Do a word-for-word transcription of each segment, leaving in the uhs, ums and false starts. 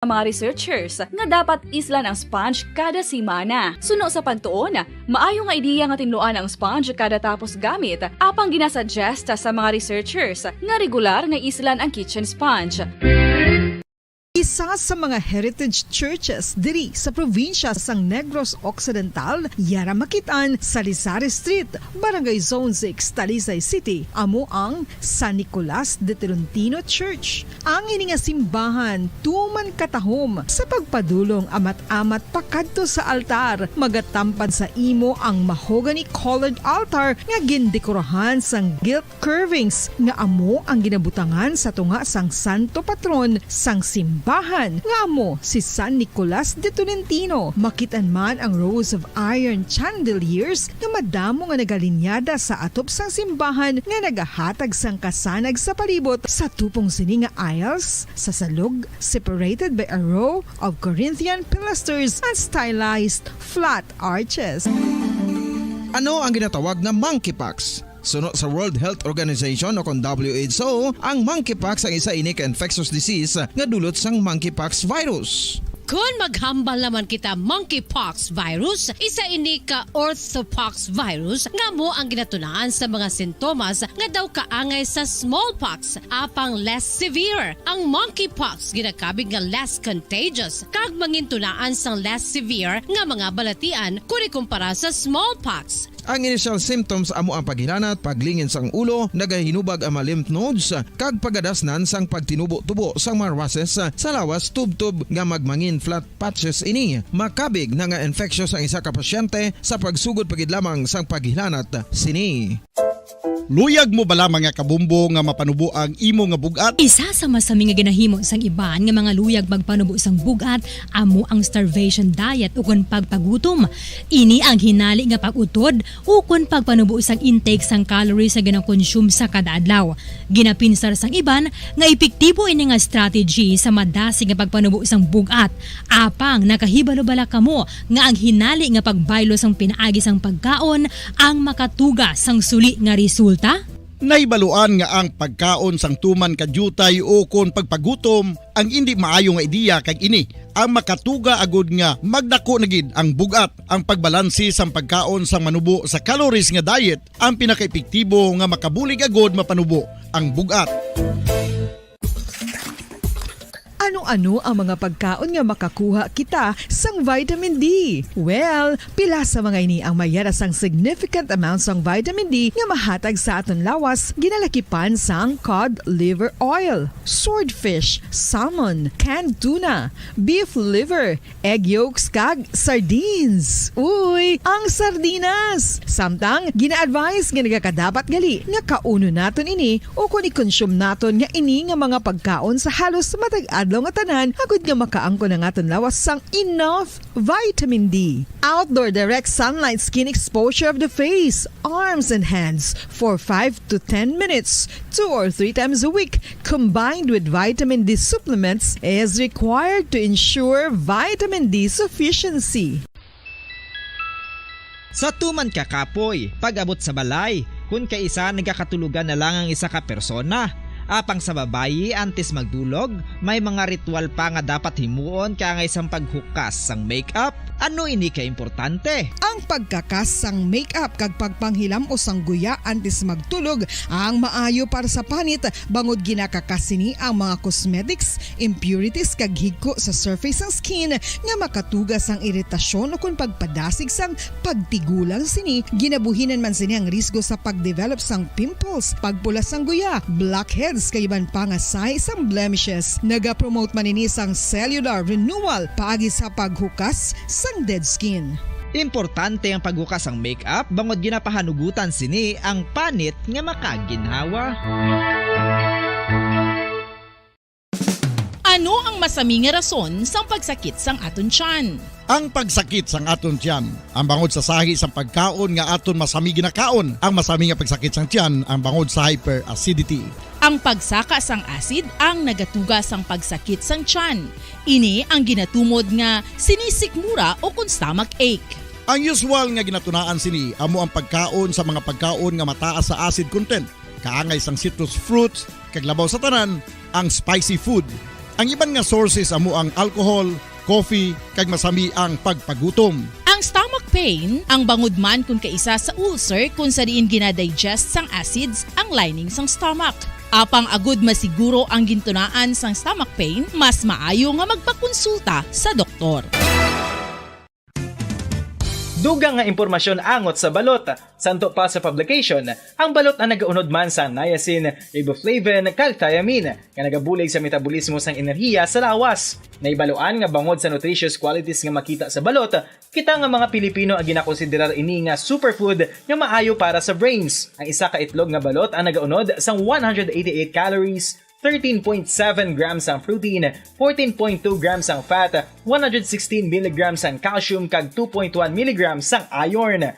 mga researchers nga dapat islan ang sponge kada semana. Suno sa pagtuon, maayo nga ideya nga tinluan ang sponge kada tapos gamit, apang ginasuggest sa mga researchers nga regular nga islan ang kitchen sponge. Isa sa mga heritage churches diri sa probinsya sang Negros Occidental, yara makit-an sa Lizares Street, Barangay Zone six, Talisay City, amo ang San Nicolas de Tolentino Church. Ang ini nga simbahan tuman katahom sa pagpadulong amat-amat pakadto sa altar. Magatampad sa imo ang mahogany-colored altar nga gindekorahan sang gilt curvings nga amo ang ginabutangan sa tunga sang santo patron sang simbahan, nga amo si San Nicolas de Tolentino. Makit-an man ang Rose of Iron chandeliers nga madamo nga nagalinyada sa atop sang simbahan nga nagahatag sang kasanag sa palibot. Sa tupong sini nga aisles, sa salog, separated by a row of Corinthian pilasters and stylized flat arches. Ano ang ginatawag na monkeypox? Suno sa World Health Organization o kon W H O, ang monkeypox ang isa ini ka infectious disease nga dulot sang monkeypox virus. Kon maghambal naman kita monkeypox virus, isa ini ka orthopox virus nga amo ang ginatunaan sa mga sintomas nga daw kaangay sa smallpox, apang less severe. Ang monkeypox ginakabig nga less contagious kag mangintunaan sang less severe nga mga balatian kon ikumpara sa smallpox. Ang initial symptoms amo ang paghilanat, paglingin sang ulo, nagahinubag ang mga lymph nodes, kag pagadasnan sang pagtinubo-tubo sang mga rushes sa lawas, tubtob nga magmangin flat patches ini. Makabig na nga infectious ang isa ka pasyente sa pagsugod pa gid lamang sang paghilanat sini. Luyag mo bala, mga kabombo, nga mapanubo ang imo nga bug-at? Isa sa masami nga ginahimo sang iban nga mga luyag magpanubo sang bug-at amo ang starvation diet ukon pagpagutom. Ini ang hinali nga pag-utod ukon pagpanubo sang intake sang calories nga ginakonsume sa kada adlaw. Ginapinsar sang iban nga epektibo ini nga strategy sa madasig nga pagpanubo sang bug-at. Apang nakahibalo bala kamo nga ang hinali nga pagbaylo sang pinaagi sang pagkaon ang makatuga sang suli nga resulta? Nahibaluan nga ang pagkaon sang tuman ka diutay o kon pagpagutom ang indi maayo nga ideya, kag ini ang makatuga agud nga magdako na gid ang bug-at. Ang pagbalanse sang pagkaon sang manubo sa calories nga diet ang pinakaepektibo nga makabulig agud mapanubo ang bug-at. Ano-ano ang mga pagkaon nga makakuha kita sang vitamin D? Well, pila sa mga ini ang may yara sang significant amount sang vitamin D nga mahatag sa aton lawas, ginalakipan sang cod liver oil, swordfish, salmon, canned tuna, beef liver, egg yolks, kag sardines. Uy, ang sardinas! Samtang, gina-advise nga nagakadapat gali nga kaunon naton ini ukon i-consume naton nga ini nga mga pagkaon sa halos matag adlaw nga tanan, agud nga makaangkon ang aton lawas sang enough vitamin D. Outdoor direct sunlight skin exposure of the face, arms, and hands for five to ten minutes, two or three times a week, combined with vitamin D supplements, is required to ensure vitamin D sufficiency. Sa tuman ka kapoy, pag-abot sa balay, kun kaisa nagakatulogan na lang ang isa ka persona. Apang sa babayi, antes magdulog, may mga ritual pa nga dapat himuon kaangay sang paghukas sang makeup. Ano ini ka importante? Ang pagkakas sang makeup kag pagpanghilam-os sang guya antes magtulog ang maayo para sa panit, bangod ginakakas sini ang mga cosmetics, impurities, kag higko sa surface sang skin nga makatuga sang iritasyon ukon pagpadasig sang pagtigulang sini. Ginabuhinan man sini ang risgo sa pagdevelop sang pimples, pagpula sang guya, blackheads, kag iban pa nga sahi sang blemishes. Nagapromote man ini sang cellular renewal paagi sa paghukas sang dead skin. Importante ang paghukas sang makeup bangod ginapahanugutan sini ang panit nga makaginhawa. Ano ang masami nga rason sang pagsakit sang aton tiyan? Ang pagsakit sang aton tiyan, ang bangod sa sahi sang pagkaon nga aton masami ginakaon. Ang masami nga pagsakit sang tiyan, ang bangod sa hyperacidity. Ang pagsaka sang acid ang nagatuga sang pagsakit sang tiyan. Ini ang ginatumod nga sinisikmura o kon stomach ache. Ang usual nga ginatunaan sini amo ang pagkaon sa mga pagkaon nga mataas sa acid content, kaangay sang citrus fruits, kag labaw sa tanan, ang spicy food. Ang iban nga sources amo ang alcohol, coffee, kag masami ang pagpagutom. Ang stomach pain, ang bangod man kon kaisa sa ulcer kon sa diin ginadigest sang acids ang lining sang stomach. Apang agud masiguro ang gintunaan sang stomach pain, mas maayo nga magpakonsulta sa doktor. Dugang nga impormasyon angot sa balot. Santo pa sa publication, ang balot ang nagaunod man sa niacin, riboflavin, kag thiamine, nga nagabulig sa metabolismo sang enerhiya sa lawas. Nahibaluan nga bangod sa nutritious qualities nga makita sa balot, kita nga mga Pilipino ang ginakonsiderar ini nga superfood nga maayo para sa brains. Ang isa ka itlog nga balot ang nagaunod sang one hundred eighty-eight calories, thirteen point seven grams ang protein, fourteen point two grams ang fat, one hundred sixteen milligrams ang calcium, kag two point one milligrams ang iron.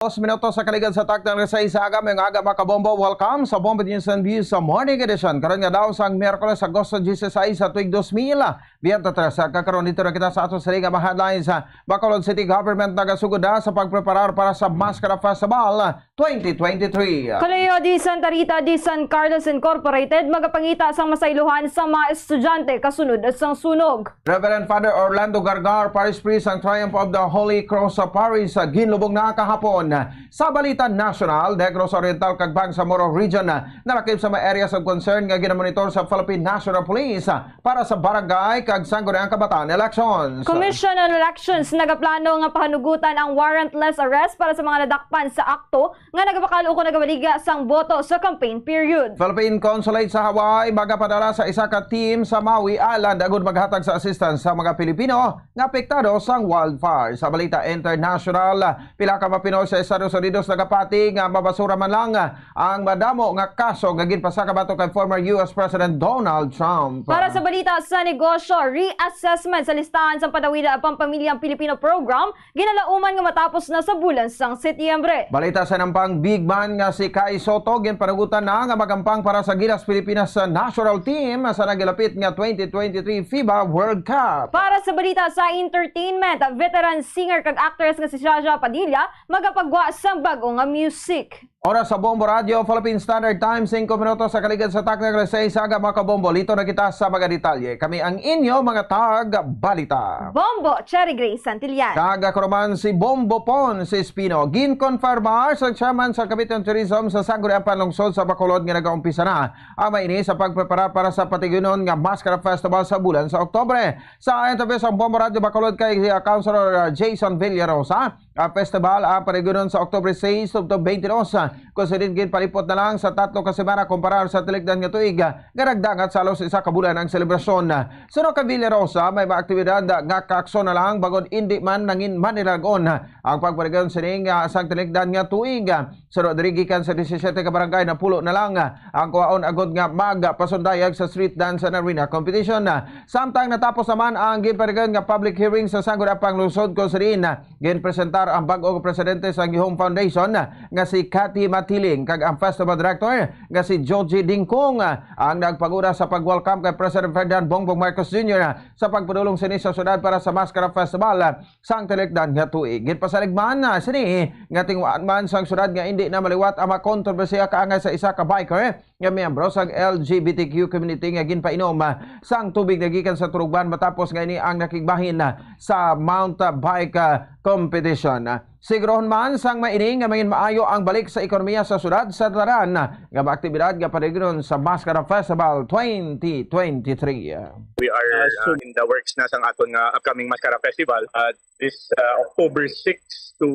Dos minutos sa kaligad sa takdang alas sais sa aga, may nga aga, mga kabombo. Welcome sa Bombo News and Views sa Morning Edition. Karon nga daw sang Miyerkules, Agosto dieciséis sa tuig dos mil veintitrés. Kag karon dito na kita sa ato sa mga headlines. Bacolod City Government nagasugod na sa pagpreparar para sa Maskara Festival twenty twenty-three. Colegio de Santa Rita de San Carlos Incorporated magapangita sang masaylohan sa mga estudyante kasunod sang sunog. Reverend Father Orlando Gargar, Parish Priest sang Triumph of the Holy Cross sa Parish, sa ginlubong na kahapon. Sa balita nasyonal, Negros Oriental kag Bangsamoro Region nalakip sa mga areas of concern nga ginamonitor sa Philippine National Police para sa barangay kag sangguniang kabataan elections. Commission on Elections nagaplano nga pahanugutan ang warrantless arrest para sa mga nadakpan sa akto nga nagabakal o kon nagabaligya sang boto sa campaign period. Philippine Consulate sa Hawaii magapadala sa isa ka team sa Maui Island agud maghatag sa assistance sa mga Pilipino nga apektado sang wildfire. Sa balita international, pila ka mga Pinoy sa Estados Unidos nagapati nga mabasura man lang ang madamo nga kaso nga ginpasaka batok kay former U S President Donald Trump. Para sa balita sa negosyo, reassessment sa listahan sang Padawida Pampamilyang Pilipino Program ginalauman nga matapos na sa bulan sang Setyembre. Balita sa nampang, big man nga si Kai Soto ginpanugutan na nga magampang para sa Gilas Pilipinas sa national team sa nagilapit nga twenty twenty-three FIBA World Cup. Para sa balita sa entertainment, veteran singer kag actress nga si Jaja Padilla magapagwa sang bag-o nga music. Oras sa Bombo Radio, Philippine Standard Time, singko minutos sa kaligad sa takdang alas sais sa aga, mga kabombo. Lito na kita sa mga detalye. Kami ang inyo mga tag-balita. Bombo, Cherry Grace Santillan. Kag ako naman si Bombo Pons Espino. Ginkonfirmar sa chairman sa Committee on Tourism sa Sangguniang Panlungsod sa Bacolod nga nagaumpisa na ang maini sa pagpreparar para sa patigyonon nga Maskara Festival sa bulan sa Oktubre. Sa interview sa Bombo Radio Bacolod kay, uh, Councilor, uh, Jason Villarosa, ang festival ang patigyonon sa Oktubre sais tubtob twenty-dos, ah, kung sa din ginpalipot na lang sa tatlo ka semana kumparar sa tilikdan nga tuig, ah, nga nagdangat sa halos isa ka bulan ang selebrasyon. Suno kay Villarosa, may mga aktibidad, ah, nga kaakso na lang bangod indi man nangin manilag-on ang pagpatigyonon sining, ah, sang tilikdan nga tuig. Suno diri, gikan sa disisiete ka barangay, napulo na lang, ah, ang kuhaon agud nga magpasundayag sa street dance and arena competition. Samtang natapos naman ang ginpatigyonon nga public hearing sa Sangguniang Panlungsod, kung sa diin, ah, ginpresentar ang bag-o nga presidente sang Gihom Foundation nga si Cathy Matiling kag ang festival director nga si Joji Dingkong, ah, ang nagpanguna sa pag-welcome kay President Ferdinand Bongbong Marcos Junior, ah, sa pagpadulong sini sa syudad para sa Maskara Festival, ah, sang tilikdan nga tuig. Ginpasalig man, ah, sini nga tinguhaan man sang syudad nga indi na maliwat ang mga kontrobersiya kaangay sa isa ka biker nga miyembro sang L G B T Q community nga ginpainom, ah, sang tubig nagikan sa turugban matapos nga ini ang nakigbahin, ah, sa mount, ah, bike, ah, competition. Ah, sigurohon man sang maini nga mangin maayo ang balik sa ekonomiya sa syudad sa tanan, ah, nga mga aktibidad nga patigyonon sa Maskara Festival twenty twenty-three. We are, uh, in the works na sang aton nga upcoming Maskara Festival. Uh, this, uh, October six to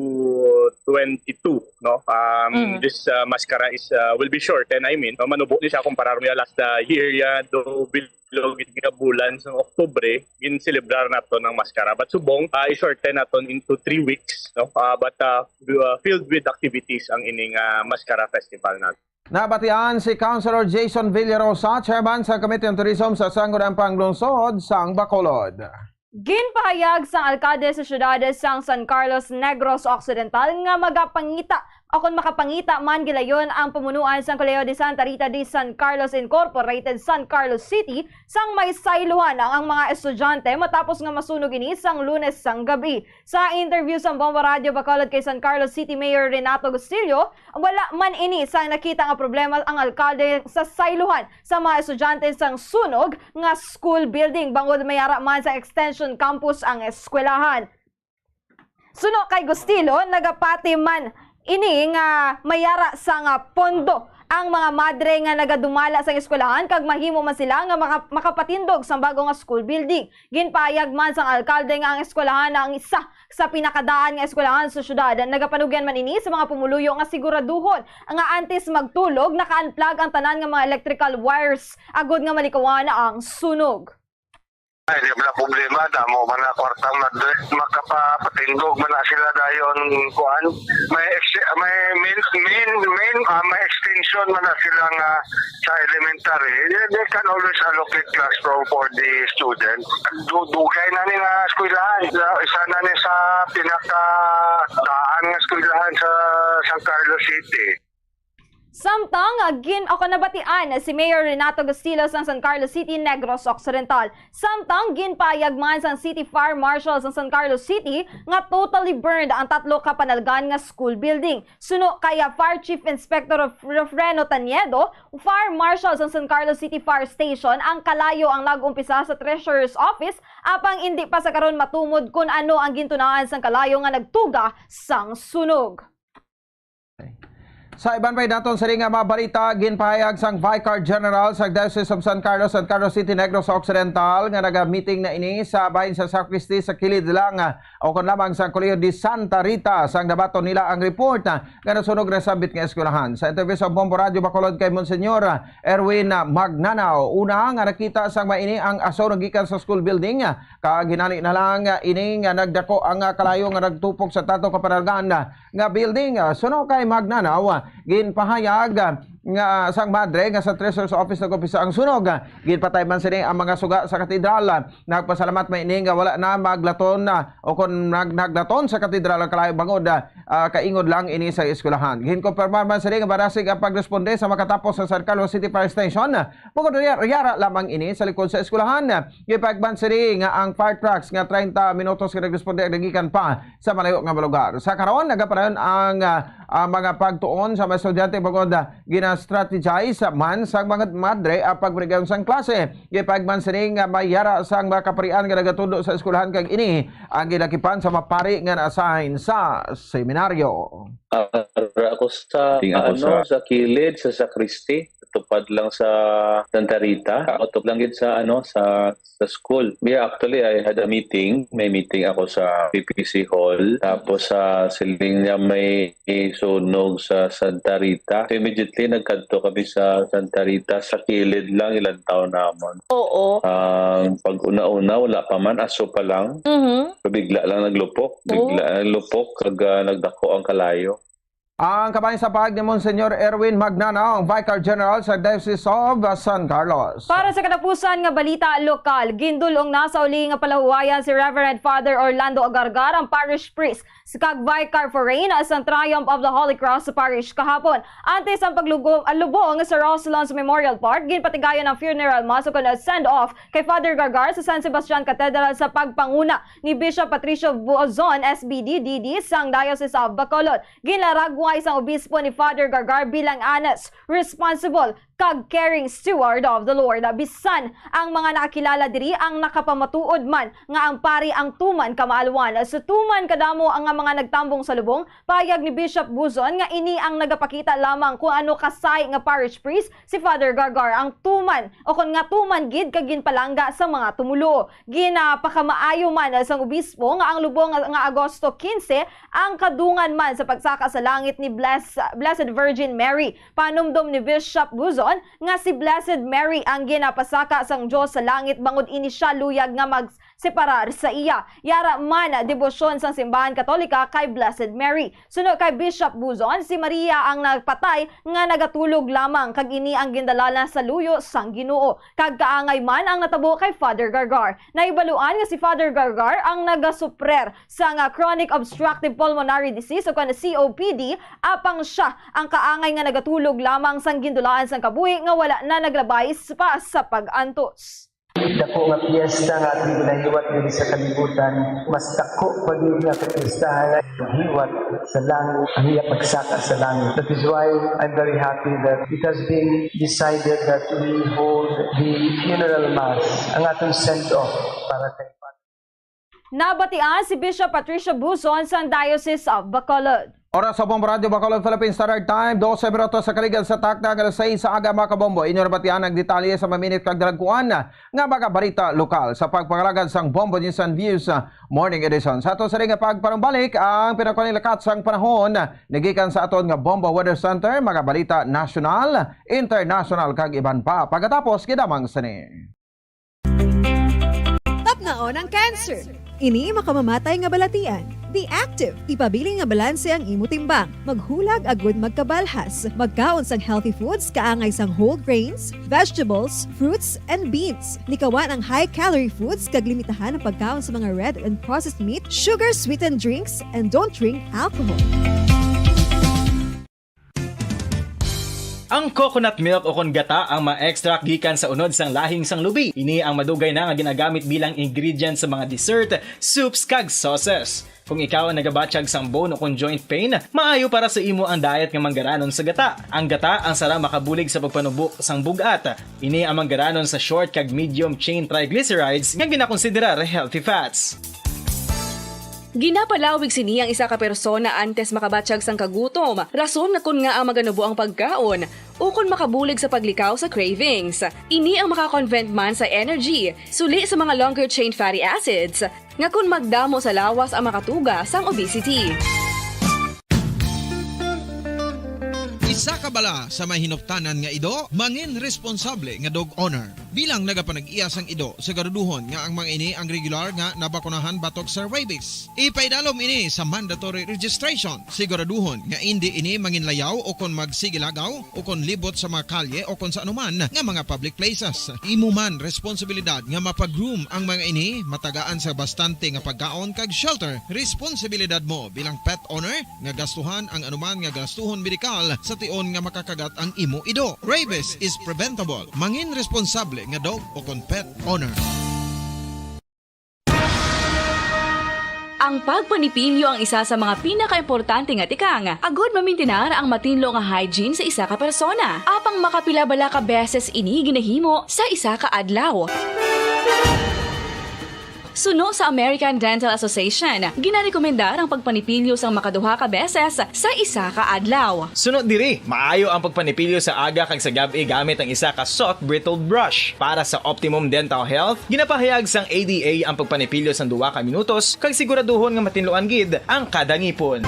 twenty-two, no? Um, Mm. this, uh, Maskara is, uh, will be shortened, I mean, no? Manubo ni siya kumparar niya last, uh, year, ya, do bilog gid nga bulan sa Oktubre, ginselebrar nato ng Maskara. But subong, uh, i-shorten naton into three weeks, no? Uh, but, uh, uh, filled with activities ang ining, uh, Maskara Festival nato. Nabatian si Councilor Jason Villarosa, chairman sa Committee on Tourism sa Sangguniang Panlungsod sang Bacolod. Ginpahayag sang alkalde sa siyudad sang San Carlos Negros Occidental nga magapangita Akon makapangita man gilayon ang pamunuan sang Colegio de Santa Rita de San Carlos Incorporated, San Carlos City, sang may saylohan ang, ang mga estudyante matapos nga masunog ini sang Lunes sang gabi. Sa interview sang Bombo Radio Bacolod kay San Carlos City Mayor Renato Gustillo, wala man ini sang nakita nga problema ang alkalde sa saylohan sa mga estudyante sang sunog nga school building, bangod may ara man sa extension campus ang eskwelahan. Suno kay Gustilo, nagapati man ini nga may ara sa nga pondo ang mga madre nga nagadumala sa eskwelahan kag mahimo man sila nga maka-, makapatindog sa bago nga school building. Ginpahayag man sang alkalde nga ang eskwelahan na ang isa sa pinakadaan nga eskwelahan sa syudad. Nagapanugyan man ini sa mga pumuluyo nga siguraduhon nga antes magtulog, naka-unplug ang tanan nga mga electrical wires agod nga malikawan ang sunog. Ay, di wala problema, damo man na kwartang madre, makapapatindog man na sila dayon, kuan. May ex-, may main, main, main, ah, may extension man na sila nga sa elementary. They, they can always allocate classroom for the student. Du-, dugay na ni nga eskwelahan. Isa, isa na ni sa pinakadaan nga eskwelahan sa San Carlos City. Samtang, ah, gin-, o, nabatian si Mayor Renato Gustilo sang San Carlos City, Negros Occidental. Samtang, ginpahayag man sang City Fire Marshal sang San Carlos City nga totally burned ang tatlo ka panalgan nga school building. Suno kay, ah, Fire Chief Inspector Ref-, Refreno Taniedo, Fire Marshal sang San Carlos City Fire Station, ang kalayo ang nag-umpisa sa Treasurer's Office, apang indi pa sa karon matumod kun ano ang gintunaan sang kalayo nga nagtuga sang sunog. Sa iban pa'y daton sini nga mga balita, ginpahayag sang Vicar General sa Diocese of San Carlos, San Carlos City, Negros Occidental, nga naga-meeting na ini sa bahin sa sacristy sa kilid lang, ah, o kon lamang sa Colegio de Santa Rita, sang nabaton nila ang report, ah, nga nasunog na sambit nga eskwelahan. Sa interview sa Bombo Radio Bacolod kay Monsignor, ah, Erwin, ah, Magnanao, una nga nakita sang maini ang aso nga gikan sa school building, ah, kag hinali na lang, ah, ini nga nagdako ang, ah, kalayo nga nagtupok sa tatlo ka panalgan, ah, nga building. Ah, suno kay Magnanao, ah, ginpahayag, ah, nga sang madre nga sa Treasurer's Office nag-umpisa ang sunog. Ah, ginpatay man sini ang mga suga sa katedral. Ah, nagpasalamat man ini nga wala na maglaton, ah, o kon nag-, naglaton sa katedral ang kalayo bangod, ah, ah, kaingod lang ini sa eskwelahan. Ginkumpirmar man sini nga barasig ang pagresponde sa makatapos sa San Carlos City Fire Station. Bukod niya, yara lamang ini sa likod sa eskwelahan. Gipahayag man sini nga ang fire trucks nga treinta minutos nga nagresponde ang nagikan pa sa malayo nga mga lugar. Sa karon, nagapadayon ang, ah, ah, mga pagtuon sa mga estudyante bangod, ah, gina-strategize man sa mga madre ang pagparigayon sang klase. Gipahayag man sini nga may yara sang mga kaparian nga nagatudo sa eskwelahan kag ini ang ginakipan sa mga pari nga na-assign sa seminaryo. Ara ko sa, Ting ako ano, sa sa kilid, sa sakristi, tupad lang sa Santa Rita, utop lang gid sa, ano, sa, sa school. Yeah, actually, I had a meeting. May meeting ako sa P P C Hall. Tapos, sa siling niya may sunog sa Santa Rita. So, immediately, nagkadto kami sa Santa Rita. Sa kilid lang, ilantaw namon. Oo. Ang pag-una-una, wala pa man, aso pa lang. Mhm. Bigla lang naglupok. Bigla Oh. lang naglupok, kag, ah, nagdako ang kalayo. Ang kabahin sa pahayag ni Monsignor Erwin Magnanao, ang Vicar General sa Diocese of San Carlos. Para sa katapusan nga balita lokal, gindul-ong na sa uli nga palahuwayan si Reverend Father Orlando Agargar, ang parish priest kag Vicar for Reign sa Triumph of the Holy Cross Parish kahapon. Antes ang paglugo-, ah, lubong sa Roslons Memorial Park, ginpatigayon ang funeral mass o kon send-off kay Father Gargar sa San Sebastian Cathedral sa pagpanguna ni Bishop Patricio Buzon, S B D D D sang Diocese of Bacolod. Ginlaragway sang obispo ni Father Gargar bilang honest, responsible, kag caring steward of the Lord. Bisan ang mga nakakilala diri ang nakapamatuod man nga ang pari ang tuman kamaalwan. Sa tuman kadamo ang nga mga nagtambong sa lubong, payag ni Bishop Buzon nga ini ang nagapakita lamang kung ano kasay nga parish priest si Father Gargar, ang tuman, o kon nga tuman gid kag ginpalangga sa mga tumuluo. Ginapakamaayo man sang obispo nga ang lubong nga, nga Agosto quince ang kadungan man sa pagsaka sa langit ni Bless-, Blessed Virgin Mary. Panumdom ni Bishop Buzon nga si Blessed Mary ang ginapasaka sang Dios sa langit bangod ini sia luyag nga mag-, separar sa iya. Yara man debosyon sang Simbahan Katolika kay Blessed Mary. Suno kay Bishop Buzon, si Maria ang nagpatay nga nagatulog lamang, kag ini ang gindala na sa luyo sang Ginoo. Kag kaangay man ang natabo kay Father Gargar. Nahibaluan nga si Father Gargar ang nagasuprer sang chronic obstructive pulmonary disease o kon C O P D, apang sia ang kaangay nga nagatulog lamang sang gindulaan sang kabuhi nga wala na naglabay pa sa pag-antos. Dako nga piyesta nga aton ginahiwat diri sa kalibutan, mas dako pa gid nga kapistahan nga hiwat sa langit, ang iya pagsaka sa langit. That is why I'm very happy that it has been decided that we hold the funeral mass, ang aton send-off para kay Father. Nabatian si Bishop Patricio Buzon sang Diocese of Bacolod. Oras sa Bombo Radyo Bacolod, Philippine Standard Time, dose minutos sa kaligad sa takna nga alas sais sa aga, mga kabombo. Inyo nabatian ang detalye sa maminit kag dalagkuan nga mga balita lokal sa pagpangalagad sang Bombo News and Views, ah, Morning Edition. Sa ato sa nga pagpanumbalik, ang pinakahuling lakat sang panahon nagikan sa aton nga Bombo Weather Center, mga balita nasyonal, internasyonal, kag iban pa. Pagkatapos, gidamang sini. Tapnaon ang cancer. Ini makamamatay nga balatian. Be active. Ipabilin nga balanse ang imo timbang. Maghulag agud magkabalhas. Magkaon sang healthy foods, kaangay sang whole grains, vegetables, fruits, and beans. Likawan ang high-calorie foods kag limitahan ang pagkaon sa mga red and processed meat, sugar-sweetened drinks, and don't drink alcohol. Ang coconut milk o kon gata ang ma-extract gikan sa unod sang lahing sang lubi. Ini ang madugay na nga ginagamit bilang ingredient sa mga dessert, soups, kag sauces. Kung ikaw ang nagabatyag sang bone o kon joint pain, maayo para sa imo ang diet nga manggaranon sa gata. Ang gata ang sarang makabulig sa pagpanubo sang bug-at. Ini ang manggaranon sa short kag medium chain triglycerides nga ginakonsiderar healthy fats. Ginapalawig sini ang isa ka persona antes makabatyag sang kagutom, rason nga kon ngaa maganubo ang pagkaon, ukon makabulig sa paglikaw sa cravings. Ini ang maka-convert man sa energy, suli sa mga longer chain fatty acids, nga kon magdamo sa lawas ang makatuga sang obesity. Isa ka bala sa mahinuptanan nga ido, mangin responsable nga dog owner. Bilang nagapanag-iya sang ido, siguraduhon nga ang mga ini ang regular nga nabakunahan batok sa rabies. Ipaidalom ini sa mandatory registration. Siguraduhon nga indi ini manginlayaw o kon magsigilagaw o kon libot sa mga kalye o kon sa anuman nga mga public places. Imo man responsibilidad nga mapa-groom ang mga ini, matagaan sa bastante nga pagkaon kag shelter. Responsibilidad mo bilang pet owner nga gastuhan ang anuman nga gastuhon medikal sa tion nga makakagat ang imo ido. Rabies is preventable. Mangin responsable nga dog o kon pet owner. Ang pagpanipilyo ang isa sa mga pinakaimportante nga tikang agud mamintinar ang matinlo nga hygiene sa isa ka persona. Apang makapila bala ka beses ini ginahimo sa isa ka adlaw? Suno sa American Dental Association, ginarekomendar ang pagpanipilyo sang makaduha ka beses sa isa ka adlaw. Suno diri, maayo ang pagpanipilyo sa aga kag sa gab-i gamit ang isa ka soft bristled brush. Para sa optimum dental health, ginapahayag sang A D A ang pagpanipilyo sang duha ka minutos kag siguraduhon nga matinluan gid ang kada ngipon.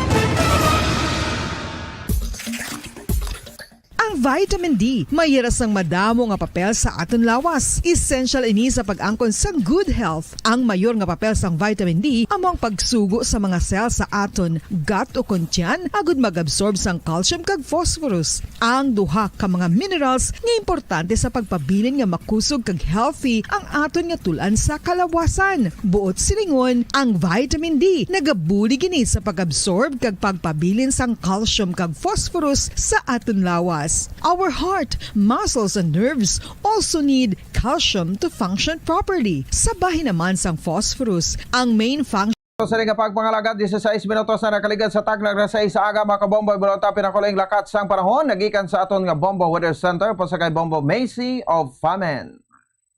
Ang vitamin D may hira sang madamo nga papel sa aton lawas. Essential ini sa pag-angkon sang good health. Ang mayor nga papel sang vitamin D amo ang pagsugo sa mga cell sa aton gut o kon tiyan agud mag-absorb sang calcium kag phosphorus, ang duha ka mga minerals nga importante sa pagpabilin nga makusog kag healthy ang aton nga tul-an sa kalawasan. Buot silingon, ang vitamin D nagabulig ini sa pag-absorb kag pagpabilin sang calcium kag phosphorus sa aton lawas. Our heart, muscles, and nerves also need calcium to function properly. Sa bahin naman sang phosphorus, ang main function. Sa nga pagpangalagad, disisais minutos na nakaligad sa takna nga sais sa aga, mga kabombo. Ibulong ta pinakahuling lakat sang panahon nagikan sa aton nga Bombo Weather Center, pasakay Bombo Macy of Famen.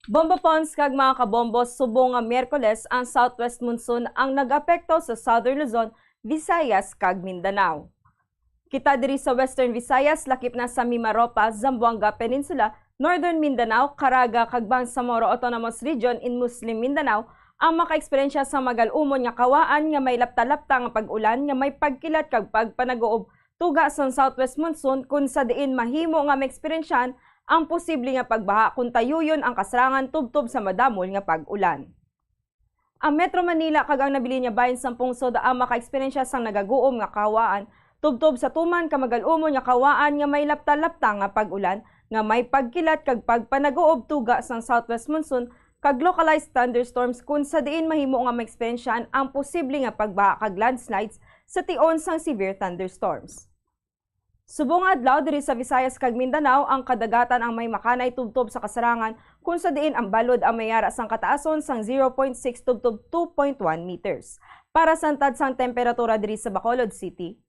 Bombo Pons kag mga kabombo, subong nga Miyerkules ang southwest monsoon ang nag-apekto sa Southern Luzon, Visayas, kag Mindanao. Kita diri sa Western Visayas, lakip na sa Mimaropa, Zamboanga Peninsula, Northern Mindanao, Caraga, kag Bangsamoro Autonomous Region in Muslim Mindanao, ang makaeksperyensya sa magal-umon nga kawaan nga may lapta-lapta nga pag-ulan nga may pagkilat kag pagpanag-uob tuga sang southwest monsoon, kun sa diin mahimo nga maeksperyensyahan ang posible nga pagbaha kun tayuyon ang kasrangan tubtob sa madamol nga pag-ulan. Ang Metro Manila kag ang nabilin niya bahin sang pungsod ang makaeksperyensya sang nagaguom nga kahawaan, tubtob sa tuman ka magal-umon nga kahawaan nga may lapta-lapta nga pag-ulan, nga may pagkilat kag pagpanaguob tuga sang southwest monsoon kag localized thunderstorms, kun sa diin mahimo nga maeksperyensyahan ang posible nga pagbaha kag landslides sa tion sang severe thunderstorms. Subong nga adlaw diri sa Visayas kag Mindanao, ang kadagatan ang may makanay tubtob sa kasarangan, kun sa diin ang balod ang may ara sang kataason sang zero point six tubtob two point one meters. Para sa antad sang temperatura diri sa Bacolod City,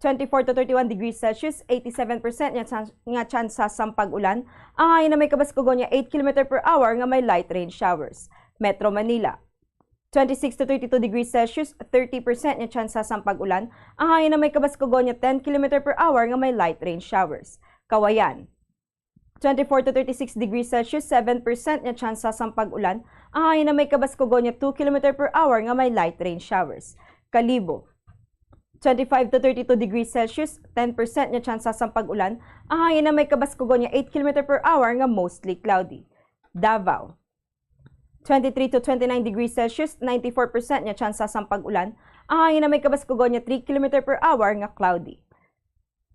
twenty-four to thirty-one degrees Celsius, eighty-seven percent nga chans-, nga tsansa sang pag-ulan, ang hangin na may kabaskugon niya eight kilometer per hour nga may light rain showers. Metro Manila, twenty-six to thirty-two degrees Celsius, thirty percent nga tsansa sang pag-ulan, ang hangin na may kabaskugon niya ten kilometer per hour nga may light rain showers. Kawayan, twenty-four to thirty-six degrees Celsius, seven percent nga tsansa sang pag-ulan, ang hangin na may kabaskugon niya two kilometer per hour nga may light rain showers. Kalibo, twenty-five to thirty-two degrees Celsius, ten percent nga tsansa sang pag-ulan, ang hangin na may kabaskugon niya eight kilometer per hour nga mostly cloudy. Davao, twenty-three to twenty-nine degrees Celsius, ninety-four percent nga tsansa sang pag-ulan, ang hangin na may kabaskugon niya three kilometer per hour nga cloudy.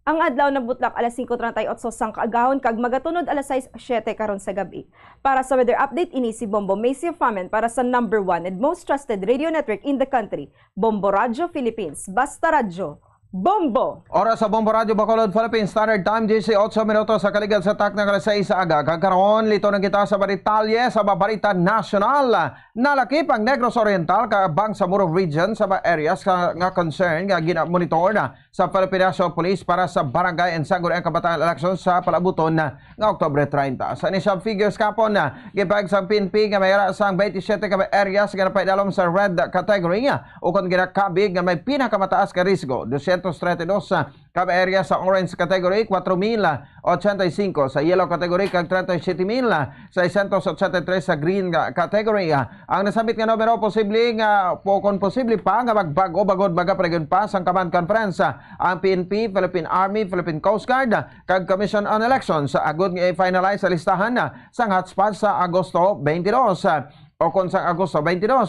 Ang adlaw nabutlak alas singko treinta y ocho sang kaagahon kag magatunod alas sais siete karon sa gab-i. Para sa weather update, ini si Bombo Macy Famen para sa number one and most trusted radio network in the country, Bombo Radyo Philippines. Basta Radyo, Bombo! Oras sa Bombo Radyo Bacolod, Philippine Standard Time, disiotso minutos sa kaligal sa takna nga alas sais sa aga. Kag karon, liton na kita sa detalye sa mga balita nasyonal. Nalakip ang Negros Oriental kag Bangsamoro Region sa mga areas ka, nga concern nga gina-monitor na sa Philippine National Police para sa barangay and sangguniang kabataan election sa palabuton nga Oktubre treinta. Sa initial figures kapon, ah, gipahayag sang P N P nga may ara sang twenty-seven ka mga areas nga napaidalom sa red category, ah, ukon ginakabig nga may pinakamataas nga risgo, dosyentos treinta y dos, ah, ka mga area sa orange category, kwatro mil ochenta y cinco sa yellow category, kag treinta y siete mil seiscientos ochenta y tres sa green nga category. Ang nasambit nga numero posible nga, o kon posible pa nga magbag-o bangod magaparegon pa sang command conference ang P N P, Philippine Army, Philippine Coast Guard, kag Commission on Elections agod nga i-finalize sa listahan sang hotspot sa Agosto twenty-two. O kon sa Agosto twenty-two.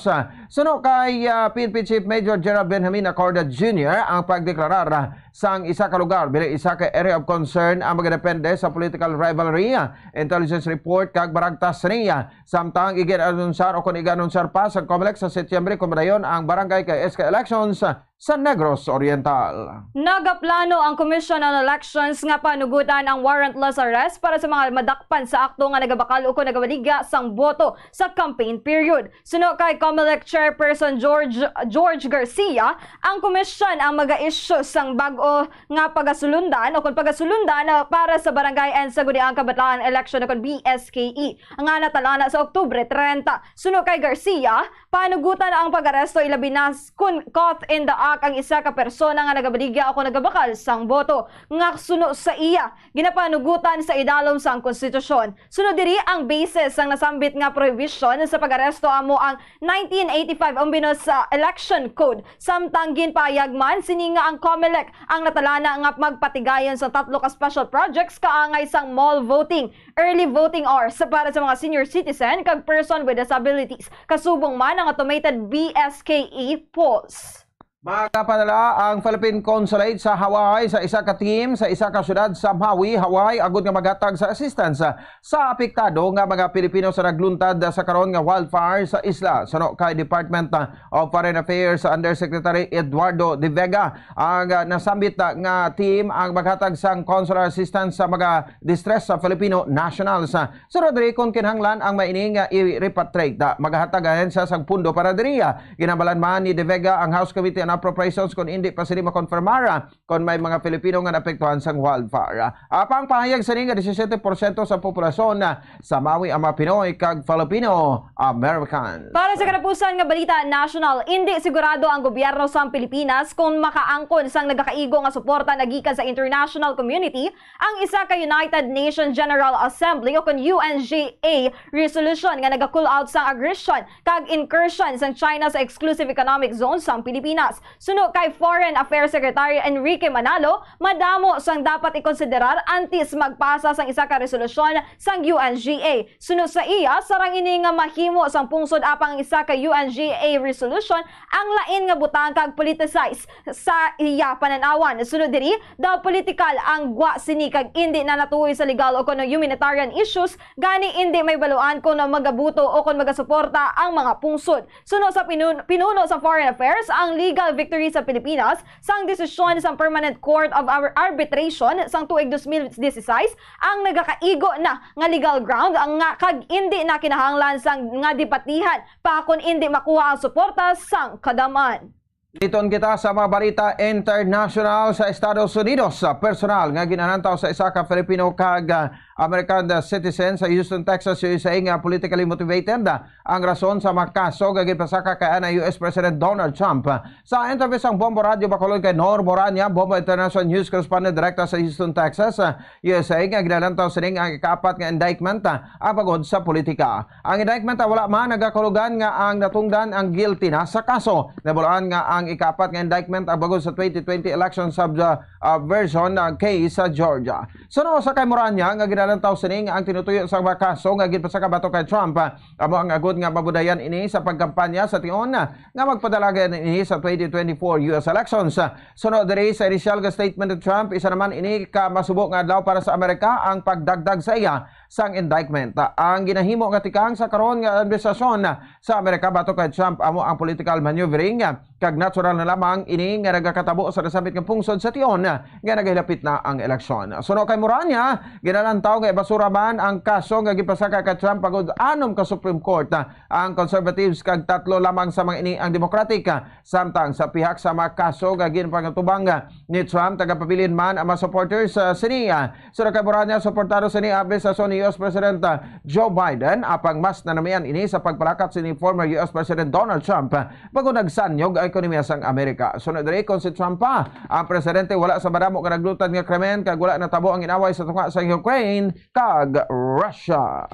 Suno kay, ah, P N P Chief Major General Benjamin Acorda Junior, ang pagdeklarar, ah, sang isa ka lugar bilang isa ka area of concern ang magadepende sa political rivalry, ah, intelligence report kag maragtas niya. Samtang igin-anunsar o kon iga-anunsar pa sa Comelec sa Setyembre kon madayon ang barangay kag S K elections, ah, sa Negros Oriental. Nagaplano ang Commission on Elections nga panugutan ang warrantless arrest para sa mga madakpan sa akto nga nagabakal o kon nagabaligya sang boto sa campaign period. Suno kay Comelec Chairperson George, George Garcia, ang komisyon ang maga-issue sang bag-o nga pagasulundan o kon pagasulundan, ah, para sa Barangay and Sangguniang Kabataan Election o kon B S K E nga natalana sa Oktubre treinta. Suno kay Garcia, panugutan ang pag-aresto, ilabi na s-, kun caught in the act ang isa ka persona nga nagabaligya o kon nagabakal sang boto nga suno sa iya, ginapanugutan sa idalom sang konstitusyon. Sunod diri, ang basis sang nasambit nga prohibition sa pag-aresto amo ang nineteen eighty-five Omnibus, ah, Election Code. Samtang ginpahayag man sini nga ang Comelec ang natalana nga magpatigayon sang tatlo ka special projects kaangay sang mall voting, early voting hours para sa mga senior citizen kag person with disabilities, kasubong man ang automated B S K E polls. Magapadala ang Philippine Consulate sa Hawaii sa isa ka team sa isa ka syudad sa Maui, Hawaii, agud nga maghatag sa assistance sa apektado nga mga Pilipino sa nagluntad sa karon nga wildfire sa isla. Suno kay Department of Foreign Affairs Undersecretary Eduardo De Vega, ang, ah, nasambit, ah, nga team ang maghatag sang consular assistance sa mga distress sa Filipino nationals. Sunod diri, kon kinahanglan ang mga ini nga i-repatriate, ah, maghatag ang ahensya sang pundo para diri. Ginhambalan man ni De Vega ang House Committee on Appropriations kon indi pa sini makonfirmar, ah, kon may mga Filipino nga naapektuhan sang wildfire. Apang pahayag sini nga disisiete porsyento sa populasyon, ah, sa Maui ang mga Pinoy kag Filipino Americans. Para sa katapusan nga balita national, indi sigurado ang gobyerno sang Pilipinas kon makaangkon sang nagakaigo nga suporta na gikan sa international community ang isa ka United Nations General Assembly o kon U N G A resolution nga naga-call out sang aggression kag incursion sang China sa exclusive economic zone sang Pilipinas. Suno kay Foreign Affairs Secretary Enrique Manalo, madamo sang dapat ikonsiderar antes magpasa sang isa ka resolusyon sang U N G A. Suno sa iya, sarang ini nga mahimo sang pungsod apang ang isa ka U N G A resolution ang lain nga butang kag politicized sa iya panan-awan. Suno diri, daw political ang gwa sini kag indi na natuoy sa legal o kon humanitarian issues, gani indi may baluan kon magabuto o kon magasuporta ang mga pungsod. Suno sa pinun-, pinuno sa Foreign Affairs, ang legal victory sa Pilipinas sang desisyon sang Permanent Court of Ar-, Arbitration sang tuig dos mil disisais ang nagakaigo na nga legal ground nga kag indi na kinahanglan sang nga debatihan pa kon indi makuha ang suporta sang kadam-an. Liton kita sa mga balita international sa Estados Unidos. Sa personal nga ginalantaw sa isa ka Filipino kag, ah, American citizen sa Houston, Texas, U S A nga politically motivated, ah, ang rason sa mga kaso nga ginpasaka kay anay U S President Donald Trump. Sa interview sang Bombo Radyo Bacolod kay Nor Moranya, Bombo International News Correspondent direkta sa Houston, Texas, ah, U S A, nga ginalantaw sining ang ikaapat nga indictment, ah, ang bangod sa politika. Ang indictment, ah, wala man nagakahulugan nga ang natungdan ang guilty na sa kaso. Nabaluan nga ang ikaapat nga indictment ang bangod sa twenty twenty election sub, ah, ah, version, ah, case sa Georgia. Suno sa kay Moranya nga ginalantaw sining ang tinutuyo sa mga kaso nga ginpasaka batok kay Trump, ah, amo ang agod nga mabudayan ini sa pagkampanya sa tion, ah, nga magpadalagan ini sa twenty twenty-four U S elections. Suno diri sa inisyal nga statement ni Trump, isa naman ini ka masubo nga adlaw para sa Amerika ang pagdagdag sa iya sang indictment. Ang ginahimo nga tikang sa karon nga administrasyon sa Amerika batok kay Trump amo ang political maneuvering, kag natural na lamang ini nga nagakatabo sa nasambit nga pungsod sa tion nga nagahilapit na ang eleksyon. Suno kay Moranya, ginalantaw nga ibasura man ang kaso nga gipasaka kay Trump bangod anom ka Supreme Court ang conservatives kag tatlo lamang sa mga ini ang Democratic. Samtang sa pihak sa mga kaso nga ginpangatubang ni Trump, nagapabilin man ang mga supporters, ah, sini. Suno kay Moranya, suportado sini ang administrasyon ni U S President, ah, Joe Biden, apang mas nanamian ini sa pagpalakat sini former U S President Donald Trump, ah, bago nagsanyog ang ekonomiya sang Amerika. Suno diri, kon si Trump pa ang presidente, wala sa madamo nga naglutan nga krimen kag wala natabo ang inaway sa tunga sa Ukraine kag Russia.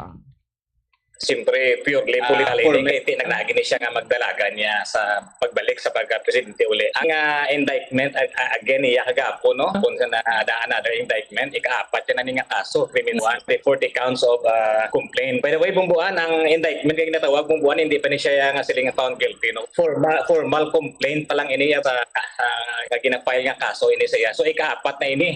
Siyempre, purely Ah, political ini, formal. Kay ti-, nagnaagi ni siya nga magdalagan niya sa pagbalik sa pagka-presidente uli. Ang, ah, indictment, ag-, a-, again, iya kagapon, no? Kung sa na, ada another indictment, ikaapat yan na ni nga kaso, criminal, the forty counts of, ah, complaint. By the way, Bumbuan, ang indictment nga ginatawag, Bumbuan, hindi pa ni siya nga siling found guilty, no? Formal, formal complaint pa lang ini sa, ah, nga ginafile nga kaso ini sa iya. So, ikaapat na ini.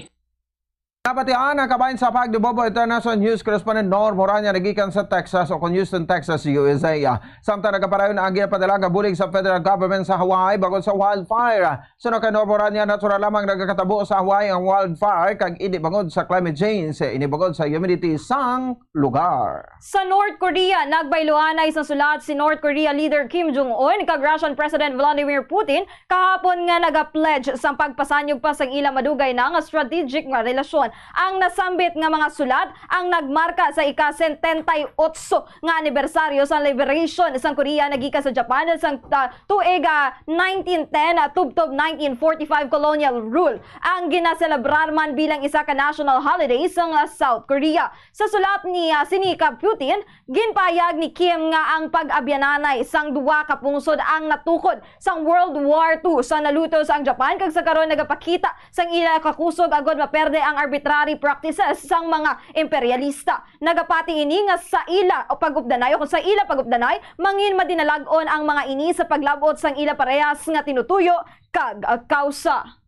Nabatian ang kabahin sa pag-, ni Bombo International News Correspondent Nor Moranya, nagikan sa Texas o kon Houston, Texas, U S A. Samtang nagapadayon ang ginapadala nga bulig sa federal government sa Hawaii bangod sa wildfire. Suno kay Nor Moranya, natural lamang nagakatabo sa Hawaii ang wildfire kag indi bangod sa climate change, ini bangod sa humidity sang lugar. Sa North Korea, nagbayluanay sa sulat si North Korea Leader Kim Jong-un kag Russian President Vladimir Putin kahapon nga naga-pledge sang pagpasanyog pa sang ila madugay na nga strategic nga relasyon. Ang nasambit nga mga sulat ang nagmarka sa ika-setenta y otso nga anibersaryo sa liberation sang Korea nagikan sa Japan sang, ah, tuig, ah, nineteen ten, ah, tubtob nineteen forty-five colonial rule. Ang ginaselebrar man bilang isa ka national holiday sang, ah, South Korea. Sa sulat ni, ah, sini ka Putin, ginpahayag ni Kim nga ang pag-abyananay sang duwa ka pungsod ang natukod sang World War Two sa naluto sang Japan kag sa karon nagapakita sang ila kakusog agod maperde ang arbitrary practices sang mga imperialista. Nagapati ini nga sa ila o pag-updanay o kung sa ila pag-updanay, mangin madinalag-on ang mga ini sa paglab-ot sang ila parehas nga tinutuyo kag, ah, kausa.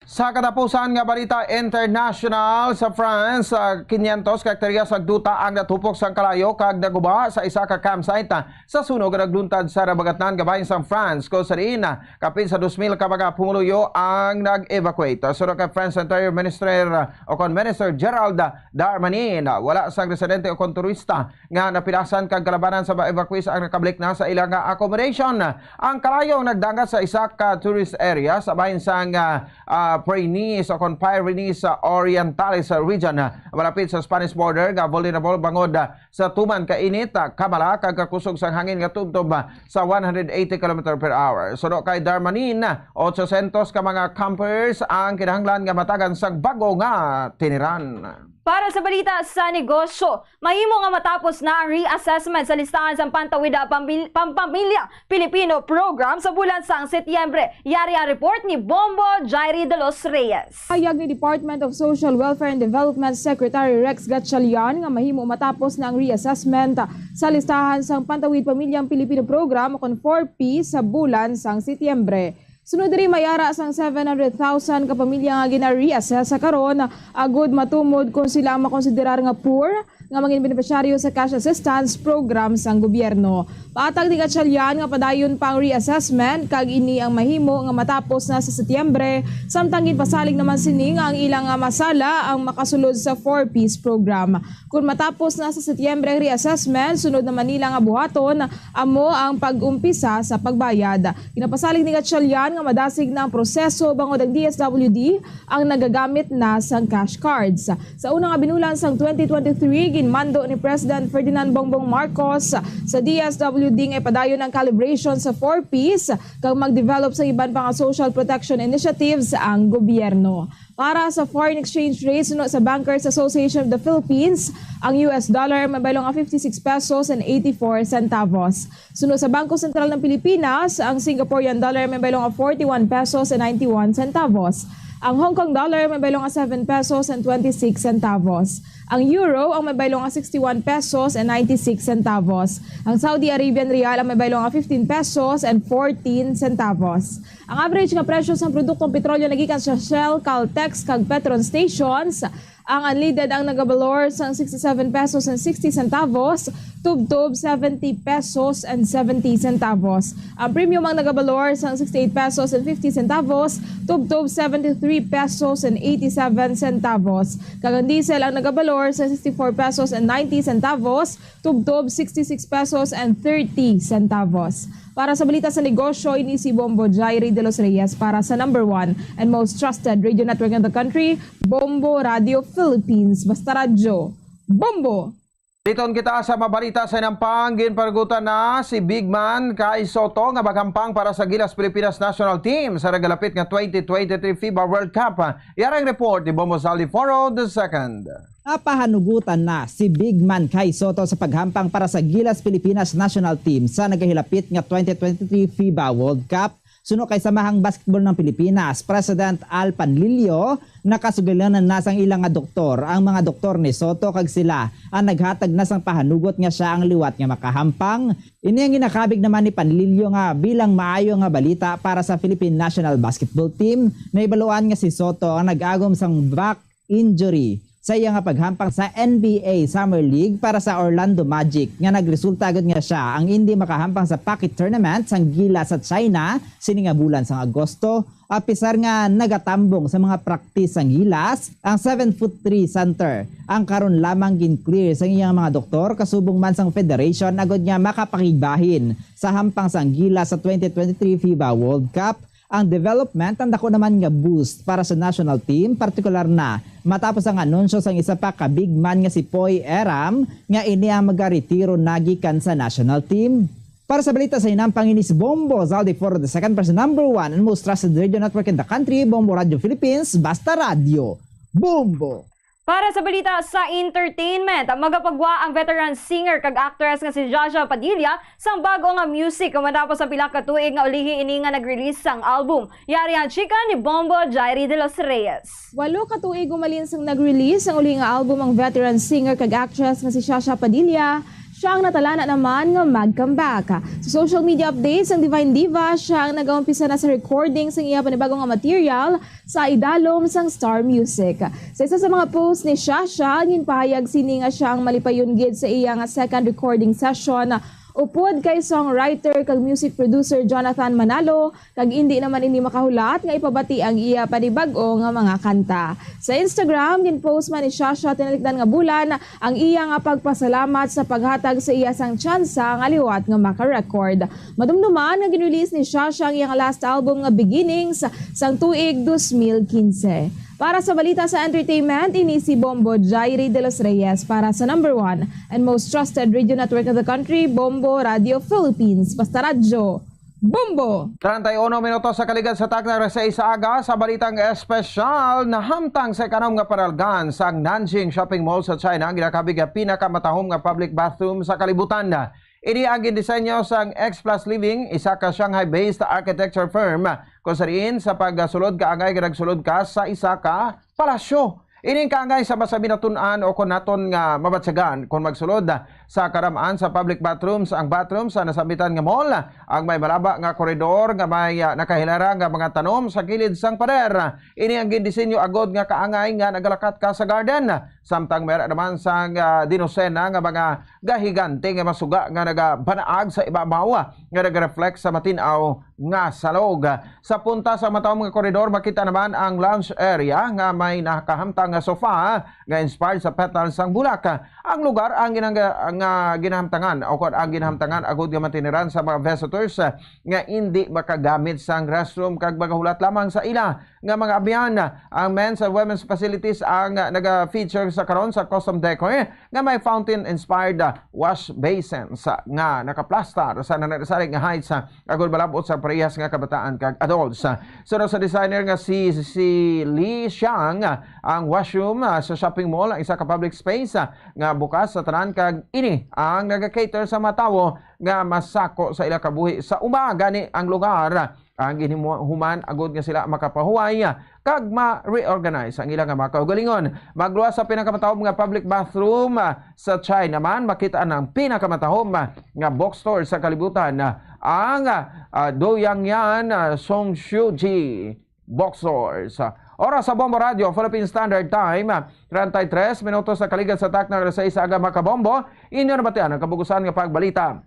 Sa katapusan nga balita international, sa France, ah, quinientos ka hektarya sa duta ang natupok sang kalayo kag naguba sa isa ka campsite, ah, sa sunog nga nagluntad sa dagatnan nga bahin sang France, kung sa diin, ah, kapin sa dos mil ka mga pumuluyo ang nag-evacuate. Suno kay French Interior Minister, ah, o kon Minister Gerald Darmanin, ah, wala sang residente o kon turista nga napilasan kag kalabanan sa mga evacuees ang nakabalik na sa ila nga accommodation. Ang kalayo nagdangat sa isa ka tourist area sa bahin sang, ah, ah, Pyrenees o kon Pyrenees, ah, Orientales, ah, region, ah, malapit sa Spanish border nga vulnerable bangod, ah, sa tuman ka init, ah, kamala kag kakusog sang hangin nga tubtob, ah, sa one hundred eighty kilometer per hour. Suno kay Darmanin, ah, ochocientos ka mga campers ang kinahanglan nga matagan sang bag-o nga tiniran. Para sa balita sa negosyo, mahimo nga matapos na ang reassessment sa listahan sang Pantawid Pamil-, Pampamilya Pilipino Program sa bulan sang Setyembre. Yari ang report ni Bombo Jairi de los Reyes. Hayag ni Department of Social Welfare and Development Secretary Rex Gatchalian nga mahimo matapos na ang reassessment sa listahan sang Pantawid Pamilyang Pilipino Program o kon four P sa bulan sang Setyembre. Sunod diri, may ara sang seven hundred thousand ka pamilya nga gina-reassess sa karon, agud matumod kon sila ang makonsiderar nga poor nga mangin benepisyaryo sa cash assistance program sang gobyerno. Paatag ni Gatchalian nga padayon pa ang reassessment kag ini ang mahimo nga matapos na sa Setyembre, samtang ginpasalig naman sini nga ang ilang, ah, masala ang makasulod sa four Ps program. Kon matapos na sa Setyembre ang reassessment, sunod naman nila nga buhaton amo ang pag-umpisa sa pagbayad. Ginapasalig ni Gatchalian nga madasig na ang proseso bangod ang D S W D ang nagagamit na sang cash cards. Sa una nga binulan sang twenty twenty-three, ginmando ni President Ferdinand Bongbong Marcos sa D S W D nga ipadayon ang calibration sa four Ps kag mag-develop sa iban pa nga social protection initiatives ang gobyerno. Para sa foreign exchange rate, suno sa Bankers Association of the Philippines, ang U S dollar may baylo nga fifty-six pesos and eighty-four centavos. Suno sa Bangko Sentral ng Pilipinas, ang Singaporean dollar may baylo nga forty-one pesos and ninety-one centavos. Ang Hong Kong dollar may baylo nga seven pesos and twenty-six centavos. Ang euro ang may baylo nga sixty-one pesos and ninety-six centavos. Ang Saudi Arabian riyal ang may baylo nga fifteen pesos and fourteen centavos. Ang average nga presyo sang produktong petrolyo nagikan sa Shell, Caltex, kag Petron stations, ang unleaded ang nagabalor sang sixty-seven pesos and sixty centavos, tubtob seventy pesos and seventy centavos. Ang premium ang nagabalor sang sixty-eight pesos and fifty centavos, tubtob seventy-three pesos and eighty-seven centavos. Kag ang diesel ang nagabalor sa sixty-four pesos and ninety centavos, tubtob sixty-six pesos and thirty centavos. Para sa balita sa negosyo, ini si Bombo Jairi de los Reyes para sa number one and most trusted radio network in the country, Bombo Radio Philippines. Basta Radyo, Bombo! Liton kita sa mabalita sa nampang. Ginpanugutan na si Big Man Kai Soto nga maghampang para sa Gilas Pilipinas National Team sa nagalapit nga twenty twenty-three FIBA World Cup. Yari ang report ni Bombo Zaldi Foro the second. Napahanugutan na si Big Man Kai Soto sa paghampang para sa Gilas Pilipinas National Team sa nagahilapit nga twenty twenty-three FIBA World Cup. Suno kay Samahang Basketball ng Pilipinas President Al Panlilio, nakasugilanan na sang ila nga doktor ang mga doktor ni Soto, kag sila ang naghatag na sang pahanugot nga sia ang liwat nga makahampang. Ini ang ginakabig naman ni Panlilio nga bilang maayo nga balita para sa Philippine National Basketball Team. Nahibaluan nga si Soto ang nag-agom sang back injury sa iya nga paghampang sa N B A Summer League para sa Orlando Magic, nga nagresulta gid nga sia ang indi makahampang sa Pocket Tournament sang Gilas sa China sini nga bulan sang Agosto. Apisar nga nagatambong sa mga practice sang Gilas, ang seven foot three center ang karon lamang gin-clear sang iyang mga doktor kasubong man sang federation agud nga makapakigbahin sa hampang sang Gilas sa twenty twenty-three FIBA World Cup. Ang development ang dako naman nga boost para sa national team, partikular na matapos ang anunsyo sang isa pa ka big man nga si Poy Eram nga ini ang magaretiro na gikan sa national team. Para sa balita sa hinampang, ini si Bombo Zaldi Foro the second para sa number one and most trusted radio network in the country, Bombo Radio Philippines, Basta Radyo, Bombo! Para sa balita sa entertainment, magapagwa ang veteran singer kag actress nga si Shasha Padilla sang bag-o nga music matapos ang pila ka tuig nga ulihi ini nga nag-release sang album. Yari ang chika ni Bombo Jairi de los Reyes. Walo ka tuig gumalin sang nag-release ang uli nga album ang veteran singer kag actress nga si Shasha Padilla, siya ang natalana naman nga mag-comeback. Sa social media updates, ang Divine Diva, siya ang nagaumpisa na sa recording sang iya panibago nga material sa idalom sang Star Music. Sa isa sa mga post ni Shasha, ginpahayag sini nga siya ang malipayon gid sa iya nga second recording session upod kay songwriter kag music producer Jonathan Manalo, kag indi naman ini makahulat nga ipabati ang iya panibag-o nga mga kanta. Sa Instagram, ginpost man ni Shasha tinalikdan nga bulan ang iya nga pagpasalamat sa paghatag sa iya sang tsansa nga liwat nga maka-record. Madumduman nga gin-release ni Shasha ang iyang last album nga Beginnings sang tuig dos mil quince. Para sa balita sa entertainment, ini si Bombo Jairi de los Reyes para sa number one and most trusted radio network in the country, Bombo Radio Philippines. Basta Radyo, Bombo! Treinta y uno minutos sa kaligad sa takna alas seis sa aga. Sa balitang espesyal, nahamtang sa ikanom nga panalgan sa Nanjing Shopping Mall sa China ang ginakabig nga pinakamatahom nga public bathroom sa kalibutan. Ini ang gindisenyo sang X Plus Living, isa ka Shanghai-based architecture firm, kung sa diin sa pagsulod ka angay nga nagsulod ka sa isa ka palasyo. Ining kaangay sa masabi natun-an o kon naton nga mabatyagan kon magsulod sa karamaan sa public bathrooms ang bathroom sa nasambitan nga mall, ang may malaba nga koridor nga may, ah, nakahilera nga mga tanom sa kilid sang pader. Ini ang gindisenyo agod nga kaangay nga nagalakat ka sa garden. Samtang may ara naman sang, ah, dinosena nga mga gahigante nga masuga nga nagabanaag sa ibabaw, nga naga-reflect sa matin-aw nga salog. Sa punta sa matahom nga koridor, makita naman ang lounge area nga may nakahamtang nga sofa nga inspired sa petals sang bulak. Ang lugar ang ginang-, nga ginahamtangan o kon ang ginahamtangan agud nga matiniran sa mga visitors nga indi makagamit sang restroom kag magahulat lamang sa ila nga mga abyan. Ang men's and women's facilities ang naga-feature sa karon sa custom decor nga may fountain-inspired, ah, wash basins, ah, nga nakaplastar sa nanagsalig nga heights, ah, agud malab-ot sa parehas nga kabataan kag adults. Ah, suno sa designer nga si, si Li Xiang, ah, ang washroom, ah, sa shopping mall ang isa ka public space, ah, nga bukas sa tanan kag ini ang naga-cater sa mga tawo nga masako sa ila kabuhi sa uma. Gani ang lugar ang ginhimuhuman agud nga sila makapahuway kag ma-reorganize ang ila nga mga kaugalingon. Magluwas sa pinakamatahom nga public bathroom, ah, sa China man, makita ang pinakamatahom, ah, nga bookstore sa kalibutan, ah, ang, ah, Doyangyan, ah, Songshuji Bookstores. Oras sa Bombo Radio, Philippine Standard Time, ah, treinta y tres minutos sa kaligad sa takna alas seis sa aga, mga kabombo. Inyo nabatian ang kabugusan nga pagbalita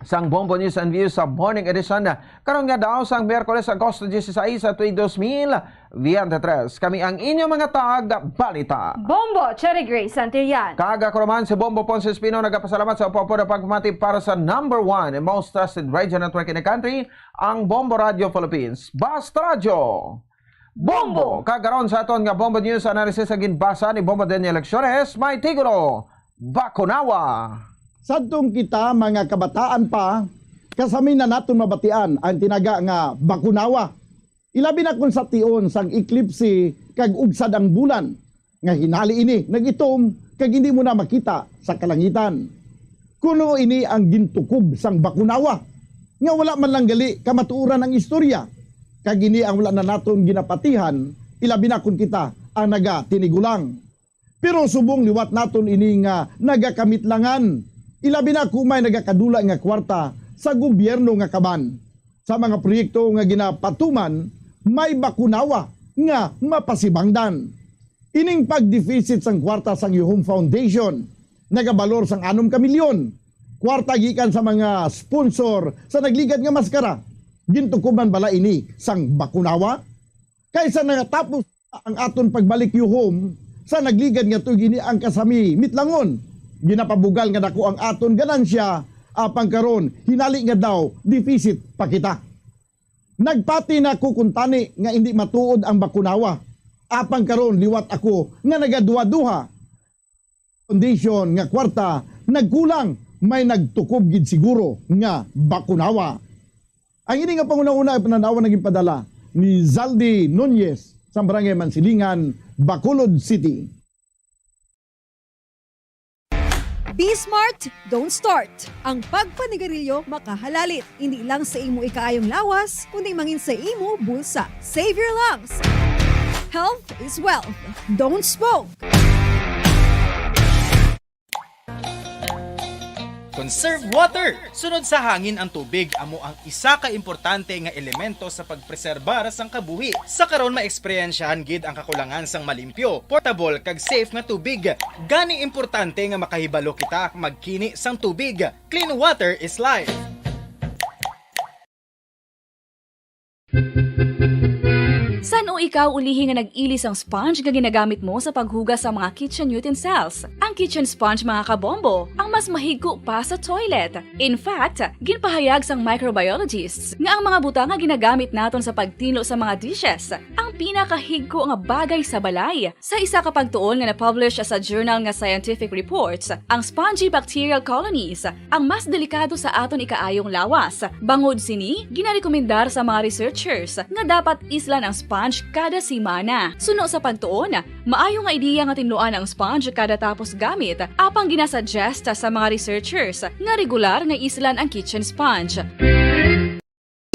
sang Bombo News and Views sa morning edition karon nga daw sang Miyerkules, Agosto dieciséis sa tuig dos mil veintitrés. Kami ang inyo mga tag-balita, Bombo Cherry Grace Santillan. Kag ako naman si Bombo Ponce Espino, nagapasalamat sa upo-upo na pagpamati para sa number one and most trusted radio network in the country, ang Bombo Radio Philippines. Basta Radyo Bombo! Kag karon sa aton nga Bombo News Analysis, ang ginbasa ni Bombo Daniel Lecciones, may titulo, Bakunawa. Sadtong kita mga kabataan pa, kasami na naton mabatian ang tinaga nga bakunawa. Ilabi na kung sa tion sang eklipse kag ugsad ang bulan, nga hinali ini nag-itom kag hindi mo na makita sa kalangitan. Kuno ini ang gintukob sang bakunawa, nga wala man lang gali kamatuoran ang istorya, kag ini ang wala na naton ginapatihan, ilabi na kung kita ang nagatinigulang. Pero subong liwat naton ini nga nagakamitlangan, ilabi na kung may nagakadula nga kwarta sa gobyerno nga kaban. Sa mga proyekto nga ginapatuman, may bakunawa nga mapasibangdan. Ining pagdeficit sang kwarta sang Yuhom Foundation, nagabalor sang anom ka milyon. Kwarta gikan sa mga sponsor sa nagligad nga maskara. Gintukob man bala ini sang bakunawa? Kaysa nangatapos ang aton pagbalik yuhom sa nagligad nga tuig, ini ang kasami mitlangon. Ginapabugal nga dako ang aton ganansya, apang karon hinali nga daw deficit pa kita. Nagpati na ko kuntani nga indi matuod ang bakunawa. Apang karon liwat ako nga nagaduha-duha. Foundation nga kwarta nagkulang, may nagtukob gid siguro nga bakunawa. Ang ini nga panghunahuna ay pananawa naging padala ni Zaldi Nunez sa Barangay Mansilingan, Bacolod City. Be smart, don't start. Ang pagpanigarilyo makahalalit, hindi lang sa imo ikaayong lawas, kundi mangin sa imo bulsa. Save your lungs. Health is wealth. Don't smoke. Conserve water. Sunod sa hangin ang tubig, amo ang isa ka importante nga elemento sa pagpreserbar sang kabuhi. Sa karon, maeksperyensyahan gid ang kakulangan sang malimpyo, portable, kag safe nga tubig. Gani importante nga makahibalo kita magkini sang tubig. Clean water is life. San-o ikaw ulihi nga nag-ili sang sponge nga ginagamit mo sa paghugas sa mga kitchen utensils? Ang kitchen sponge, mga kabombo, ang mas mahigko pa sa toilet. In fact, ginpahayag sang microbiologists nga ang mga butang nga ginagamit naton sa pagtinlo sa mga dishes, ang Pinakahigko nga bagay sa balay. Sa isa ka pagtuon nga na-publish sa journal nga Scientific Reports, ang spongy bacterial colonies ang mas delikado sa aton ikaayong lawas. Bangod sini, ginarekomendar sa mga researchers nga dapat islan ang sponge kada semana. Suno sa pagtuon, maayo nga ideya nga tinluan ang sponge kada tapos gamit, apang ginasuggest sa mga researchers nga regular nga islan ang kitchen sponge.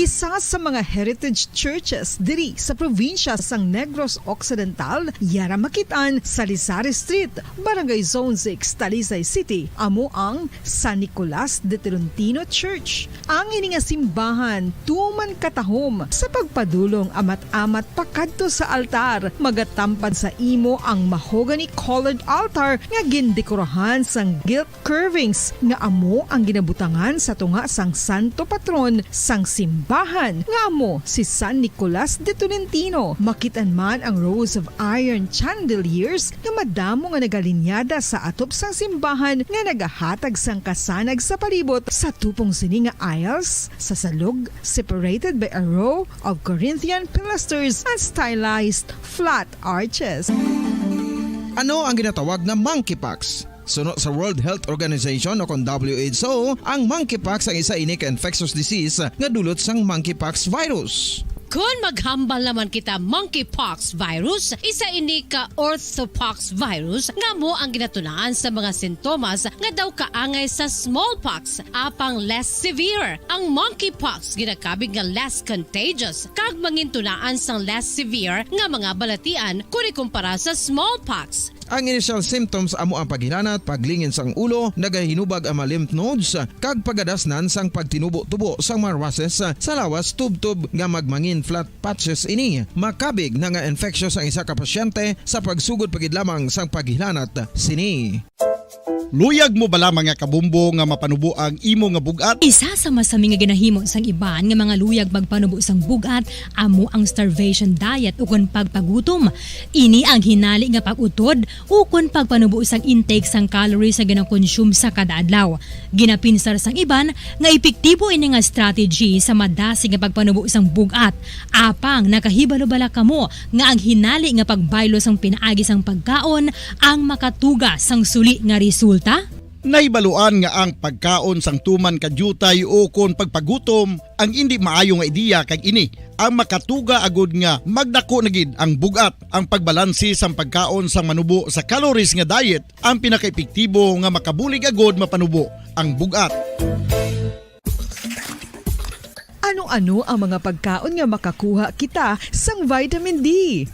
Isa sa mga heritage churches diri sa probinsya sang Negros Occidental, yara makit-an sa Lizares Street, Barangay Zone six, Talisay City, amo ang San Nicolas de Tolentino Church. Ang ini nga simbahan tuman katahom sa pagpadulong amat-amat pakadto sa altar. Magatampad sa imo ang mahogany-colored altar nga gindekorahan sang gilt curvings nga amo ang ginabutangan sa tunga sang santo patron sang simbahan, nga amo si San Nicolas de Tolentino. Makit-an man ang rows of iron chandeliers nga madamo nga nagalinyada sa atop sang simbahan nga nagahatag sang kasanag sa palibot. Sa tupong sini nga aisles, sa salog, separated by a row of Corinthian pilasters and stylized flat arches. Ano ang ginatawag nga monkeypox? Suno sa World Health Organization o kon W H O, ang monkeypox ang isa ini ka infectious disease nga dulot sang monkeypox virus. Kon maghambal naman kita monkeypox virus, isa ini ka orthopox virus nga amo ang ginatunaan sa mga sintomas nga daw kaangay sa smallpox, apang less severe. Ang monkeypox ginakabig nga less contagious kag mangintunaan sang less severe nga mga balatian kon ikumpara sa smallpox. Ang initial symptoms amo ang paghilanat, paglingin sang ulo, nagahinubag ang mga lymph nodes, kag pagadasnan sang pagtinubo-tubo sang mga rushes sa lawas, tubtob nga magmangin flat patches ini. Makabig na nga infectious ang isa ka pasyente sa pagsugod pa gid lamang sang paghilanat sini. Luyag mo bala, mga kabombo, nga mapanubo ang imo nga bug-at? Isa sa masami nga ginahimo sang iban nga mga luyag magpanubo sang bug-at amo ang starvation diet ukon pagpagutom. Ini ang hinali nga pag-utod ukon pagpanubo sang intake sang calories nga ginakonsume sa kada adlaw. Ginapinsar sang iban nga epektibo ini nga strategy sa madasig nga pagpanubo sang bug-at. Apang nakahibalo bala kamo nga ang hinali nga pagbaylo sang pinaagi sang pagkaon ang makatuga sang suli nga resulta? Nahibaluan nga ang pagkaon sang tuman ka diutay ukon pagpagutom ang indi maayo nga ideya, kag ini ang makatuga agud nga magdako na gid ang bug-at. Ang pagbalanse sang pagkaon sang manubo sa calories nga diet ang pinakaepektibo nga makabulig agud mapanubo ang bug-at. Ano-ano ang mga pagkaon nga makakuha kita sang vitamin D?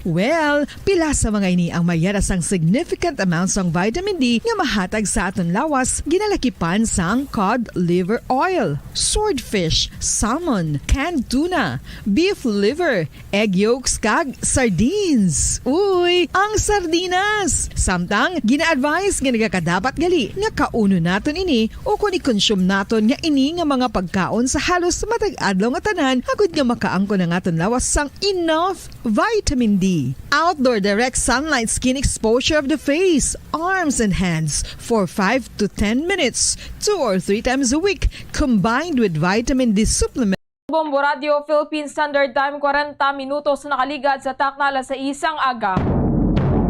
Well, pila sa mga ini ang may yara sang significant amount sang vitamin D nga mahatag sa aton lawas, ginalakipan sang cod liver oil, swordfish, salmon, canned tuna, beef liver, egg yolks, kag sardines. Uy, ang sardinas! Samtang, gina-advise nga nagakadapat gali nga kaunon naton ini ukon i-consume naton nga ini nga mga pagkaon sa halos matag adlaw nga tanan, agud nga makaangkon ang aton lawas sang enough vitamin D. Outdoor direct sunlight skin exposure of the face, arms, and hands for five to ten minutes, two or three times a week, combined with vitamin D supplement. Bombo Radio Philippine Standard Time, kwarenta minutos na nakaligad sa takna alas sais sang aga.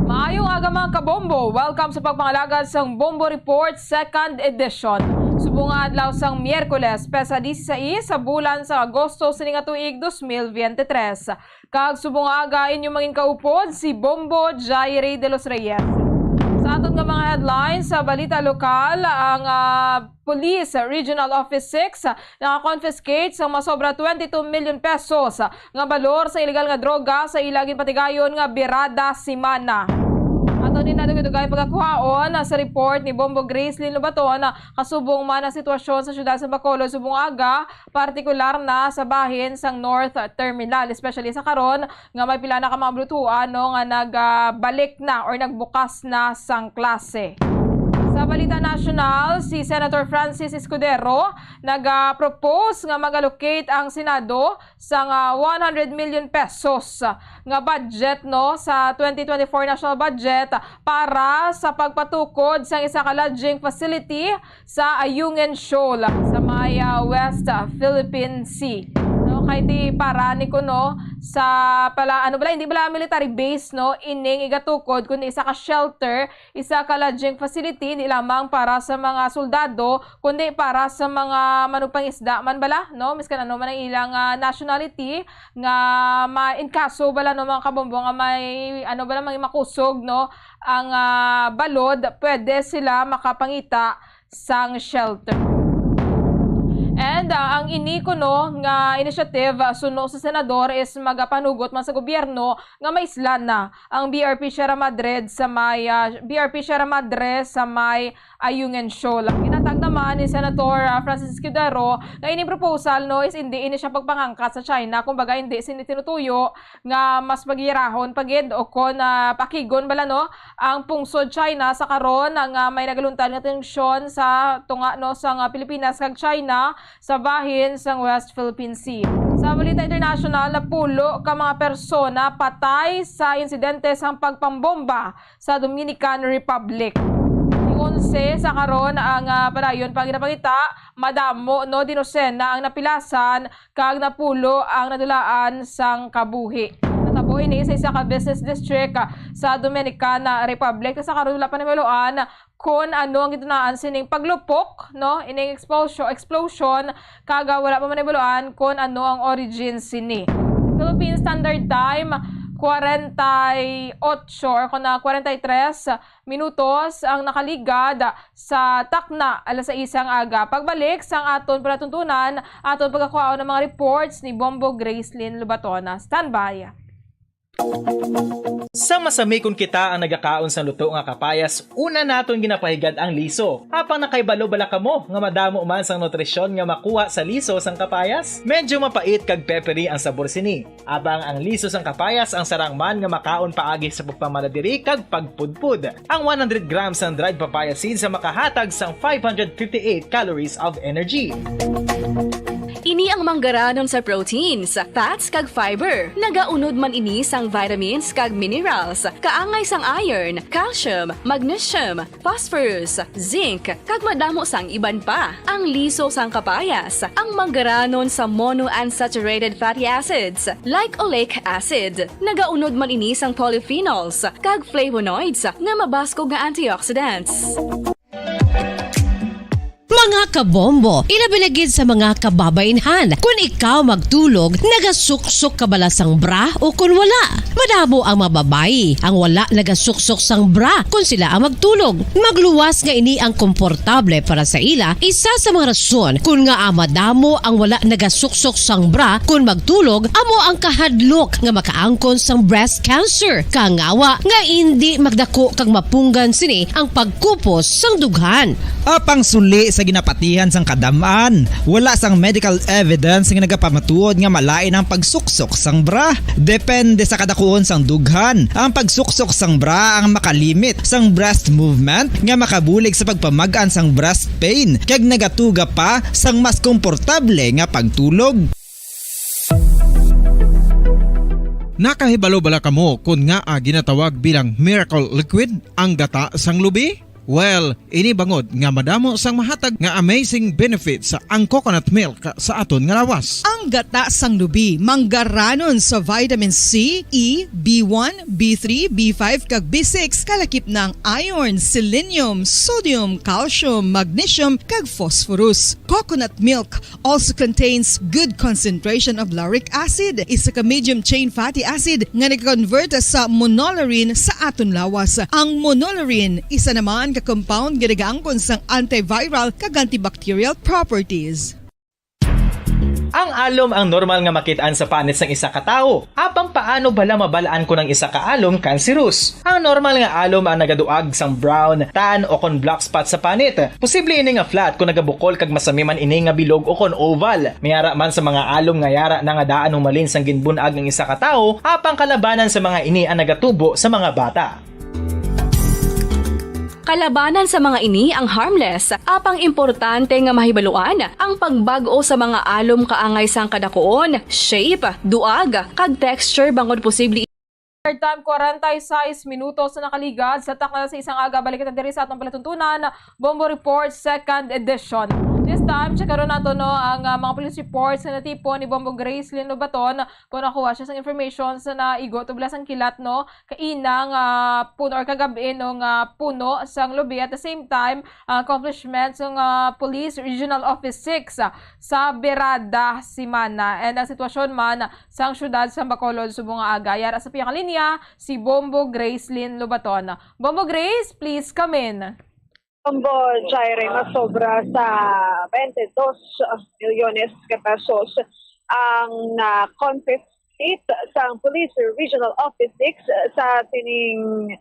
Maayong aga, mga kabombo. Welcome sa pagpangalagad sang Bombo Report Second Edition. Subong nga adlaw sang Miyerkules, petsa disisais sa bulan sa Agosto sini nga tuig, dos mil bente tres. Kag subong nga aga, inyong mangin kaupod si Bombo Jaire de los Reyes. Sa aton nga mga headlines, sa balita lokal, ang, ah, Police Regional Office six naka-confiscate sang masobra twenty-two million pesos nga balor sa iligal nga droga sa ila ginpatigayon nga birada semana. Ato ni nadugay-dugay pagkakuhaon sa report ni Bombo Grace Lin Lobaton, kasubong man ang sitwasyon sa siyudad sa Bacolod subong aga, partikular na sa bahin sang North Terminal, especially sa karon nga may pila na ka mga bulutuan, no, nga nagbalik na or nagbukas na sang klase. Sa balita nasyonal, si Senator Francis Escudero nag-propose nga mag-allocate ang Senado sang, ah, one hundred million pesos nga budget, no, sa twenty twenty-four national budget para sa pagpatukod sang isa ka lodging facility sa Ayungin Shoal sa may, ah, West, ah, Philippine Sea. No, kay ti para ni kuno Sa pala, ano bala, hindi bala military base, no, ining igatukod, kundi isa ka shelter, isa ka lodging facility, hindi lamang para sa mga soldado, kundi para sa mga manugpangisda man bala, no, miskan ano man ang ilang, ah, nationality, nga ma-, in kaso bala, no, mga kabombo, nga may, ano bala, may makusog, no, ang, ah, balod, pwede sila makapangita sang shelter. And, ah, ang ini kuno nga initiative, ah, suno sa senador is magapanugot man sa gobyerno nga maislan na ang B R P Sierra Madre sa may, ah, B R P Sierra Madre sa may Ayungin Shoal. Ginatag naman ni Senator, ah, Francis Escudero nga ining proposal, no, is hindi ini siya pagpangangkat sa China, kumbaga hindi sini tinutuyo nga mas pagyarahon pa gid o kon, ah, pakigon bala, no, ang pungsod China sa karon nga may nagaluntad nga tensyon sa tunga, no, sang Pilipinas kag China sa bahin sang West Philippine Sea. Sa balita international, napulo ka mga persona patay sa insidente sang pagpambomba sa Dominican Republic. Onse sa karon ang, ah, padayon pa ginapangita, madamo, no, dinusena ang napilasan kag napulo ang nadulaan sang kabuhi. Natabo ini sa isa ka business district, ah, sa Dominican Republic. Sa karon, wala pa nahibaluan kon ano ang gidunaan sining paglupok, no, ining explosion, explosion, kag, ah, wala pa man nahibaluan kon ano ang origin sini. Philippine Standard Time, kwarenta y ocho or kon, ah, kwarenta y tres minutos ang nakaligad sa takna alas sais sang aga. Pagbalik sang aton palatuntunan, aton pagkakuhaon ang mga reports ni Bombo Gracelyn Lubatona. Standby. Sa masami kon kita ang nagakaon sang luto nga kapayas, una naton ginapahigad ang liso. Apang nakahibalo bala kamo nga madamo man sang nutrisyon nga makuha sa liso sang kapayas? Medyo mapait kag peppery ang sabor sini. Apang ang liso sang kapayas ang sarang man nga makaon paagi sa pagpamaladiri kag pagpudpod. Ang one hundred grams sang dried papaya seeds ang makahatag sang five hundred fifty-eight calories of energy. Ini ang manggaranon sa proteins, fats, kag fiber. Nagaunod man ini sang vitamins kag minerals, kaangay sang iron, calcium, magnesium, phosphorus, zinc, kag madamo sang iban pa. Ang liso sang kapayas, ang manggaranon sa monounsaturated fatty acids, like oleic acid. Nagaunod man ini sang polyphenols kag flavonoids nga mabaskog nga antioxidants. Mga kabombo, ilabi na gid sa mga kababainhan. Kun ikaw magtulog, nagasuksok ka bala sang bra o kun wala? Madamo ang mga babayi ang wala nagasuksok sang bra kun sila ang magtulog. Magluwas nga ini ang komportable para sa ila, isa sa mga rason kun ngaa madamo ang wala nagasuksok sang bra kun magtulog amo ang kahadlok nga makaangkon sang breast cancer, kangawa nga indi magdako kag mapunggan sini ang pagkupos sang dughan. Apang suli sa ginapatihan sang kadam-an, wala sang medical evidence nga nagapamatuod nga malain ang pagsuksok sang bra. Depende sa kadakuon sang dughan, ang pagsuksok sang bra ang makalimit sang breast movement nga makabulig sa pagpamag-an sang breast pain kag nagatuga pa sang mas komportable nga pagtulog. Nakahibalo bala kamo kon ngaa ginatawag bilang miracle liquid ang gata sang lubi? Well, ini bangod nga madamo sang mahatag nga amazing benefits ang coconut milk sa aton nga lawas. Ang gata sang lubi manggaranon sa vitamin C, E, B one, B three, B five, kag B six, kalakip na ang iron, selenium, sodium, calcium, magnesium, kag phosphorus. Coconut milk also contains good concentration of lauric acid, isa ka medium chain fatty acid nga nag-convert sa monolaurin sa aton lawas. Ang monolaurin, isa naman ka compound nga nagaangkon sang antiviral kag antibacterial properties. Ang alom ang normal nga makit-an sa panit sang isa ka tawo. Apang paano bala mabal-an kon ang isa ka alom cancerous? Ang normal nga alom ang nagaduag sang brown, tan, o kon black spot sa panit. Posible ini nga flat kon nagabukol kag masami man ini nga bilog o kon oval. May ara man sa mga alom nga yara na nga daan humalin sang ginbun-ag ang isa ka tawo, apang kalabanan sa mga ini ang nagatubo sa mga bata. Kalabanan sa mga ini ang harmless, apang importante nga mahibaluan ang pagbag-o sa mga alom kaangay sang kadakuon, shape, duag, kag texture bangod posible. Time, kwarenta y seis minutos na nakaligad sa takna sa isang aga. Balik kita diri sa atong palatuntunan, Bombo Report, second edition. This time, checkaron nato, no, ang, ah, mga police reports nga natipon ni Bombo Gracelyn Lobaton kung nakuha siya sang information sa naigo tublas ang kilat, no, kaina nga puno or kagab-i, no, nga puno sang lubi. At the same time, ang accomplishments sang, ah, Police Regional Office six, ah, sa Birada Simana. And ang sitwasyon man sang syudad sa Bacolod subong nga aga. Yara sa pihak linya si Bombo Gracelyn Lobaton. Bombo Grace, please come in. Bombo Jaire, masobra sa twenty-two milyones ka pesos ang na-confiscate sang Police Regional Office six sa sining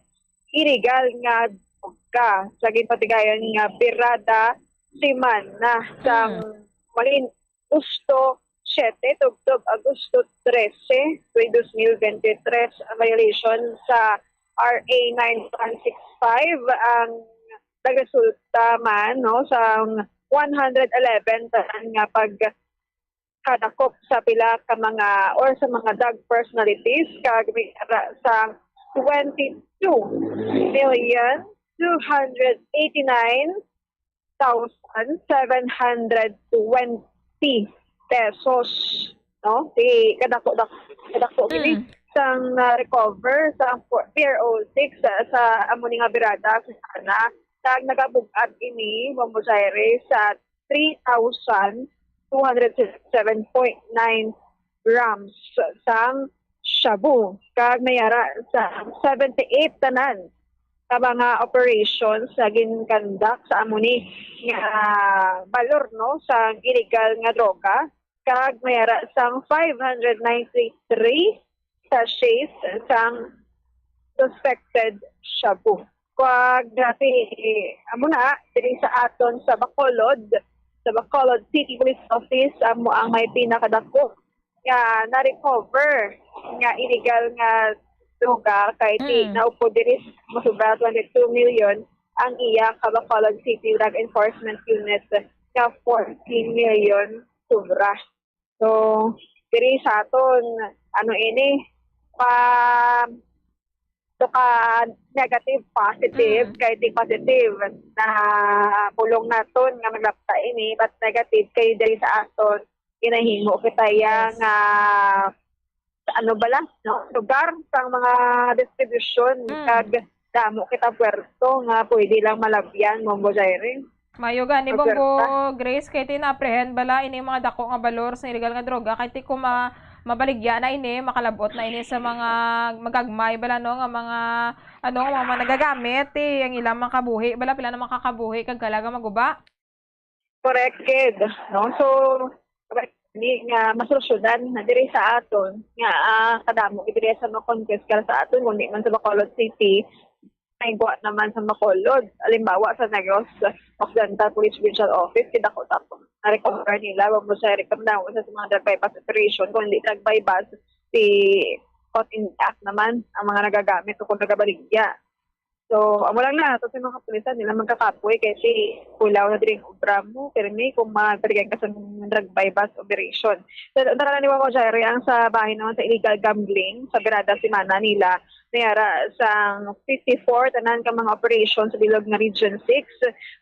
iligal nga droga sa ginpatigayon nga Birada Simana sang Hmm. Malin-, Agosto siete tubtob Agosto trese, tuig dos mil bente tres, ang violation sa R A nine one six five ang nagresulta man, no, sa one hundred eleven tanan nga pagkadakop sa pila ka mga or sa mga drug personalities, kag may ara sa twenty-two million two hundred eighty-nine thousand seven hundred twenty pesos, no? Di kadako, dak-, kadako gini Mm. sang na-recover sa P R O six sa, sa amo ni nga Birada Simana. Kag nagabug-at ini, Bombo Jaire, sa three thousand two hundred seven point nine grams sang shabu, kag nayara sa seventy-eight tanan ka mga operations nga gin-conduct sa amo ni nga balor, no, sa illegal nga droga, kag nayara sang five hundred ninety-three sachets sang suspected shabu. Kag dati, amo na, diri sa aton sa Bacolod, sa Bacolod City Police Office, amo ang may pinakadako nga na-recover nga illegal nga droga, kay ti Mm. naupod diri masobra twenty-two million ang iya ka Bacolod City Drug Enforcement Unit nga fourteen million sobra. So, diri sa aton, ano ini, pa, to ka negative, positive, Mm. kay di positive na pulong naton nga maglapta ini, but negative kay diri sa aton, ginahimo kita ya Yes. nga, ano bala, no? Lugar sang mga distribution, Mm. kag damo kita puerto nga pwede lang malabyan, Bombo Jaire. Mayo gani, Bombo Grace, kay ti na-apprehend bala ini mga dako nga balor sa illegal nga droga, kay ti kung ma-, mabaligya na ini, makalab-ot na ini sa mga magagmay bala, no, nga mga, ano, nga mga nagagamit, ti ang ilang mga kabuhi bala, pila na makakabuhi kag kalaga maguba. Correct, kid, no? So, ni nga masolusyonan na diri sa aton nga, ah, kadamo gid diri sa mga confiscal sa aton, kundi man sa Bacolod City, may guwa naman sa Bacolod. Halimbawa, sa Negros Occidental Police Regional Office, kita ko tapos na-recover nila, wag mo siya rekomendar sa mga drug buy-bust operation, kundi drug buy-bust, si caught in the act naman ang mga nagagamit o kung nagabaligya. So, amo lang na, ato sa mga kapulisan, nila magkakapoy, kay si kulaw na diri ang obra mo, pero may kung magpaligan ka sa drug buy-bust operation. So, ang tanan ni Wako Jaire, ang sa bahin naman sa illegal gambling, sa Birada Simana nila, nayara sang fifty-four tanan ka mga operation sa bilog nga Region six.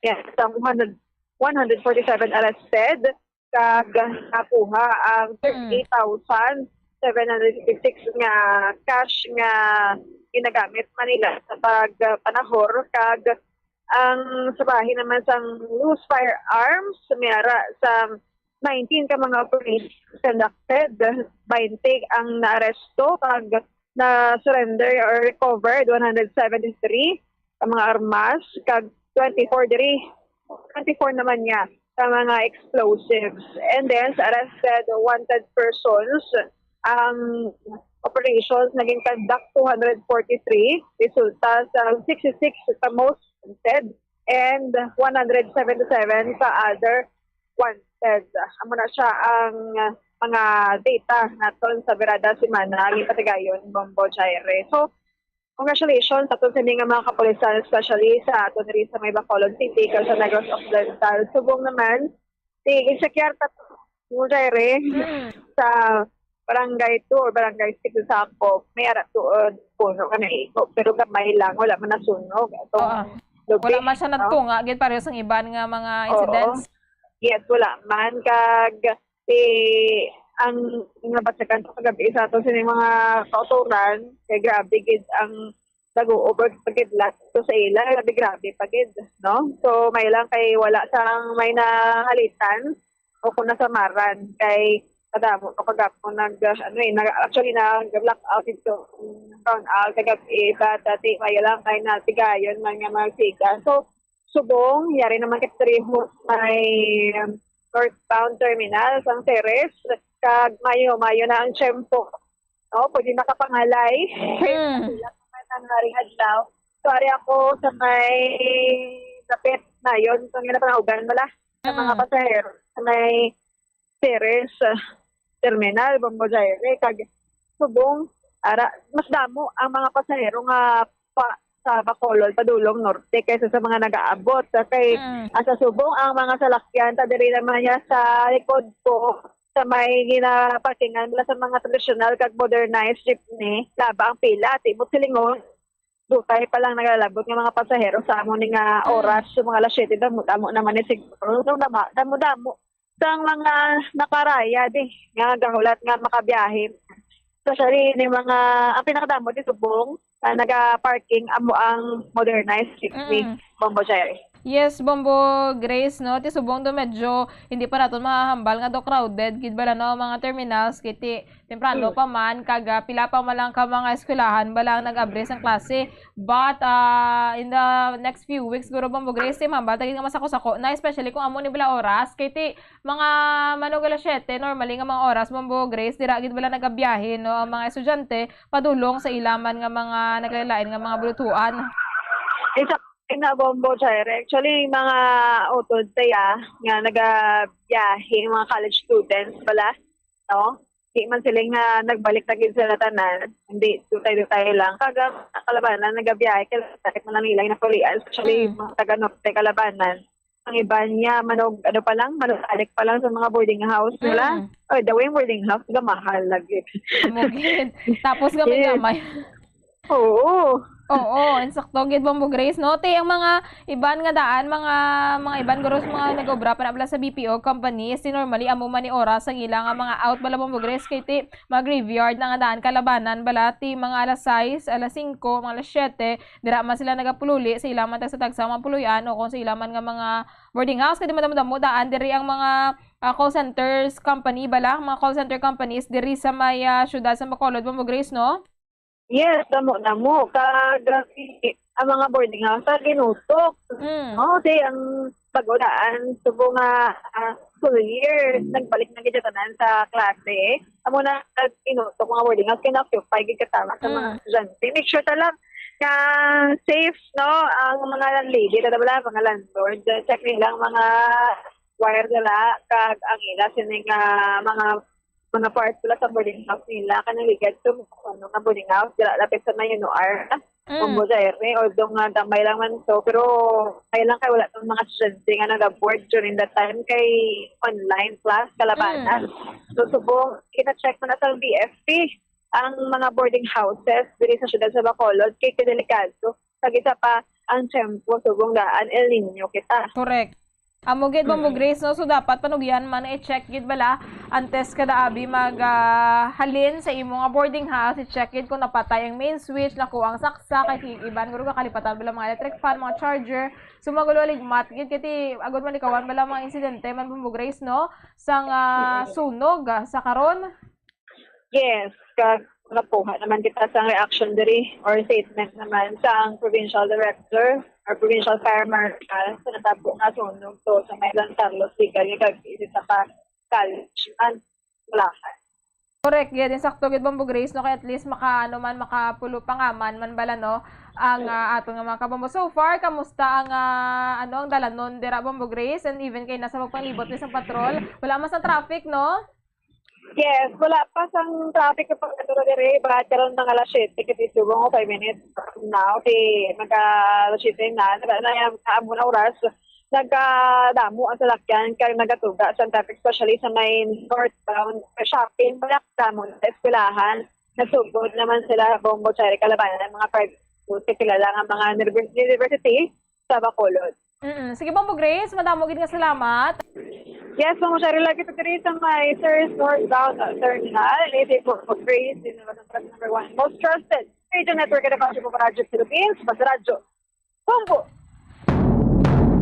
Nayara sang one hundred, one hundred forty-seven arrested, kag nakuha ang Mm. thirty-eight thousand seven hundred fifty-six nga cash nga ginagamit man nila sa pagpanahor, kag ang sa bahin naman sang loose firearms, may ara sang nineteen ka mga operations conducted, twenty ang naaresto, kag na-surrender or recovered, one hundred seventy-three ka mga armas, kag twenty-four diri, twenty-four naman niya ka mga explosives. And then, sa arrested wanted persons, ang operations naging conduct two hundred forty-three, resulta sa sixty-six ka most wanted and one hundred seventy-seven ka other wanted. Amo na siya ang mga data naton sa Birada Simana, ang ipatigayon, Bombo Jaire. So, congratulations sa aton sini nga mga kapulisan, especially sa aton diri sa may Bacolod City, kag sa Negros Occidental. Subong naman, si Insekyar ta mo, Jaire, Mm. sa Barangay two or Barangay six sa Sakop, may ara tuod puno ka naigo, pero gamay lang, wala man nasunog. Atong Oo. Lubi, Wala man siya no? Nagtunga, gid pareho sang iban nga mga Oo. Incidents. Yes, wala man. Kag, eh, ang nabatyagan ko kagabi sa ato sini mga kautoran, kay grabe gid ang nag-uubos pa gid lahat to sa ila. Grabe, grabe pa gid, no? So, may lang kay wala sang may nahalitan o kung nasamaran kay kadamo to kagapon nag, ano eh, nag, actually, nag-blackout ito, brown out kagabi, but dati may lang kay natigayon man nga magsiga. So, subong, yari naman kay pareho may northbound terminal sang Ceres, kag mayo-mayo na ang tiyempo, no? Pwede makapangalay. Mm. Sila naman ang haring adlaw. So, ari ako sa may dapit na yun. So, nga napanaugan mo la sa mga Mm. pasahero sa may Ceres, ah, terminal, Bombo Jaire, kag subong, ara, mas damo ang mga pasahero nga pa, sa Bacolod, padulong norte kaysa sa mga nagaabot. Sa kay, Mm. ah, sa subong, ang mga salakyan, ta diri naman niya sa likod ko, sa may ginaparkingan nila sa mga tradisyonal kag modernized jeepney, laba ang pila, tibot silingon, dutay pa lang nagalabot nga mga pasahero sa amo ni nga Mm. oras, sa mga alas siyete, damo-damo naman ni siguro. So, dama-, damo-damo sang mga nakaraya di nga gahulat nga makabiyahe. Especially ni mga, ang pinakadamo di subong, ah, naga-parking amo ang modernized jeepney, Mm. Bombo Jerry. Yes, Bombo Grace, no? Ti subong do medyo hindi pa naton mahahambal nga do crowded gid bala, no, mga terminals, kay ti temprano Mm. pa man, kag, ah, pila pa man lang ka mga eskwelahan bala ang nag-abri sang klase. But, ah, in the next few weeks, siguro, Bombo Grace, ti mahambal ta gid nga masako-sako na, especially kung amo ni bala oras, kay ti mga manug alas siyete, normally nga mga oras, Bombo Grace, dira gid bala nagabiyahe, no, ang mga estudyante padulong sa ila man nga mga naglain-lain nga mga bulutuan. Isa na, Bombo Jerry. Actually, mga utod saya nga nagabiyahe, mga college students bala, no? Di man sila nga nagbalik na gid sila tanan, hindi, dutay-dutay lang. Kag ang kalabanan nagabiyahe, kay balik man lang nila napulian, especially Mm. mga taga norte, kalabanan. Ang iban niya, manog, ano pa lang, manog-alik pa lang sa mga boarding house nila. Mm. Oy, the way boarding house, gamahal lagi. Amo gid. Tapos gamay-gamay. Yes. Oo. Oo, insakto gid, Bombo Grace, no? Ti, ang mga iban nga daan, mga, mga iban guro sa mga nag-obra pa na bala sa B P O companies, ti normally amo man ni oras ang ila nga mga out bala, Bombo Grace, kay ti mga graveyard na nga daan, kalabanan bala, ti mga alas sais, alas singko, mga alas siyete, dira man sila nagapululi sa ila man tagsa-tagsa nga mga puloy-an o kung sa ila man nga mga boarding house, kay ti madamo-damo daan diri ang mga, ah, call centers company bala, mga call center companies diri sa may, ah, siyudad sa Bacolod, Bombo Grace, no? Yes, damo-damo. Kag, ah, ang mga boarding house, ah, ginutok. Mm. Oh, ti ang pag-ulaan, subong nga, ah, school year, nagbalik na gid tanan sa klase. Amo na, ah, ginutok mga boarding house, kay na-occupy gid katama sa mga Mm. estudyante. Make sure ta lang nga safe, no, ang mga landlady, ta bala, mga landlord. Check nila ang mga wire nila, kag ang ila sini nga mga, mga part nila sa boarding house nila, kanang ligad to, ano, nga boarding house, dira lapit sa may N O R, Mm. Bombo Jerry, although nga gamay lang man to, pero kaya lang kay wala tong mga estudyante nga nag-board during that time, kay online class, kalabanan. Mm. So, subong, gina-check na sa B F P ang mga boarding houses diri sa siyudad sa Bacolod, kay delikado. Kag isa pa, ang tiyempo, subong daan, El Niño kita. Correct. Amo gid, Bombo Mm. Grace, no? So, dapat panugyan man, i-check gid bala antes kada abi mag, ah, halin sa imo nga boarding house. I-check gid kung napatay ang main switch, nakuha ang saksak, kay ti-, iban guro kakalipatan bala mga electric fan, mga charger. So, magulo, ligmat gid, kay ti, agod malikawan bala mga insidente man, Bombo Grace, no? Sang, ah, Mm. sunog, ah, sa karon. Yes, kag nakuha naman kita sang reaction diri or statement naman sang provincial director or provincial fire marshal sa natabo nga sunog to sa may San Carlos, Ligaño, kag isa pa college man, Bulacan. Correct gid, insakto gid, Bombo Grace, no, kay at least maka, ano man, makapulo pangaman man bala, no, ang, ah, aton nga mga kabombo. So far, kamusta ang, ah, ano, ang dalanon dira, Bombo Grace? And even kay nasa magpanglibot ni sa patrol, wala man sa traffic, no? Yes, wala pa sang traffic sa pagkaturo diri, but karon mga alas siyete, kay subong five minutes from now, kay nag-alas siyete na, nag-, na, amo na oras, nagkadamo ang salakyan kay nagatuga sa traffic, especially sa may northbound shopping, wala damo sa eskwelahan. Nagsugod naman sila, Bombo, Cherry, kalabanan ang mga private school, kay kilala nga mga univers-, university sa Bacolod. Mm-mm. Sige, Bombo Grace, madamo gid nga salamat. Yes, Ma'am Sherry, lagi ito diri sa may Ceres northbound, uh, terminal. Ito po, po, Grace, yun naman ang truck number one. Most trusted radio network in the country po, Radyo Philippines, Basta Radyo. Bombo!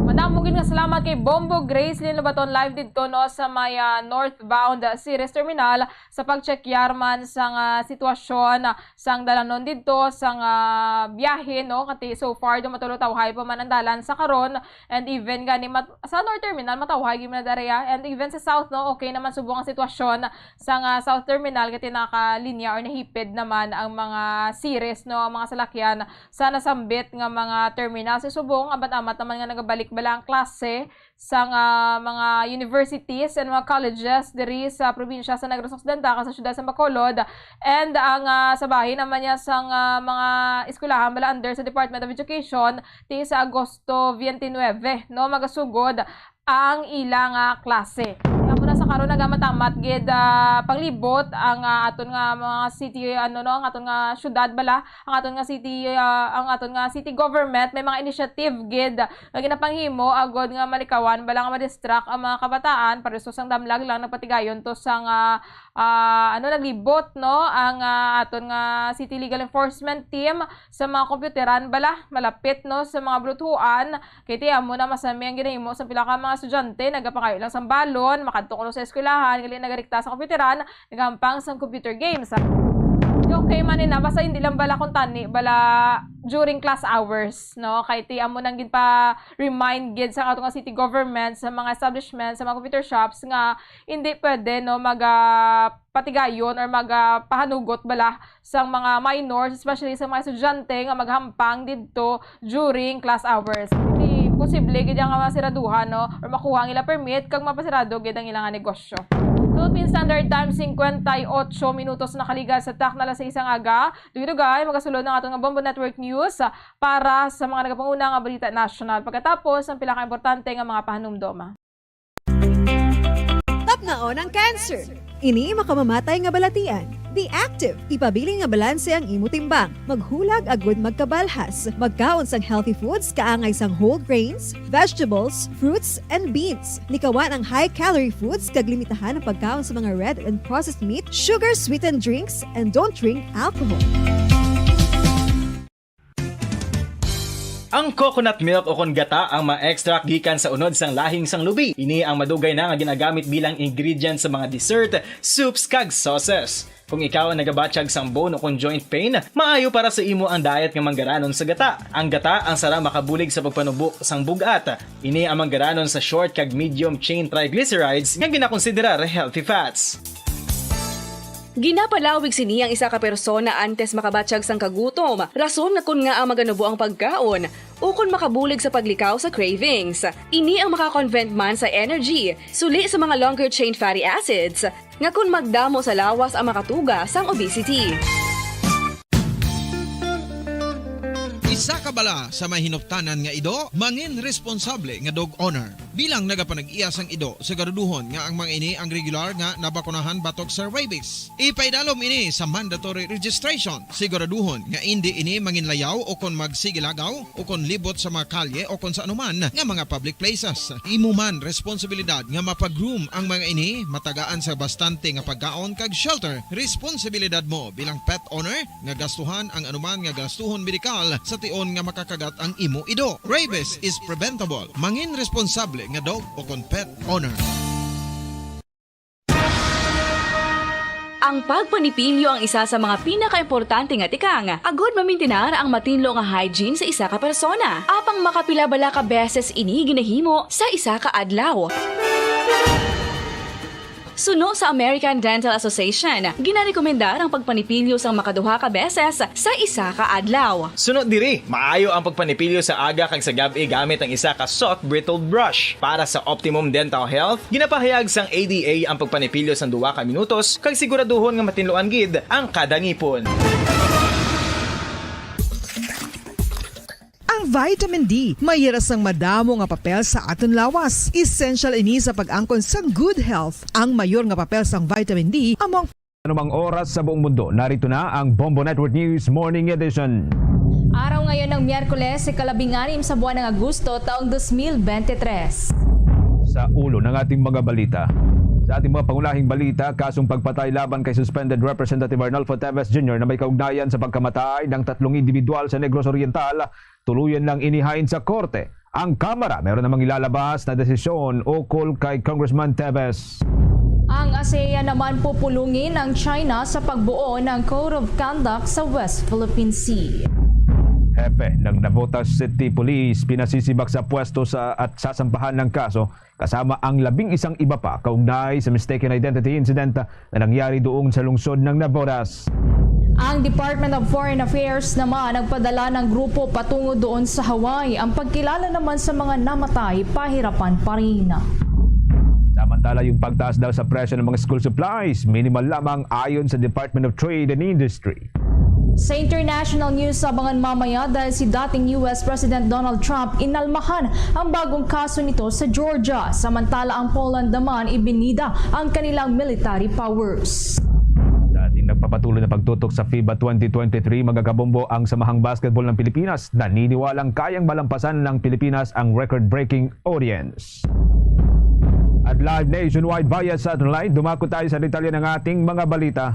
Madamo gid nga salamat kay Bombo Grace Lin Lobaton, live didto, no, sa may, ah, northbound, ah, Ceres terminal sa pag-check yar man sang, ah, sitwasyon, ah, sang dalanon didto, sang, ah, biyahe, no, kati so far do matulo tawhay pa man ang dalan sa karon, and even gani mat-, sa North Terminal matawhay gid man ang area, and even sa South, no, okay naman subong ang sitwasyon sang, ah, South Terminal, kati nakalinya or nahipid naman ang mga Ceres, no, ang mga salakyan sa nasambit nga mga terminal. Sa subong, amat-amat naman nga nagabalik bala ang klase sang, ah, mga universities and mga colleges diri sa probinsya sa Negros Occidental, sa siyudad sa Bacolod, and ang, ah, sa bahin naman niya sang, ah, mga eskwelahan bala under sa Department of Education, ti sa Agosto twenty-nine, no, magasugod ang ila nga klase. Kaya mo na sa karon, nagamatamad gid, ah, panglibot ang, ah, aton nga mga city, ano, no, ang aton nga syudad bala, ang aton nga city, ah, ang aton nga city government may mga initiative gid nga ginapanghimo agud nga malikawan bala nga ma-distract ang mga kabataan, pareso sang damlag lang nagpatigayon to sang, ah, ah, ano, naglibot, no, ang, ah, aton nga city legal enforcement team sa mga computeran bala malapit, no, sa mga buluthuan, kay ti amo na masami ang ginahimo sa pila ka mga estudyante, nagapangayo lang sang balon, makadto kuno sa eskwelahan, gali nagarikta sa computeran, naghampang sang computer games. Okay man ni na, basta hindi lang bala kung tani, bala during class hours, no? Kay ti amo nang ginpa-remind gid sa ato nga city government, sa mga establishment, sa mga computer shops nga hindi pwede, no, mag, ah, patigayon or mag, ah, pahanugot bala sang mga minors, especially sa mga estudyante nga maghampang didto during class hours. Di posible gid nga masiraduhan, no, or makuha ang ila permit kag mapasirado gid ang ilang negosyo. Philippine Standard Time, singkwenta y otso minutos nakaligal sa takna alas sais ang aga. Dugay-dugay, magasulod ang aton nga Bombo Network News, ah, para sa mga nagapanguna nga balita nasyonal. Pagkatapos, ang pila ka importante nga mga pahanumdom. Tapnaon ang cancer. Ini makamamatay nga balatian. Be active. Ipabilin nga balanse ang imo timbang. Maghulag agud magkabalhas. Magkaon sang healthy foods kaangay sang whole grains, vegetables, fruits, and beans. Likawan ang high-calorie foods kag limitahan ang pagkaon sa mga red and processed meat, sugar-sweetened drinks, and don't drink alcohol. Ang coconut milk o kon gata ang ma-extract gikan sa unod sang lahing sang lubi. Ini ang madugay na nga ginagamit bilang ingredient sa mga dessert, soups, kag sauces. Kung ikaw ang nagabatyag sang bone o kon joint pain, maayo para sa imo ang diet nga manggaranon sa gata. Ang gata ang sara makabulig sa pagpanubo sang bug-at. Ini ang manggaranon sa short kag medium chain triglycerides nga ginakonsiderar healthy fats. Ginapalawig sini ang isa ka persona antes makabatyag sang kagutom, rason nga kon ngaa maganubo ang pagkaon, ukon makabulig sa paglikaw sa cravings. Ini ang maka-convert man sa energy, suli sa mga longer chain fatty acids, nga kon magdamo sa lawas ang makatuga sang obesity. Isa ka bala sa may hinuptanan nga ido, mangin responsable nga dog owner. Bilang nagapanag-iya sang ido, siguraduhon nga ang mga ini ang regular nga nabakunahan batok sa rabies. Ipaidalom ini sa mandatory registration. Siguraduhon nga indi ini manginlayaw o kon magsigilagaw o kon libot sa mga kalye o kon sa anuman nga mga public places. Imo man responsibilidad nga mapa-groom ang mga ini, matagaan sa bastante nga pagkaon kag shelter. Responsibilidad mo bilang pet owner nga gastuhan ang anuman nga gastuhon medikal sa tion nga makakagat ang imo ido. Rabies is preventable. Mangin responsable nga dog o kon pet owner. Ang pagpanipilyo ang isa sa mga pinakaimportante nga tikang agud mamintinar ang matinlo nga hygiene sa isa ka persona. Apang makapila bala ka beses ini ginahimo sa isa ka adlaw? Suno sa American Dental Association, ginarekomendar ang pagpanipilyo sang makaduha ka beses sa isa ka adlaw. Suno diri, maayo ang pagpanipilyo sa aga kag sa gab-i gamit ang isa ka soft bristled brush. Para sa optimum dental health, ginapahayag sang A D A ang pagpanipilyo sang duha ka minutos kag siguraduhon nga matinluan gid ang kada ngipon. Ang vitamin D may hira sang madamo nga papel sa aton lawas. Essential ini sa pag-angkon sang good health. Ang mayor nga papel sang vitamin D amo ang Anumang oras sa buong mundo, narito na ang Bombo Network News Morning Edition. Araw ngayon ng Miyerkules, ikalabing-anim sa buwan ng Agosto, taong dos mil bente tres. Sa ulo ng ating mga balita. Sa ating mga pangunahing balita, kasong pagpatay laban kay suspended Representative Arnulfo Teves Junior na may kaugnayan sa pagkamatay ng tatlong individual sa Negros Oriental, tuluyan lang inihain sa korte. Ang Kamara meron namang ilalabas na desisyon ukol kay Congressman Teves. Ang ASEAN naman pupulungin ang China sa pagbuo ng Code of Conduct sa West Philippine Sea. Hepe ng Navotas City Police pinasisibak sa pwesto sa at sasampahan ng kaso kasama ang labing isang iba pa kaugnay sa mistaken identity incident na nangyari doon sa lungsod ng Navotas. Ang Department of Foreign Affairs naman nagpadala ng grupo patungo doon sa Hawaii. Ang pagkilala naman sa mga namatay, pahirapan pa rin. Samantala, yung pagtaas daw sa presyo ng mga school supplies, minimal lamang ayon sa Department of Trade and Industry. Sa international news, abangan mamaya dahil si dating U S President Donald Trump inalmahan ang bagong kaso nito sa Georgia. Samantala, ang Poland naman ibinida ang kanilang military powers. Sa ating nagpapatuloy na pagtutok sa FIBA twenty twenty-three, magkakabombo ang Samahang Basketball ng Pilipinas. Naniniwalang kayang malampasan ng Pilipinas ang record-breaking audience. At live nationwide via satellite, dumako tayo sa detalye ng ating mga balita.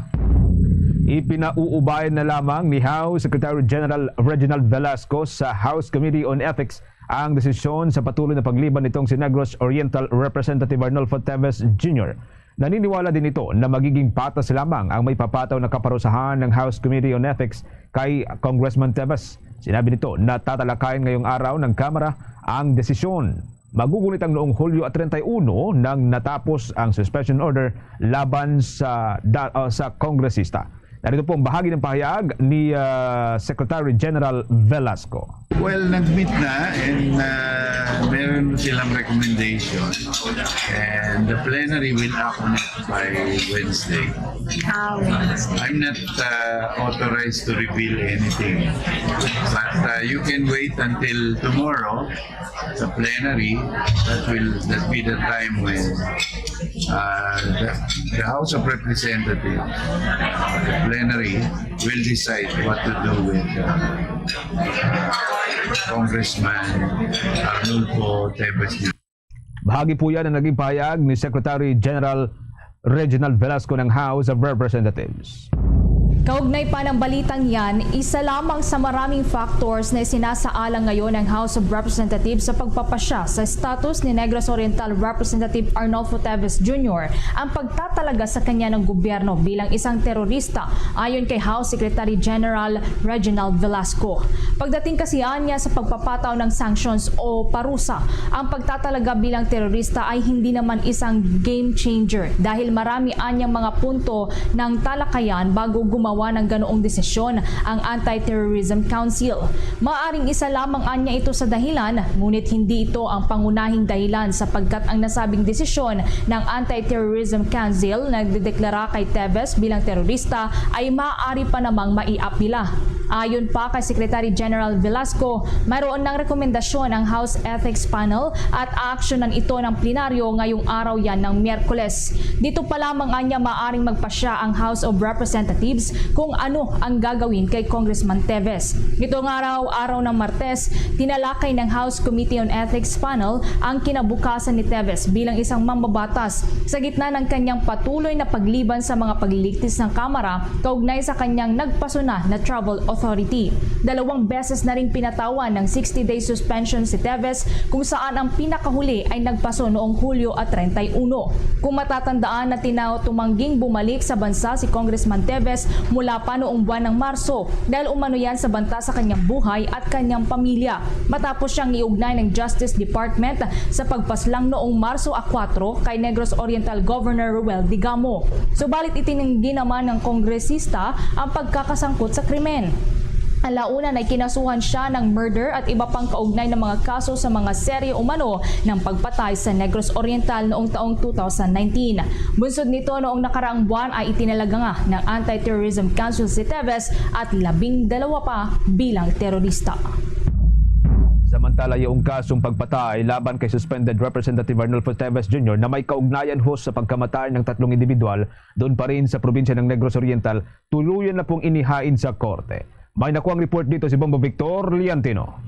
Ipinauubayan na lamang ni House Secretary General Reginald Velasco sa House Committee on Ethics ang desisyon sa patuloy na pagliban nitong si Negros Oriental Representative Arnulfo Teves Junior. Naniniwala din ito na magiging patas lamang ang may papataw na kaparusahan ng House Committee on Ethics kay Congressman Teves. Sinabi nito na tatalakayan ngayong araw ng Kamara ang desisyon. Magugunit ang noong Hulyo treinta y uno nang natapos ang suspension order laban sa, da, uh, sa kongresista. Narito po ang bahagi ng pahayag ni uh, Secretary General Velasco. Well, nag-meet na and uh, meron silang recommendation and the plenary will act on it by Wednesday. I'm not uh, authorized to reveal anything, but uh, you can wait until tomorrow sa plenary. That will that be the time when uh, the, the House of Representatives, the plenary, will decide what to do with uh, Congressman Arnulfo Teves. Bahagi po yan ang naging pahayag ni Secretary General Reginald Velasco ng House of Representatives. Kaugnay pa ng balitang yan, isa lamang sa maraming factors na isinasaalang ngayon ng House of Representatives sa pagpapasya sa status ni Negros Oriental Representative Arnulfo Teves Junior ang pagtatalaga sa kanya ng gobyerno bilang isang terorista, ayon kay House Secretary General Reginald Velasco. Pagdating kasi niya sa pagpapataw ng sanctions o parusa, ang pagtatalaga bilang terorista ay hindi naman isang game changer dahil marami anyang mga punto ng talakayan bago gumawa ng ganoong desisyon ang Anti-Terrorism Council. Maaring isa lamang anya ito sa dahilan, ngunit hindi ito ang pangunahing dahilan sapagkat ang nasabing desisyon ng Anti-Terrorism Council na nagdedeklara kay Teves bilang terorista ay maaari pa namang maiapila. Ayon pa kay Secretary General Velasco, mayroon ng rekomendasyon ang House Ethics Panel at aaksyonan ito ng plenaryo ngayong araw yan ng Miyerkules. Dito pa lamang anya maaring magpasya ang House of Representatives kung ano ang gagawin kay Congressman Teves. Nitong araw, araw ng Martes, tinalakay ng House Committee on Ethics Panel ang kinabukasan ni Teves bilang isang mambabatas sa gitna ng kanyang patuloy na pagliban sa mga pagliligtas ng Kamara kaugnay sa kanyang nagpasuna na travel authority. Dalawang beses na ring pinatawan ng sixty-day suspension si Teves, kung saan ang pinakahuli ay nagpaso noong Hulyo at treinta y uno. Kung matatandaan na tinaw tumangging bumalik sa bansa si Congressman Teves mula pa noong buwan ng Marso dahil umano yan sa banta sa kanyang buhay at kanyang pamilya, matapos siyang iugnay ng Justice Department sa pagpaslang noong Marso a kuwatro kay Negros Oriental Governor Roel Digamo. Subalit itinanggi naman ng kongresista ang pagkakasangkot sa krimen. Alauna na kinasuhan siya ng murder at iba pang kaugnay na mga kaso sa mga serye umano ng pagpatay sa Negros Oriental noong taong two thousand nineteen. Bunsod nito, noong nakaraang buwan ay itinalaga nga ng Anti-Terrorism Council si Teves at labing dalawa pa bilang terorista. Samantala, yung kasong pagpatay laban kay suspended Representative Arnulfo Teves Junior na may kaugnayan ho sa pagkamatay ng tatlong individual doon pa rin sa probinsya ng Negros Oriental, tuluyan na pong inihain sa korte. May nakuhang report dito si Bombo Victor Liantino.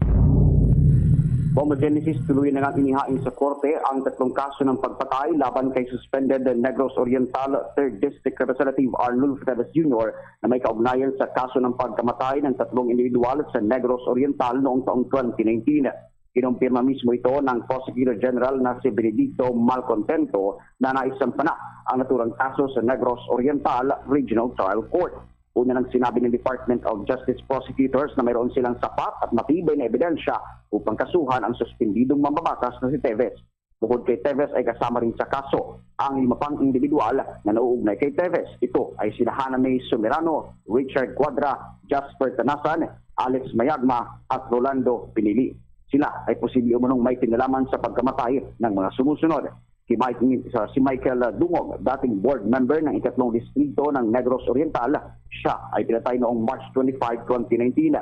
Bombo Genesis, tuloy na nga inihain sa korte ang tatlong kaso ng pagpatay laban kay suspended Negros Oriental Third District Representative Arnulfo Teves Junior na may kaugnayan sa kaso ng pagkamatay ng tatlong individual sa Negros Oriental noong taong twenty nineteen. Kinumpirma mismo ito ng Prosecutor General na si Benedicto Malcontento na naisampa na ang naturang kaso sa Negros Oriental Regional Trial Court. Una nang sinabi ng Department of Justice prosecutors na mayroon silang sapat at matibay na ebidensya upang kasuhan ang suspendidong mambabatas na si Teves. Bukod kay Teves ay kasama rin sa kaso ang lima pang individual na nauugnay kay Teves. Ito ay sina Hana May Somerano, Richard Cuadra, Jasper Tanasan, Alex Mayagma at Rolando Pinili. Sila ay posible umanong may kinalaman sa pagkamatay ng mga sumusunod. Si Mike, sa, si Michael Dungog, dating board member ng ikatlong distrito ng Negros Oriental, siya ay pinatay noong March twenty-five, twenty nineteen.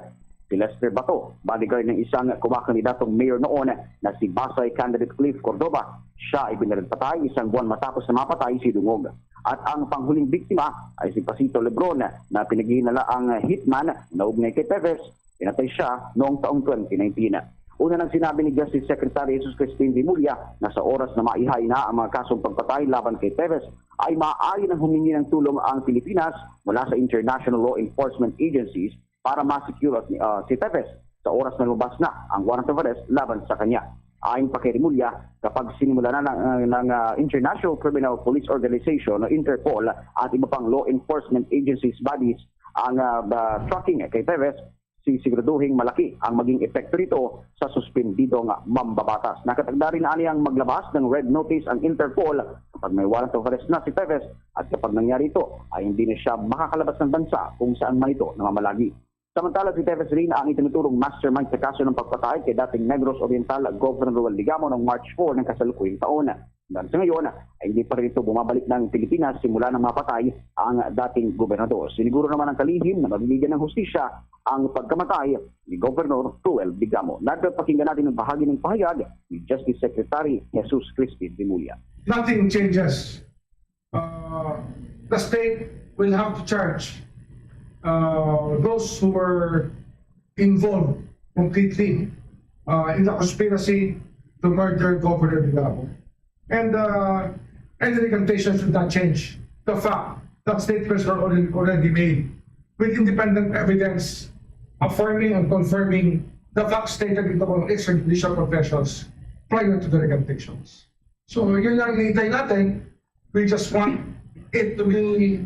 Si Lester Bato, bodyguard ng isang kumakandidatong mayor noon na si Basay candidate Cliff Cordova, siya ay binaril patay isang buwan matapos na mapatay si Dungog. At ang panghuling biktima ay si Pasito Lebron na pinaghihinala ang hitman na ugnay kay Teves. Pinatay siya noong taong twenty nineteen. Una nang sinabi ni Justice Secretary Jesus Crispin Remulla na sa oras na maihay na ang mga kasong pagpatay laban kay Teves, ay maaari nang humingi ng tulong ang Pilipinas mula sa international law enforcement agencies para ma-secure, ah, si Teves sa oras na lumabas na ang warrant of arrest laban sa kanya. Ayon pa kay Remulla, kapag sinimula na ng, ng, ah, International Criminal Police Organization o Interpol at iba pang law enforcement agencies bodies ang, ah, ba, tracking kay Teves, sisiguraduhing malaki ang maging epekto nito sa suspendidong mambabatas. Nakatakda rin ani ang maglabas ng red notice ang Interpol kapag may warrant of arrest na si Teves at kapag nangyari ito ay hindi na siya makakalabas ng bansa kung saan man ito namamalagi. Samantala, si Teves rin ang itinuturong mastermind sa kaso ng pagpatay kay dating Negros Oriental Governor Roel Digamo noong March four ng kasalukuyang taon. Hanggang sa ngayon ay hindi pa rin ito bumabalik ng Pilipinas simula nang mapatay ang dating gobernador. Siniguro naman ang kalihim na mabibigyan ng hustisya ang pagkamatay ni Governor Roel Digamo. Narito, pakinggan natin ang bahagi ng pahayag ni Justice Secretary Jesus Crispin Remulla. Nothing changes. Uh, the state will have to charge, uh, those who were involved completely, uh, in the conspiracy to murder Governor Digamo. And, uh, any recantations should not change the fact that statements were already, already made with independent evidence affirming and confirming the facts stated in the extrajudicial confessions prior to the recantations. So, yun lang hinihintay natin. We just want it to be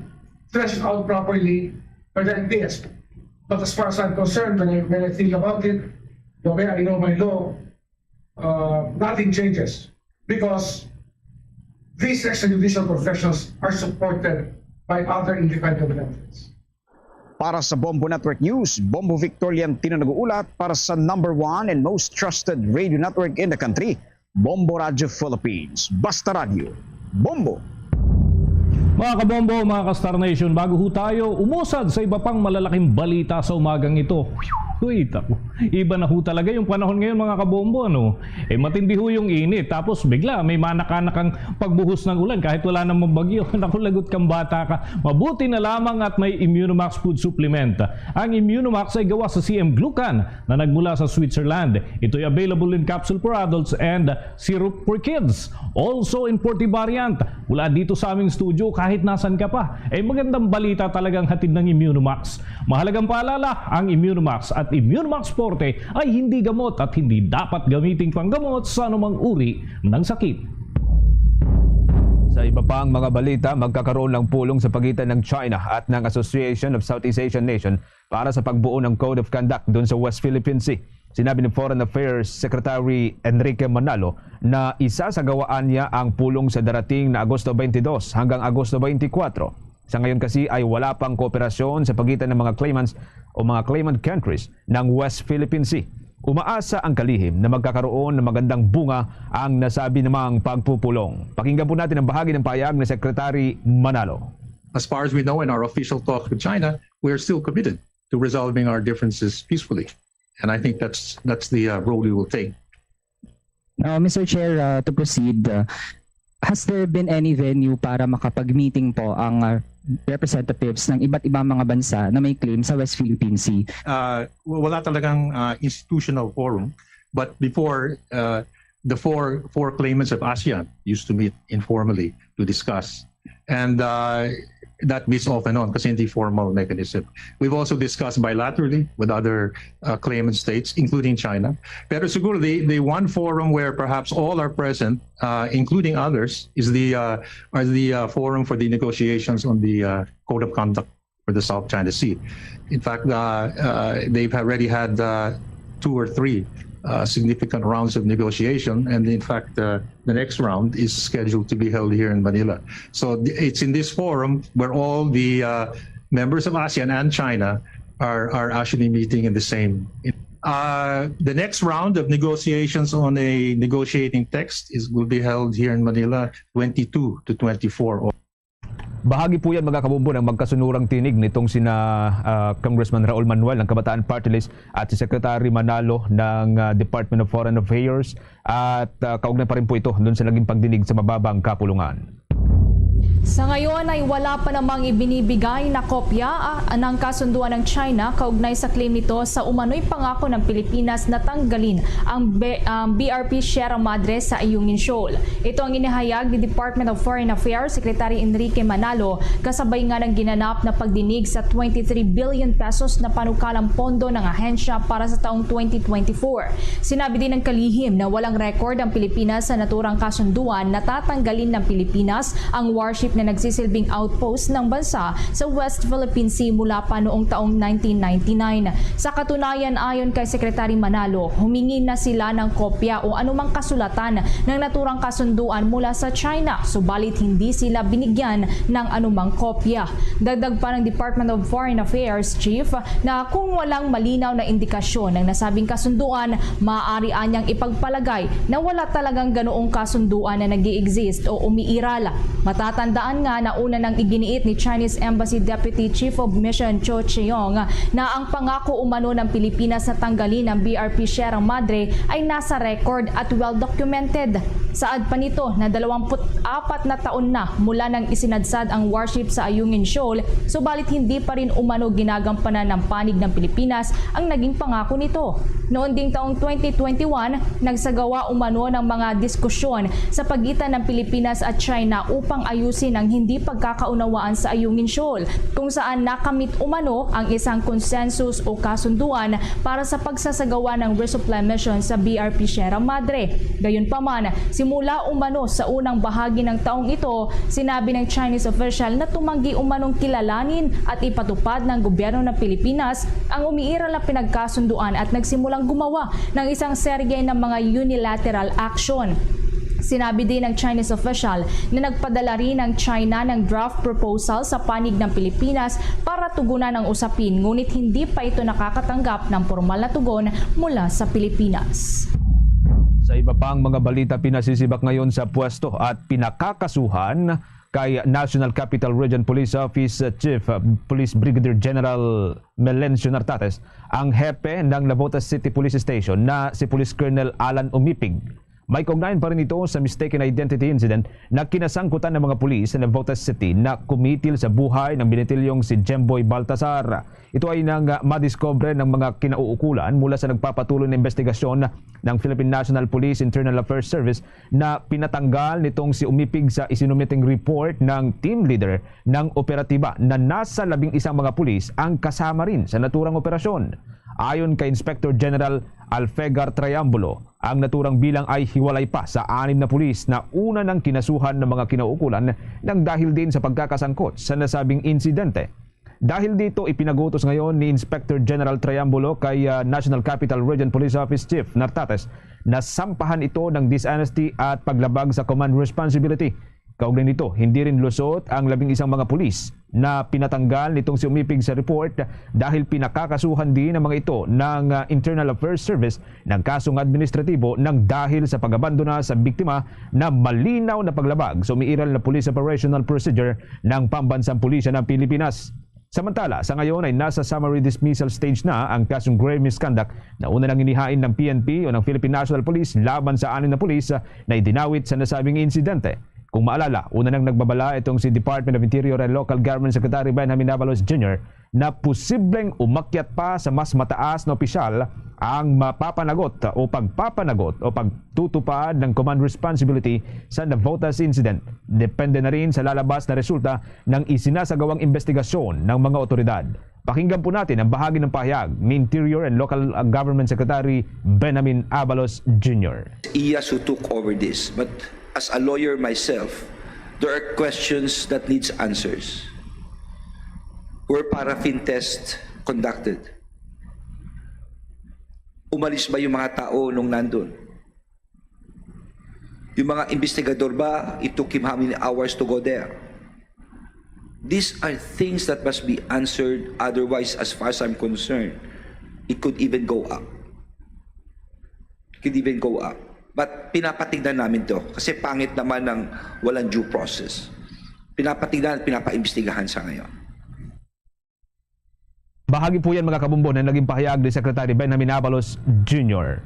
fleshed out properly by the N P S. But as far as I'm concerned, when I, when I think about it, the way I know my law, uh, nothing changes because these extrajudicial confessions are supported by other independent evidence. Para sa Bombo Network News, Bombo Victor Liantino nag-uulat para sa number one and most trusted radio network in the country, Bombo Radio Philippines. Basta Radio, Bombo! Mga kabombo, mga ka-Star Nation, bago ho tayo umusad sa iba pang malalaking balita sa umagang ito, uy, taku, iba na ho talaga yung panahon ngayon, mga kabombo, ano? Eh, matindi ho yung init, tapos bigla may manakanakang pagbuhos ng ulan kahit wala namang bagyo. Naku, lagot kang bata ka. Mabuti na lamang at may Immunomax food supplement. Ang Immunomax ay gawa sa C M glucan na nagmula sa Switzerland. Ito'y available in capsule for adults and syrup for kids. Also in forty variant. Mula dito sa aming studio, kahit nasan ka pa, eh, magandang balita talagang hatid ng Immunomax. Mahalagang paalala, ang Immunomax at Immunomax Forte ay hindi gamot at hindi dapat gamiting panggamot sa anumang uri ng sakit. Sa iba pang mga balita, magkakaroon ng pulong sa pagitan ng China at ng Association of Southeast Asian Nation para sa pagbuo ng Code of Conduct dun sa West Philippine Sea. Sinabi ni Foreign Affairs Secretary Enrique Manalo na isasagawaan niya ang pulong sa darating na Agosto twenty-two hanggang Agosto twenty-four. Sa ngayon kasi ay wala pang kooperasyon sa pagitan ng mga claimants o mga claimant countries ng West Philippine Sea. Umaasa ang kalihim na magkakaroon ng magandang bunga ang nasabi namang pagpupulong. Pakinggan po natin ang bahagi ng pahayag ni Secretary Manalo. As far as we know, in our official talks with China, we are still committed to resolving our differences peacefully. And I think that's, that's the, uh, role we will take. Uh, Mister Chair, uh, to proceed, uh, has there been any venue para makapag-meeting po ang, uh, representatives ng iba't ibang mga bansa na may claim sa West Philippine Sea? Uh, w-, wala talagang, uh, institutional forum. But before, uh, the four four claimants of ASEAN used to meet informally to discuss. And uh, that meets off and on kasi hindi formal mechanism. We've also discussed bilaterally with other uh, claimant states, including China. Pero siguro the, the one forum where perhaps all are present, uh, including others, is the uh, are the uh, forum for the negotiations on the uh, code of conduct for the South China Sea. In fact, uh, uh, they've already had uh, two or three uh, significant rounds of negotiation, and in fact, uh, the next round is scheduled to be held here in Manila. So th- it's in this forum where all the uh, members of ASEAN and China are, are actually meeting in the same. Uh, the next round of negotiations on a negotiating text is will be held here in Manila, twenty-two to twenty-four. Bahagi po yan, mga kabumbon, ang magkasunurang tinig nitong sina, ah, Congressman Raul Manuel ng Kabataan Party List at si Secretary Manalo ng, ah, Department of Foreign Affairs at, ah, kaugnay pa rin po ito dun sa naging pagdinig sa mababang kapulungan. Sa ngayon ay wala pa namang ibinibigay na kopya, ah, ng kasunduan ng China kaugnay sa claim nito sa umano'y pangako ng Pilipinas na tanggalin ang B-, ang B R P Sierra Madre sa Ayungin Shoal. Ito ang inihayag ni Department of Foreign Affairs Secretary Enrique Manalo kasabay nga ng ginanap na pagdinig sa twenty-three billion pesos na panukalang pondo ng ahensya para sa taong twenty twenty-four. Sinabi din ng kalihim na walang record ang Pilipinas sa naturang kasunduan na tatanggalin ng Pilipinas ang warship na nagsisilbing outpost ng bansa sa West Philippine Sea mula pa noong taong nineteen ninety-nine. Sa katunayan, ayon kay Secretary Manalo, humingi na sila ng kopya o anumang kasulatan ng naturang kasunduan mula sa China, subalit hindi sila binigyan ng anumang kopya. Dagdag pa ng Department of Foreign Affairs Chief na kung walang malinaw na indikasyon ng nasabing kasunduan, maaari anyang ipagpalagay na wala talagang ganoong kasunduan na nag-i-exist o umiiral. Matatandaan nga na una nang iginiit ni Chinese Embassy Deputy Chief of Mission Cho Cheong na ang pangako umano ng Pilipinas na tanggalin ang B R P Sierra Madre ay nasa record at well documented. Saad pa nito na dalawampu't apat na taon na mula nang isinadsad ang warship sa Ayungin Shoal, subalit hindi pa rin umano ginagampanan ng panig ng Pilipinas ang naging pangako nito. Noon ding taong twenty twenty-one, nagsagawa umano ng mga diskusyon sa pagitan ng Pilipinas at China upang ayusin ang hindi pagkakaunawaan sa Ayungin Shoal, kung saan nakamit umano ang isang konsensus o kasunduan para sa pagsasagawa ng resupply mission sa B R P Sierra Madre. Gayunpaman, simula umano sa unang bahagi ng taong ito, sinabi ng Chinese official na tumanggi umanong kilalanin at ipatupad ng gobyerno ng Pilipinas ang umiiral na pinagkasunduan at nagsimulang gumawa ng isang serye ng mga unilateral action. Sinabi din ng Chinese official na nagpadala rin ang China ng draft proposal sa panig ng Pilipinas para tugunan ang usapin, ngunit hindi pa ito nakakatanggap ng pormal na tugon mula sa Pilipinas. Sa iba pang mga balita, pinasisibak ngayon sa pwesto at pinakakasuhan kay National Capital Region Police Office Chief, uh, Police Brigadier General Melencio Nartates, ang hepe ng Navotas City Police Station na si Police Colonel Alan Umipig. May kaugnayan pa rin ito sa mistaken identity incident na kinasangkutan ng mga pulis sa Navotas City na kumitil sa buhay ng binitilyong si Jemboy Baltasar. Ito ay nang, ah, madiskubre ng mga kinauukulan mula sa nagpapatuloy na investigasyon ng Philippine National Police Internal Affairs Service na pinatanggal nitong si Umipig sa isinumiting report ng team leader ng operatiba na nasa labing isang mga pulis ang kasama rin sa naturang operasyon. Ayon kay Inspector General Alfegar Triambulo, ang naturang bilang ay hiwalay pa sa anim na pulis na una nang kinasuhan ng mga kinauukulan nang dahil din sa pagkakasangkot sa nasabing insidente. Dahil dito, ipinagutos ngayon ni Inspector General Triambulo kay, ah, National Capital Region Police Office Chief Nartates na sampahan ito ng dishonesty at paglabag sa command responsibility. Kaugnay nito, hindi rin lusot ang labing isang mga pulis na pinatanggal nitong si Umipig sa report dahil pinakakasuhan din ang mga ito ng, ah, Internal Affairs Service ng kasong administratibo nang dahil sa pag-abandona sa biktima na malinaw na paglabag sa umiiral na police operational procedure ng Pambansang Pulisya ng Pilipinas. Samantala, sa ngayon ay nasa summary dismissal stage na ang kasong grave misconduct na una nang inihain ng P N P o ng Philippine National Police laban sa anim na pulis na idinawit sa nasabing insidente. Kung maalala, una nang nagbabala itong si Department of Interior and Local Government Secretary Benjamin Abalos Junior na posibleng umakyat pa sa mas mataas na opisyal ang mapapanagot o pagpapanagot o pagtutupad ng command responsibility sa Navotas incident. Depende na rin sa lalabas na resulta ng isinasagawang investigasyon ng mga otoridad. Pakinggan po natin ang bahagi ng pahayag ni Interior and Local Government Secretary Benjamin Abalos Junior. Iyas who took over this. But as a lawyer myself, there are questions that needs answers. Were paraffin tests conducted? Umalis ba yung mga tao nung nandun? Yung mga investigador ba, it took him how many hours to go there? These are things that must be answered. Otherwise, as far as I'm concerned, it could even go up. It could even go up. But pinapatignan namin to kasi pangit naman ng walang due process. Pinapatignan at pinapaimbestigahan sa ngayon. Bahagi po yan, mga kabombo, na naging pahayag ni Secretary Benjamin Abalos Junior.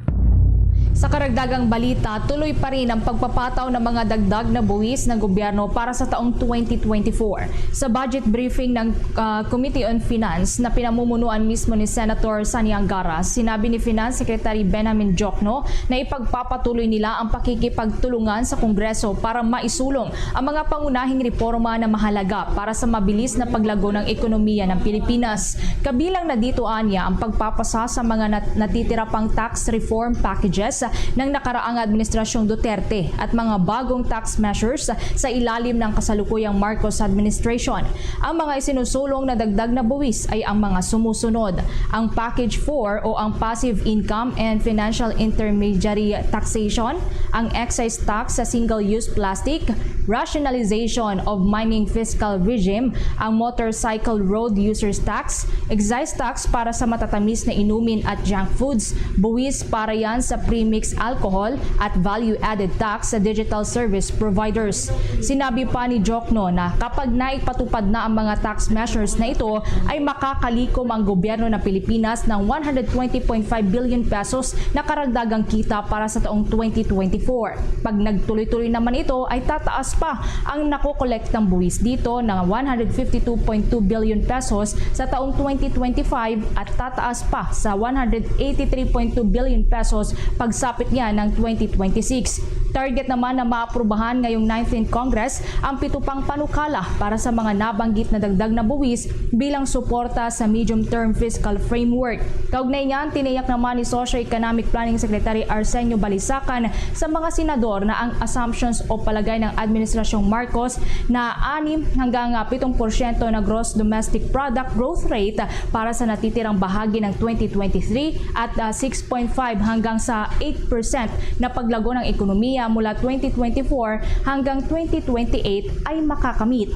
Sa karagdagang balita, tuloy pa rin ang pagpapataw ng mga dagdag na buwis ng gobyerno para sa taong twenty twenty-four. Sa budget briefing ng ah, Committee on Finance na pinamumunuan mismo ni Senator Sonny Angara, sinabi ni Finance Secretary Benjamin Diokno na ipagpapatuloy nila ang pakikipagtulungan sa Kongreso para maisulong ang mga pangunahing reporma na mahalaga para sa mabilis na paglago ng ekonomiya ng Pilipinas. Kabilang na dito anya ang pagpapasa sa mga nat- natitira pang tax reform packages ng nakaraang Administrasyong Duterte at mga bagong tax measures sa ilalim ng kasalukuyang Marcos administration. Ang mga isinusulong na dagdag na buwis ay ang mga sumusunod: ang Package four o ang Passive Income and Financial Intermediary Taxation, ang excise tax sa single-use plastic, rationalization of mining fiscal regime, ang motorcycle road users tax, excise tax para sa matatamis na inumin at junk foods, buwis para yan sa premix alcohol, at value-added tax sa digital service providers. Sinabi pa ni Diokno na kapag naipatupad na ang mga tax measures na ito, ay makakalikom ang gobyerno ng Pilipinas ng one hundred twenty point five billion pesos na karagdagang kita para sa taong twenty twenty-four. Pag nagtuloy-tuloy naman ito, ay tataas pa ang nakokolektang buwis dito na one hundred fifty two point two billion pesos sa taong twenty twenty-five at tataas pa sa one hundred eighty three point two billion pesos pagsapit niya ng twenty twenty-six. Target naman na maaprubahan ngayong nineteenth Congress ang pito pang panukala para sa mga nabanggit na dagdag na buwis bilang suporta sa medium-term fiscal framework. Kaugnay niyan, tiniyak naman ni Socio-Economic Planning Secretary Arsenio Balisacan sa mga senador na ang assumptions o palagay ng Administrasyong Marcos na anim hanggang pitong porsyento na gross domestic product growth rate para sa natitirang bahagi ng twenty twenty-three at ah, six point five hanggang sa eight percent na paglago ng ekonomiya mula twenty twenty-four hanggang twenty twenty-eight ay makakamit.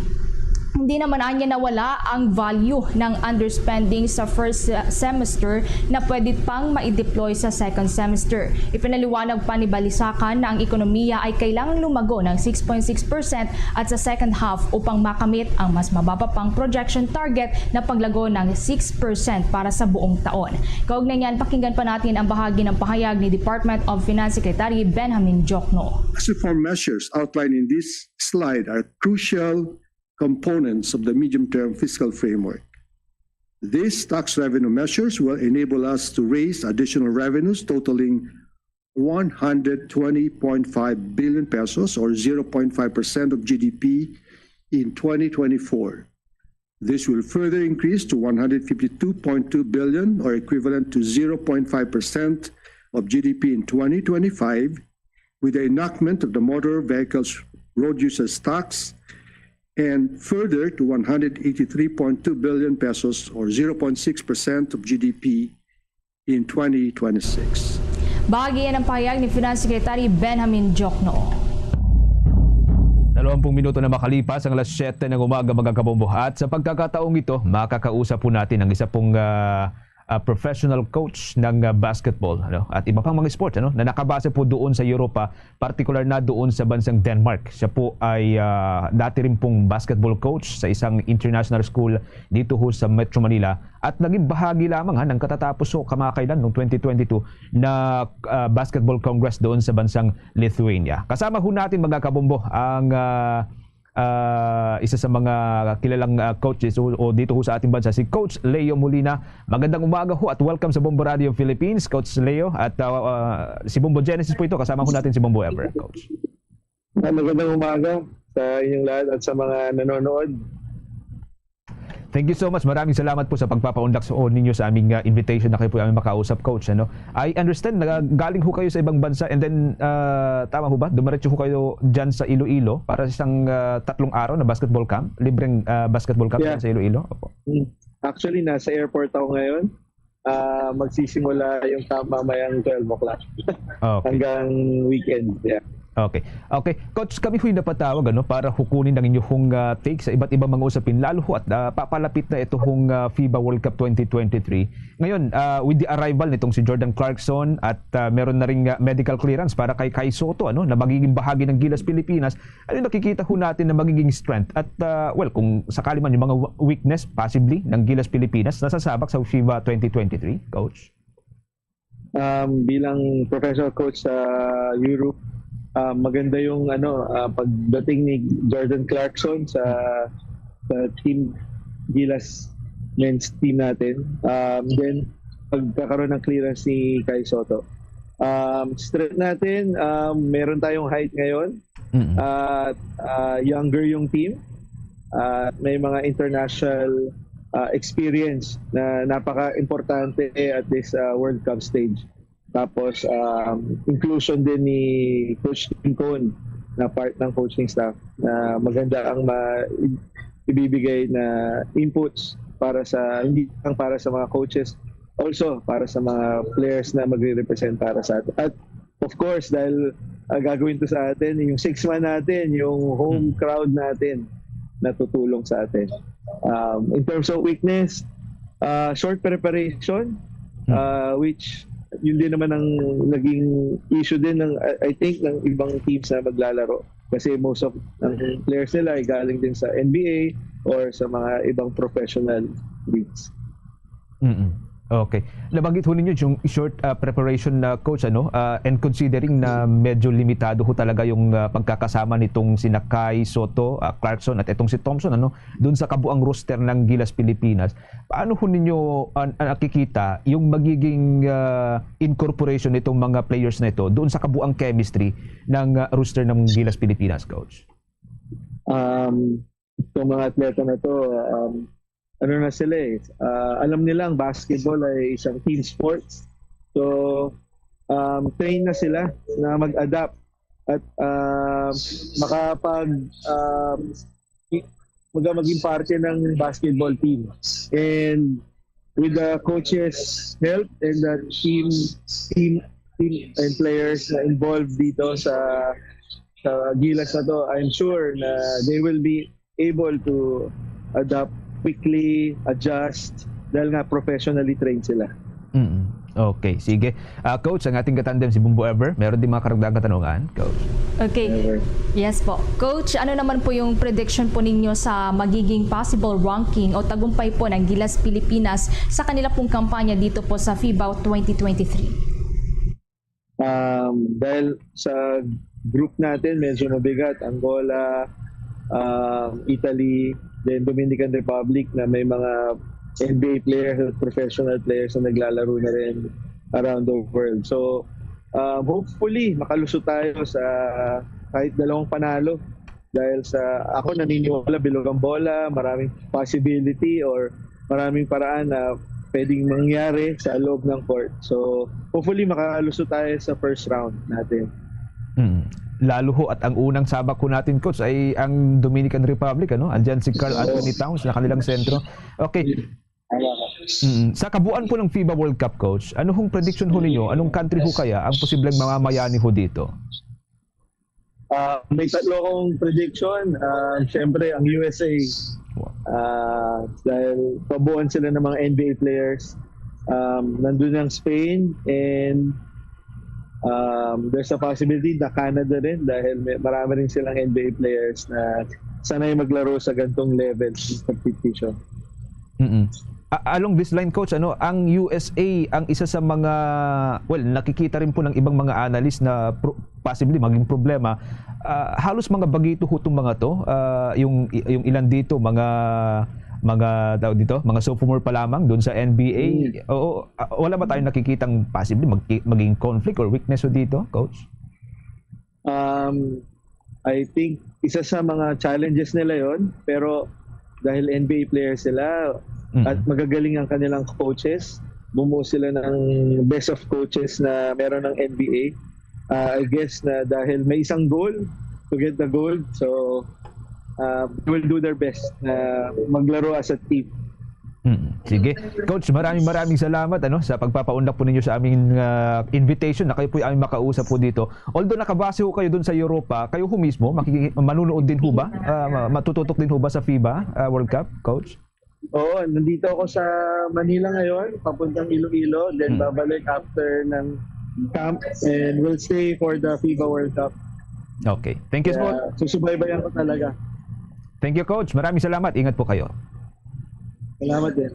Hindi naman anya nawala ang value ng underspending sa first se- semester na pwede pang ma-deploy sa second semester. Ipinaliwanag pa ni Balisacan na ang ekonomiya ay kailangang lumago ng six point six percent at sa second half upang makamit ang mas mababa pang projection target na paglago ng six percent para sa buong taon. Kaugnay niyan, pakinggan pa natin ang bahagi ng pahayag ni Department of Finance Secretary Benjamin Diokno. Tax reform measures outlined in this slide are crucial components of the medium-term fiscal framework. These tax revenue measures will enable us to raise additional revenues totaling one hundred twenty point five billion pesos or zero point five percent of G D P in twenty twenty-four. This will further increase to one hundred fifty-two point two billion or equivalent to zero point five percent of G D P in twenty twenty-five with the enactment of the Motor Vehicles Road Users Tax and further to one hundred eighty-three point two billion pesos or zero point six percent of G D P in twenty twenty-six. Bahagi yan ang pahayag ni Finance Secretary Benjamin Diokno. Dalawampung minuto na makalipas ang alas siyete ng umaga, mga kabombo. At sa pagkakataong ito, makakausap po natin ang isa pong ah, ah, professional coach ng, ah, basketball, ano, at iba pang mga sports, ano, na nakabase po doon sa Europa, partikular na doon sa bansang Denmark. Siya po ay, ah, dati rin pong basketball coach sa isang international school dito ho sa Metro Manila at naging bahagi lamang, ha, ng katatapos ho kamakailan noong twenty twenty-two na, ah, basketball congress doon sa bansang Lithuania. Kasama ho natin, mga kabombo, ang, ah, ah, isa sa mga kilalang, ah, coaches o, o dito ho sa ating bansa, si Coach Leo Molina. Magandang umaga ho at welcome sa Bombo Radio Philippines, Coach Leo. At, ah, ah, si Bombo Genesis po ito. Kasama ho natin si Bombo Ever, Coach. Ah, magandang umaga sa inyong lahat at sa mga nanonood. Thank you so much. Maraming salamat po sa pagpapaunlak sa ninyo sa aming, ah, invitation na kayo po aming makausap, Coach. Ano? I understand na galing ho kayo sa ibang bansa and then, ah, tama ho ba? Dumiretso ho kayo dyan sa Iloilo para sa isang, ah, tatlong araw na basketball camp? Libreng, ah, basketball camp Yeah. dyan sa Iloilo? Opo. Mm. Actually, nasa airport ako ngayon. Ah, magsisimula yung camp mamayang twelve o'clock Okay. hanggang weekend. Yeah. Okay. Okay. Coach, kami ho'y napatawag, ano, para hukunin ang inyong, ah, take sa iba't ibang mga usapin, lalo ho at, ah, papalapit na ito hong, ah, FIBA World Cup twenty twenty-three. Ngayon, ah, with the arrival nitong si Jordan Clarkson at, ah, meron na ring, ah, medical clearance para kay Kai Soto, ano, na magiging bahagi ng Gilas Pilipinas, ano yung nakikita ho natin na magiging strength? At, ah, well, kung sakali man yung mga wa- weakness, possibly, ng Gilas Pilipinas, nasasabak sa FIBA twenty twenty-three, Coach? Um, bilang professional coach sa Europe, ah, maganda yung ano, ah, pagdating ni Jordan Clarkson sa sa team Gilas men's team natin. Um, then pagkakaroon ng clearance ni Kai Soto. Um, strength natin, um, meron tayong height ngayon. Mm. At ah, younger yung team. At may mga international ah, experience na napaka-importante at this ah, World Cup stage. Tapos um, inclusion din ni Coach Tim Cohn na part ng coaching staff na maganda ang ma- ibibigay na inputs para sa hindi lang para sa mga coaches, also para sa mga players na magre-represent para sa atin. At of course, dahil ah, gagawin to sa atin, yung six man natin, yung home crowd natin, natutulong sa atin. Um, in terms of weakness, ah, short preparation, ah, which yun din naman ang naging issue din ng I, I think ng ibang teams na maglalaro kasi most of ng players nila ay galing din sa N B A or sa mga ibang professional leagues. Mm. Okay. Nabanggit ho ninyo yung short ah, preparation na, Coach, ano, ah, and considering na medyo limitado ho talaga yung ah, pagkakasama nitong sina Kai Soto, ah, Clarkson at itong si Thompson, ano, doon sa kabuang roster ng Gilas Pilipinas, paano ho ninyo ah, nakikita yung magiging ah, incorporation nitong mga players na ito doon sa kabuang chemistry ng ah, roster ng Gilas Pilipinas, Coach? Um, itong mga atleta na to, um, ano na sila eh, ah, alam nila ang basketball ay isang team sport. So, um, train na sila na mag-adapt at um, makapag um, i- maga maging parte ng basketball team. And with the coaches' help and the team team team and players na involved dito sa sa Gilas na to, I'm sure na they will be able to adapt quickly, adjust, dahil nga professionally trained sila. Mm. Okay, sige. Ah, Coach, ang ating katandem si Bumbo Ever, meron din mga karagdagang katanungan, Coach. Okay. Yes po. Coach, ano naman po yung prediction po ninyo sa magiging possible ranking o tagumpay po ng Gilas Pilipinas sa kanila pong kampanya dito po sa FIBA twenty twenty-three? Um, dahil sa group natin, medyo mabigat. Angola, um, Italy, then Dominican Republic na may mga N B A players at professional players na naglalaro na rin around the world. So, um, hopefully, makalusot tayo sa kahit dalawang panalo. Dahil sa ako naniniwala, bilog ang bola, maraming possibility or maraming paraan na pwedeng mangyari sa loob ng court. So, hopefully makalusot tayo sa first round natin. Mm. Lalo ho at ang unang sabak ho natin, Coach, ay ang Dominican Republic, ano? Andyan si Karl Anthony Towns na kanilang sentro. Okay. Mm. Sa kabuuan po ng FIBA World Cup, Coach, ano hong prediction ho ninyo? Anong country ho kaya ang posibleng mamamayani ho dito? Ah, may tatlo akong prediction. Ah, Siyempre, ang U S A. Ah, dahil pabuan sila ng mga N B A players. Um, nandun ang Spain and um, there's a possibility na Canada rin dahil may, marami rin silang N B A players na sanay maglaro sa gantong level ng competition. Mm-mm. A- along this line, Coach, ano, ang U S A ang isa sa mga, well, nakikita rin po ng ibang mga analyst na pro- possibly maging problema. Ah, halos mga bagito ho itong mga to. Ah, yung, yung ilan dito, mga mga tao dito, mga sophomore pa lamang doon sa N B A. Mm. Oo, ah, wala ba tayong nakikitang possibly mag- maging conflict or weakness ho dito, Coach? Um, I think isa sa mga challenges nila yon, pero dahil N B A players sila Mm. at magagaling ang kanilang coaches, bumuo sila ng best of coaches na meron ng N B A. Uh, I guess na dahil may isang goal to get the gold, so uh, they will do their best na maglaro as a team. Mm. Sige. Coach, maraming maraming salamat, ano, sa pagpapaunlak po ninyo sa aming ah, invitation na kayo po ay aming makausap po dito. Although nakabase ho kayo doon sa Europa, kayo ho mismo, makiki- manunood din ho ba? Ah, ma- matututok din ho ba sa FIBA ah, World Cup, Coach? Oo, nandito ako sa Manila ngayon, papuntang Iloilo, then Hmm. babalik after ng camp, and we'll stay for the FIBA World Cup. Okay. Thank you, Coach. Kaya susubaybayan ko talaga. Thank you, Coach. Maraming salamat. Ingat po kayo. Salamat din.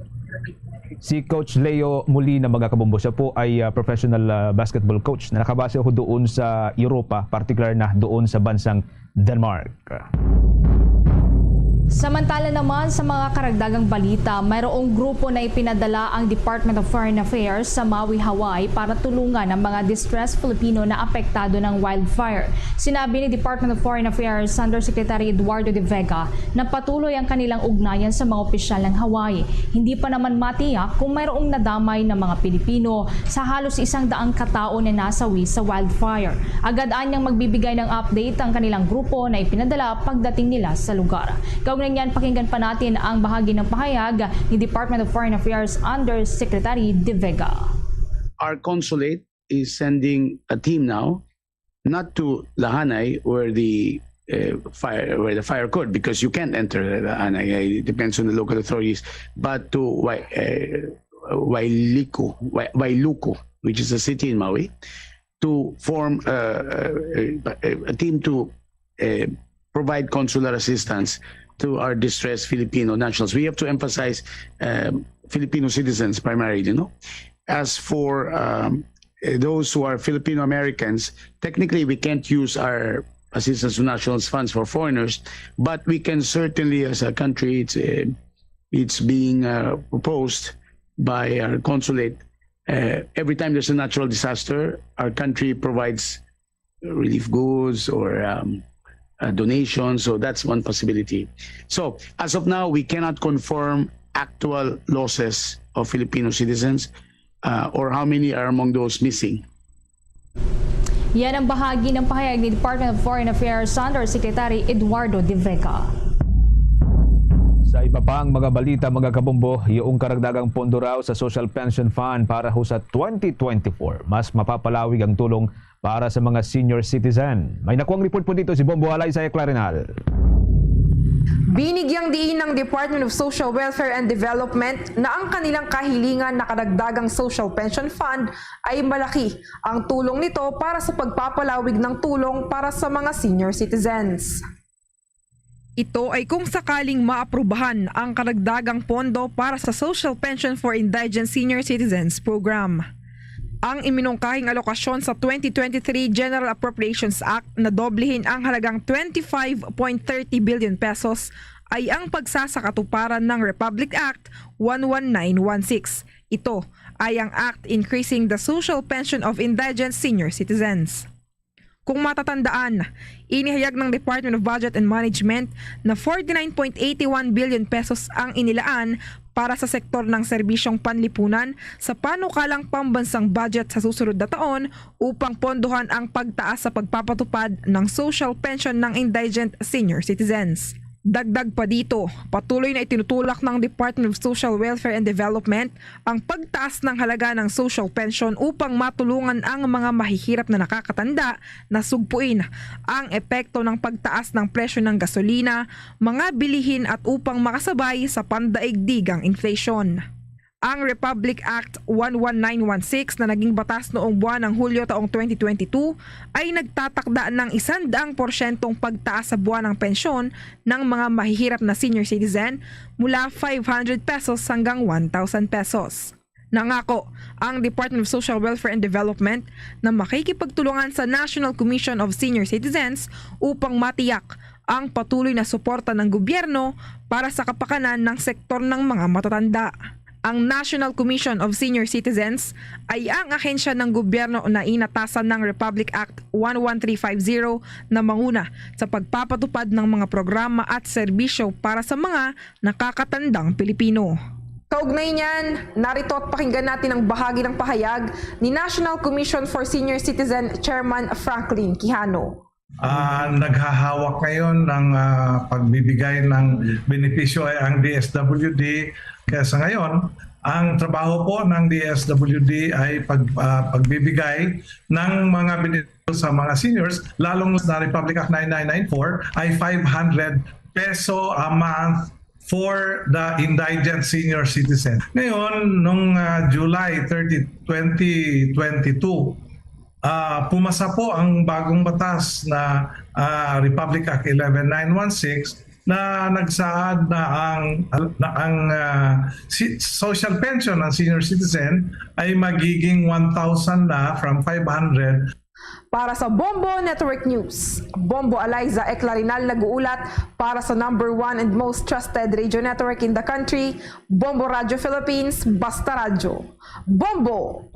Si Coach Leo Molina, mga kabombo, siya po ay ah, professional ah, basketball coach na nakabase ho doon sa Europa, partikular na doon sa bansang Denmark. Samantala naman, sa mga karagdagang balita, mayroong grupo na ipinadala ang Department of Foreign Affairs sa Maui, Hawaii para tulungan ang mga distressed Filipino na apektado ng wildfire. Sinabi ni Department of Foreign Affairs Undersecretary Eduardo de Vega na patuloy ang kanilang ugnayan sa mga opisyal ng Hawaii. Hindi pa naman matiyak kung mayroong nadamay na mga Pilipino sa halos isang daang katao na nasawi sa wildfire. Agad anyang magbibigay ng update ang kanilang grupo na ipinadala pagdating nila sa lugar. Kaugnay niyan, pakinggan pa natin ang bahagi ng pahayag ni Department of Foreign Affairs Undersecretary De Vega. Our consulate is sending a team now, not to Lahanay where the uh, fire where the fire occurred, because you can't enter Lahanay. It depends on the local authorities, but to Wai- uh, Wailuku, Wai- Wailuku, which is a city in Maui, to form uh, a, a, a team to uh, provide consular assistance to our distressed Filipino nationals. We have to emphasize um, Filipino citizens primarily, you know. As for um, uh, those who are Filipino Americans, technically we can't use our assistance to nationals funds for foreigners, but we can certainly, as a country, it's uh, it's being uh, proposed by our consulate. Uh, every time there's a natural disaster, our country provides relief goods or um, uh, donations. So that's one possibility. So as of now, we cannot confirm actual losses of Filipino citizens uh, or how many are among those missing. Yan ang bahagi ng pahayag ni Department of Foreign Affairs Undersecretary Eduardo De Vega. Sa iba pang mga balita, mga kabombo, yung karagdagang pondo raw sa Social Pension Fund para ho sa twenty twenty-four. Mas mapapalawig ang tulong para sa mga senior citizen. May nakuang report po dito si Bombo Alay sa Clarinal. Binigyang diin ng Department of Social Welfare and Development na ang kanilang kahilingan na kadagdagang Social Pension Fund ay malaki. Ang tulong nito para sa pagpapalawig ng tulong para sa mga senior citizens. Ito ay kung sakaling maaprubahan ang karagdagang pondo para sa Social Pension for Indigent Senior Citizens Program. Ang iminungkahing alokasyon sa twenty twenty-three General Appropriations Act na doblehin ang halagang twenty-five point thirty billion pesos ay ang pagsasakatuparan ng Republic Act one one nine one six. Ito ay ang Act Increasing the Social Pension of Indigent Senior Citizens. Kung matatandaan, inihayag ng Department of Budget and Management na forty-nine point eighty-one billion pesos ang inilaan para sa sektor ng serbisyong panlipunan sa panukalang pambansang budget sa susunod na taon upang pondohan ang pagtaas sa pagpapatupad ng social pension ng indigent senior citizens. Dagdag pa dito, patuloy na itinutulak ng Department of Social Welfare and Development ang pagtaas ng halaga ng social pension upang matulungan ang mga mahihirap na nakakatanda na sugpuin ang epekto ng pagtaas ng presyo ng gasolina, mga bilihin at upang makasabay sa pandaigdigang inflation. Ang Republic Act one one nine one six na naging batas noong buwan ng Hulyo taong twenty twenty-two ay nagtatakda ng isang daang porsyentong pagtaas sa buwan ng pensyon ng mga mahihirap na senior citizen mula five hundred pesos hanggang one thousand pesos. Nangako ang Department of Social Welfare and Development na makikipagtulungan sa National Commission of Senior Citizens upang matiyak ang patuloy na suporta ng gobyerno para sa kapakanan ng sektor ng mga matatanda. Ang National Commission of Senior Citizens ay ang ahensya ng gobyerno na inatasan ng Republic Act one one three five zero na manguna sa pagpapatupad ng mga programa at serbisyo para sa mga nakakatandang Pilipino. Kaugnay niyan, narito at pakinggan natin ang bahagi ng pahayag ni National Commission for Senior Citizen Chairman Franklin Quijano. Ah, naghahawak ngayon ng, ah, pagbibigay ng benepisyo ay ang D S W D. Kaya sa ngayon, ang trabaho po ng D S W D ay pag-, ah, pagbibigay ng mga benepisyo sa mga seniors, lalong sa Republic Act nine nine nine four ay five hundred peso a month for the indigent senior citizen. Ngayon, nung, ah, July thirty, twenty twenty-two, ah, pumasa po ang bagong batas na, ah, Republic Act eleven nine one six na nagsaad na ang, na ang, ah, si-, social pension ng senior citizen ay magiging one thousand na from five hundred. Para sa Bombo Network News, Bombo Eliza Eclarinal nag-uulat para sa number one and most trusted radio network in the country, Bombo Radio Philippines, Basta Radyo. Bombo!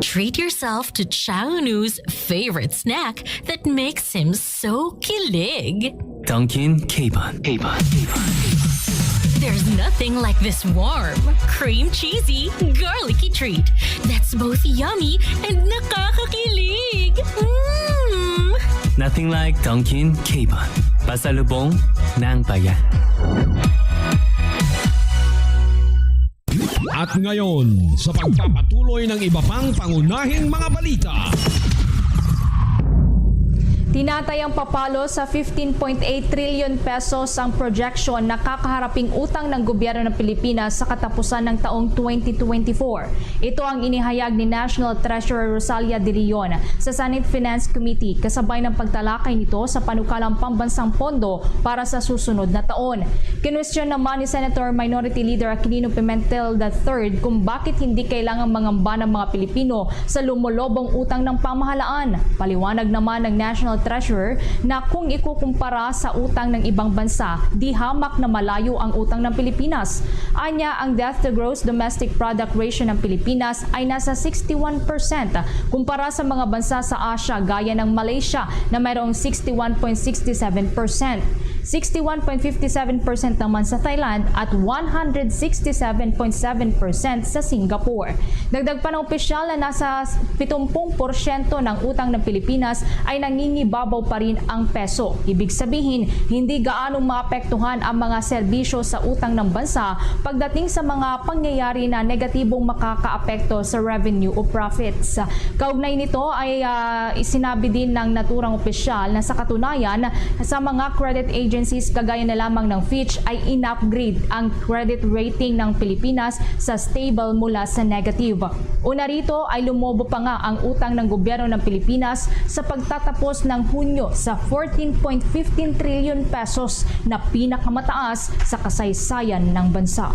Treat yourself to Chownu's favorite snack that makes him so kilig. Dunkin' Capon. Capon. There's nothing like this warm, cream cheesy, garlicky treat that's both yummy and nakakakilig. Mm! Nothing like Dunkin' Capon. Pasalubong ng bayan. At ngayon, sa pagpapatuloy ng iba pang pangunahing mga balita. Tinatayang papalo sa fifteen point eight trillion pesos ang projection na kakaharaping utang ng gobyerno ng Pilipinas sa katapusan ng taong twenty twenty-four. Ito ang inihayag ni National Treasurer Rosalia De Leon sa Senate Finance Committee kasabay ng pagtalakay nito sa panukalang pambansang pondo para sa susunod na taon. Kinwestiyon naman ni Senator Minority Leader Aquilino Pimentel the third kung bakit hindi kailangang mangamba ng mga Pilipino sa lumolobong utang ng pamahalaan. Paliwanag naman ng National Treasurer na kung ikukumpara sa utang ng ibang bansa, di hamak na malayo ang utang ng Pilipinas. Anya, ang debt to gross domestic product ratio ng Pilipinas ay nasa sixty-one percent, kumpara sa mga bansa sa Asia gaya ng Malaysia na mayroong sixty-one point six seven percent, sixty-one point five seven percent naman sa Thailand at one hundred sixty-seven point seven percent sa Singapore. Dagdag pa ng opisyal na nasa pitumpung porsyento ng utang ng Pilipinas ay nangingibabaw pa rin ang peso. Ibig sabihin, hindi gaanong maapektuhan ang mga serbisyo sa utang ng bansa pagdating sa mga pangyayari na negatibong makakaapekto sa revenue o profits. Kaugnay nito ay, ah, isinabi din ng naturang opisyal na sa katunayan, sa mga credit agencies kagaya na lamang ng Fitch ay in-upgrade ang credit rating ng Pilipinas sa stable mula sa negative. Una rito ay lumobo pa nga ang utang ng gobyerno ng Pilipinas sa pagtatapos ng Hunyo sa fourteen point fifteen trillion pesos na pinakamataas sa kasaysayan ng bansa.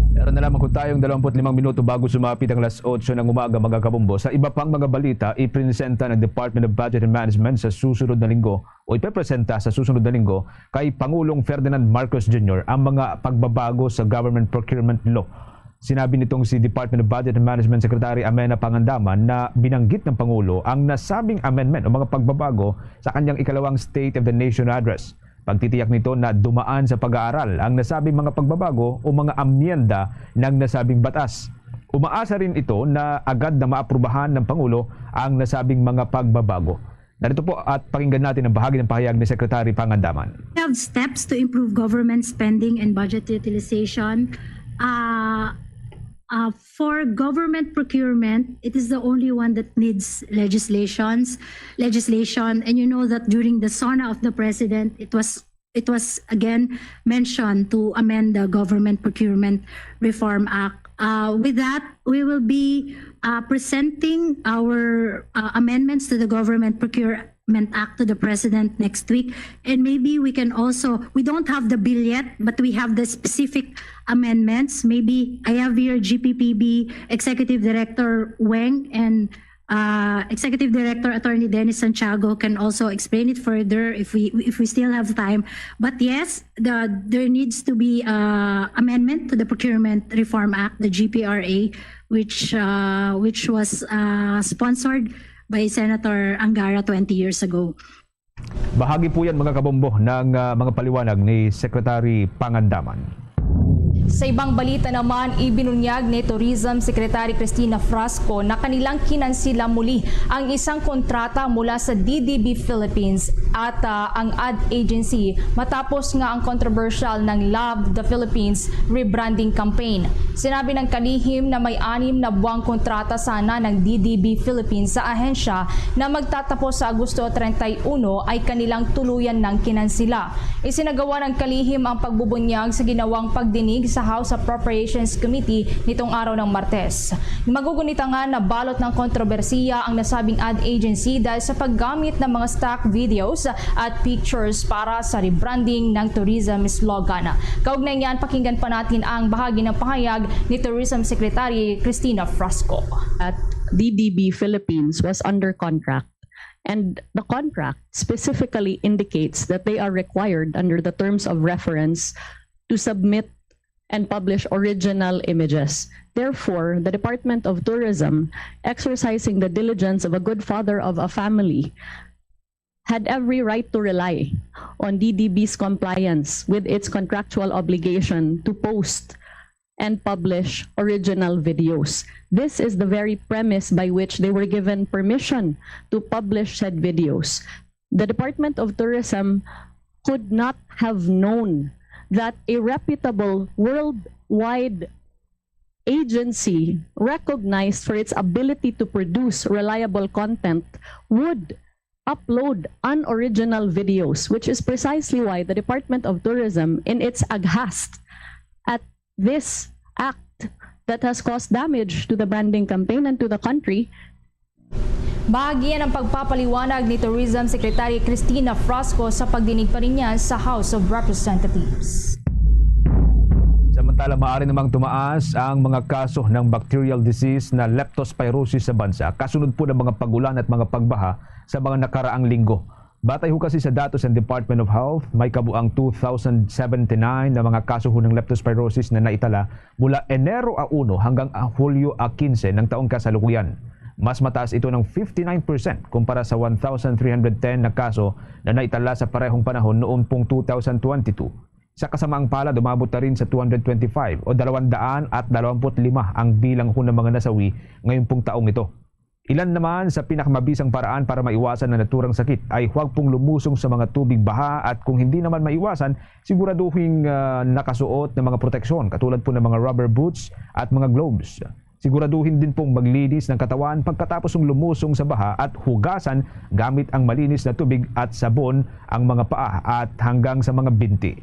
Meron na lamang po tayong dalawampu't limang minuto bago sumapit ang alas otso ng umaga, mga kabombo. Sa iba pang mga balita, ipresenta ng Department of Budget and Management sa susunod na linggo o ipepresenta sa susunod na linggo kay Pangulong Ferdinand Marcos Junior ang mga pagbabago sa government procurement law. Sinabi nitong si Department of Budget and Management Secretary Amenah Pangandaman na binanggit ng Pangulo ang nasabing amendment o mga pagbabago sa kanyang ikalawang State of the Nation Address. Pagtitiyak nito na dumaan sa pag-aaral ang nasabing mga pagbabago o mga amyenda ng nasabing batas. Umaasa rin ito na agad na maaprubahan ng Pangulo ang nasabing mga pagbabago. Narito po at pakinggan natin ang bahagi ng pahayag ni Secretary Pangandaman. We have steps to improve government spending and budget utilization. Uh, uh, for government procurement, it is the only one that needs legislations, legislation. And you know that during the SONA of the President, it was it was again mentioned to amend the Government Procurement Reform Act. Uh, with that, we will be uh, presenting our uh, amendments to the Government Procurement Act to the President next week. And maybe we can also, we don't have the bill yet, but we have the specific amendments. Maybe I have here G P P B Executive Director Weng and uh, Executive Director Attorney Dennis Santiago can also explain it further if we if we still have time. But yes, the, there needs to be uh, amendment to the Procurement Reform Act, the G P R A, which uh, which was uh, sponsored by Senator Angara twenty years ago. Bahagi po yan, mga kabombo, ng ah, mga paliwanag ni Secretary Pangandaman. Sa ibang balita naman, ibinunyag ni Tourism Secretary Christina Frasco na kanilang kinansila muli ang isang kontrata mula sa D D B Philippines at ah, ang ad agency matapos nga ang controversial ng Love the Philippines rebranding campaign. Sinabi ng kalihim na may anim na buwang kontrata sana ng D D B Philippines sa ahensya na magtatapos sa Agosto treinta y uno ay kanilang tuluyan ng kinansila. Isinagawa ng kalihim ang pagbubunyag sa ginawang pagdinig sa House Appropriations Committee nitong araw ng Martes. Magugunitangan na balot ng kontrobersiya ang nasabing ad agency dahil sa paggamit ng mga stock videos at pictures para sa rebranding ng tourism slogan. Kaugnay niyan, pakinggan pa natin ang bahagi ng pahayag ni Tourism Secretary Christina Frasco. That D D B Philippines was under contract, and the contract specifically indicates that they are required under the terms of reference to submit and publish original images. Therefore, the Department of Tourism, exercising the diligence of a good father of a family, had every right to rely on D D B's compliance with its contractual obligation to post and publish original videos. This is the very premise by which they were given permission to publish said videos. The Department of Tourism could not have known that a reputable worldwide agency recognized for its ability to produce reliable content would upload unoriginal videos, which is precisely why the Department of Tourism, in its aghast at this act that has caused damage to the branding campaign and to the country, Bahagi yan ang pagpapaliwanag ni Tourism Secretary Christina Frasco sa pagdinig pa rin niya sa House of Representatives. Samantala, maaari namang tumaas ang mga kaso ng bacterial disease na leptospirosis sa bansa kasunod po ng mga pag-ulan at mga pagbaha sa mga nakaraang linggo. Batay ho kasi sa datos ng Department of Health, may kabuang two thousand seventy-nine na mga kaso ho ng leptospirosis na naitala mula Enero a uno hanggang a Hulyo a quince ng taong kasalukuyan. Mas mataas ito ng fifty-nine percent kumpara sa one thousand three hundred ten na kaso na naitala sa parehong panahon noon pong two thousand twenty-two. Sa kasamaang palad, umabot na rin sa two hundred twenty-five o dalawang daan at dalawampu't lima ang bilang ho ng mga nasawi ngayon pong taong ito. Ilan naman sa pinakamabisang paraan para maiwasan ang naturang sakit ay huwag pong lumusong sa mga tubig baha at kung hindi naman maiwasan, siguraduhin ah, nakasuot ng mga proteksyon katulad po ng mga rubber boots at mga gloves. Siguraduhin din pong maglinis ng katawan pagkatapos ng lumusong sa baha at hugasan gamit ang malinis na tubig at sabon ang mga paa at hanggang sa mga binti.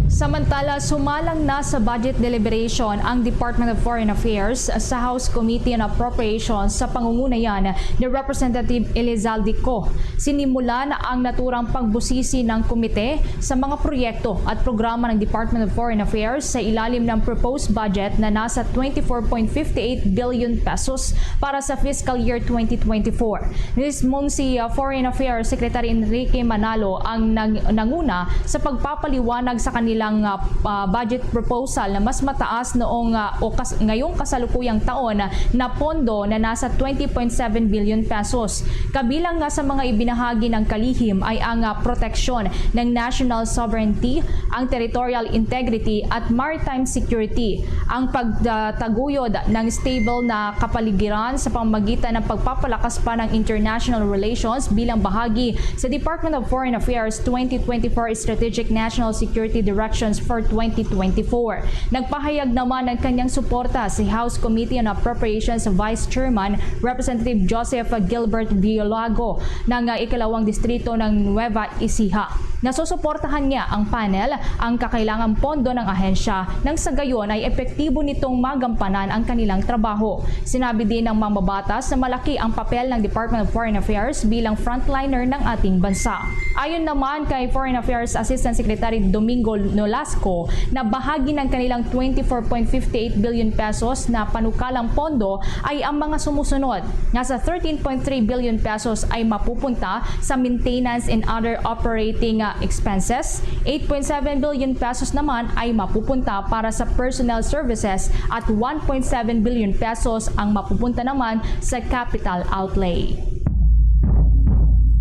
Samantala, sumalang na sa budget deliberation ang Department of Foreign Affairs sa House Committee on Appropriations sa pangunguna yan ni Representative Elizalde Co. Sinimulan ang naturang pagbusisi ng komite sa mga proyekto at programa ng Department of Foreign Affairs sa ilalim ng proposed budget na nasa twenty-four point fifty-eight billion pesos para sa fiscal year twenty twenty-four. Mismong si uh, Foreign Affairs Secretary Enrique Manalo ang nang- nanguna sa pagpapaliwanag sa kanilang uh, uh, budget proposal na mas mataas noong uh, o kas- ngayong kasalukuyang taon na pondo na nasa twenty point seven billion pesos. Kabilang nga sa mga ibinahagi ng kalihim ay ang uh, proteksyon ng national sovereignty, ang territorial integrity at maritime security, ang pagtaguyod ng stable na kapaligiran sa pamamagitan ng pagpapalakas pa ng international relations bilang bahagi sa Department of Foreign Affairs twenty twenty-four Strategic National Security Directions for twenty twenty-four. Nagpahayag naman ng kanyang suporta si House Committee on Appropriations Vice Chairman Representative Joseph Gilbert Villalago ng ah, ikalawang distrito ng Nueva Ecija. Nasusuportahan niya ang panel ang kakailangang pondo ng ahensya nang sa gayon ay epektibo nitong magampanan ang kanilang trabaho. Sinabi din ng mambabatas na malaki ang papel ng Department of Foreign Affairs bilang frontliner ng ating bansa. Ayon naman kay Foreign Affairs Assistant Secretary Domingo Nolasco, na bahagi ng kanilang twenty-four point fifty-eight billion pesos na panukalang pondo ay ang mga sumusunod. Nasa thirteen point three billion pesos ay mapupunta sa maintenance and other operating, ah, expenses, eight point seven billion pesos naman ay mapupunta para sa personnel services at one point seven billion pesos ang mapupunta naman sa capital outlay.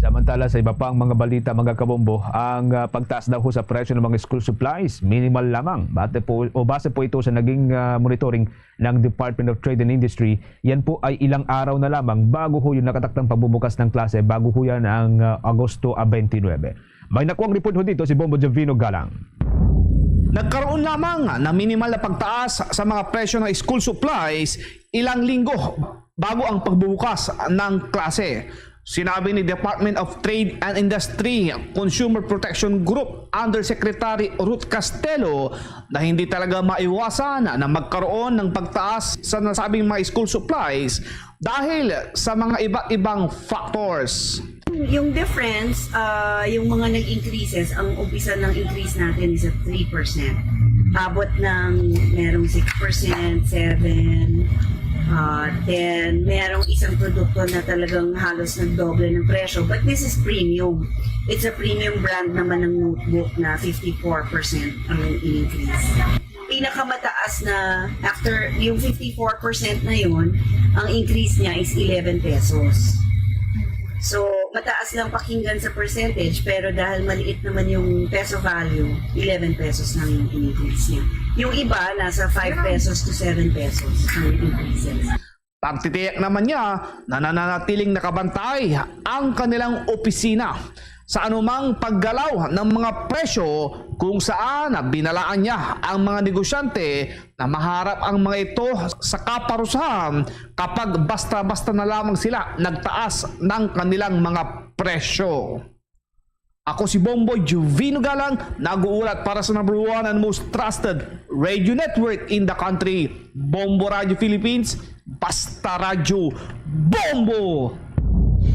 Samantala, sa iba pang mga balita, mga kabombo, ang, ah, pagtaas daw ho sa presyo ng mga school supplies, minimal lamang. Base po, o base po ito sa naging, ah, monitoring ng Department of Trade and Industry. Yan po ay ilang araw na lamang bago ho yung nakatakdang pagbubukas ng klase, bago ho yan ang, ah, Agosto, ah, twenty-nine. May nakuang report ho dito si Bombo Jovino Galang. Nagkaroon lamang na minimal na pagtaas sa mga presyo ng school supplies ilang linggo bago ang pagbubukas ng klase. Sinabi ni Department of Trade and Industry Consumer Protection Group Undersecretary Ruth Castelo na hindi talaga maiwasan na magkaroon ng pagtaas sa nasabing mga school supplies dahil sa mga iba't ibang factors. Yung difference, ah, yung mga nag-increases, ang umpisa ng increase natin is at three percent. Abot ng merong six percent, seven, ah, then merong isang produkto na talagang halos nagdoble ng presyo. But this is premium. It's a premium brand naman ng notebook na fifty-four percent ang increase. Pinakamataas na, after yung fifty-four percent na yun, ang increase niya is eleven pesos. So, mataas lang pakinggan sa percentage, pero dahil maliit naman yung peso value, eleven pesos lang yung increase niya. Yung iba, nasa five pesos to seven pesos ang increases. Pagtitiyak naman niya na nananatiling nakabantay ang kanilang opisina sa anumang paggalaw ng mga presyo kung saan binalaan niya ang mga negosyante na maharap ang mga ito sa kaparusahan kapag basta-basta na lamang sila nagtaas ng kanilang mga presyo. Ako si Bomboy Juvino Galang, nag-uulat para sa number one and most trusted radio network in the country, Bombo Radio Philippines, Basta Radyo Bombo!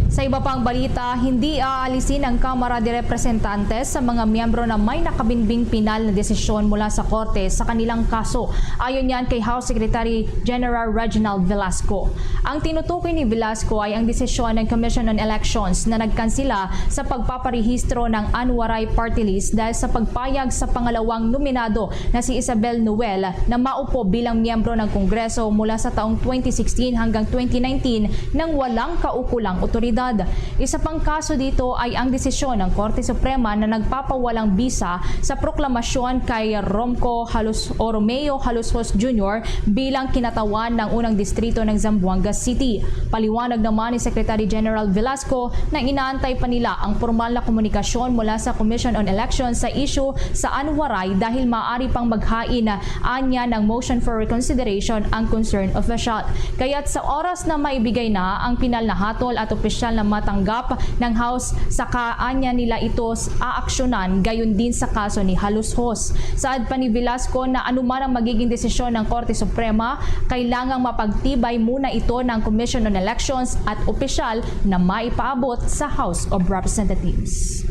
Sa iba pang balita, hindi aalisin ang Kamara de Representantes sa mga miyembro na may nakabinbing pinal na desisyon mula sa korte sa kanilang kaso. Ayon yan kay House Secretary General Reginald Velasco. Ang tinutukoy ni Velasco ay ang desisyon ng Commission on Elections na nagkansila sa pagpaparehistro ng Anwaray Party List dahil sa pagpayag sa pangalawang nominado na si Isabel Noel na maupo bilang miyembro ng Kongreso mula sa taong twenty sixteen hanggang twenty nineteen nang walang kaukulang otoridad. Isa pang kaso dito ay ang desisyon ng Korte Suprema na nagpapawalang bisa sa proklamasyon kay Romco Halos o Romeo Halushos Junior bilang kinatawan ng unang distrito ng Zamboanga City. Paliwanag naman ni Secretary General Velasco na inaantay pa nila ang pormal na komunikasyon mula sa Commission on Elections sa issue sa Anwaray dahil maaari pang maghain anya ng motion for reconsideration ang concerned official. Kaya't sa oras na maibigay na ang pinal na hatol at opisyal na matanggap ng House, saka anya nila ito s- aaksyonan, gayon din sa kaso ni Halushos. Saad pa ni Velasco na anuman ang magiging desisyon ng Korte Suprema, kailangang mapagtibay muna ito ng Commission on Elections at opisyal na maipaabot sa House of Representatives.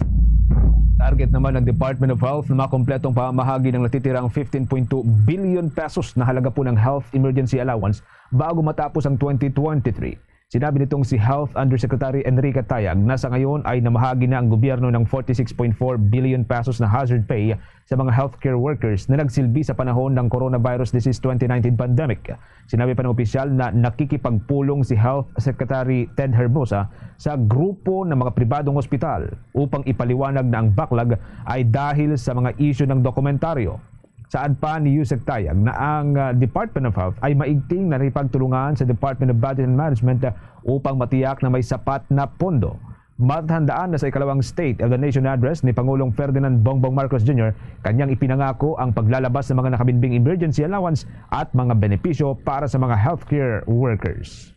Target naman ng Department of Health na makompletong pamamahagi ng natitirang fifteen point two billion pesos na halaga po ng health emergency allowance bago matapos ang twenty twenty-three. Sinabi nitong si Health Undersecretary Enrique Tayag na sa ngayon ay namahagi na ang gobyerno ng forty-six point four billion pesos na hazard pay sa mga healthcare workers na nagsilbi sa panahon ng coronavirus disease twenty nineteen pandemic. Sinabi pa ng opisyal na nakikipagpulong si Health Secretary Ted Herbosa sa grupo ng mga pribadong ospital upang ipaliwanag na ang backlog ay dahil sa mga isyu ng dokumentaryo. Saad pa ni Yusek Tayag na ang, ah, Department of Health ay maigting nakipagtulungan sa Department of Budget and Management, ah, upang matiyak na may sapat na pondo. Matandaan na sa ikalawang State of the Nation Address ni Pangulong Ferdinand Bongbong Marcos Junior, kanyang ipinangako ang paglalabas ng mga nakabinbing emergency allowance at mga benepisyo para sa mga healthcare workers.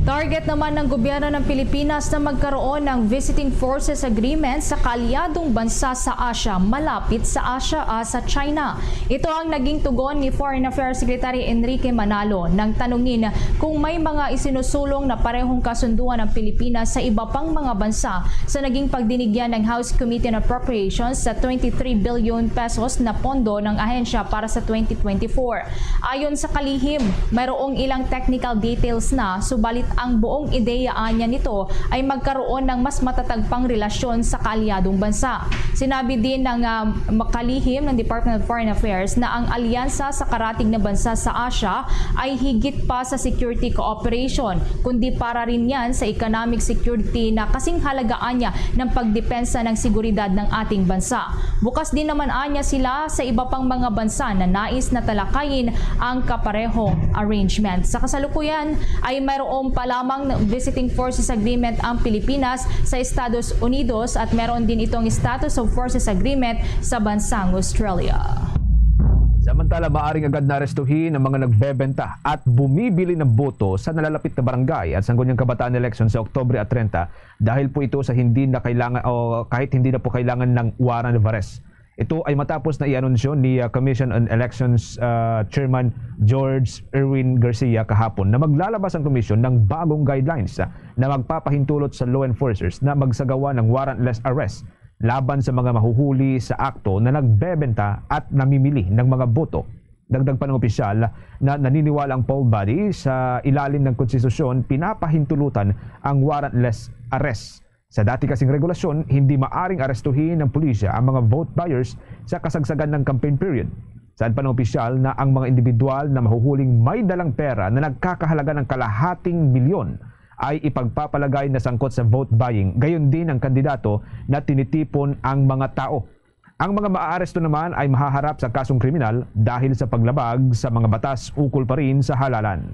Target naman ng gobyerno ng Pilipinas na magkaroon ng visiting forces agreement sa kaalyadong bansa sa Asia, malapit sa Asia, ah, sa China. Ito ang naging tugon ni Foreign Affairs Secretary Enrique Manalo nang tanungin kung may mga isinusulong na parehong kasunduan ng Pilipinas sa iba pang mga bansa sa naging pagdinigyan ng House Committee on Appropriations sa twenty-three billion pesos na pondo ng ahensya para sa twenty twenty-four. Ayon sa kalihim, mayroong ilang technical details na, subalit ang buong ideya anya nito ay magkaroon ng mas matatag pang relasyon sa kaalyadong bansa. Sinabi din ng, ah, kalihim ng Department of Foreign Affairs na ang alyansa sa karatig na bansa sa Asia ay higit pa sa security cooperation, kundi para rin yan sa economic security na kasing halaga anya ng pagdepensa ng seguridad ng ating bansa. Bukas din naman anya sila sa iba pang mga bansa na nais na talakayin ang kaparehong arrangement. Sa kasalukuyan ay mayroon pa lamang visiting forces agreement ang Pilipinas sa Estados Unidos at meron din itong status of forces agreement sa bansang Australia. Samantala, maaring agad na arestuhin ang mga nagbebenta at bumibili ng boto sa nalalapit na barangay at sangguniang kabataan election sa Oktubre at treinta dahil po ito sa hindi na kailangan o kahit hindi na po kailangan ng warrant of arrest. Ito ay matapos na i-anunsyo ni, ah, Commission on Elections, ah, Chairman George Erwin Garcia kahapon na maglalabas ang komisyon ng bagong guidelines, ah, na magpapahintulot sa law enforcers na magsagawa ng warrantless arrest laban sa mga mahuhuli sa akto na nagbebenta at namimili ng mga boto. Dagdag pa ng opisyal na naniniwala ang poll body sa ilalim ng konstitusyon, pinapahintulutan ang warrantless arrest. Sa dati kasing regulasyon, hindi maaring arestuhin ng pulisya ang mga vote buyers sa kasagsagan ng campaign period. Saad pa ng opisyal na ang mga individual na mahuhuling may dalang pera na nagkakahalaga ng kalahating milyon ay ipagpapalagay na sangkot sa vote buying, gayon din ang kandidato na tinitipon ang mga tao. Ang mga maaaresto naman ay mahaharap sa kasong kriminal dahil sa paglabag sa mga batas ukol pa rin sa halalan.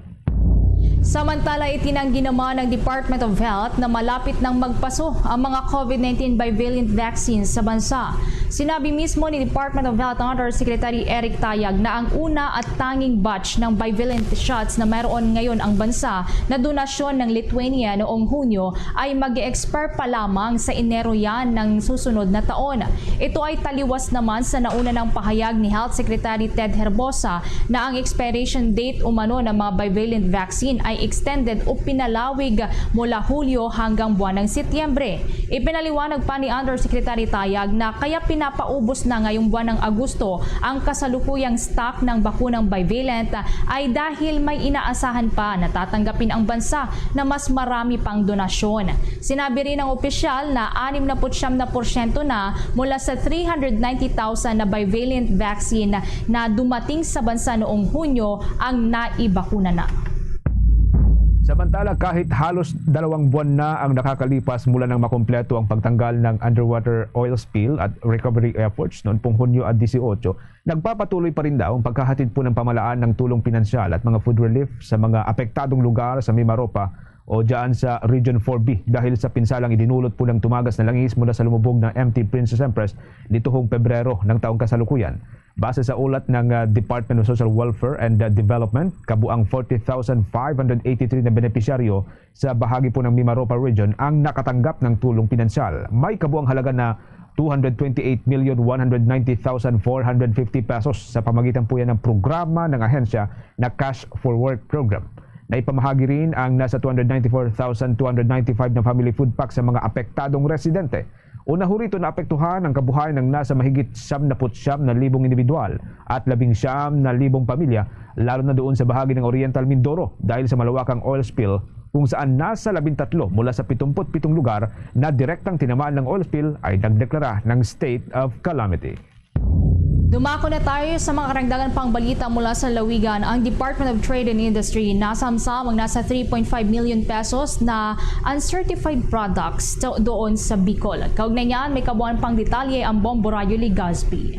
Samantala, itinanggi naman ng Department of Health na malapit nang magpaso ang mga COVID nineteen bivalent vaccines sa bansa. Sinabi mismo ni Department of Health Undersecretary Eric Tayag na ang una at tanging batch ng bivalent shots na mayroon ngayon ang bansa na donasyon ng Lithuania noong Hunyo ay mag-expire pa lamang sa Enero yan ng susunod na taon. Ito ay taliwas naman sa nauna ng pahayag ni Health Secretary Ted Herbosa na ang expiration date umano ng mga bivalent vaccine ay extended o pinalawig mula Hulyo hanggang buwan ng Setyembre. Ipinaliwanag pa ni Undersecretary Tayag na kaya pinapaubos na ngayong buwan ng Agosto ang kasalukuyang stock ng bakunang bivalent ay dahil may inaasahan pa na tatanggapin ang bansa na mas marami pang donasyon. Sinabi rin ng opisyal na anim na putsyam na porsyento na mula sa three hundred ninety thousand na bivalent vaccine na dumating sa bansa noong Hunyo ang naibakuna na. Samantala, kahit halos dalawang buwan na ang nakakalipas mula nang makumpleto ang pagtanggal ng underwater oil spill at recovery efforts noon pong Hunyo at dieciocho, nagpapatuloy pa rin daw ang paghahatid po ng pamahalaan ng tulong pinansyal at mga food relief sa mga apektadong lugar sa Mimaropa o dyan sa Region four B dahil sa pinsalang idinulot po ng tumagas na langis mula sa lumubog na M T Princess Empress nitong Pebrero ng taong kasalukuyan. Base sa ulat ng, ah, Department of Social Welfare and, ah, Development, kabuang forty thousand five hundred eighty-three na benepisyaryo sa bahagi po ng Mimaropa Region ang nakatanggap ng tulong pinansyal. May kabuang halaga na two hundred twenty-eight million one hundred ninety thousand four hundred fifty pesos sa pamagitan po yan ng programa ng ahensya na Cash for Work Program. Naipamahagi rin ang nasa two hundred ninety-four thousand two hundred ninety-five na family food pack sa mga apektadong residente. Una ho rito, naapektuhan ang kabuhayan ng nasa mahigit siyam na put siyam na libong individual at labing siyam na libong pamilya, lalo na doon sa bahagi ng Oriental Mindoro dahil sa malawakang oil spill, kung saan nasa labing tatlo mula sa pitumput pitong lugar na direktang tinamaan ng oil spill ay nagdeklara ng state of calamity. Dumako na tayo sa mga karagdagan pang balita mula sa lalawigan. Ang Department of Trade and Industry nasamsam ang nasa three point five million pesos na uncertified products do-, doon sa Bicol. Kaugnay niyan, may kabuuan pang detalye ang Bombo Radyo Legazpi.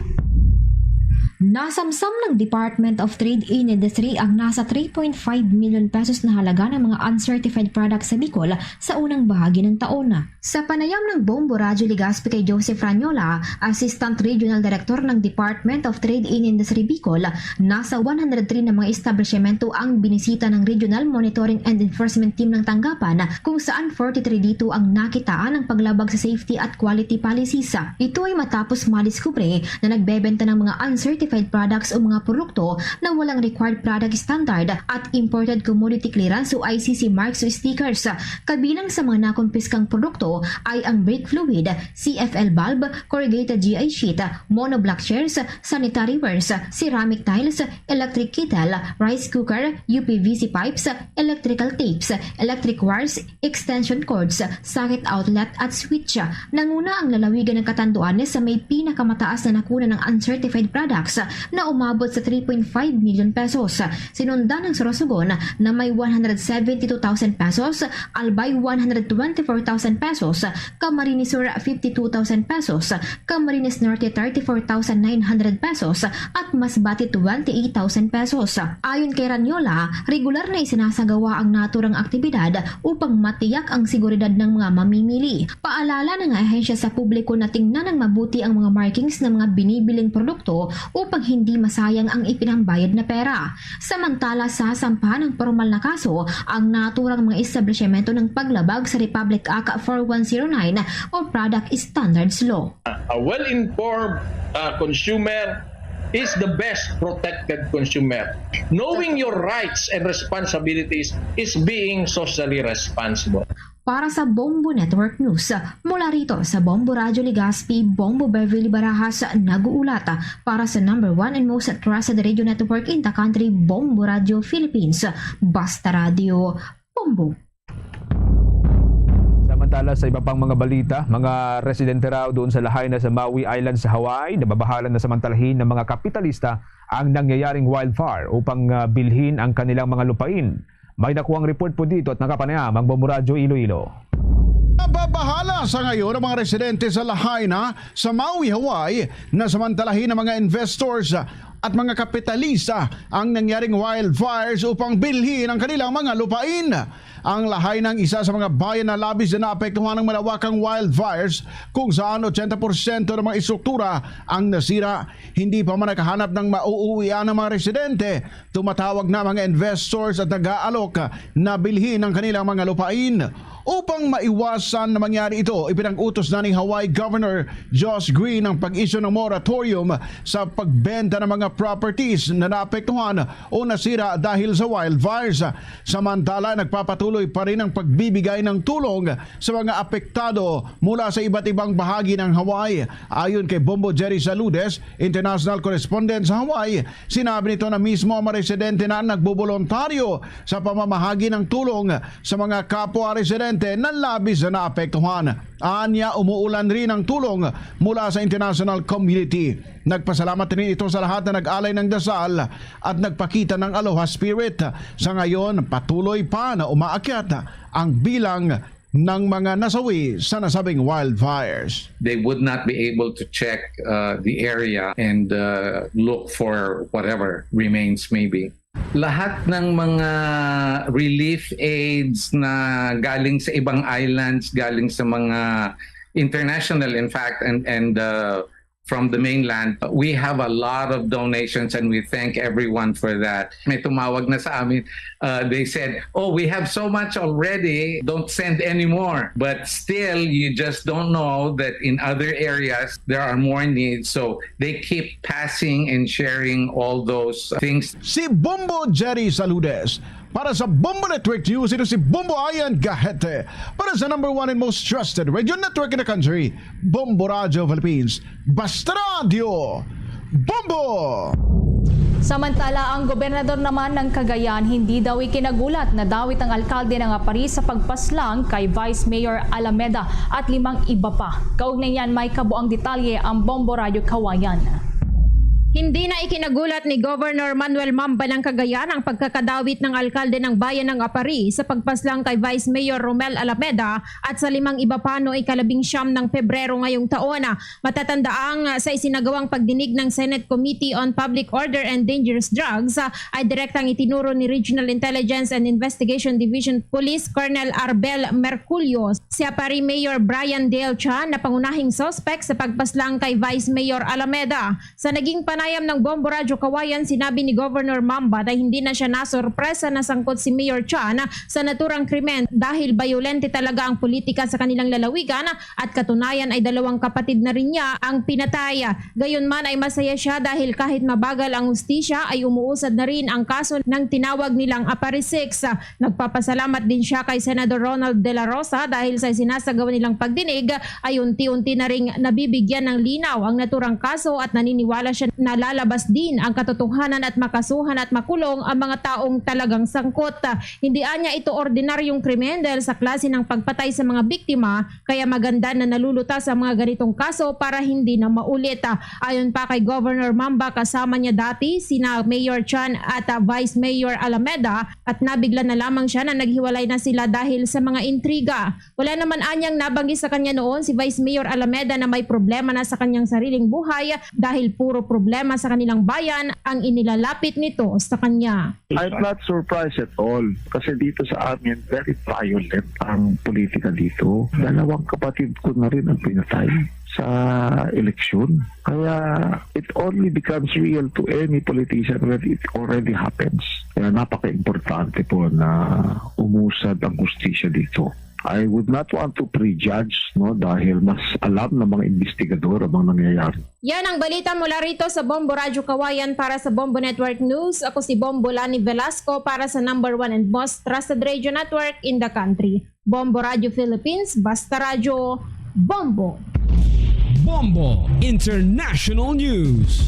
Nasamsam ng Department of Trade and Industry ang nasa three point five million pesos na halaga ng mga uncertified products sa Bicol sa unang bahagi ng taon. Sa panayam ng Bombo Radyo Legazpi kay Joseph Ranyola, Assistant Regional Director ng Department of Trade and Industry Bicol, nasa one hundred three na mga establisyemento ang binisita ng Regional Monitoring and Enforcement Team ng tanggapan, kung saan forty-three dito ang nakitaan ng paglabag sa safety at quality policies. Ito ay matapos madiskubre na nagbebenta ng mga uncertified products o mga produkto na walang required product standard at imported commodity clearance o I C C marks o stickers. Kabilang sa mga nakumpiskang produkto ay ang brake fluid, C F L bulb, corrugated G I sheet, monoblock chairs, sanitary wares, ceramic tiles, electric kettle, rice cooker, U P V C pipes, electrical tapes, electric wires, extension cords, socket outlet at switch. Nanguna ang lalawigan ng Catanduanes sa may pinakamataas na nakuna ng uncertified products na umabot sa three point five million pesos. Sinundan ng Sorsogon na may one hundred seventy-two thousand pesos, Albay one hundred twenty-four thousand pesos, Camarines Sur fifty-two thousand pesos, Camarines Norte thirty-four thousand nine hundred pesos, at Masbate twenty-eight thousand pesos. Ayon kay Ranyola, regular na isinasagawa ang naturang aktibidad upang matiyak ang seguridad ng mga mamimili. Paalala ng ahensya sa publiko na tingnan ng mabuti ang mga markings ng mga binibiling produkto upang hindi masayang ang ipinambayad na pera. Samantala, sasampahan ng pormal na kaso ang naturang mga establisyemento ng paglabag sa Republic Act four one zero nine o Product Standards Law. A well-informed uh, consumer is the best protected consumer. Knowing your rights and responsibilities is being socially responsible. Para sa Bombo Network News, mula rito sa Bombo Radyo Legazpi, Bombo Beverly Barajas nag-uulat. Para sa number one and most trusted radio network in the country, Bombo Radyo Philippines. Basta Radyo, Bombo. Samantala, sa iba pang mga balita, mga residente raw doon sa Lahaina sa Maui Island sa Hawaii nababahala na samantalahin ng mga kapitalista ang nangyayaring wildfire upang, ah, bilhin ang kanilang mga lupain. May nakuhang report po dito at nakapanayam ang Bombo Radyo Iloilo. Nababahala sa ngayon ang mga residente sa Lahaina sa Maui, Hawaii, na samantalahin ng mga investors at mga kapitalista ang nangyaring wildfires upang bilhin ang kanilang mga lupain. Ang Lahaina ang isa sa mga bayan na labis na naapektuhan ng malawakang wildfires, kung saan eighty percent ng mga istruktura ang nasira. Hindi pa man nakahanap ng mauuwian ng mga residente, tumatawag na mga investors at nag-aalok na bilhin ang kanilang mga lupain. Upang maiwasan na mangyari ito, ipinag-utos na ni Hawaii Governor Josh Green ang pag-issue ng moratorium sa pagbenta ng mga properties na naapektuhan o nasira dahil sa wildfires. Samantala, nagpapatuloy pa rin ang pagbibigay ng tulong sa mga apektado mula sa iba't ibang bahagi ng Hawaii. Ayon kay Bombo Jerry Saludes, international correspondent sa Hawaii, sinabi nito na mismo ang mga residente na nagbobolontaryo sa pamamahagi ng tulong sa mga kapwa residente na labis na naapektuhan. Anya, umuulan rin ang tulong mula sa international community. Nagpasalamat rin ito sa lahat na nag-alay ng dasal at nagpakita ng aloha spirit. Sa ngayon, patuloy pa na umaakyat ang bilang ng mga nasawi sa nasabing wildfires. They would not be able to check uh, the area and uh, look for whatever remains maybe. Lahat ng mga relief aids na galing sa ibang islands, galing sa mga international, in fact, and and uh, from the mainland, we have a lot of donations and we thank everyone for that. May tumawag na sa amin, uh, they said, "Oh, we have so much already, don't send anymore." But still, you just don't know that in other areas, there are more needs. So they keep passing and sharing all those things. Si Bombo Jerry Saludes para sa Bombo Network News. Ito si Bombo Ian Gahete para sa number one and most trusted radio network in the country, Bombo Radio Philippines. Basta Radio, Bombo! Samantala, ang gobernador naman ng Cagayan hindi daw ikinagulat na dawit ang alkalde na nga paris sa pagpaslang kay Vice Mayor Alameda at limang iba pa. Kaugnay niyan, may kabuang detalye ang Bombo Radio Kawayan. Hindi na ikinagulat ni Governor Manuel Mamba ng Cagayan ang pagkakadawit ng alkalde ng bayan ng Aparri sa pagpaslang kay Vice Mayor Romel Alameda at sa limang iba pa noong ikalabing siyam ng Pebrero ngayong taon. Matatandaang sa isinagawang pagdinig ng Senate Committee on Public Order and Dangerous Drugs, ay direktang itinuro ni Regional Intelligence and Investigation Division Police Colonel Arbel Merculio si Aparri Mayor Brian Dale Chan na pangunahing suspect sa pagpaslang kay Vice Mayor Alameda. Sa naging panayam ng Bombo Radyo Kawayan, sinabi ni Governor Mamba na hindi na siya nasorpresa na sangkot si Mayor Chan sa naturang krimen dahil bayolente talaga ang politika sa kanilang lalawigan at katunayan ay dalawang kapatid na rin niya ang pinatay. Gayon man ay masaya siya dahil kahit mabagal ang hustisya ay umuusad na rin ang kaso ng tinawag nilang Aparri Six. Nagpapasalamat din siya kay Senador Ronald De La Rosa dahil sa sinasagawa nilang pagdinig ay unti-unti na ring nabibigyan ng linaw ang naturang kaso at naniniwala siya na lalabas din ang katotohanan at makasuhan at makulong ang mga taong talagang sangkot. Hindi anya ito ordinaryong krimen dahil sa klase ng pagpatay sa mga biktima, kaya maganda na nalulutas ang mga ganitong kaso para hindi na maulit. Ayon pa kay Governor Mamba, kasama niya dati sina Mayor Chan at, ah, Vice Mayor Alameda at nabigla na lamang siya na naghiwalay na sila dahil sa mga intriga. Wala naman anyang nabanggi sa kanya noon si Vice Mayor Alameda na may problema na sa kanyang sariling buhay dahil puro problema sa kanilang bayan ang inilalapit nito sa kanya. I'm not surprised at all kasi dito sa amin very violent ang politika dito. Dalawang kapatid ko na rin ang pinatay sa eleksyon. Kaya it only becomes real to any politician when it already happens. Kaya napaka-importante po na umusad ang hustisya dito. I would not want to prejudge, no, dahil mas alam ng mga investigador ang mga nangyayari. Yan ang balita mula rito sa Bombo Radyo Kawayan para sa Bombo Network News. Ako si Bombo Lani Velasco para sa number one and most trusted radio network in the country, Bombo Radyo Philippines. Basta Radyo, Bombo. Bombo International News.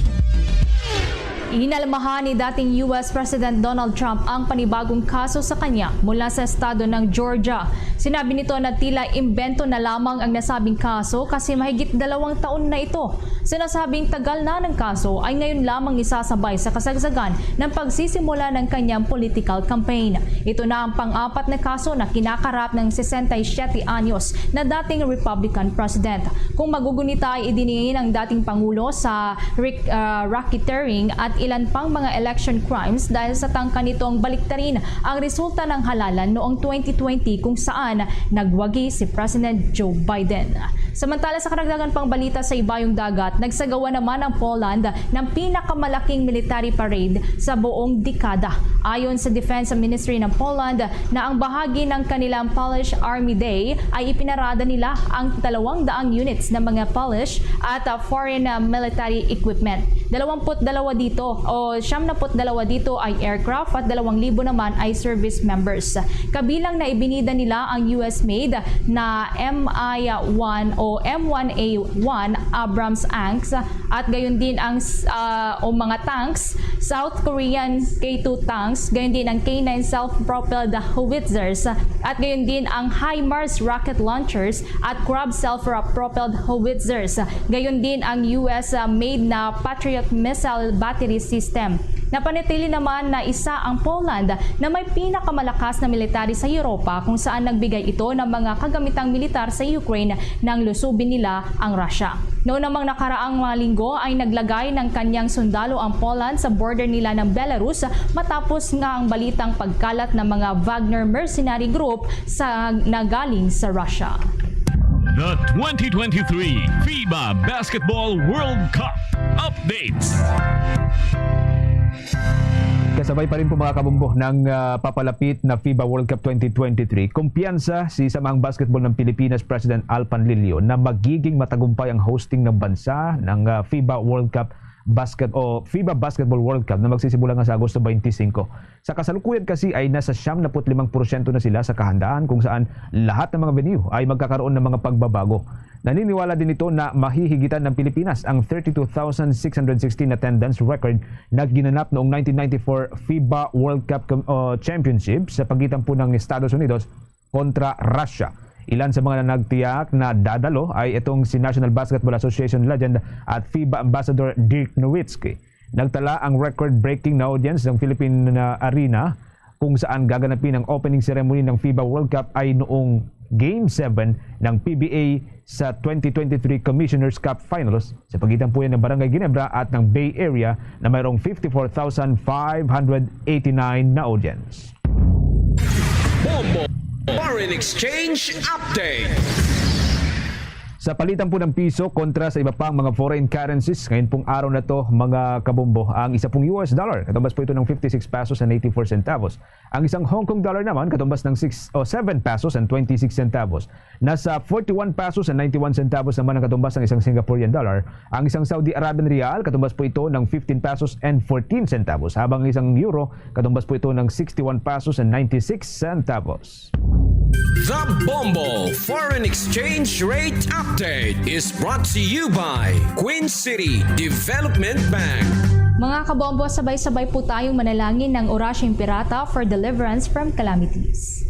Inalmahan ni dating U S President Donald Trump ang panibagong kaso sa kanya mula sa estado ng Georgia. Sinabi nito na tila imbento na lamang ang nasabing kaso kasi mahigit dalawang taon na ito. Sa nasabing tagal na ng kaso ay ngayon lamang isasabay sa kasagsagan ng pagsisimula ng kanyang political campaign. Ito na ang pang-apat na kaso na kinakarap ng sesenta y siyete anyos na dating Republican President. Kung magugunita ay idiniin ang dating Pangulo sa ric-, ah, racketeering at ilan pang mga election crimes dahil sa tangka nitong baliktarin ang resulta ng halalan noong twenty twenty kung saan nagwagi si President Joe Biden. Samantala, sa karagdagan pang balita sa ibayong dagat, nagsagawa naman ang Poland ng pinakamalaking military parade sa buong dekada. Ayon sa Defense Ministry ng Poland, na ang bahagi ng kanilang Polish Army Day ay ipinarada nila ang dalawang daang units ng mga Polish at, ah, foreign, ah, military equipment. Dalawampu't dalawa dito o siyamnapu't dalawa dito ay aircraft at dalawang libo naman ay service members. Kabilang na ibinida nila ang U S made na M I one o M one A one Abrams tanks at gayon din ang, ah, o mga tanks, South Korean K two tanks, gayon din ang K nine self-propelled howitzers, at gayon din ang HIMARS rocket launchers at Grub self-propelled howitzers, gayon din ang U S, ah, made na Patriot missile battery system. Napanatili naman na isa ang Poland na may pinakamalakas na military sa Europa, kung saan nagbigay ito ng mga kagamitang militar sa Ukraine nang lusubin nila ang Russia. Noon namang nakaraang mga linggo ay naglagay ng kanyang sundalo ang Poland sa border nila ng Belarus matapos nga ang balitang pagkalat ng mga Wagner mercenary group sa, na galing sa Russia. The twenty twenty-three FIBA Basketball World Cup updates. Kasabay pa rin po, mga kabombo, ng, ah, papalapit na FIBA World Cup twenty twenty-three, kumpiyansa si Samahang Basketball ng Pilipinas President Al Panlilio na magiging matagumpay ang hosting ng bansa ng, ah, FIBA World Cup Basket o FIBA Basketball World Cup na magsisimula nga sa Agosto twenty-five. Sa kasalukuyan kasi ay nasa siyam na put limang porsyento na sila sa kahandaan, kung saan lahat ng mga venue ay magkakaroon ng mga pagbabago. Naniniwala din ito na mahihigitan ng Pilipinas ang thirty-two thousand six hundred sixteen attendance record na ginanap noong nineteen ninety-four FIBA World Cup Com-, uh, Championship sa pagitan po ng Estados Unidos kontra Russia. Ilan sa mga nagtiyak na dadalo ay itong si National Basketball Association legend at FIBA Ambassador Dirk Nowitzki. Nagtala ang record-breaking na audience ng Philippine, uh, Arena, kung saan gaganapin ang opening ceremony ng fiba World Cup ay noong Game seven ng P B A sa twenty twenty-three Commissioner's Cup Finals sa pagitan po yan ng Barangay Ginebra at ng Bay Area na mayroong fifty-four thousand five hundred eighty-nine na audience. Bombo Foreign Exchange Update. Sa palitan po ng piso kontra sa iba pang mga foreign currencies, ngayon pong araw na to, mga kabombo, ang isa pong U S dollar, katumbas po ito ng fifty-six pesos and eighty-four centavos. Ang isang Hong Kong dollar naman, katumbas ng six o seven pesos and twenty-six centavos. Nasa forty-one pesos and ninety-one centavos naman ang katumbas ng isang Singaporean dollar. Ang isang Saudi Arabian riyal, katumbas po ito ng fifteen pesos and fourteen centavos. Habang ang isang euro, katumbas po ito ng sixty-one pesos and ninety-six centavos. The Bombo Foreign Exchange Rate Update is brought to you by Queen City Development Bank. Mga kabombo, sabay-sabay po tayong manalangin ng Ora Imperata for deliverance from calamities.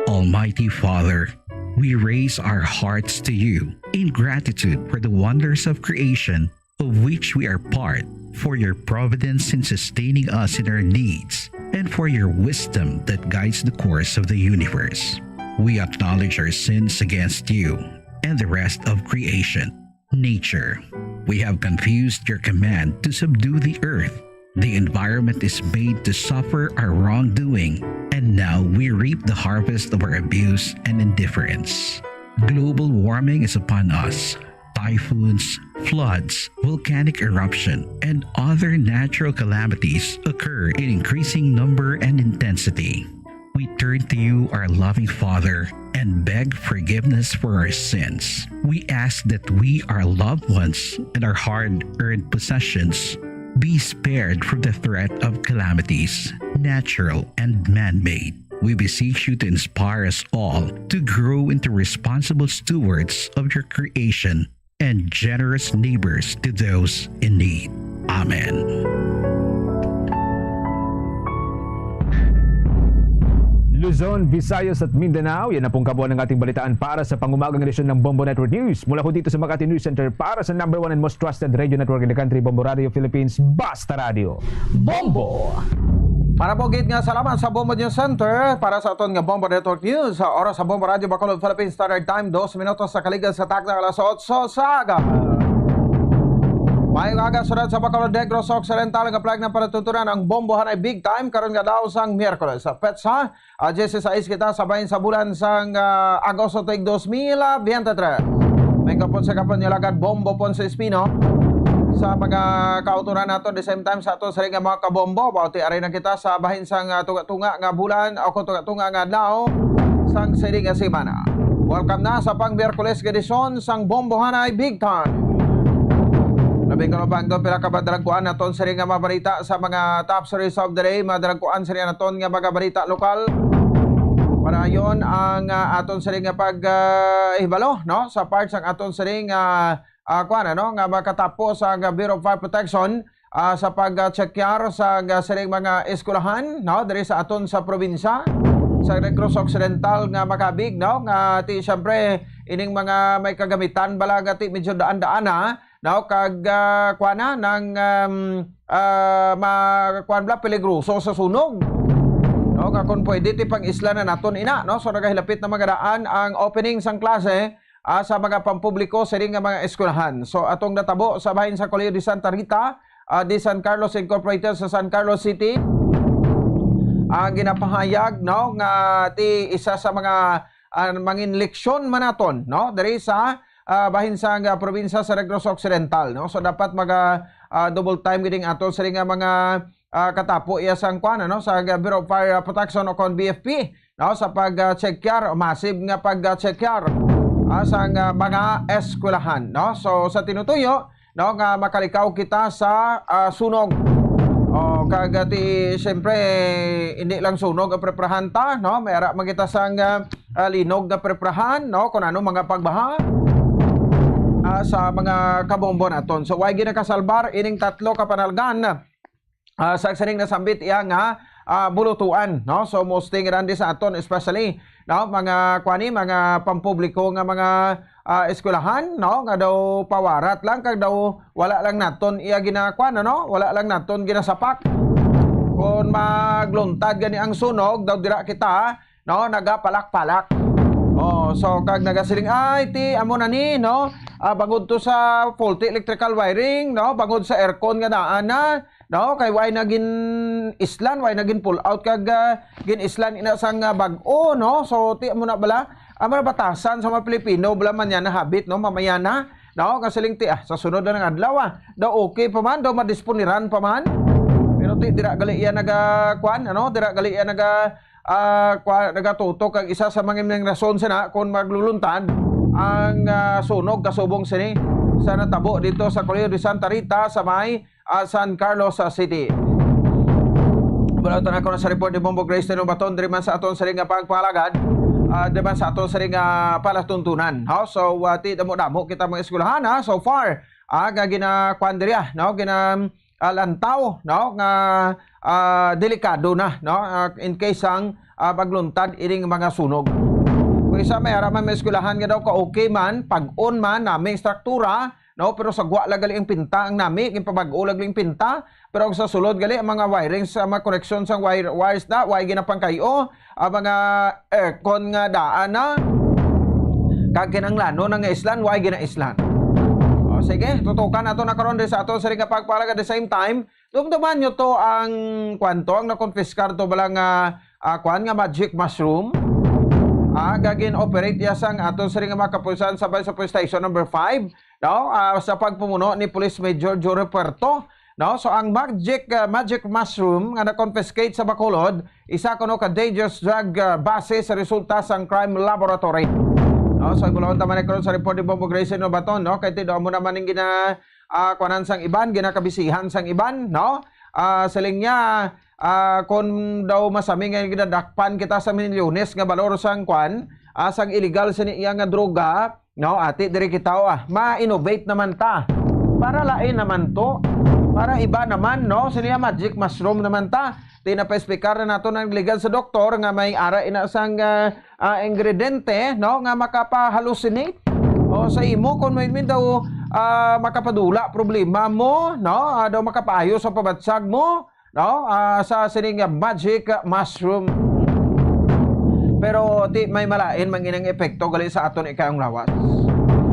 Almighty Father, we raise our hearts to you in gratitude for the wonders of creation of which we are part, for your providence in sustaining us in our needs, and for your wisdom that guides the course of the universe. We acknowledge our sins against you and the rest of creation. Nature, we have confused your command to subdue the earth. The environment is made to suffer our wrongdoing, and now we reap the harvest of our abuse and indifference. Global warming is upon us. Typhoons, floods, volcanic eruption, and other natural calamities occur in increasing number and intensity. We turn to you, our loving Father, and beg forgiveness for our sins. We ask that we, our loved ones, and our hard-earned possessions be spared from the threat of calamities, natural and man-made. We beseech you to inspire us all to grow into responsible stewards of your creation and generous neighbors to those in need. Amen. Luzon, Visayas at Mindanao, yan na pong kabuuan ng ating balitaan para sa pangumagang edisyon ng Bombo Network News. Mula po dito sa Makati News Center para sa number one and most trusted radio network in the country, Bombo Radio Philippines, Basta Radio. Bombo! Para po gid nga salamat sa Bombo News Center para sa aton nga Bombo Network News. Sa oras sa Bombo Radio Bacolod Philippine Standard Time, dos minutos sa kaligad sa takna alas otso sa aga. Maayong aga, sunod sa Bacolod Negros Occidental, nga plag ng palatuntunan ang bombohan ay big time karon nga daw sang Miyerkules. Sa petsa, ah, diyesisais kita sa bahin sa bulan sang, ah, Agosto tuig dos mil biyente tres. May kapon sa kapon niya lagad Bombo Ponce Espino sa mga kauturan nato, the same time sa ato sa mga kabombo. Bauti aray na kita sa bahin sang, ah, tunga-tunga nga bulan o kung tunga-tunga nga adlaw sang sini nga semana. Welcome na sa pang Miyerkules nga edisyon sang Bombohanay Big Time. Labing kalubang doon, pila ka madalagkuan naton sini nga mga balita sa mga top stories of the day. Madalagkuan sini naton nga mga balita lokal. Padayon ang, ah, aton sini nga pag, ah, ihibalo, no? Sa part sang aton sini nga, ah, kuwan, ano, nga makatapo sa, ah, Bureau of Fire Protection, ah, sa pag, ah, chekyar sa, ah, sining mga eskwelahan, no, diri sa aton sa probinsya sa Negros Occidental nga makabig, no, nga ti siyempre ining mga may kagamitan bala nga ti medyo daan-daan na, no, kag, ah, kuwan na, nang, um, ah, ma-, kuwan bala, peligroso sa sunog, no, nga kung pwede ti pang-isla na naton ina, no. So nagahilapit na mga daan ang opening sang klase, ah, sa mga pampubliko sini nga mga eskwelahan. So, atong natabo sa bahin sa Colegio de Santa Rita, ah, de San Carlos Incorporated sa San Carlos City, ang ginapahayag, no, nga ti isa sa mga, ah, mangin leksyon man naton, no, diri sa, ah, bahin sa, ah, probinsya sa Negros Occidental, no. So, dapat maga, ah, double time gid ang ato sini nga mga, ah, katapo iya sang kuan, ano, sa Bureau of Fire Protection o kon B F P, no, sa pag, ah, chekyar, massive nga pag, ah, chekyar, ah, sang, ah, mga eskwelahan, no. So, sa tinutuyo, no, nga makalikaw kita sa, ah, sunog. O, kag, ah, ti, siyempre, hindi lang sunog ang preparahan ta, no, may ara man kita sang, ah, ah, linog nga preparahan, no, kung ano mga pagbaha, ah, sa mga kabombo naton. So, way ginakasalbar ining tatlo ka panalgan, ah, sa sining nasambit iya nga, ah, bulutuan, no? So, mostly nga daan di sa aton, especially, no, mga kuan ni, mga pampubliko nga mga, ah, eskwelahan, no, nga daw pawarat lang kag daw wala lang naton iya ginakuan, ano, wala lang naton ginasapak. Kon magluntad gani ang sunog, daw dira kita, no, nagapalak-palak. Oh, so kag nagasiling, "Ay, ti, amo na ni, no? Ah, bangod to sa faulty electrical wiring, no? Bangod sa aircon nga daan na, no? Kay way na gin-islan, way na gin-pull out kag, ah, gin-islan ina sang, ah, bag-o, no? So, ti, amo na bala, amo na batasan sa mga Pilipino, bala man yan na habit, no? Mamaya na, no? Kasiling ti, ah, sa sunod na nga adlaw, ah, daw okay pa man, daw madisponiran pa man. Pero ti, dira gali iya naga, kuan, ano? Dira gali iya naga, ah, kwa-, nagatutok ang isa sa mga mga rason sina kung magluluntad ang, ah, sunog kasubong sini sa natabo dito sa Colegio de Santa Rita sa may, ah, San Carlos, ah, City. Wala ito na ako sa report ni Bombo Grace Tino Baton, diri man sa aton sini nga pagpalagad, ah, diri man sa aton sini nga palatuntunan. Ha? So, ah, ti damo-damo kita mga eskwelahan, ha? So far, ah, nga gina-, kwan diri, ah, no? Gina-, ah, lantaw, no? Nga, ah, delikado na, no? Ah, in case sang, ah, pagluntad ining mga sunog. Kung isa may ara man may eskwelahan nga daw ka okay man, pag-on man, naming struktura, no? Pero sagwa lang gali ang pinta ang nami, ginpabag-o lang gali ang pinta. Pero ang sa sulod gali, ang mga wiring sa mga koneksyon sang wire, wires na, way ginapangkayo, ang mga aircon nga daan na, kag kinahanglanon na nga islan, way ginaislan. O, sige, tutukan nato na karon diri sa aton sini nga pagpalagad. At the same time, dumduman nyo to ang, kwan to, ang nakonfiskar to bala nga, ah, kwan nga magic mushroom. Ah, gagin-operate iya sang aton sini nga mga kapulisan sabay sa police station number five, no? Ah, sa pagpumuno ni Police Major Jory Puerto, no? So, ang magic, ah, magic mushroom nga na-confiscate sa Bacolod, isa kuno ka dangerous drug, ah, base sa resulta sang crime laboratory. No? So, ibulahon ta man ni karon sa report ni Bombo Gracie Nobaton, no? Kay ti daw mo naman ning gina-, ah, kuanan sang iban, ginakabisihan sang iban, no? Ah, siling niya, ah, kung daw masami nga ginadakpan kita sa milyones nga balor sang kwan, ah, sang illegal sini iya nga droga, no? Ati diri kita, ah, ma-innovate naman ta. Para lain naman to. Para iba naman, no? Sini iya magic mushroom naman ta. Ti napaexplicar na nato ng legal sa doktor nga may ara ina sang, ah, ah, ingrediente, no, nga makapahalusinate. O sa imo, kung may, may daw, ah, makapadula problema mo, no, ah, daw makapaayo sa pabatsag mo, no, ah, sa sining magic mushroom. Pero ti may malain man ginang epekto gali sa aton ikayong lawas.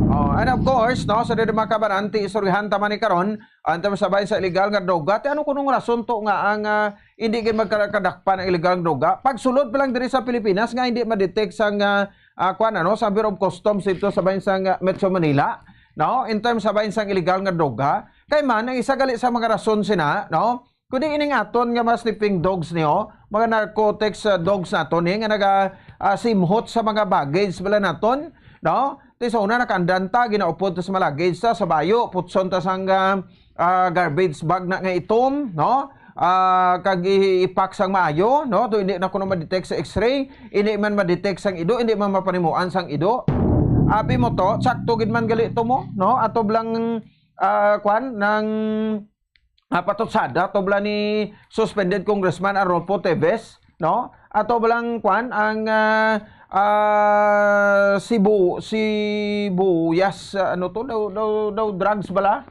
Oh, and of course, no, sa diri makabanan, ti istoryahan ta man ni karon, ang tama sa bahin sa illegal nga droga. Ti ano kunong rason to nga ang, ah, hindi gid magkadakpan ang illegal nga droga? Pagsulod pa lang diri sa Pilipinas nga hindi ma-detect sang, ah, ah, kwan, ano, sa Bureau of Customs dito sa bahin sang, ah, Metro Manila, no? In terms sa bahin sang illegal nga droga. Kay man, ang isa gali sa mga rason sina, no? Kundi ining aton nga mga sleeping dogs niyo, mga narcotics, ah, dogs naton ni nga naga, ah, simhot sa mga baggage bala naton, no? Ti sa una nakaandan ta, ginaupod ta sa mga luggage ta, sa bayo, putson ta sang, ah, ah, garbage bag na nga itom, no? Ah, kag i-, i-pack sang maayo, no? To hindi na kuno ma-detect sa X-ray, hindi man ma-detect sang ido, hindi man mapanimuan sang ido. Abi mo to, sakto gid man gali to mo, no? Ato lang, ah, kwan, nang, ah, patutsada to bala ni suspended Congressman Arnulfo Teves, no? Ato balang kwan ang, ah, ah, sibu-, sibuyas, ah, ano to? Daw, daw, daw drugs bala?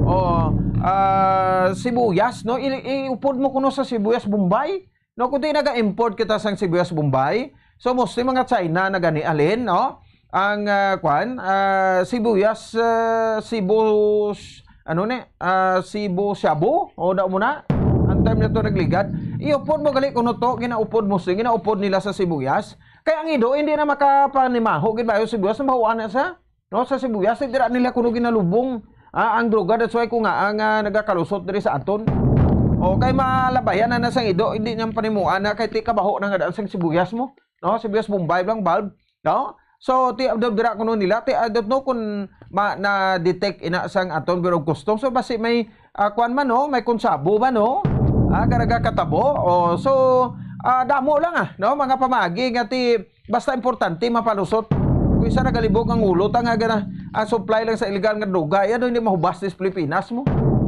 O, ah, sibuyas, no? I-, iupod mo kuno sa sibuyas Bombay, no? Kundi naga-import kita sang sibuyas Bombay. So, mostly mga China na gani alin, no? Ang, ah, kwan, ah, sibuyas, ah, sibu-, ano ni? Ah, sibu shabu? O, daw mo na? Ang time na to nagligad. Iupod mo gali kuno to, ginaupod mo sing, ginaupod nila sa sibuyas. Kaya ang ido, hindi na makapanimaho, gid ba, yung sibuyas, mahuan na siya. No, sa sibuyas, eh, dira nila kuno ginalubong. Ah, ang droga, that's why ko nga, ang, ah, nagakalusot diri sa aton. O, kay malabayan na na sang ido, hindi niya panimuan na, kay ti kabaho na nga daan sang sibuyas mo. No, sibuyas Bombay lang, bulb. No? So, ti, abdab dira kuno nila, ti, adot no, kung ma-, na-detect ina sang aton Bureau of Customs. So, basi may, ah, kwan man, no? May konsabo ba, no? Ah, karaga katabo. O, so, ah, damo lang, ah, no? Mga pamagi nga ti, basta importante, mapalusot. Kung isa nagalibog ang ulo, ta nga gana, ah, supply lang sa illegal nga droga, iya daw hindi mahubas dis Pilipinas mo.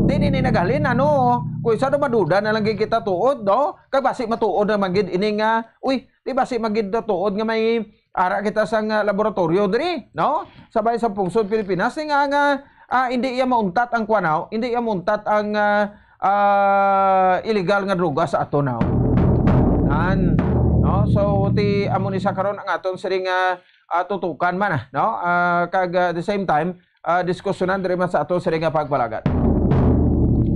Di, di, di naghalin, ano? Kung isa daw maduda na lang gid kita tuod, no? Kay basi matuod na man gid ini nga, uy, Di ba si magid na tuod nga may ara kita sang, ah, laboratorio diri, no? Sa bahin sa pungsod Pilipinas, nga, nga, ah, hindi iya mauntat ang kuan, no? Hindi iya mauntat ang, ah, ah, illegal nga droga sa ato, no? Nan, no? So, ti, amo ni sa karon ang aton siring nga, ah, tutukan man, ah, no? Ah, kag, ah, the same time, ah, diskusyonan diri man sa ato siring nga pagpalagad.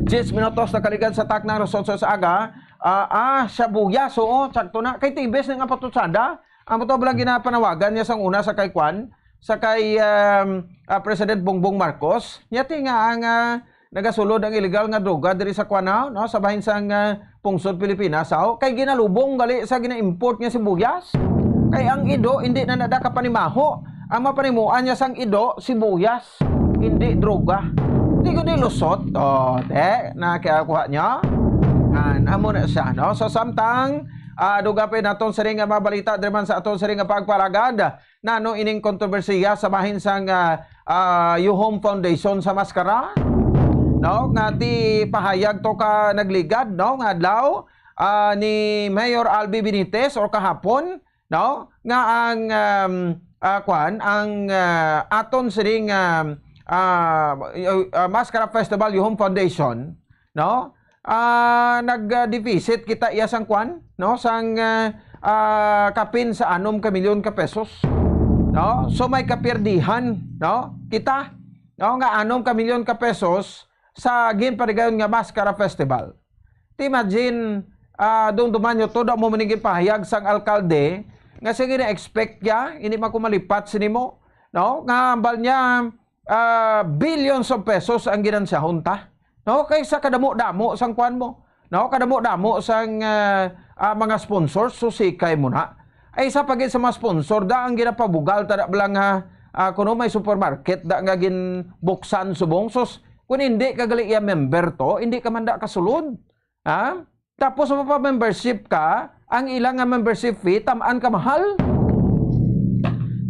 Diyes minutos na kaligad sa taknang alas otso sa aga. Ah, ah, sibuyas, oo, sakto na. Kay Tibes na nga patutsada, ang buto lang ginapanawagan niya sang una sa kay Kwan, sa kay, um, ah, President Bongbong Marcos. Niya ti nga ang, ah, nagasulod ang illegal nga droga diri sa Kwan, no? Sa bahin sang, ah, pungsod Pilipinas, aw, kay ginalubong gali sa gina-import nga sibuyas. Kay ang ido, hindi na nada kapanimaho. Ang mapanimuan niya sang ido, sibuyas, hindi droga. Di ko di lusot. O, te, nakiakuha niya. An, amo na siya, no? So, samtang, ah, duga pa naton siring nga mga balita, diri man sa aton siring nga pagpalagad. Nano ining kontrobersiya sa bahin sang, ah, ah, Yuhom Foundation sa Mascara? No? Nga ti pahayag to ka nagligad, no? Nga adlaw, ah, ni Mayor Albi Benitez or kahapon, no? Nga ang, um, ah, kwan, ang, ah, aton sining, um, ah, uh, uh, Mascara Festival Yuhom Foundation, no? Ah, nag, ah, deficit kita iya sang kwan, no? Sang, ah, ah, kapin sa anom ka milyon ka pesos, no? So may kapirdihan, no? Kita, no? Nga anom ka milyon ka pesos sa ginpatigayon nga Mascara Festival. Ti imagine, ah, dumduman nyo to, daw mo man ginpahayag sang alkalde nga sige na expect niya, hindi man ko malipat sini mo, no? Nga ambal niya, ah, billions of pesos ang ginansyahon ta. No, kay sa kadamo-damo sang kwan mo. No, kadamo-damo sang, ah, ah, mga sponsors, susikay mo na. Ay, sa pagin sa mga sponsor, da ang ginapabugal, tada bala nga, ah, kuno may supermarket, da nga ginbuksan subong. Sus, kung hindi ka gali iya member to, hindi ka man da kasulod. Ha? Tapos mapa-membership ka, ang ila nga membership fee, tamaan ka mahal.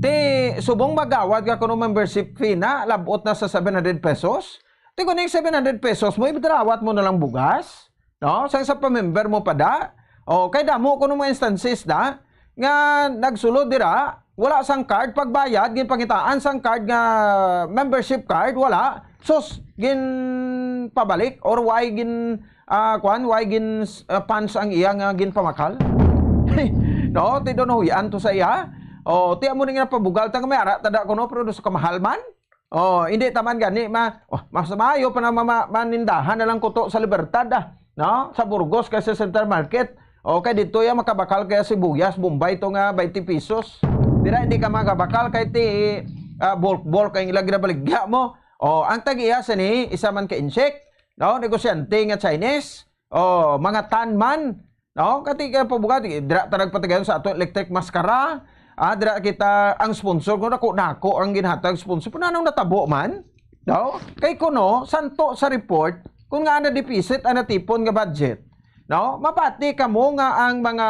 Ti, subong magawad ka kuno membership fee na, labot na sa seven hundred pesos. Ti, kung yung seven hundred pesos mo, idarawat mo na lang bugas. No? Sa isa pa member mo pa da. O, kay damo kuno mga instances na, nga nagsulod dira, wala sang card, pagbayad, ginpangitaan sang card nga membership card, wala. Sus, ginpabalik or why gin, ah, kwan, why gin, ah, punch ang iya nga ginpamakal? No, ti do nahuy-an to sa iya. O, ti amo ni nga napabugal ta nga may ara ta da kuno, pero do sa kamahal man. O, hindi ta man gani ma-, o, mas maayo pa na ma-, ma-, manindahan na lang kuto sa Libertad, ah, no? Sa Burgos kay sa Central Market. O, kay dito ya makabakal kaya sibuyas, Bombay to nga twenty pesos. Dira hindi ka makabakal kay ti, ah, bulk-bulk ang ilang ginabaligya mo. O, ang tag-iya sini, isa man ka insik, no? Negosyante nga Chinese. O, mga tan man. No? Kati ka pabugati, dira ta nagpatigayon sa ato electric mascara. Ah, dira kita ang sponsor ko, dako-dako ang ginhatag sponsor. Pero anong natabo man? No? Kay kuno, santo sa report, kung nga na deficit ang natipon nga budget. No? Mapati kamo nga ang mga,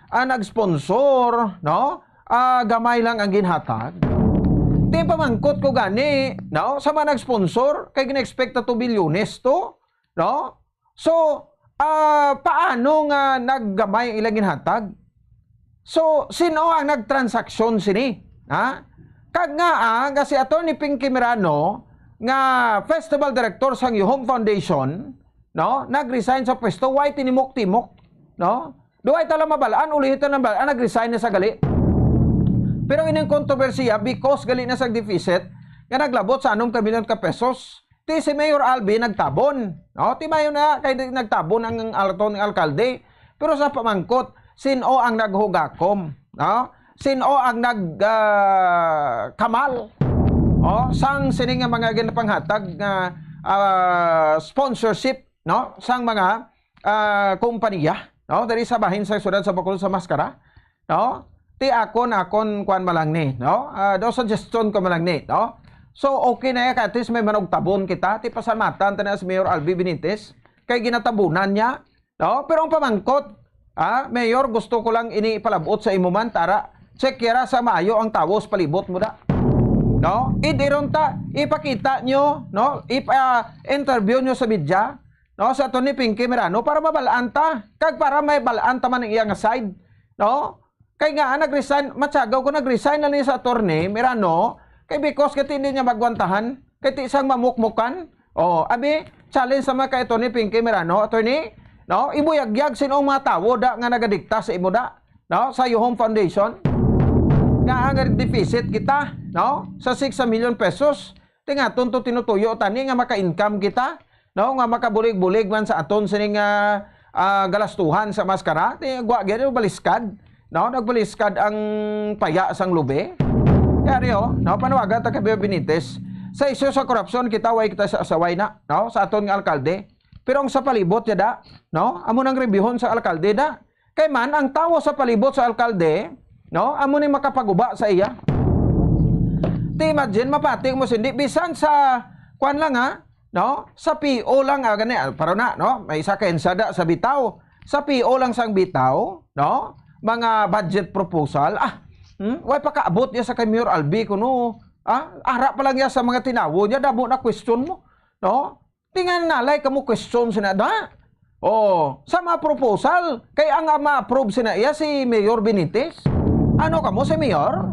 ah, nag-sponsor, no? Ah, gamay lang ang ginhatag. Ti pamangkot ko gani, no? Sa mga nag-sponsor, kay gina-expect na two bilyones to, no? So, ah, paano nga naggamay ang ilang ginhatag? So, sino ang nagtransaksyon sini? Ha? Kag nga, ah, nga si Attorney Pinky Mirano, nga festival director sang Yuhom Foundation, no? Nag-resign sa pwesto, why tinimok-timok, no? Duway ta lang mabalaan, ulihi ta lang mabalaan, nag-resign na sa gali. Pero ining kontrobersiya, because gali na sa deficit, nga naglabot sa anom ka milyon ka pesos, ti si Mayor Albi nagtabon. No? Ti mayo na, kay di nagtabon ang, ang alton ng alkalde. Pero sa pamangkot, sino ang naghugakom? No? Sino ang nag, ah, kamal? Oh, sang sini nga mga ginapanghatag nga, ah, sponsorship, no? Sang mga, ah, kompanya, no? Diri sa bahin sa siyudad sa Bacolod sa Mascara, no? Ti akon, akon kuan man lang ni, no? Ah, daw suggestion ko man lang ni, no? So, okay na ya, at least may manugtabon kita. Ti pasalamatan ta na si Mayor Albi Benitez kay ginatabunan niya, no? Pero ang pamangkot, ah, Mayor, gusto ko lang ini ipalabot sa imo man, tara, check yara sa maayo ang tawo sa palibot mo da. No? Idiron ta, ipakita nyo, no? Ipa-interview nyo sa media, no? Sa Attorney Pinky Mirano para mabalaan ta, kag para may balaan ta man ang iya nga side, no? Kay nga, nag-resign, matsagaw ko, nag-resign na ni sa attorney Mirano, kay because kay hindi niya magwantahan, kay ti sang mamukmukan. Oh, abi, challenge sa mga kay Attorney Pinky Mirano, attorney, no? Ibuyagyag sino ang mga tawo da nga nagadikta sa imo da, no? Sa Your Home Foundation. Nga ang deficit kita, no? Sa six million pesos. Tingaton to tinutuyo tani nga maka-income kita, no? Nga makabulig-bulig man sa aton sining, ah, ah, galastuhan sa maskara. Ti gwa gyud baliskad, no? Nagbaliskad ang paya sang lubi. Yari, oh, no? Panawagan ta kay Mayor Benitez. Sa isyu sa korupsyon, kita way kita sa asaway na, no? Sa aton nga alkalde. Pero ang sa palibot niya da, no? Amo nang rebyuhon sa alkalde da. Kay man, ang tawo sa palibot sa alkalde, no? Amo ni makapaguba sa iya. Ti imagine, mapati mo sindi, bisan sa, kwan lang ha, no? Sa P O lang, ah, gani, ah, pero na, no? May isa ka ensada sa bitaw. Sa P O lang sang bitaw, no? Mga budget proposal, ah, hmm? Way pakaabot niya sa kay Mayor Albi kuno, ah? Ara pa lang niya sa mga tinawo niya, damo na question mo, no? Tingan nalay kamo question sina da. Oh, sa mga proposal, kay ang ma-approve sina iya si Mayor Benitez. Ano kamo si Mayor?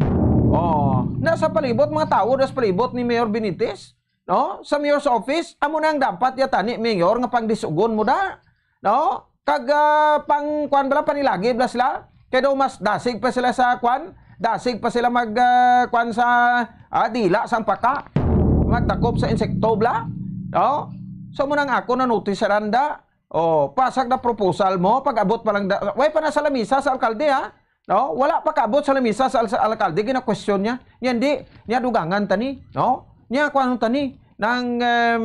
Oh, nasa palibot mga tao, nasa palibot ni Mayor Benitez, no? Sa mayor's office, amo na ang dapat ya tani Mayor nga pangdisugon mo da, no? Kag, ah, pang kuan bala, panilagi bala sila. Kay daw mas dasig pa sila sa kwan, dasig pa sila mag, ah, kwan sa, ah, dila sang paka. Magdakop sa insekto bala. No? So mo nang ako na notice randa. Oh, pasag na proposal mo, pag-abot pa lang da, way pa na sa lamisa sa alkalde, ha? No? Wala pa kaabot sa lamisa sa, sa alkalde, gina-question niya. Niya, hindi, niya dugangan tani, no? Niya kuan tani, nang, em,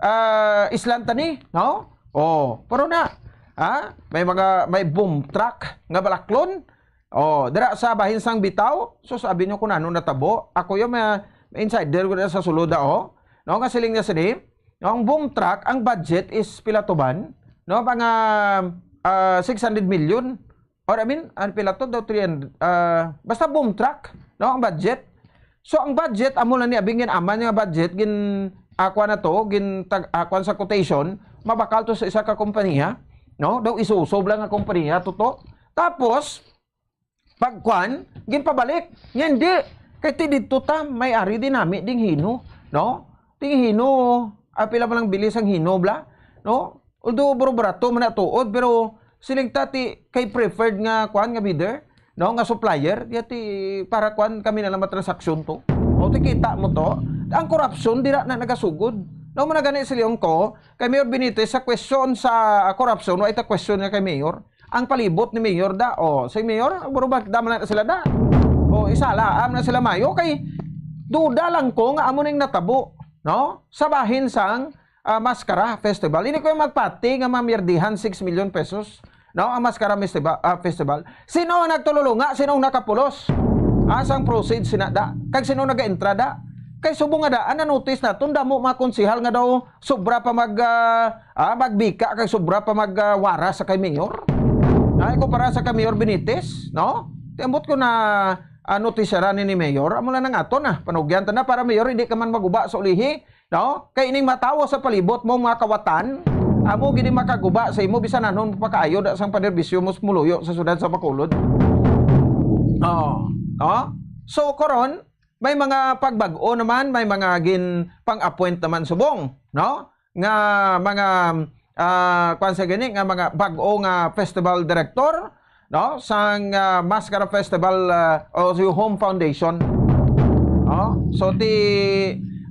ah, islan tani, no? Oh, pero na, ha? May mga, may boom truck nga balaklon. Oh, dira sa bahin sang bitaw. So sabi niyo kung ano natabo. Ako yung may, may insider ko na sa sulod, oh. No, nga siling niya sini, ang boom truck, ang budget is pila to man? No, mga, ah, six hundred million. Or, I mean, ang pila to daw, three hundred, ah, basta boom truck, no, ang budget. So, ang budget, amo lang ni, abing gin-aman nga budget, gin, ah, kuan na to, gin, tag, ah, kuan sa quotation, mabakal to sa isa ka kompanya, no? Daw isusob lang nga kompanya, to to. Tapos, pag kuan, ginpabalik. Nga hindi, kay ti dito ta, may ari din nami ding hino, no? Ding hino, ah, pila man lang bili sang hino, bla, no? Although, bro, barato man na tuod, pero siling ta ti kay preferred nga, kuan, nga bidder, no, nga supplier, yati para, kuan, kami na lang matransaksyon to. O, ti kita mo to. Ang korupsyon, dira na nagasugod. No, man na gani siling ko, kay Mayor Benitez, sa question sa, ah, korupsyon, wa ita question nga kay Mayor. Ang palibot ni Mayor da, o, si Mayor, bro, ba, da man na sila da. O, isala, am na sila mayo, kay duda lang ko nga amo ning natabo, no? Sa bahin sang ah, Maskara Festival. Hindi ko yung magpati nga mamirdihan six million pesos. No, ang Maskara Festival, ah, Festival. Sino ang nagtululunga? Sino ang nakapulos? Asang proceeds sina da? Kag sino nag-entrada? Kay subong nga daan, na-notice naton, damo mga konsehal nga daw sobra pa mag, ah, ah, magbika kag sobra pa mag, ah, wara sa kay mayor. Ay, kumpara sa kay Mayor Benitez, no? Tiambot ko na, ah, notisyaran ni, ni Mayor. Amo lang ang aton, ah. Panugyan ta na para Mayor, hindi ka man maguba sa ulihi. No? Kay ining matawo sa palibot mo, mga kawatan, amo gid ang makaguba sa imo, bisan anon mo pa kaayo da sang panerbisyo mo sa muluyo sa syudad sa Bacolod. Oh, no? So, karon, may mga pagbag-o naman, may mga gin pang-appoint naman subong, no? Nga mga, ah, kwan sa gini, nga mga bag-o nga festival director, no, sang, ah, Maskara Festival, ah, o Your Home Foundation. No? So, ti,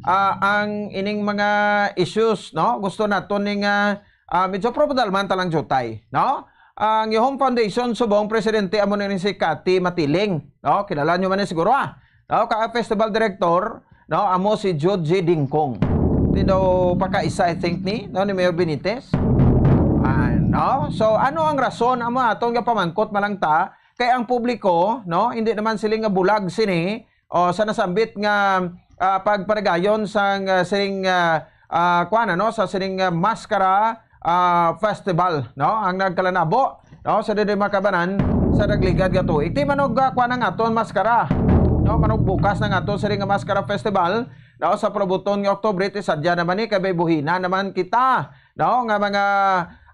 ah, ang ining mga issues, no, gusto naton ning, ah, ah, medyo propadalman talang jutay, no? Ang Your Home Foundation, subong presidente, amo na ni si Cathy Matiling, no? Kilala nyo man ni siguro, ah. No? Ka festival director, no, amo si Jude J Dingkong. Di daw pagkaisa, I think, ni, no, ni Mayor Benitez. Ah, no? So, ano ang rason? Amo aton nga pamangkot man lang ta, kay ang publiko, no, hindi naman sila nga bulag sini, o sa nasambit nga, ah, pagparigayon sang, ah, sining, ah, ah, kuwan, ano, sa sining, ah, Maskara, ah, Festival, no? Ang nagkalanabo, no, sa diri makabanan sa nagligad nga tuig. Ti manog, ah, kuwan ang aton Maskara, no? Manog bukas ng aton sining nga Maskara Festival, no? Sa palabuton nga Oktubre, ti sadya naman ni, kay may buhina naman kita, no? Nga mga,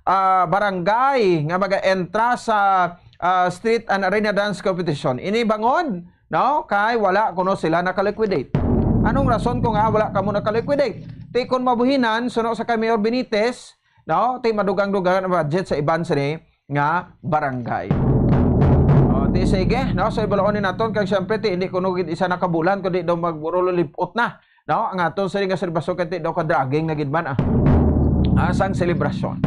ah, barangay nga mag-entra sa ah, street and arena dance competition. Ini bangod, no? Kay wala kuno sila naka-liquidate. Anong rason ko nga wala kamo naka-liquidate? Ti kon mabuhinan, suno sa kay Mayor Benitez, no? Ti madugang-dugang ang budget sa iban sini nga barangay. O, ti sige, no? So, ibaloon ni naton kag siyempre, ti hindi kuno gid isa nakabulan, kundi daw magurululipot na, no? Ang aton sini nga selebrasyon kay ti daw ka-dragging na gid man, ah. Ah, sang selebrasyon.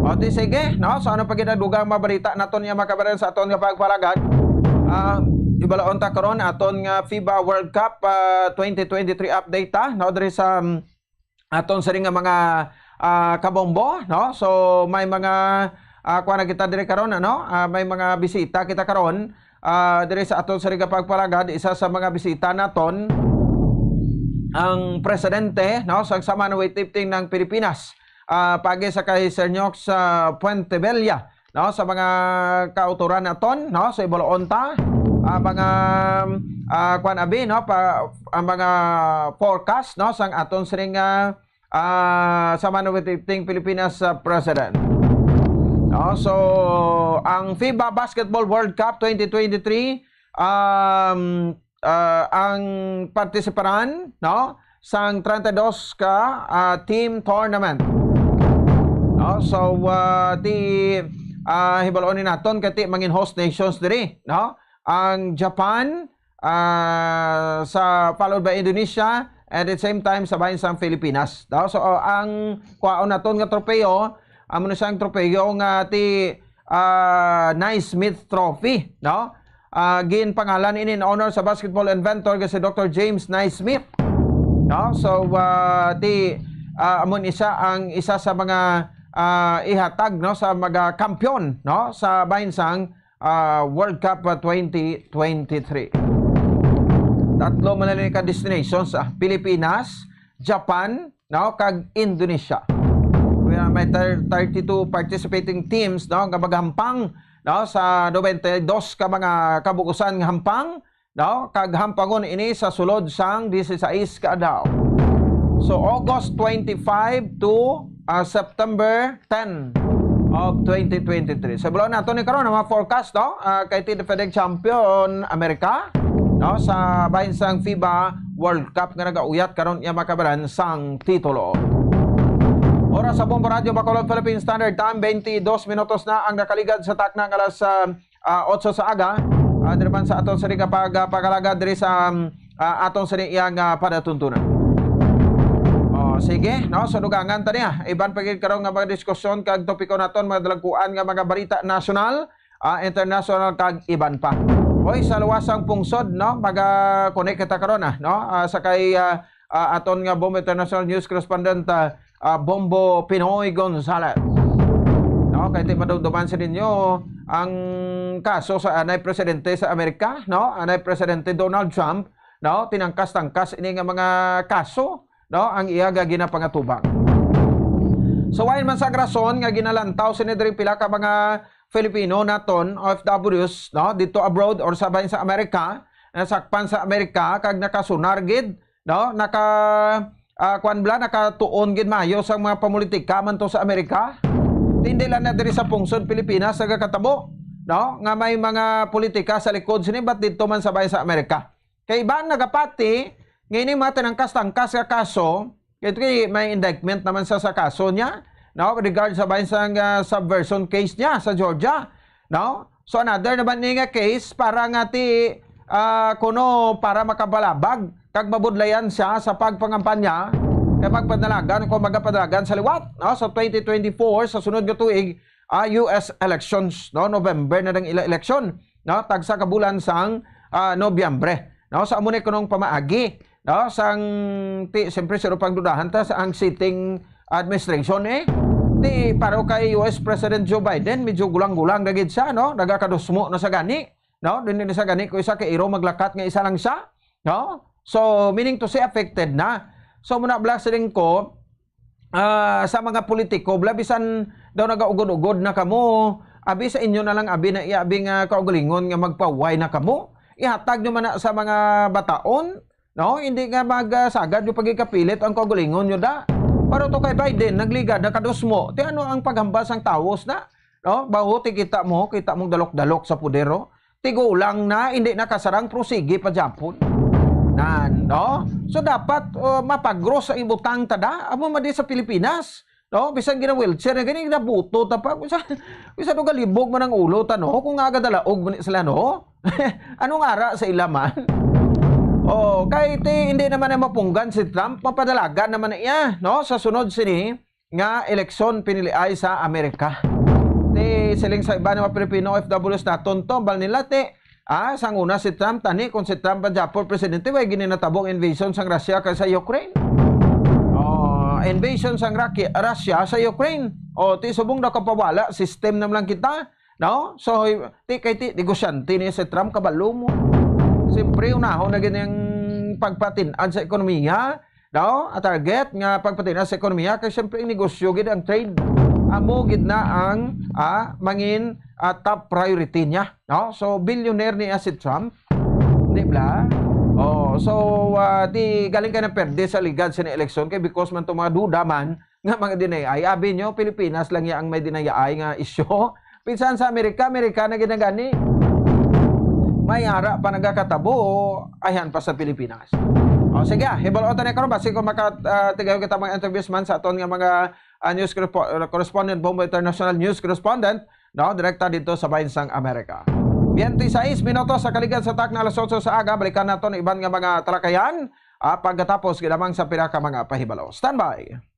O, ti sige, no? So, ano pa gid ang dugang mabalita naton nga makabaran sa aton nga pagpalagad? Ah, ibaloon ta karon aton nga FIBA World Cup, ah, twenty twenty-three update, ah, no? Diri sa, um, aton sini nga mga, ah, kabombo, no? So, may mga, ah, kuha na kita diri karon, ano? Ah, may mga bisita kita karon, ah, diri sa aton sini nga pagpalagad. Isa sa mga bisita naton, ang presidente, no, sa Saman Weightlifting ng Pilipinas, ah, pagi sa kay Sir Nyox, ah, Puentebella, no, sa mga kautoran naton, no, sa ibaloon ta, ah, mga, ah, kuan abi, no, pa, ang mga forecast, no, sang aton sining, ah, ah, Saman Weightlifting Pilipinas, ah, President. No, so, ang FIBA Basketball World Cup twenty twenty-three, um, ah, ang partisiparan, no, sang treinta y dos ka, ah, team tournament. No, so, ah, ti, ah, hibaloon ni naton kay ti mangin host nations diri, no? Ang Japan, ah, sa, followed by Indonesia, and at the same time sa bahin sang Pilipinas. No? So, ang kwaon naton nga tropeyo, amo na siyang tropeyo nga ti, ah, Naismith Trophy, no? Ah, ginpangalan ini in honor sa basketball inventor nga si Doctor James Naismith. No? So, ah, ti, ah, amo ni siya ang isa sa mga, ah, ihatag, no, sa mga kampiyon, no, sa bahin sang, ah, World Cup, ah, twenty twenty-three. Tatlo man lang ka destinations, ah, Pilipinas, Japan, no, kag Indonesia. May, may thir-, thirty-two participating teams, no, nga maghampang, no, sa ninety-two ka mga kabug-usan nga hampang, no, kag hampangon ini sa sulod sang dieciséis ka adlaw. So, August twenty-five to, ah, September ten of twenty twenty-three. So, ibaloon naton ni karon ang mga forecast, no? Ah, kay ti defending champion Amerika, no, sa bahin sang FIBA World Cup nga nagauyat karon iya makabalan sang titulo. Oras sa Bombo Radyo Bacolod, Philippine Standard Time, twenty-dos minutos na ang nakaligad sa takna nga alas, ah, ah, otso sa aga. Ah, diri man sa aton sini nga pag-, ah, pagalaga diri sa, um, ah, aton sini iyang, ah, padatuntunan. Oh, sige, no? So, dugangan ta niya. Iban pa gid karon nga mga diskusyon kag topiko naton, mga dalagkuan nga mga balita nasyonal, ah, international kag iban pa. Hoy, sa luwasang pungsod, no? Maga-connect kita karon, ah, no? Ah, sa kay, ah, ah, aton nga Bombo International News Correspondent, ah, ah, Bombo Pinoy Gonzales. No, kay ti madumduman sa ninyo ang kaso sa anay presidente sa Amerika, no? Anay Presidente Donald Trump, no? Tinangkas-tangkas ini nga mga kaso, no? Ang iya nga ginapangatubang. So, wala man sa rason nga ginalantaw sini diri pila ka mga Filipino naton, O F Ws, no? Dito abroad or sa bahin sa Amerika, nasakpan sa Amerika, kag nakasunar gid, no? Naka, ah, kwan bala, nakatuon gid maayo sa mga pamulitika man to sa Amerika. Hindi lang na diri sa pungsod Pilipinas nagakatabo, no? Nga may mga politika sa likod sini, but dito man sa bahin sa Amerika. Kay iban nagapati, nga ini mga tinangkas-tangkas nga kaso, ito kay may indictment naman sa, sa kaso niya, no? Regard sa bahin sa, ah, subversion case niya sa Georgia, no? So, another naman ni nga case para nga ti, ah, kuno para makabalabag kag mabudlayan siya sa pagpangampanya kay magpadalagan kung magapadalagan sa liwat, no? Sa twenty twenty-four, sa sunod nga tuig, ah, U S elections, no? November na ang ila eleksyon, no? Tagsa ka bulan sang, ah, Nobyembre, no? Sa amo ni kunong pamaagi, no? Sang ti, siyempre, sino pang dudahan ta sa ang sitting administration, eh? Ti, paro kay U S President Joe Biden, medyo gulang-gulang na gid siya, no? Nagakadusmo na sa gani, no? Din, din sa gani ko isa kay iro maglakat nga isa lang siya, no? So, meaning to say, affected na. So, muna, blessing ko, ah, sa mga politiko, bala, bisan daw nagaugod-ugod na kamo, abi sa inyo na lang, abi na iya, abi nga kaugalingon nga magpahuway na kamo. Ihatag nyo man na sa mga bataon, no? Hindi nga magsagad nyo pagikapilit ang kaugalingon nyo da. Pero to kay Biden, nagligad, nakadusmo. Ti ano ang paghambal sang tawos na? no? Baho ti kita mo, kita mong dalok-dalok sa poder, oh. Tigulang na, hindi na kasarang, pero sige pa gyapon. Nan, no? So, dapat, uh, mapagros ang ibutang ta da. Amo man di sa Pilipinas, no? Bisan gina-wheelchair na gani, ginabuto ta pa. Bisan, bisan galibog man ang ulo ta, no? Kung aga dalaog man sila, no? Anong ara sa ila man? Oh, kay ti, hindi naman na mapunggan si Trump, mapadalagan naman na iya, no? Sa sunod sini nga eleksyon piniliay sa Amerika. Ti siling sa iba nga mga Pilipino O F Ws naton to, bal nila ti, ah, sang una si Trump, tani kung si Trump ang gyapon presidente, way gini natabo ang invasion sang Russia kay sa Ukraine. Oh, invasion sang Raki-, Russia sa Ukraine. Oh, ti subong daw kapawala, system na lang kita. No? So, ti kay ti negosyante ni si Trump, kabalo mo. Siyempre, unahon na gid ang pagpatin-an sa ekonomiya, no? Ang target nga pagpatin-an sa ekonomiya kay siyempre ang negosyo gid, ang trade. Amo gid na ang, ah, mangin, ah, top priority niya, no? So, billionaire niya si Trump, di ba? Oh, so, ah, di galing ka na perde sa ligad sa eleksyon kay because man to mga duda man, nga mga deny-ay. Abi nyo, Pilipinas lang ya ang may deny-ay nga isyu. Pinsan sa Amerika, Amerika na ginagani. May ara pa nagakatabo, ayan pa sa Pilipinas. O, sige, ah, hibaluan ta na karon, basi kung maka, ah, tigayon kita mga interviews man sa aton nga mga, ah, news correspo-, correspondent, Bombo International News Correspondent, no, direkta dito sa bayan sang Amerika. Twenty-six minutos sa kaligad sa takna alas otso sa aga, balikan naton iban nga mga talakayan, ah, pagkatapos ginamang sa pira ka mga pahibalo. Standby!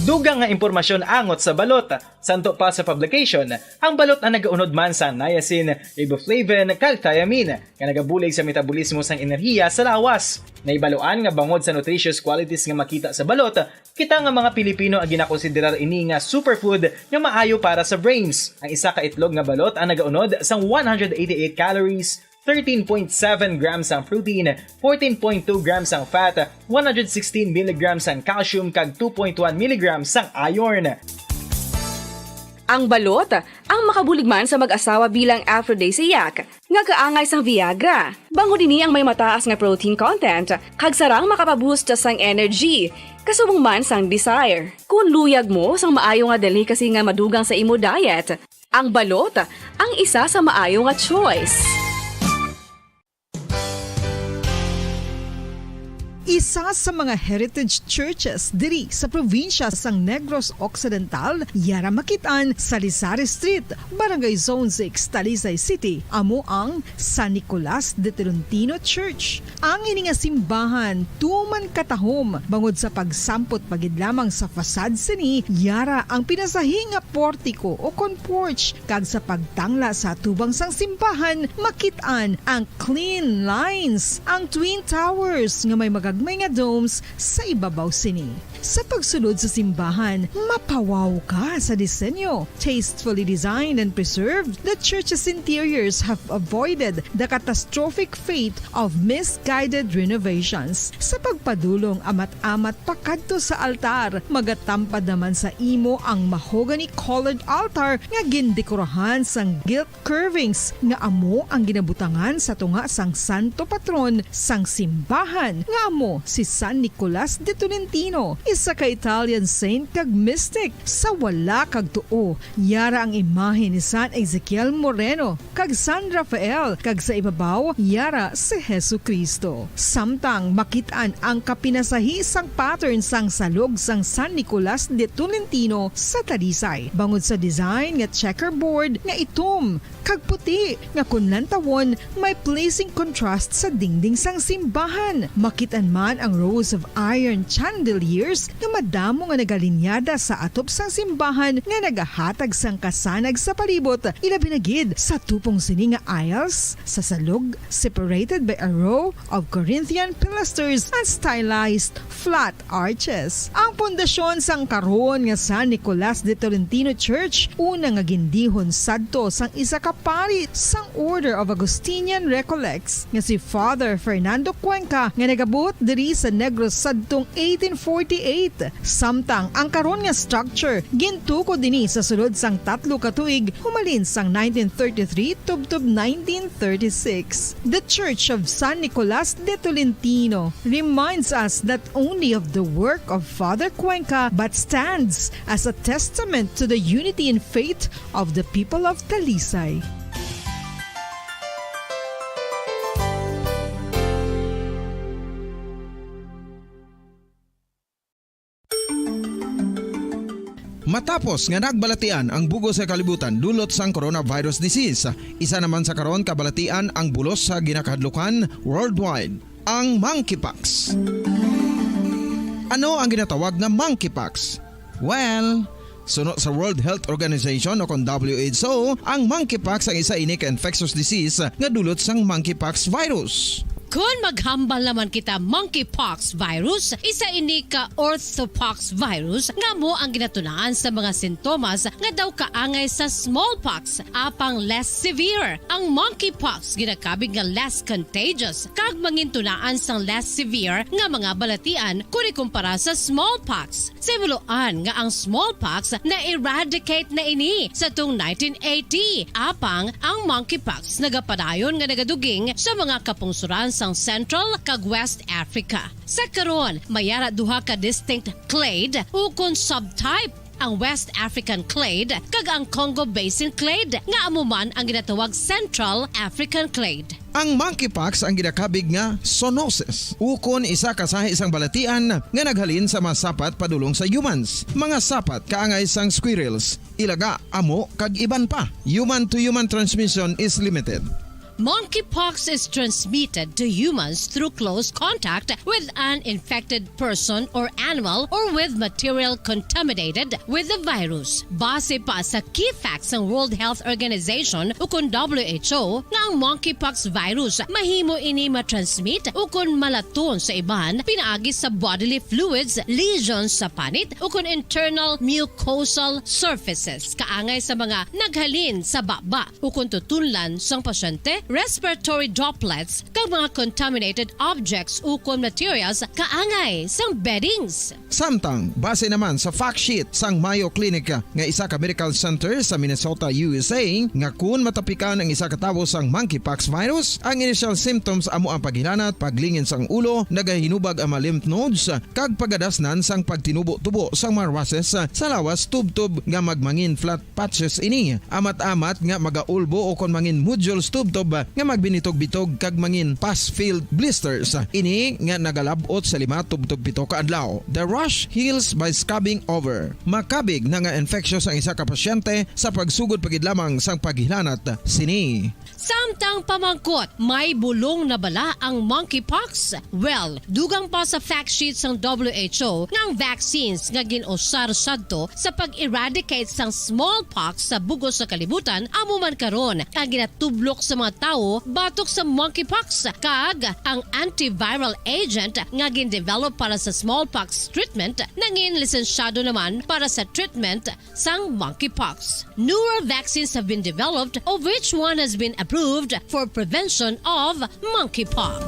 Dugang nga impormasyon angot sa balot. Santo pa sa publication, ang balot ang nagaunod man sang niacin, riboflavin, kag thiamine, nga nagabulig sa metabolismo sang enerhiya sa lawas. Nahibaluan nga bangod sa nutritious qualities nga makita sa balot, kita nga mga Pilipino ang ginakonsiderar ini nga superfood nga maayo para sa brains. Ang isa ka itlog nga balot ang nagaunod sang one hundred eighty-eight calories, thirteen point seven grams ang protein, fourteen point two grams ang fat, one hundred sixteen milligrams ang calcium, kag two point one milligrams ang iron. Ang balot, ang makabulig man sa mag-asawa bilang aphrodisiac, nga kaangay sang Viagra. Bangod ini ang may mataas nga protein content, kag sarang makapaboost sang energy, kasubong man sang desire. Kung luyag mo sang maayo nga delicacy nga madugang sa imo diet, ang balot ang isa sa maayo nga choice. Isa sa mga heritage churches diri sa probinsya sang Negros Occidental, yara makit-an sa Salisari Street, Barangay Zone six, Talisay City, amo ang San Nicolas de Tolentino Church. Ang ini nga simbahan tuman katahom bangod sa pagsampot pa gid lamang sa facade sini, yara ang pinasahi nga portiko o kon porch, kag sa pagtangla sa atubang sang simbahan, makit-an ang clean lines, ang twin towers nga may magagmay nga domes sa ibabaw sini. Sa pagsulod sa simbahan, mapawaw ka sa disenyo. Tastefully designed and preserved, the church's interiors have avoided the catastrophic fate of misguided renovations. Sa pagpadulong amat-amat pakadto sa altar, magatampad naman sa imo ang mahogany-colored altar nga gindekorahan sang gilt curvings nga amo ang ginabutangan sa tunga sang santo patron sang simbahan, nga amo si San Nicolas de Tolentino, isa ka Italian saint kag mystic. Sa wala kag tuo, yara ang imahe ni San Ezekiel Moreno kag San Rafael, kag sa ibabaw, yara si Jesu-Cristo. Samtang makit-an ang kapinasahi sang pattern sang salog sang San Nicolas de Tolentino sa Talisay, bangod sa design nga checkerboard nga itom kag puti nga kon lantawon may pleasing contrast sa dingding sang simbahan. Makit-an man ang rows of iron chandeliers nga madamo nga nagalinyada sa atop sang simbahan nga nagahatag sang kasanag sa palibot, ilabi na gid sa tupong sini nga aisles sa salog, separated by a row of Corinthian pilasters and stylized flat arches. Ang pundasyon sang karon nga San Nicolas de Tolentino Church, una nga gindihon sadto sang isa ka pari sang Order of Augustinian Recollects nga si Father Fernando Cuenca, nga nagabot diri sa Negros sadtong eighteen forty-eight, samtang ang karon nga structure gintukod dinhi sa sulod sang tatlo ka tuig, humalin sang nineteen thirty-three tubtob nineteen thirty-six. The Church of San Nicolas de Tolentino reminds us not only of the work of Father Cuenca but stands as a testament to the unity in faith of the people of Talisay. Matapos nga nagbalatian ang bug-os nga kalibutan dulot sang coronavirus disease, isa naman sa karon kabalatian ang bulos sa ginakahadlukan worldwide, ang monkeypox. Ano ang ginatawag nga monkeypox? Well, suno sa World Health Organization o kon W H O, ang monkeypox ang isa ini ka infectious disease nga dulot sang monkeypox virus. Kon maghambal naman kita, monkeypox virus, isa ini ka orthopox virus nga amo ang ginatunaan sa mga sintomas nga daw kaangay sa smallpox, apang less severe. Ang monkeypox ginakabig nga less contagious kag mangintunaan sang less severe nga mga balatian kon ikumpara sa smallpox. Sa himuloan nga ang smallpox na-eradicate na ini sa tung nineteen eighty, apang ang monkeypox nagapadayon nga nagaduging sa mga kapungsoran sang Central kag West Africa. Sa karon, may ara duha ka distinct clade ukon subtype, ang West African clade kag ang Congo Basin clade, nga amo man ang ginatawag Central African clade. Ang monkeypox ang ginakabig nga zoonosis, ukon isa ka sahi sang balatian nga naghalin sa mga sapat padulong sa humans. Mga sapat kaangay sang squirrels, ilaga, amo, kag iban pa. Human-to-human transmission is limited. Monkeypox is transmitted to humans through close contact with an infected person or animal or with material contaminated with the virus. Base pa sa key facts sang World Health Organization ukon W H O nga ang monkeypox virus mahimo ini matransmit ukon malaton sa iban pinaagi sa bodily fluids, lesions sa panit, ukon internal mucosal surfaces kaangay sa mga naghalin sa baba ukon tutunlan sang pasyente, respiratory droplets, kag mga contaminated objects ukon materials kaangay sang beddings. Samtang, base naman sa fact sheet sang Mayo Clinic nga isa ka medical center sa Minnesota, U S A, nga kun matapikan ang isa ka tawo sang monkeypox virus, ang initial symptoms amo ang paghilanat, paglingin sang ulo, nagahinubag ang mga lymph nodes, kag pagadasnan sang pagtinubo-tubo sang mga rushes sa lawas tubtob nga magmangin flat patches ini, amat-amat nga magaulbo ukon mangin nodules tubtob nga magbinitog-bitog kag mangin pus-filled blisters. Ini nga nagalab-ot sa lima tubtob pito ka adlaw. The rash heals by scabbing over. Makabig na nga infectious ang isa ka pasyente sa pagsugod pa gid lamang sang paghilanat sini. Samtang pamangkot, may bulong na bala ang monkeypox? Well, dugang pa sa fact sheet sang W H O nga ang vaccines nga gin-usar sadto sa pag-eradicate sang smallpox sa bug-os nga kalibutan amo man karon ang ginatublok sa mga tawo batok sa monkeypox, kag ang antiviral agent nga gin-develop para sa smallpox treatment nangin lisensyado naman para sa treatment sang monkeypox. Newer vaccines have been developed, of which one has been approved for prevention of monkeypox.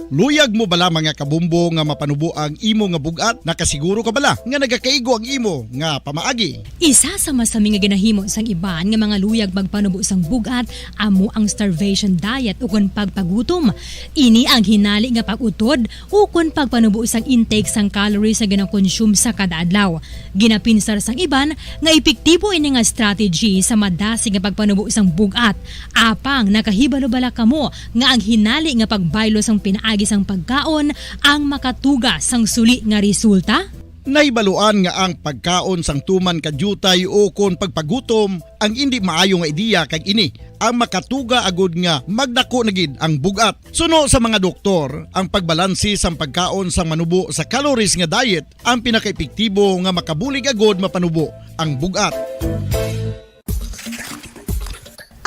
Luyag mo bala, mga kabombo, nga mapanubo ang imo nga bug-at? Nakasiguro ka bala nga nagakaigo ang imo nga pamaagi? Isa sa masami nga ginahimo sang iban nga mga luyag magpanubo sang bug-at amo ang starvation diet ukon pagpagutom. Ini ang hinali nga pag-utod ukon pagpanubo sang intake sang calories nga ginakonsume sa kada adlaw. Ginapinsar sang iban nga epektibo ini nga strategy sa madasig nga pagpanubo sang bug-at. Apang nakahibalo bala kamo nga ang hinali nga pagbaylo sang pinaagi sang pagkaon ang makatuga sang suli nga resulta? Nahibaluan nga ang pagkaon sang tuman ka diutay ukon pagpagutom ang indi maayo nga ideya, kag ini ang makatuga agud nga magdako na gid ang bug-at. Suno sa mga doktor, ang pagbalanse sang pagkaon sang manubo sa calories nga diet ang pinakaepektibo nga makabulig agud mapanubo ang bug-at.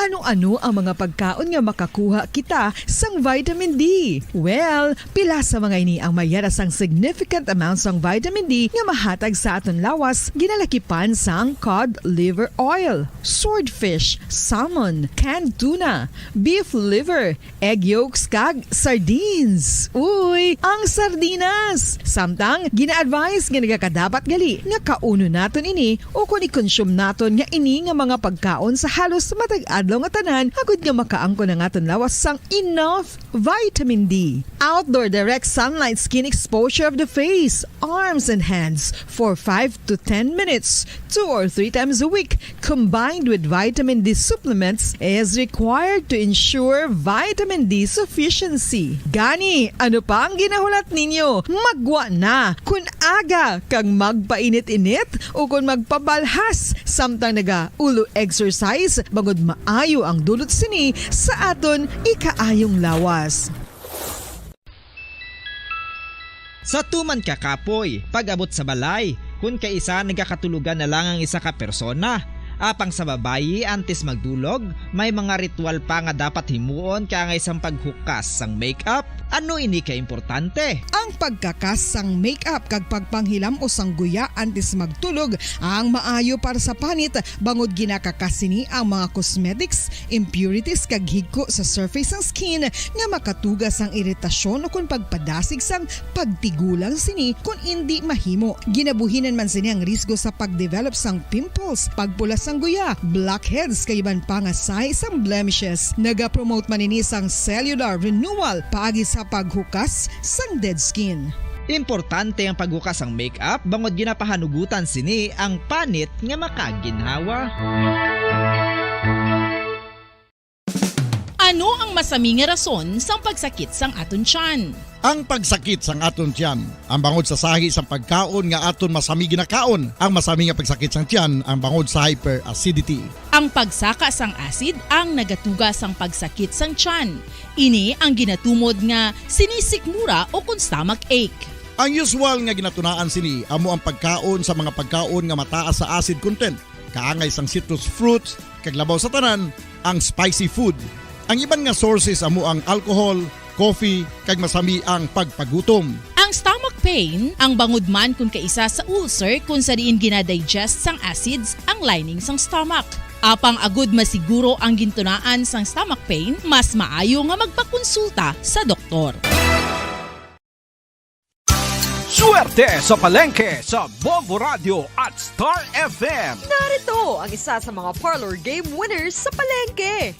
Ano-ano ang mga pagkaon nga makakuha kita sang vitamin D? Well, pila sa mga ini ang mayara sang significant amount sang vitamin D nga mahatag sa aton lawas, ginalakipan sang cod liver oil, swordfish, salmon, canned tuna, beef liver, egg yolks, kag sardines. Uy, ang sardinas! Samtang, gina-advise nga nagakadapat gali nga kaunon naton ini ukon i-consume naton nga ini nga mga pagkaon sa halos matag adlaw nga tanan, agud nga makaangkon ang aton lawas sang enough vitamin D. Outdoor direct sunlight skin exposure of the face, arms, and hands for five to ten minutes, two or three times a week, combined with vitamin D supplements, is required to ensure vitamin D sufficiency. Gani, ano pa ang ginahulat ninyo? Maggwa na! Kun aga kag magpainit-init ukon magpabalhas samtang nagaulo exercise, bangod maayo ang dulot sini sa aton ikaayong lawas. Sa tuman ka kapoy, pag-abot sa balay, kun kaisa nagakatulogan na lang ang isa ka persona. Apang sa babayi, antes magdulog, may mga ritual pa nga dapat himuon kaangay sang paghukas sang makeup. Ano ini ka importante? Ang pagkakas sang makeup kag pagpanghilam-os sang guya antes magtulog ang maayo para sa panit, bangod ginakakas sini ang mga cosmetics, impurities, kag higko sa surface sang skin nga makatuga sang iritasyon ukon pagpadasig sang pagtigulang sini kon indi mahimo. Ginabuhinan man sini ang risgo sa pagdevelop sang pimples, pagpula sang guya, blackheads, kag iban pa nga sahi sang blemishes. Nagapromote man ini sang cellular renewal paagi sa paghukas sang dead skin. Importante ang paghukas sang makeup bangod ginapahanugutan sini ang panit nga makaginhawa. Ano ang masami nga rason sang pagsakit sang aton tiyan? Ang pagsakit sang aton tiyan, ang bangod sa sahi sang pagkaon nga aton masami ginakaon. Ang masami nga pagsakit sang tiyan, ang bangod sa hyperacidity. Ang pagsaka sang acid ang nagatuga sang pagsakit sang tiyan. Ini ang ginatumod nga sinisikmura ukon stomach ache. Ang usual nga ginatunaan sini amo ang pagkaon sa mga pagkaon nga mataas sa acid content, kaangay sang citrus fruits, kag labaw sa tanan, ang spicy food. Ang iban nga sources amo ang alcohol, coffee, kag masami ang pagpagutom. Ang stomach pain ang bangod man kon kaisa sa ulcer kon sa diin gina-digest sang acids ang lining sang stomach. Apang agud masiguro ang gintunaan sang stomach pain, mas maayo nga magpakonsulta sa doktor. Swerte sa palengke sa Bombo Radio at Star F M. Narito ang isa sa mga parlor game winners sa palengke.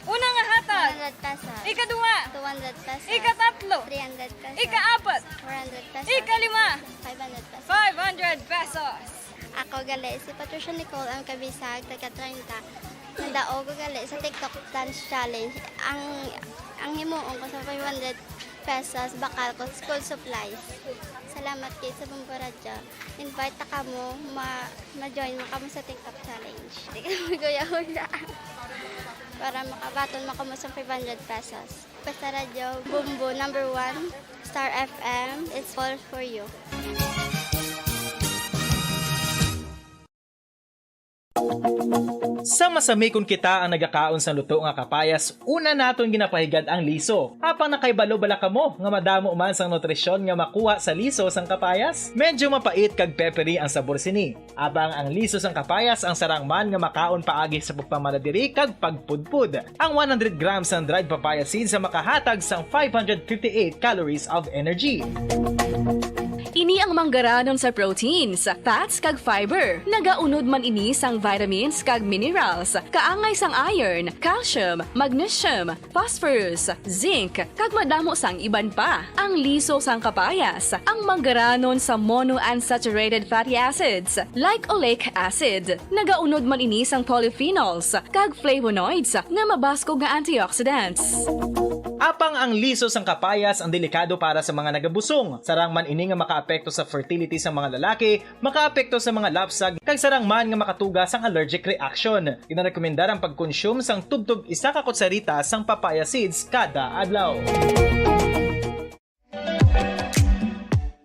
Una nga hatag, two hundred pesos. Ikaduha, two hundred pesos. Ikatatlo, three hundred pesos. Ikaapat, four hundred pesos. Ikalima, five hundred pesos. Five hundred pesos. Ako gali si Patricia Nicole ang kabisag, taga treinta. Nadaog ko gali sa TikTok Dance Challenge. Ang ang himuon ko sa five hundred pesos, bakal ko, school supplies. Salamat kay sa Bombo Radyo. Invite ta kamo, ma, ma-join mo kamo sa TikTok challenge. Di kamo guya-guya. Para makabaton mo kamo sa five hundred pesos. Basta Radyo, Bombo, number one, Star F M, it's all for you. Sa masami kon kita ang nagakaon sang luto nga kapayas, una naton ginapahigad ang liso. Apang nakahibalo bala kamo nga madamo man sang nutrisyon nga makuha sa liso sang kapayas? Medyo mapait kag peppery ang sabor sini. Apang ang liso sang kapayas ang sarang man nga makaon paagi sa pagpamana diri kag pagpudpod. Ang one hundred grams sang dried papaya seeds ang makahatag sang five hundred fifty-eight calories of energy. Ini ang manggaranon sa proteins, fats, kag fiber. Nagaunod man ini sang vitamins kag minerals, kaangay sang iron, calcium, magnesium, phosphorus, zinc, kag madamo sang iban pa. Ang liso sang kapayas, ang manggaranon sa monounsaturated fatty acids, like oleic acid. Nagaunod man ini sang polyphenols kag flavonoids nga mabaskog nga antioxidants. Apang ang liso sang kapayas ang delikado para sa mga nagabusong. Sarang man ini nga makaapekto sa fertility sa mga lalaki, makaapekto sa mga lapsag, kag sarang man nga makatuga sang allergic reaction. Ginarekomendar ang pagkonsume sang tubtob isa ka kutsarita sang papaya seeds kada adlaw.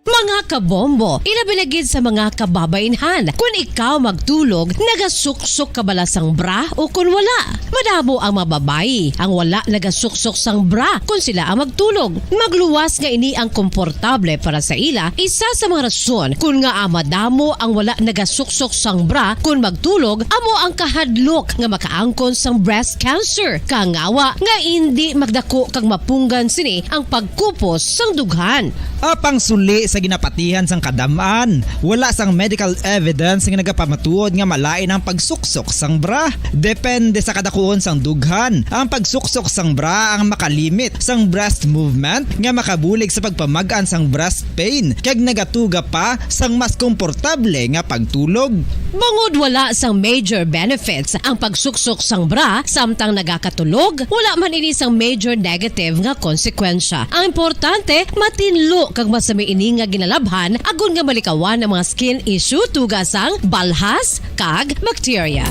Mga Kabombo, ilabi na gid sa mga kababaynhan. Kun ikaw magtulog, nagasuksok ka bala sang bra o kun wala? Madamo ang mga babayi ang wala nagasuksok sang bra kun sila ang magtulog. Magluwas nga ini ang komportable para sa ila. Isa sa mga rason kun ngaa madamo ang wala nagasuksok sang bra kun magtulog amo ang kahadlok nga makaangkon sang breast cancer. Kangawa nga indi magdako kag mapunggan sini ang pagkupos sang dughan. Apang suli sa ginapatihan sang kadam-an, wala sang medical evidence nga nagapamatuod nga malain ang pagsuksok sang bra. Depende sa kadakuon sang dughan, ang pagsuksok sang bra ang makalimit sang breast movement nga makabulig sa pagpamag-an sang breast pain kag nagatuga pa sang mas komportable nga pagtulog. Bangod wala sang major benefits ang pagsuksok sang bra samtang nagakatulog, wala man ini sang major negative nga konsekwensya. Ang importante, matinlo kag masami ini nga ginalabhan agod nga malikawan ang mga skin issue tuga sang balhas kag bakterya.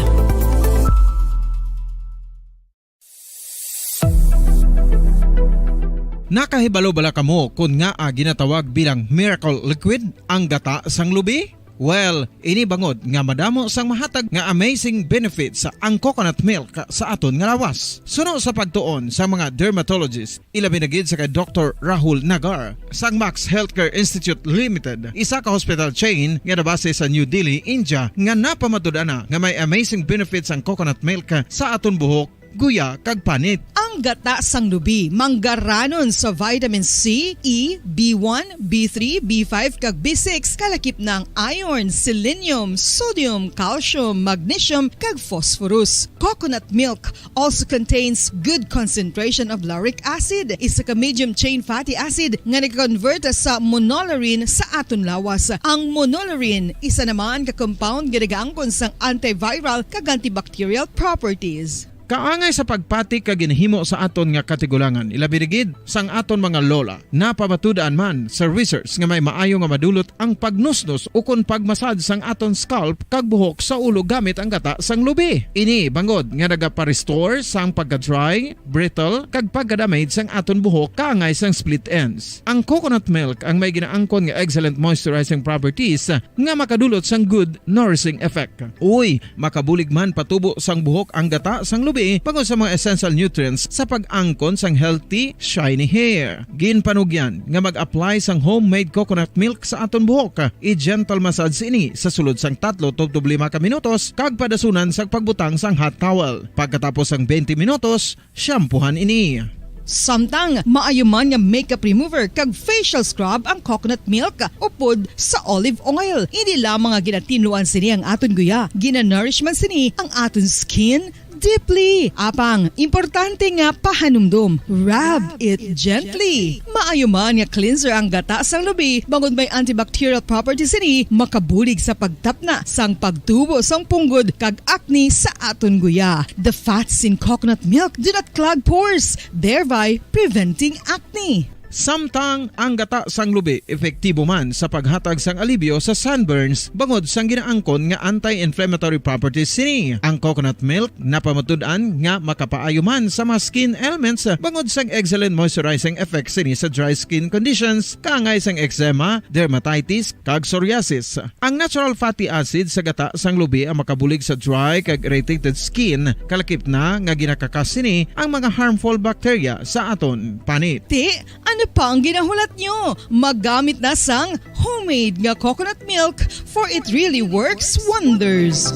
Nakahibalo bala kamo kon ngaa ginatawag bilang miracle liquid ang gata sang lubi? Well, ini bangod nga madamo sang mahatag nga amazing benefits ang coconut milk sa aton nga lawas. Suno sa pagtuon sa mga dermatologist, ilabi na gid sa kay Doktor Rahul Nagar sang Max Healthcare Institute Limited, isa ka hospital chain nga nabase sa New Delhi, India, nga napamatud-an na nga may amazing benefits ang coconut milk sa aton buhok, guya, kag panit. Ang gata sang lubi manggaranon sa vitamin C, E, B one, B three, B five, kag B six, kalakip na ang iron, selenium, sodium, calcium, magnesium, kag phosphorus. Coconut milk also contains good concentration of lauric acid, isa ka medium chain fatty acid nga nag-convert sa monolaurin sa aton lawas. Ang monolaurin isa naman ka compound nga nagaangkon sang antiviral kag antibacterial properties. Kaangay sa pagpati kag ginhimo sa aton nga katigulangan, ilabi na gid sang aton mga lola. Napamatud-an man sa research nga may maayo nga madulot ang pagnusnos ukon pagmasad sang aton scalp kag buhok sa ulo gamit ang gata sang lubi. Ini bangod nga nagapa-restore sang pagka-dry, brittle, kag pagka-damage sang aton buhok kaangay sang split ends. Ang coconut milk ang may ginaangkon nga excellent moisturizing properties nga makadulot sang good nourishing effect. Uy, makabulig man patubo sang buhok ang gata sang lubi bangod sa mga essential nutrients sa pag-angkon sang healthy, shiny hair. Ginpanugyan nga mag-apply sang homemade coconut milk sa aton buhok. I-gentle massage ini sa sulod sang tatlo tubtob lima ka minutos kag padasunan sa pagbutang sang hot towel. Pagkatapos sang twenty minutos, shampoohan ini. Samtang maayo man nga makeup remover kag facial scrub ang coconut milk upod sa olive oil. Hindi lamang nga ginatinluan sini ang aton guya, ginanourish man sini ang aton skin deeply. Apang importante nga pahanumdom, rub it gently. Maayo man nga cleanser ang gata sang lubi bangod may antibacterial properties sini, makabulig sa pagtapna sang pagtubo sang punggod kag acne sa aton guya. The fats in coconut milk do not clog pores, thereby preventing acne. Samtang ang gata sang lubi epektibo man sa paghatag sang alibyo sa sunburns bangod sang ginaangkon nga anti-inflammatory properties sini. Ang coconut milk napamatud-an nga makapaayo man sa mga skin ailments bangod sang excellent moisturizing effect sini sa dry skin conditions, kaangay sang eczema, dermatitis, kag psoriasis. Ang natural fatty acid sa gata sang lubi ang makabulig sa dry kag irritated skin, kalakip na nga ginakakas sini ang mga harmful bacteria sa aton panit. Ti, ano pa ang ginahulat nyo? Magamit na sang homemade nga coconut milk, for it really works wonders.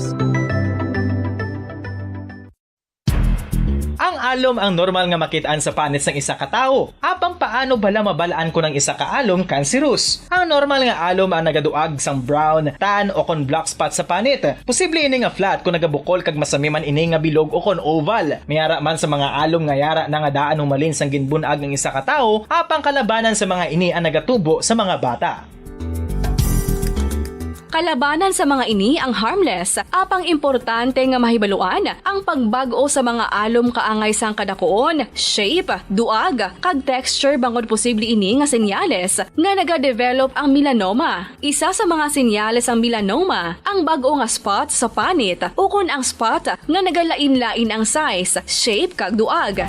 Ang alom ang normal nga makit-an sa panit sang isa ka tawo. Apang paano bala mabal-an kon ang isa ka alom kanserus? Ang normal nga alom ang nagaduag sang brown, tan, o kon black spot sa panit. Posible ini nga flat kon nagabukol kag masami man ini nga bilog o kon oval. May ara man sa mga alom nga yara na nga daan humalin sang ginbun-ag ang isa ka tawo, apang kalabanan sa mga ini ang nagatubo sa mga bata. Kalabanan sa mga ini ang harmless, apang importante nga mahibaluan ang pagbag-o sa mga alom kaangay sang kadakuon, shape, duag, kag texture bangod posible ini nga senyales nga nagadevelop ang melanoma. Isa sa mga senyales sang melanoma ang bag-o nga spot sa panit ukon ang spot nga nagalain-lain ang size, shape, kag duag.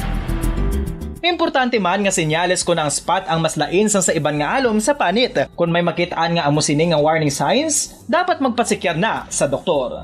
Importante man nga senyales kon ang spot ang mas lain sang sa iban nga alom sa panit. Kon may makit-an nga amo sini nga warning signs, dapat magpasikyar na sa doktor.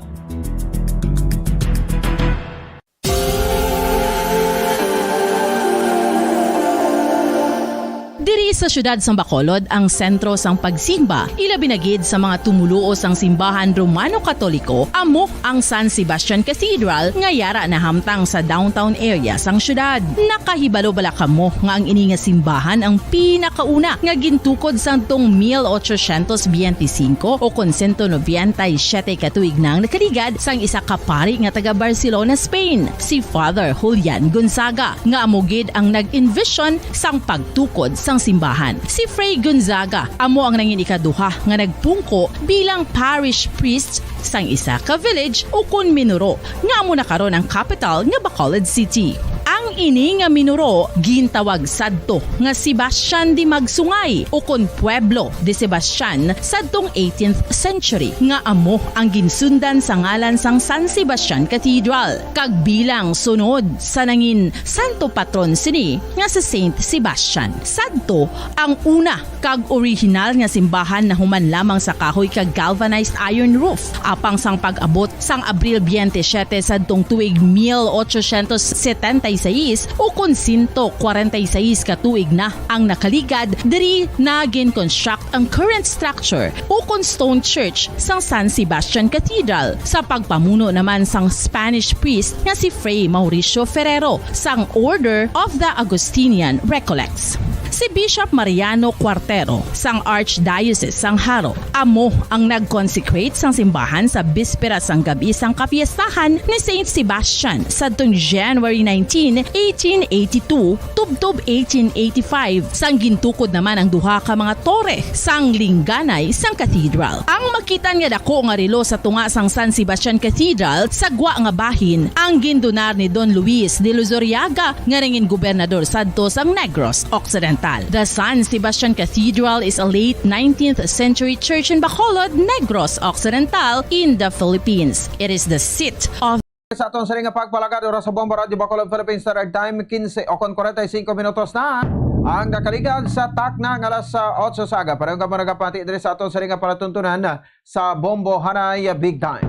Diri sa siyudad sang Bacolod ang sentro sang pagsimba, ilabi na gid sa mga tumoluo sang simbahan Romano-Katoliko, amo ang San Sebastian Cathedral nga yara nahamtang sa downtown area sang siyudad. Nakahibalo bala kamo nga ang ini nga simbahan ang pinakauna nga gintukod sadtong mil ochocientos biyente singko o kon sento nobenta y siyete ka tuig na ang nakaligad sang isa ka pari nga taga Barcelona, Spain, si Father Julian Gonzaga, nga amo gid ang nag-envision sang pagtukod sang simbahan. Si Fray Gonzaga amo ang nangin ikaduha nga nagpungko bilang parish priest sang isa ka village ukon minuro nga amo na karon ang capital nga Bacolod City. Ang ini nga minuro gintawag sadto nga Sebastian de Magsungay ukon Pueblo de Sebastian sadtong eighteenth century, nga amo ang ginsundan sa ngalan sang San Sebastian Cathedral, kag bilang sunod sa nangin santo patron sini nga si Saint Sebastian. Sadto ang una kag orihinal nga simbahan nahuman lamang sa kahoy kag galvanized iron roof. Apang sang pag-abot sang Abril biyente siyete sadtong tuig mil ochocientos setenta y seis, ukon sento kwarenta y seis ka tuig na ang nakaligad, diri na gin-construct ang current structure ukon stone church sang San Sebastian Cathedral sa pagpamuno naman sang Spanish priest nga si Fray Mauricio Ferrero sang Order of the Augustinian Recollects. Si Bishop Mariano Cuartero sang Archdiocese sang Jaro amo ang nag-consecrate sang simbahan sa bispera sang gab-i sang kapiestahan ni Saint Sebastian sadtong January nineteen, eighteen eighty-two, tubtob eighteen eighty-five, sang gintukod naman ang duha ka mga tore sang lingganay sang cathedral. Ang makitan nga dako nga relo sa tunga sang San Sebastian Cathedral sa gwa nga bahin ang gindunar ni Don Luis de Luzuriaga nga nangin gobernador sadto sang Negros Occidental. The San Sebastian Cathedral is a late nineteenth century church in Bacolod, Negros Occidental, in the Philippines. It is the seat of Sa aton sini nga pagpalagad, oras sa Bombo Radyo Bacolod, Philippines Standard Time, quince o kon kwarenta y cinco minutos na ang nakaligad sa takna nga alas, ah, otso sa aga. Pareho kamo nagapati diri sa aton sini nga palatuntunan sa Bombo Hanay Big Time.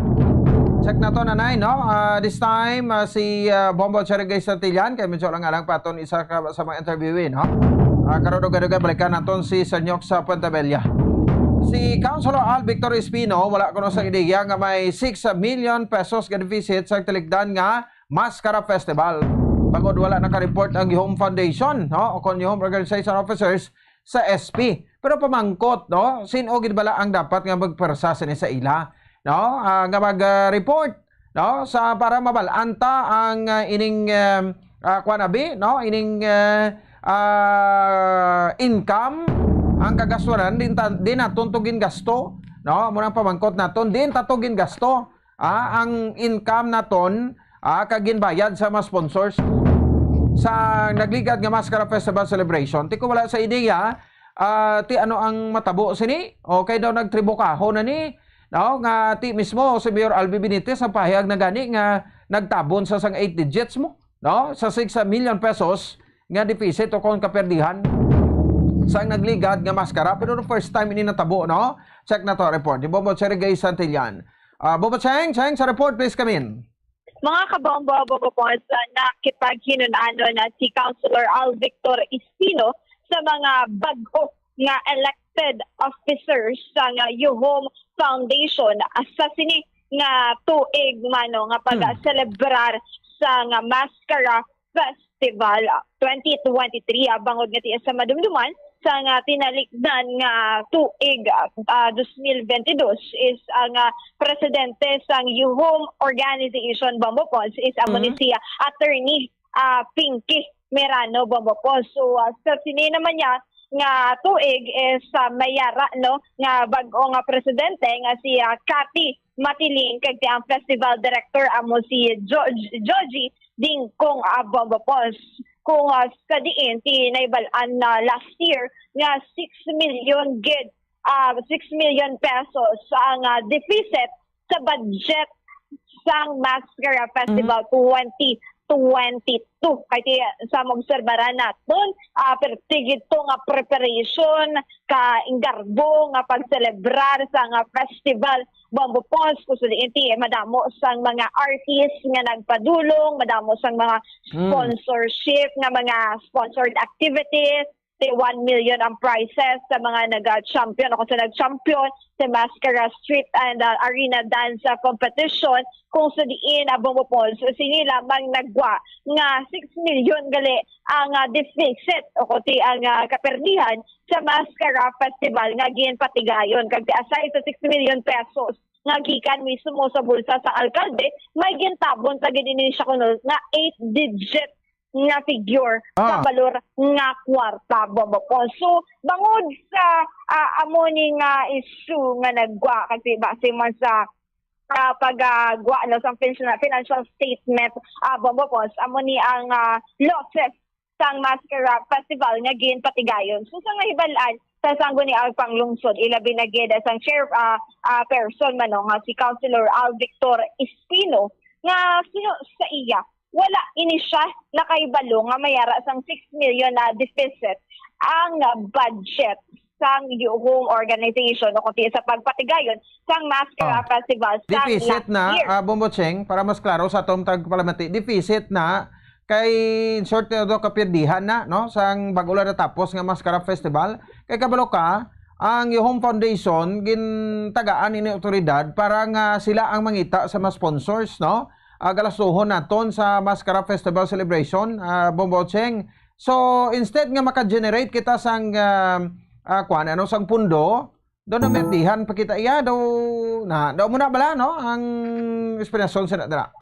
Check naton anay, no? Ah, this time, ah, si, ah, Bombo Cherry Gay Santillan, kay medyo lang alang pa aton isa ka sa mga interviewee, no? Ah, karon, dugay-dugay, balikan naton si Sir Nyok sa Puentebella. Si Councilor Al Victor Espino, wala kuno sang ideya nga may six million pesos nga deficit sa tiligdan nga Mascara Festival. Bangod wala naka-report ang Yuhom Foundation, no? O kon Yuhom Organization Officers sa S P. Pero pamangkot, no? Sin-o gid bala ang dapat nga magpwersa sini sa ila, no? Ah, nga mag, ah, report, no? Sa para mabal-an ta ang, ah, ining, em, ah, kuwan abi, no? Ining, eh, ah, income, ang kagastuhan, din ta, din naton to gingasto, no? Muna ang pamangkot naton, din ta to gingasto, ah, ang income naton, ah, kag ginbayad sa mga sponsors sa nagligad nga Mascara Festival Celebration. Ti ko wala sa ideya, ah, ti ano ang matabo sini? Okay daw, nagtribukaho na ni, no? Nga ti mismo si Mayor Albi Benitez ang pahayag na gani nga nagtabon sa sang eight digits mo, no? Sa six million pesos nga deficit o kon kaperdihan sang nagligad nga Mascara. Pero the first time ini natabo, no? Check nato ang report ni Bombo Cherry Gay Santillan. Ah, Bombo Cheng, Cheng, sa report, please come in. Mga kabombo, Bombo Pons, ah, nakipaghinun-ano na si Councilor Al Victor Espino sa mga bag-o nga elected officers sa nga Yuhom Foundation, ah, sa sini nga tuig mano nga pag-celebrar sa nga Mascara Festival, ah, twenty twenty-three, ah, bangod nga ti sa madumduman sa nga tinalikdan nga tuig, ah, ah, dos mil bente dos is ang, ah, presidente sang Yuhom Organization, Bombo Pons, is amo ni si, ah, Attorney, ah, Pinky Merano, Bombo Pons. So, ah, sa sini naman niya nga tuig is, ah, may yara, no, nga bag-o nga presidente nga si, ah, Cathy Matiling, kag ti ang festival director amo si George, Georgie Dingkong, ah, Bombo Pons. Kung, ah, sa diin ti naibal-an na last year nga six million gid, ah, six million pesos ang, ah, deficit sa budget sang Mascara Festival twenty twenty-two. Kay ti, sa maobserbaran naton, ah, perti gid to nga preparation, ka enggarbo nga pagselebrar sa nga festival, Bombo Pons, kung sa diin ti madamo sang mga artist nga nagpadulong, madamo sang mga Mm. sponsorship nga mga sponsored activities, ti one million ang prizes sa mga naga-champion o kung sa nag-champion sa Mascara Street and, ah, Arena Dance, ah, Competition, kung sa diin, ah, Bombo Pons, sini lamang nagwa nga six million gali ang, ah, deficit o kung ti ang, ah, kaperdihan sa Mascara Festival nga ginpatigayon. Kag ti aside sa six million pesos nga gikan mismo sa bulsa sa alkalde, may gintabon pa gid ini siya kuno nga eight digit nga figure sa Ah. balor nga kwarta, Bombo Pons. So, bangod sa, ah, amo ni nga issue nga nagwa, kasi base man sa, ah, pagagwa, no, sa fin-, financial statement, ah, Bombo Pons, amo ni ang, ah, losses sang Mascara Festival nga ginpatigayon. So, sa nahibal-an, sa sangguniang panglungsod, ilabi na gid sang chair, ah, ah, person man, no, nga si Councilor Al Victor Espino, nga suno sa iya, wala ini siya nakahibalo nga may ara sang six million na deficit ang budget sang Yuhong Organization o kung sa pagpatigayon sang Mascara Ah. Festival sang Deficit last na, year. ah, Bombo Cheng, para mas klaro sa atong tagpalamati, deficit na kay, in short, na to, kapirdihan na, no, sang bag-o lang natapos nga Mascara Festival. Kay kabalo ka, ang Yuhong Foundation, gintagaan ini otoridad para nga sila ang mangita sa mga sponsors, no? Ah, galastuhon naton sa Mascara Festival Celebration, ah, Bombo Cheng. So, instead nga maka-generate kita sang, ah, ah, kuwan, ano, sang pundo, daw namerdihan pa kita iya, daw, na, daw mo na bala, no? Ang explanation sa dira.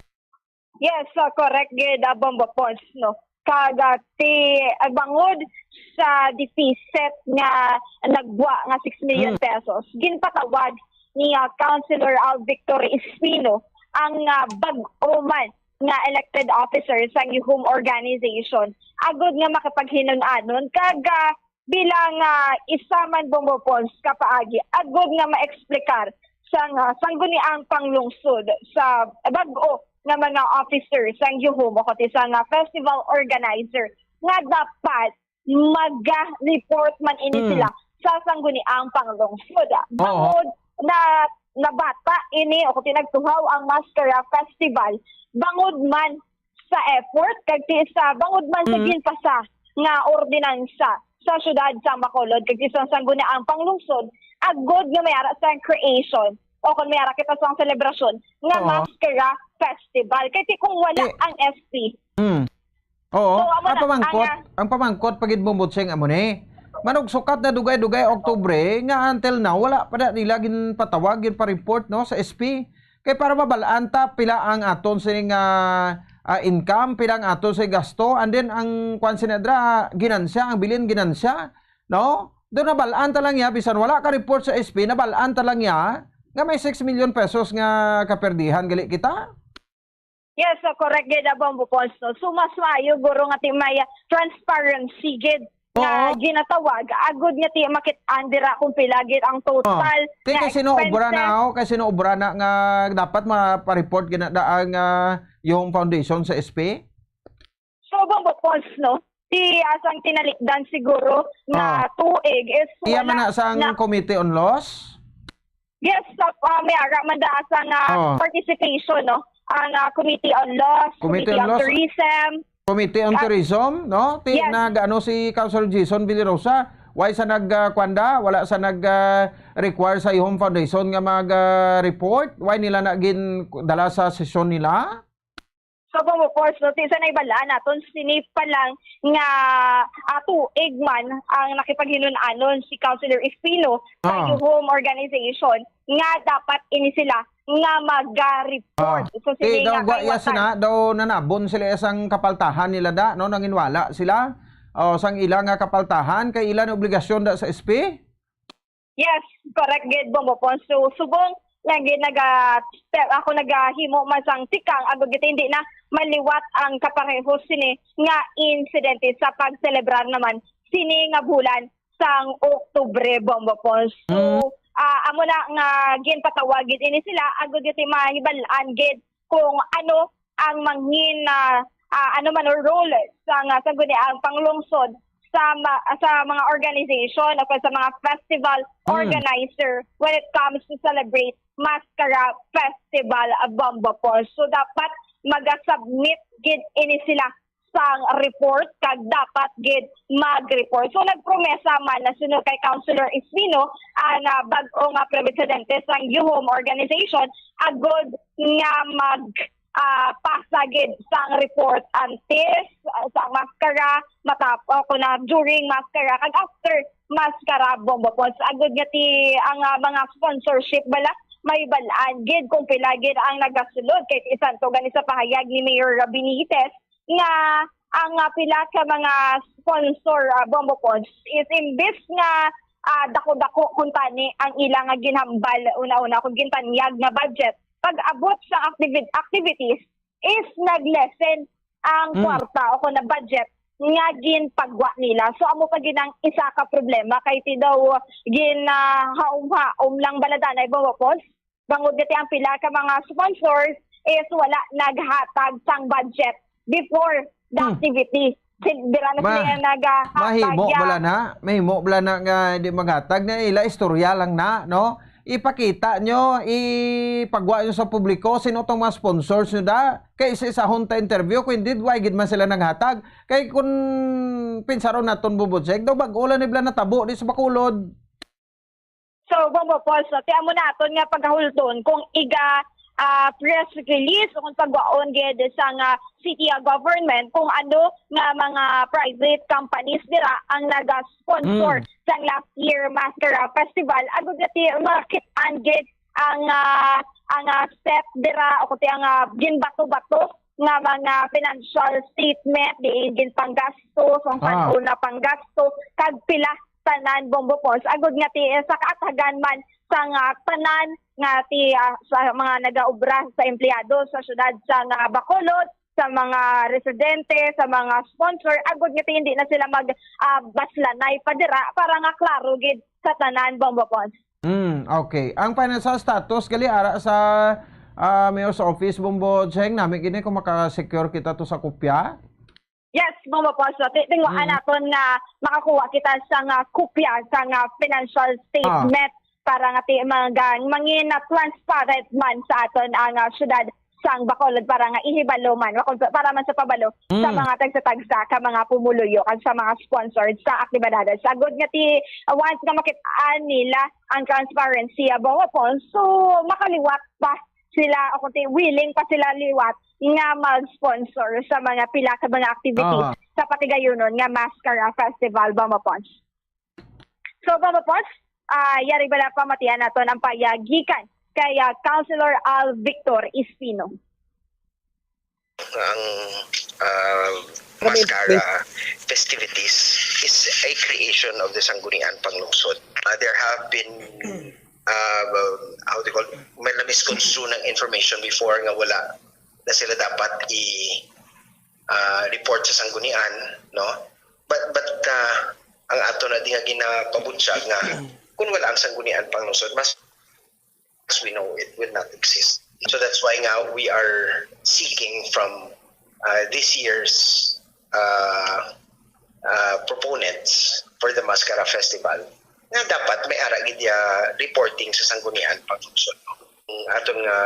Yes, so correct gid, ah, Bombo Pons, no? Kag, ah, ti, ah, bangod sa deficit nga nagwa nga six million Hmm. pesos, ginpatawag ni, ah, Councilor Al Victor Espino ang, ah, bag-o man nga elected officer sa Yuhong Organization agud nga makipaghinun-anon kag, ah, bilang, ah, isa man, Bombo Pons, ka paagi agud nga maeksplikar sang, ah, sangguniang panglungsod sa bag-o nga mga officer sang Yuhong o kati sang, ah, festival organizer nga dapat maga-report man ini Mm. sila sa sangguniang panglungsod. Oo. Bangod na nabata ini o kung tinagtuhaw ang Mascara Festival, bangod man sa effort kag ti sa bangod man sa Mm. ginpasa nga ordinansa sa siyudad sa Bacolod kag ti sa sangguniang panglungsod, agod nga may ara sa creation o kung may ara kita sa selebrasyon nga Oo. Mascara Festival. Kay ti kung wala Eh. ang S P, Mm. Oo. So, amo Ang na, pamangkot, ang, ah, ang pamangkot pa gid, Bombo Cheng, amo ni. Manugsukat na dugay-dugay Oktubre, nga until now, wala pa na nila ginpatawag, ginpa-report, no, sa S P. Kay para mabal-an ta pila ang aton sining, ah, ah, income, pila ang aton sa gasto, and then ang kwan sina dra, ginansya, ang bilin ginansya, no? Doon nabal-an ta lang ya, bisan wala ka report sa S P, nabal-an ta lang ya, nga may six million pesos nga kaperdihan gali kita. Yes, so correct gid, ah, Bombo Pons, no? So, mas maayo, guro, nga ti may, ah, transparency gid nga Oo. ginatawag, agud nga ti makit-an dira kung pila gid ang total Oh. Ti nga kay sino obra na, expenses. Oh, kay sino obra na nga dapat ma-report gina-, da-, ang, ah, Yuhong Foundation sa S P? So, Bombo Pons, no? Ti asang tinalikdan siguro nga Ah. tuig is Iya wala man na sang na Committee on Laws? Yes, so, ah, may ara man da sa nga Oh. participation, no? Ang, ah, Committee on Laws, Committee Committee on on Laws. Tourism. Committee on Ah. Tourism, no? Ti-, Yes. nag-ano si Councilor Jason Villarosa? Why sa nag, ah, kwanda? Wala sa nag, ah, require sa Yuhong Foundation nga mag, ah, report? Why nila na gin dala sa sesyon nila? So, Bombo Pons, no, ti sa naibalaan naton, sini pa lang nga, ah, tuig man ang nakipaghinun-anon si Councilor Espino sa Ah. Yuhong Organization nga dapat ini sila nga mag-report. Ah. So, Eh, sini daw nga gwa-, iya kaliwatan. Sina, daw nanabon sila isang kapaltahan nila da, no, nanginwala sila. O, sang ila nga kapaltahan, kay ila ni obligasyon da sa S P? Yes, correct gid, Bombo Pons. So, subong lang gid naga-, ako nagahimo man sang tikang, agud gid hindi na maliwat ang kapareho sini nga insidente sa pagselebrar naman sini nga bulan sang Oktubre, Bombo Pons. So, Mm. ah, amo na nga ginpatawag gid ini sila, agud gid mahibal-an gid kung ano ang mangin, ah, ah, ano man, o role sa nga sangguniang panglungsod sa ma-, sa mga organization o sa mga festival Mm. organizer when it comes to celebrate Mascara Festival, ah, Bombo Paul. So, dapat maga-submit gid ini sila sang report kag dapat gid mag-report. So, nagpromesa man na sunod kay Councilor Espino ang, ah, bag-o nga presidente sang Yuhom Organization agud nga mag, ah, pasa gid sang report antes, ah, sa Mascara, matapos, o na during Mascara, kag after Mascara, Bombo Paul. Agud nga ti ang, ah, mga sponsorship bala, may balaan gid kung pila gid ang nagasulod. Kay isan to gani sa pahayag ni Mayor Benitez nga ang, ah, pila ka mga sponsor, ah, Bombo Paul, is imbis nga, ah, dako-dako kuntani ang ila nga ginhambal una-una kung gintanyag nga budget, pag-abot sa activi-, activities is nag-lessen ang Mm. kwarta o kung na budget nga ginpagwa nila. So, amo pa gid ang isa ka problema kay ti daw gin, ah, haom-haom lang bala danay, Bombo Paul, bangod nga ti ang pila ka mga sponsors is wala naghatag sang budget before the Hmm. activity. Sin-, dira na Ma-, sila naghatag mahimo ya. Bala na? Mahimo bala na nga di maghatag na ila, istorya lang na, no? Ipakita nyo, ipagwa nyo sa publiko, sino tong mga sponsors nyo da? Kay isa-isahon ta interview, kung hindi, why gid man sila naghatag? Kay kung pinsaron naton, Bombo Cheng, daw bag-o lang ni bala natabo di sa Bacolod. So, Bombo Paul, so, ti amo naton nga pagahulton kung iga, ah, press release o kung pagwaon gid sang, ah, city, ah, government kung ano nga mga private companies dira ang naga-sponsor Mm. sang last year Mascara Festival. Agud nga ti makit-an gid ang, ah, ang, ah, step dira o kung ti ang, ah, ginbato-bato nga mga financial statement, diin ginpanggasto, sang Ah. pag-una panggasto, kag pila tanan, Bombo Paul. Agud nga ti, sa kaathagan man sang, ah, tanan nga ti, ah, sa mga nagaobra, sa empleyado sa siyudad sang, ah, Bacolod, sa mga residente, sa mga sponsor, agud nga ti hindi na sila mag, ah, baslanay pa dira para nga klaro gid sa tanan, Bombo Paul. Hmm, okay. Ang financial status gali ara sa, ah, mayor's office, Bombo Cheng, nami gini kung maka-secure kita to sa kopya? Yes, Bombo Paul. So, ti-, tingwaan Mm. naton nga makakuha kita sang, ah, kopya sang, ah, financial Ah. statement para nga ti-, mga, mangin na transparent man sa aton ang, ah, syudad sang Bacolod para nga ihibalo man, wa kon-, para man sa pabalo sa Mm. mga tagsa-tagsa ka mga pumuluyo kag sa mga sponsors sa aktibidades. Agud nga ti, ah, once nga makit-an nila ang transparency, ah, Bombo Paul, so makaliwat pa sila o kung ti-, willing pa sila liwat nga mag-sponsor sa mga pila ka mga activities Aha. sa patigayunon nga Mascara Festival, Bombo Paul. So, Bombo Paul, ah, yari bala pamatian naton ang pahayag gikan kay, ah, Councilor Al Victor Espino. Ang, ah, Kami, Mascara festivities is a creation of the Sangguniang Panglungsod. Ah, there have been, ah, how do you call it? May na-misconstrue ng information before nga wala na sila dapat i-, ah, report sa Sanggunian, no? But, but, ah, ang ato na di nga ginapabutyag nga kung wala ang Sangguniang Panglungsod, mas as we know it, will not exist. So that's why nga we are seeking from, uh, this year's, uh, uh, proponents for the Mascara Festival nga dapat may ara gid ya reporting sa Sangguniang Panglungsod. Ang aton nga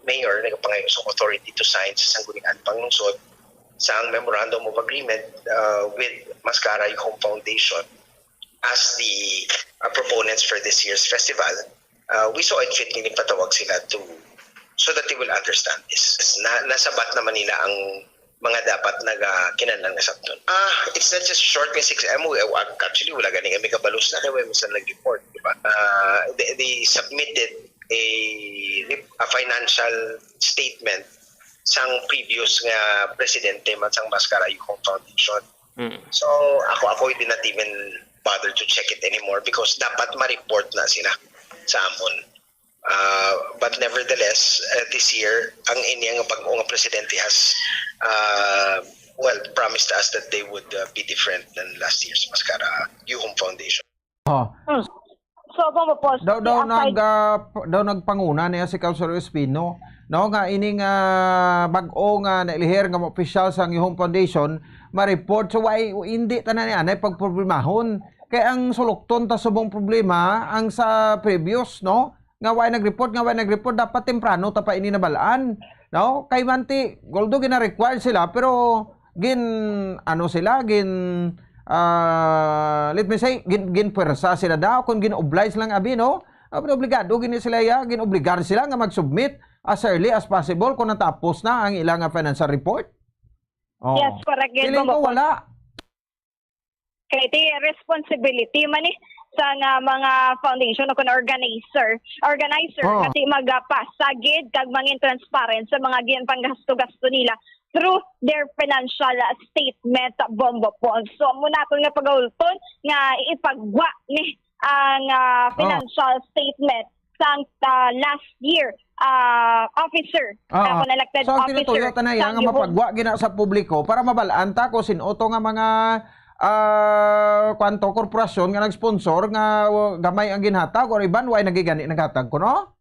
mayor nagapangayo sa authority to sign sa Sangguniang Panglungsod sa memorandum of agreement, uh, with Mascara Yuhom Foundation as the, uh, proponents for this year's festival, uh, we saw it fit nga ipatawag sila to, so that they will understand this. Na, nasabat naman nila ang mga dapat naga kinahanglan nga sabton. Ah, it's not just short nga six M O. Eh, wa-, actually, wala gani kami kabalos na kay wala man sila nag-report, di ba? Ah, they, they submitted a rep-, a financial statement sang previous nga presidente man sang Mascara Yuhom Foundation. Mm. So, ako, ako did not even bother to check it anymore because dapat ma-report na sila sa amon. Uh, but nevertheless, uh, this year, ang inya nga bag-o nga presidente has, uh, well, promised us that they would, uh, be different than last year's Mascara Yuhom Foundation. Oh. Hmm. So, Bombo Paul, Daw, daw aside nag, ah, p-, daw nagpanguna niya si Councilor Espino. no, nga ining, ah, bag-o nga nailihir nga mga opisyal sang Home Foundation ma-report. So, why, hindi tanan ni anay pagproblemahon. Kay ang sulokton ta subong problema ang sa previous, no? Nga way nag-report, nga way nag-report, dapat temprano ta pa ini nabalaan, no? Kay manti, although gina-require sila, pero gin, ano sila, gin, ah, let me say, gin, gin-pwersa sila daw, kung gin-oblige lang abi, no? Ah, pero obligado gini sila, ya, gin-obligar sila nga mag-submit as early as possible kung natapos na ang ilang, ah, financial report. Oh. Yes, correct, gid, Feeling ko Bombo Pons. Wala. Kay ti responsibility man ni sang, ah, mga foundation o kon organizer, organizer Oh. nga ti magapasa gid kag mangin transparent sa mga ginpanggasto-gasto nila through their financial, ah, statement, Bombo Pons. So, amo naton nga pagaulton nga ipagwa ni ang, ah, Oh. financial statement sang, ah, last year, ah, officer, Oo. Ako na elected So, ang officer tinutuyo ta na iya sang nga Yuhon. Mapagwa gina sa publiko para mabalaan ta kung sin-o to nga mga, ah, kwan to, korporasyon nga nag-sponsor nga, uh, gamay ang ginhatag or iban way nagigani naghatag kuno?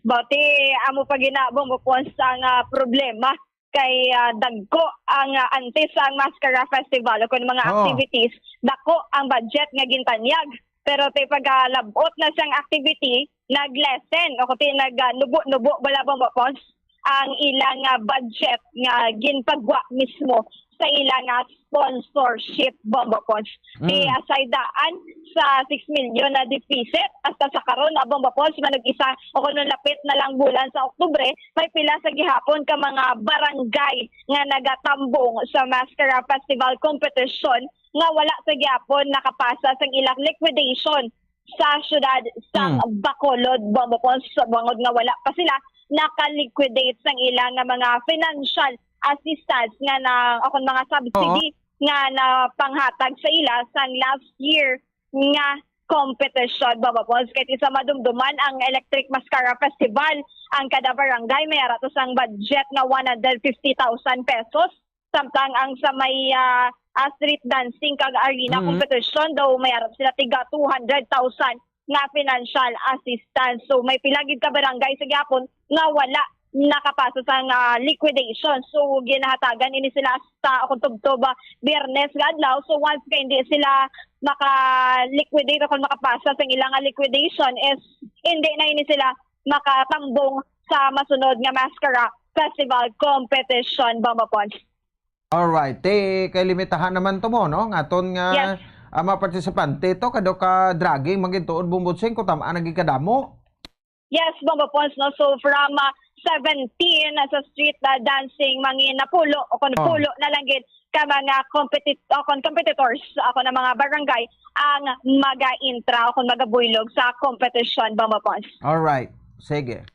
Bati, amo pa gina, Bombo Pons, ang, ah, problema. Kay, ah, dagko ang, ah, antes ang Mascara Festival o kon mga Oo. activities, dako ang budget nga gintanyag. Pero ti pagkalab-ot na sang activity, nag-lessen o kuti nag, ah, nubo-nubo bala, Bombo Pons, ang ilang, ah, budget nga ginpagwa mismo sa ilang, ah, sponsorship, Bombo Pons. Ti, Mm. ah, sa idaan sa six million na deficit hasta sa karon, ah, Bombo Pons, manug isa o kuno lapit na lang bulan sa Oktubre, may pila sa gihapon ka mga barangay nga nagatambong sa Mascara Festival Competition nga wala sa gihapon nakapasa sang ilang liquidation sa siyudad sang Mm. Bacolod, Bombo Pons, sa bangod nga wala pa sila naka-liquidate sang ilang nga mga financial assistance nga na, o kon mga subsidy Oo. nga napanghatag sa ila sang last year nga competition, Bombo Pons. Kay ti sa madumduman ang Electric Mascara Festival, ang kada barangay may ara to sang budget nga one hundred fifty thousand pesos. Samtang ang sa may, ah, ah, street dancing kag arena Mhm. competition daw may ara sila tiga two hundred thousand nga financial assistance. So, may pila gid ka barangay sa gihapon nga wala nakapasa sang, ah, liquidation. So, ginahatagan ini sila hasta o kon tubtob, ah, Biyernes nga adlaw. So, once nga hindi sila maka-liquidate o kon makapasa sang ilang liquidation, is hindi na ini sila makatambong sa masunod nga Mascara Festival Competition, Bombo Pons. Alright. Ti, kay limitahan naman to mo, no? Nga aton nga, Yes. ah, mga partisipante to, kado ka dragging, manggintuon, Bombo Cheng, kung tama, naging kadamo. Yes, Bombo Pons, no? So, from, ah, seventeen sa street, ah, dancing, mangin napulo, o kon Oh. pulo na lang gid ka mga competit-, o kon competitors, o kon ang mga barangay, ang maga-intra, o kon magabuylog sa competition, Bombo Pons. Alright. Sige.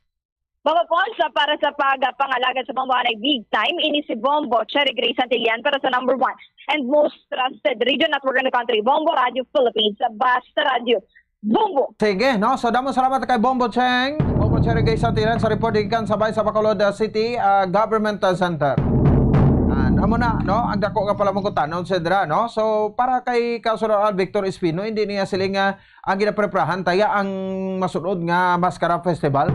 Bombo Pons, sa, para sa pagpangalagad sa Bombo Anay Big Time, ini si Bombo Cherry Grace Santillan para sa number one and most trusted radio network in the country, Bombo Radio Philippines, Basta Radio Bombo. Sige, no? So, damo salamat kay Bombo Cheng. Bombo Cherry Grace Santillan sa report gikan sa Bay sa Bacolod, uh, City, uh, Government, uh, Center. And amo na, no? Ang dako nga palamugutan, no, Sandra, no? So, para kay Councilor Al Victor Espino, hindi niya siling nga ang ginapreprahan taya ang masunod nga Mascara Festival.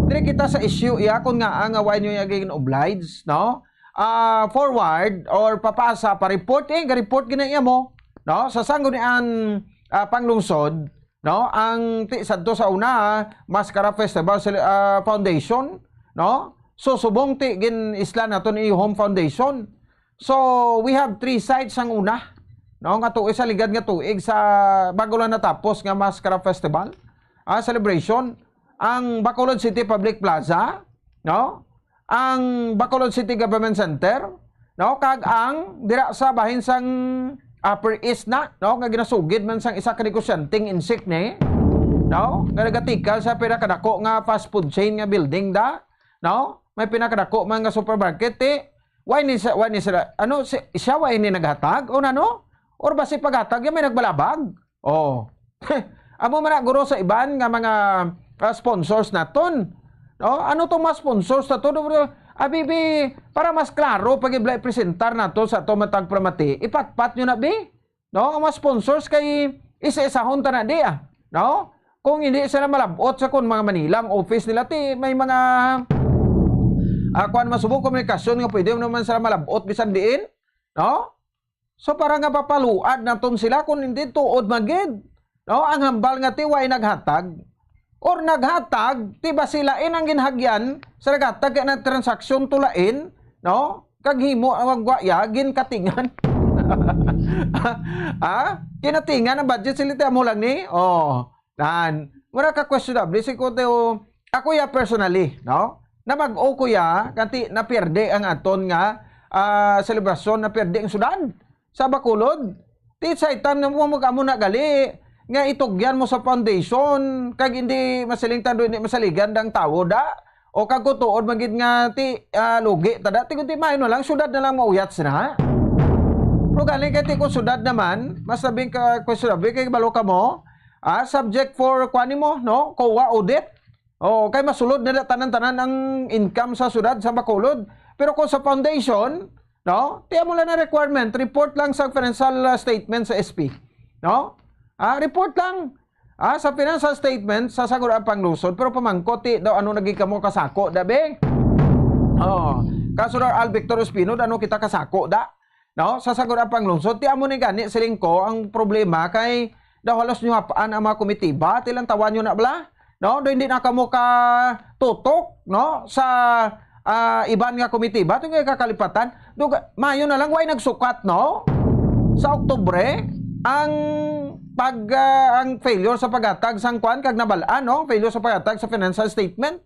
Diri kita sa issue iya kung nga ang why niyo gin-oblige, no? Ah, forward or papasa pa report, eh, ga-report gina iya mo, no? Sa sanggunian, ah, panglungsod, no? Ang ti-, sadto sa una, Mascara Festival Sele-, ah, Foundation, no? So, subong ti gin-isla nato ni Home Foundation. So, we have three sites ang una, no, nga tuig sa ligad nga tuig sa bago lang natapos nga Mascara Festival, ah, celebration, ang Bacolod City Public Plaza, no, ang Bacolod City Government Center, no, kag ang dira sa bahin sang Upper East na, no, nga ginasugid man sang isa ka negosyanteng insik ni, no, nga nagatikal sa pinakadako nga fast food chain nga building da, no, may pinakadako man nga supermarket, ti Why ni sa, why ni sila, ano, si, siya why ni naghatag? O nano? Or basi paghatag, yan may nagbalabag? Oh. Amo man na, guro, sa iban nga mga, ah, sponsors naton. No? Ano tong mga sponsors naton? Abibi, para mas klaro, pag ibla ipresentar nato sa ato matag pramati, ipatpat nyo na, bi? No? Ang mga sponsors kay isa-isahon ta na di, ah. No? Kung hindi sila malabot sa kung mga Manila ang office nila, ti may mga ah, kuan, masubong komunikasyon nga pwede naman sila malabot bisan diin, no? So, para nga papaluad naton sila kung hindi tuod man gid, no? Ang hambal nga ti way naghatag, or naghatag, ti ba sila in ang ginhagyan sa naghatag kay nagtransaksyon tulain, no? Kag himo ang magwaya, ginkatingan. Ha? Kinatingan ang budget, sila ti amo lang ni? Oh, nan. Mura ka questionable si ko, ako ya personally, no? Namag-o ko ya, kanti napierde ang aton nga, ah, selebrasyon, napierde ang syudad sa Bacolod. Ti sa itan na mo mag-amo na gali nga itugyan mo sa foundation, kag hindi masiling tado, hindi masaligan dang tawo da. O kag kutuod man gid nga ti, ah, lugi ta da, ti kundi maayo na lang, syudad na lang mauyat sina. Pero gani kay ti kung syudad naman, mas labing ka, kung syudad, kay balo ka mo, ah, subject for, kuan nimo, no? COA audit. Oh, kay masulod na tanan-tanan ang income sa syudad sa Bacolod. Pero kung sa foundation, no? Ti amo lang na requirement, report lang sa financial, ah, statement sa S P, no? Ah, report lang. Ah, sa financial statement sa Sangguniang Panglungsod, pero pamangkot ti daw ano naging kamo kasako, da be? Oh, kaso daw Al Victor Ospino, ano kita kasako, da? No? Sa Sangguniang Panglungsod, ti amo ni gani, siling ko, ang problema kay daw halos nyo hapaan ang mga komitiba, ti lang tawan nyo na bala, no? Daw hindi na kamo ka tutok, no? Sa, ah, iban nga komitiba, ito nga kakalipatan. Dug-, mayo na lang, way nagsukat, no? Sa Oktubre, ang pag, ah, ang failure sa paghatag sang kwan kag nabalaan, no? Failure sa paghatag sa financial statement,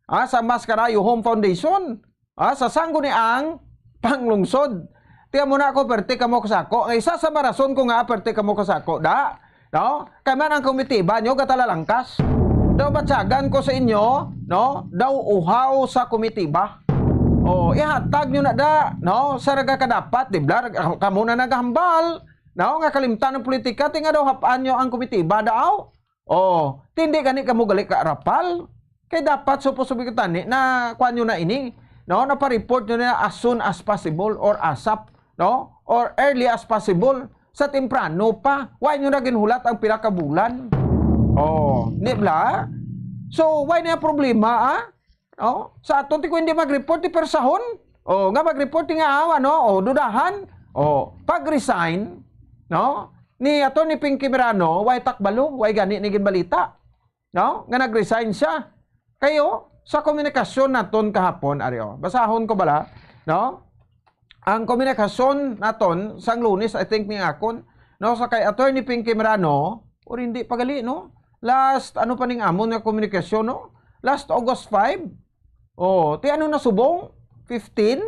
ah, sa Mascarayo Home Foundation, ah, sa Sangguniang Panglungsod. Tiyan mo na ako, perte kamo kasako. Ang isa sa marason ko nga perte kamo kasako, da, no? Kay man ang komitiba nyo gatalalangkas. Daw batyagan ko sa inyo, no? Daw uhaw sa komitiba. Oh, ihatag nyo na da, no? Sa nagakadapat, di ba? Kamo na naghambal, no? Nga kalimtan ang politika, ti nga daw hapaan nyo ang komitiba, daw. Oh, ti hindi gani kamo gali ka rapal. Kay dapat supposed to be tani na kuan nyo na ini, no? Napareport nyo na as soon as possible or asap, no? Or early as possible. Sa temprano pa. Why nyo na ginhulat ang pila ka bulan? Oh, di bla? So, why na problema, ah? No? Sa aton, ti ko hindi mag-report, ti persahon. Oh, nga mag-report, ti nga awa, no? Oh, dudahan. Oh, pag-resign, no? Ni Attorney Pinky Merano, way takbalo, way gani ni ginbalita, no? Nga nag-resign siya. Kayo, sa komunikasyon naton kahapon, ari, oh, basahon ko bala, no? Ang komunikasyon naton sang Lunes, I think, ni akon, no, sa kay Attorney Pinky Merano, or hindi pa gali, no? Last, ano pa ning amon nga komunikasyon, no? Last August five. Oh, ti ano na subong? Fifteen?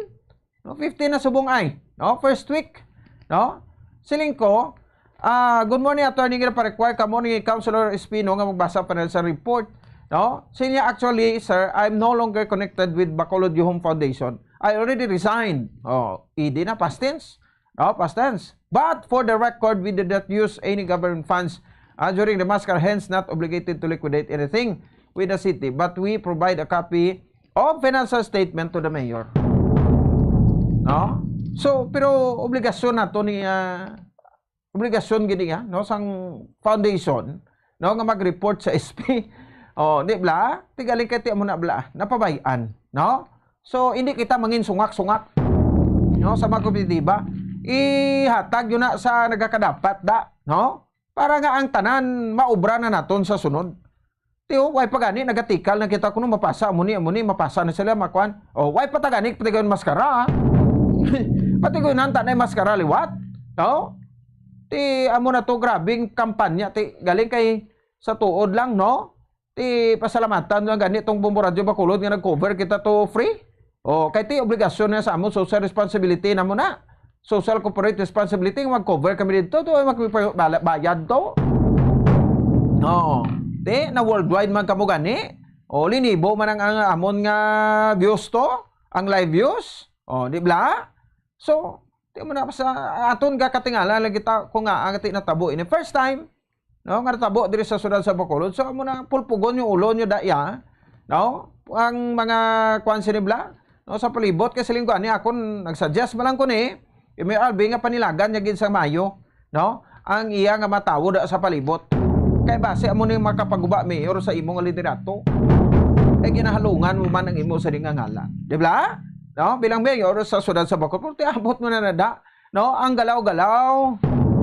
No, fifteen na subong ay, no? First week, no? Siling ko, ah, "Good morning, attorney. Ginaparequire kamo ni Councilor Espino nga magbasa pa sa report, no?" Sinya, "Actually, sir, I'm no longer connected with Bacolod Yuhom Foundation. I already resigned." Oh, E D na, past tense. No, past tense. "But for the record, we did not use any government funds, uh, during the massacre, hence not obligated to liquidate anything with the city. But we provide a copy of financial statement to the mayor." No? So, pero obligasyon nato ni, ah, obligasyon gid niya, no, sang foundation, no, nga mag-report sa S P. Oh, di bla? Ti gali kay ti amo na bla, napabay-an, no? So, hindi kita mangin sungak-sungak, no, sa mga komitiba. Ihatag yun na sa nagakadapat da, no? Para nga ang tanan maobra na naton sa sunod. Ti, oh, way pa gani, nagatikal na kita kuno mapasa, amo ni, amo ni, mapasa na sila, makuan. Oh, way pa ta gani, pati ko yung maskara, ah. Pati ko yung nanta na yung maskara liwat. No? Ti, amo na to, grabing kampanya, ti, galing kay sa tuod lang, no? Ti, pasalamatan lang gani tong Bombo Radyo Bacolod nga nag-cover kita to free. Oh, kay ti, obligasyon na sa amon, social responsibility na mo na. Social corporate responsibility nga mag-cover kami dito, to, mag-, bala-, bayad to. No. Ti, na worldwide man kamo gani. O, linibo man ang, ang amon nga views to, ang live views. O, di bla? So, ti mo na sa aton gakatingala lagi ta kung nga ang ti natabo ini first time, no, nga natabo diri sa siyudad sa Bacolod. So, amo na, pulpugon yung ulo nyo daya, no? Ang mga kuan sini bla, no, sa palibot kay siling ko ani akon nagsuggest man lang ko ni Mayor Alvin nga panilagan niya gid sa Mayo, no? Ang iya nga matawo da sa palibot. Kay base amo ni makapaguba mayor sa imo nga liderato. Kay ginahalungan mo man ang imo sini nga ngalan. Di ba? No? Bilang mayor sa siyudad sa Bacolod, ti abot mo na na da. No? Ang galaw-galaw,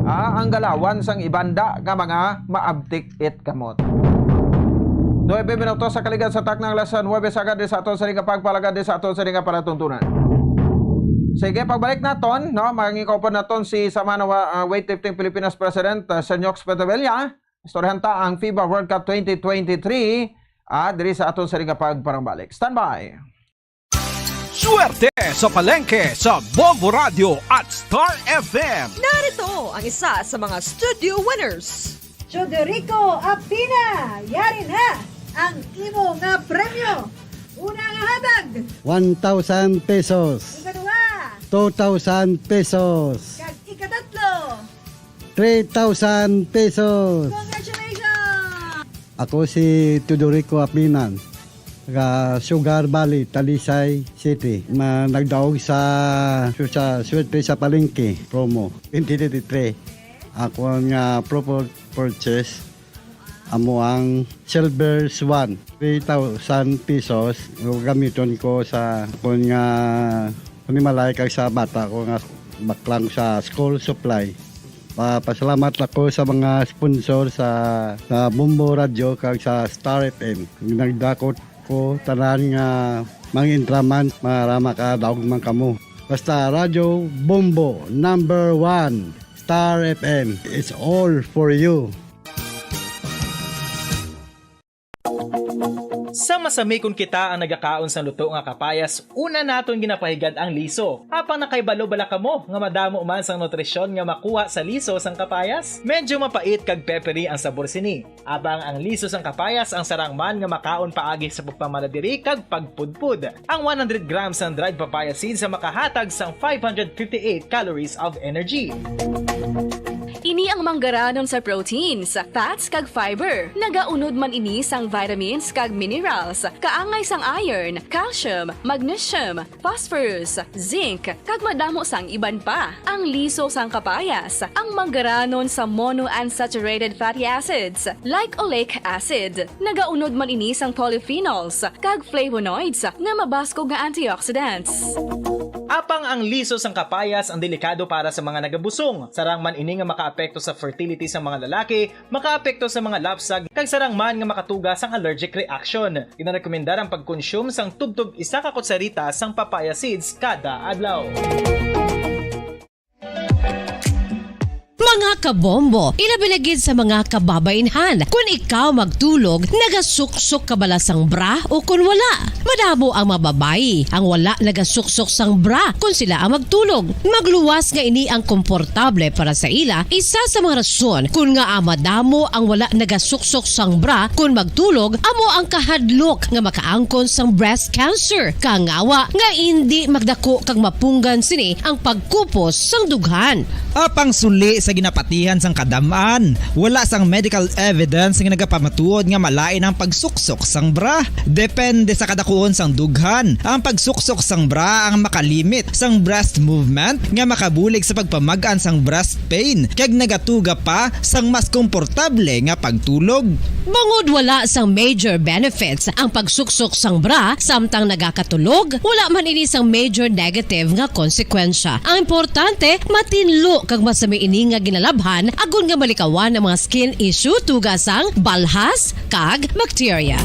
ah, ang galawan sang ibanda nga mga maabtik it kamot. Nuebe minutos sa kaligan sa taknang alas nuebe, sagad di sa aton sini nga pagpalagad di sa aton sini nga palatuntunan. Sige, pagbalik naton, no, mangikupod naton si Samana wa-, ah, Weightlifting Pilipinas President, ah, Sir Nyox Petavilla. Istoryahan ta ang fiba World Cup twenty twenty-three, ah, diri sa aton sini nga pagpanumbalik. Standby! Swerte sa palengke sa Bombo Radio at Star F M. Narito ang isa sa mga studio winners. Teodorico Apina, yari na ang imo nga premyo. Una nga hatag, one thousand pesos. Ikaduha, two thousand pesos. Kag ikatatlo, three thousand pesos. Congratulations! Ako si Teodorico Apinan, taga Sugar Valley, Talisay City. Ma-, nagdaog sa, sa Swerte sa Palengke promo twenty twenty-three. Ako nga proper purchase, amo ang Silver Swan, three thousand pesos. Gamiton ko sa akon nga panimalay kag sa bata ko nga baklang sa school supply. Pa-, pasalamat ako sa mga sponsor sa, sa Bombo Radio kag sa Star F M. Nagdakot ko tanan nga mga intraman, marama ka daog man kamo. Basta Radyo Bombo, number one, Star F M, it's all for you. Sa masami kon kita ang nagakaon sang luto nga kapayas, una naton ginapahigad ang liso. Apang nakahibalo bala kamo nga madamo man sang nutrisyon nga makuha sa liso sang kapayas? Medyo mapait kag peppery ang sabor sini. Apang ang liso sang kapayas ang sarang man nga makaon paagi sa pagpamanadiri kag pagpudpod. Ang one hundred grams sang dried papaya seeds ang makahatag sang five hundred fifty-eight calories of energy. Ini ang manggaranon sa proteins, fats, kag fiber. Nagaunod man ini sang vitamins kag minerals, kaangay sang iron, calcium, magnesium, phosphorus, zinc, kag madamo sang iban pa. Ang liso sang kapayas, ang manggaranon sa monounsaturated fatty acids, like oleic acid. Nagaunod man ini sang polyphenols kag flavonoids nga mabaskog nga antioxidants. Apang ang liso sang kapayas ang delikado para sa mga nagabusong. Sarang man ini nga makaapekto sa fertility sa mga lalaki, makaapekto sa mga lapsag, kag sarang man nga makatuga sang allergic reaction. Ginarekomendar ang pagkonsume sang tubtob isa ka kutsarita sang papaya seeds kada adlaw. Mga kabombo, ilabi na gid sa mga kababainhan, kun ikaw magtulog, nagasuksok ka bala sang bra o kun wala? Madamo ang mga babayi ang wala nagasuksok sang bra kun sila ang magtulog. Magluwas nga ini ang komportable para sa ila, isa sa mga rason kun ngaa madamo ang wala nagasuksok sang bra kun magtulog amo ang kahadlok nga makaangkon sang breast cancer. Kangawa nga indi magdako kag mapunggan sini ang pagkupos sang dughan. Apang suli sa ginapatihan sang kadam-an, wala sang medical evidence nga nagapamatuod nga malain ang pagsuksok sang bra. Depende sa kadakuon sang dughan, ang pagsuksok sang bra ang makalimit sang breast movement nga makabulig sa pagpamag-an sang breast pain kag nagatuga pa sang mas komportable nga pagtulog. Bangod wala sang major benefits ang pagsuksok sang bra samtang nagakatulog, wala man ini sang major negative nga konsekwensya. Ang importante, matinlo kag masami ini nga ginalabhan agod nga malikawan ang mga skin issue tuga sang balhas kag bakterya.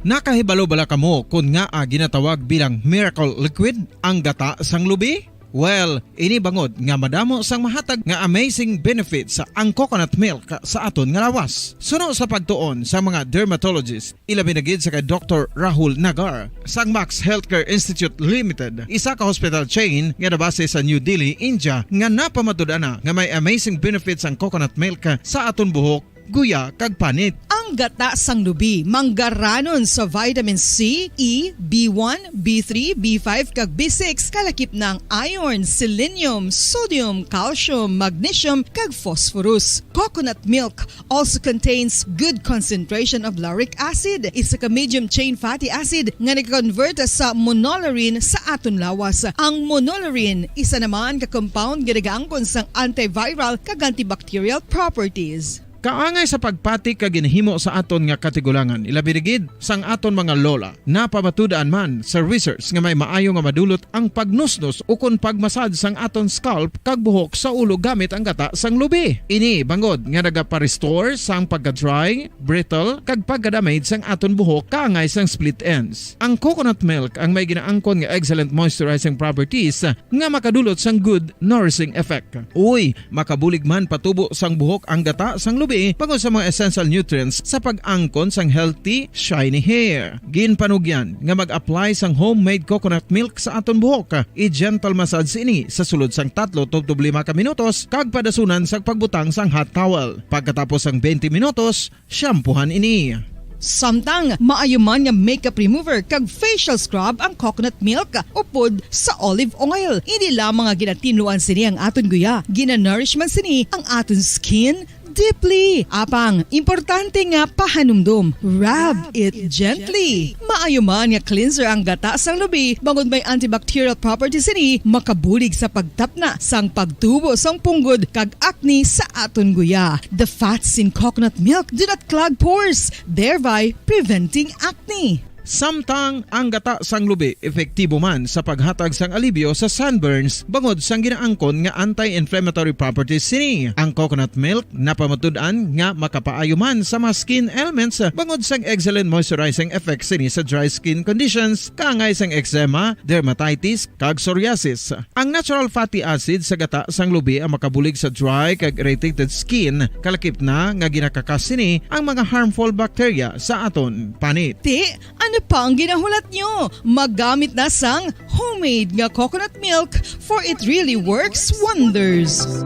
Nakahibalo bala kamo kon ngaa ginatawag bilang miracle liquid ang gata sang lubi? Well, ini bangod nga madamo sang mahatag nga amazing benefits ang coconut milk sa aton nga lawas. Suno sa pagtuon sa mga dermatologist, ilabi na gid sa kay Doktor Rahul Nagar sang Max Healthcare Institute Limited, isa ka hospital chain nga nabase sa New Delhi, India, nga napamatud-an na nga may amazing benefits ang coconut milk sa aton buhok guya, kag panit. Ang gata sang lubi manggaranon sa vitamin C, E, B one, B three, B five, kag B six, kalakip na ang iron, selenium, sodium, calcium, magnesium, kag phosphorus. Coconut milk also contains good concentration of lauric acid, isa ka medium chain fatty acid nga nag-convert sa monolaurin sa aton lawas. Ang monolaurin isa naman ka compound nga nagaangkon sang antiviral kag antibacterial properties. Kaangay sa pagpati kag ginahimo sa aton nga katigulangan, ilabi na gid sang aton mga lola. Napamatud-an man sa research nga may maayo nga madulot ang pagnusnos ukon pagmasad sang aton scalp kag buhok sa ulo gamit ang gata sang lubi. Ini bangod nga nagapa-restore sang pagka-dry, brittle, kag pagka-damage sang aton buhok kaangay sang split ends. Ang coconut milk ang may ginaangkon nga excellent moisturizing properties nga makadulot sang good nourishing effect. Uy, makabulig man patubo sang buhok ang gata sang lubi bangod sa mga essential nutrients sa pag-angkon sang healthy, shiny hair. Ginpanugyan nga mag-apply sang homemade coconut milk sa aton buhok. I-gentle massage ini sa sulod sang tatlo tubtob lima ka minutos kag padasunan sang pagbutang sang hot towel. Pagkatapos sang twenty minutos, shampoohan ini. Samtang maayo man nga makeup remover kag facial scrub ang coconut milk upod sa olive oil. Hindi lamang nga ginatinluan sini ang aton guya, ginanourish man sini ang aton skin deeply. Apang, importante nga pahanumdom, rub it gently. Maayo man nga cleanser ang gata sang lubi bangod may antibacterial properties sini, makabulig sa pagtapna sang pagtubo sang punggod kag acne sa aton guya. The fats in coconut milk do not clog pores, thereby preventing acne. Samtang ang gata sang lubi epektibo man sa paghatag sang alibyo sa sunburns bangod sang ginaangkon nga anti-inflammatory properties sini. Ang coconut milk napamatud-an nga makapaayo man sa mga skin ailments bangod sang excellent moisturizing effects sini sa dry skin conditions, kaangay sang eczema, dermatitis, kag psoriasis. Ang natural fatty acid sa gata sang lubi ang makabulig sa dry kag irritated skin, kalakip na nga ginakakas sini ang mga harmful bacteria sa aton panit. Ti, ano pa ang ginahulat nyo? Maggamit na sang homemade nga coconut milk, for it really works wonders.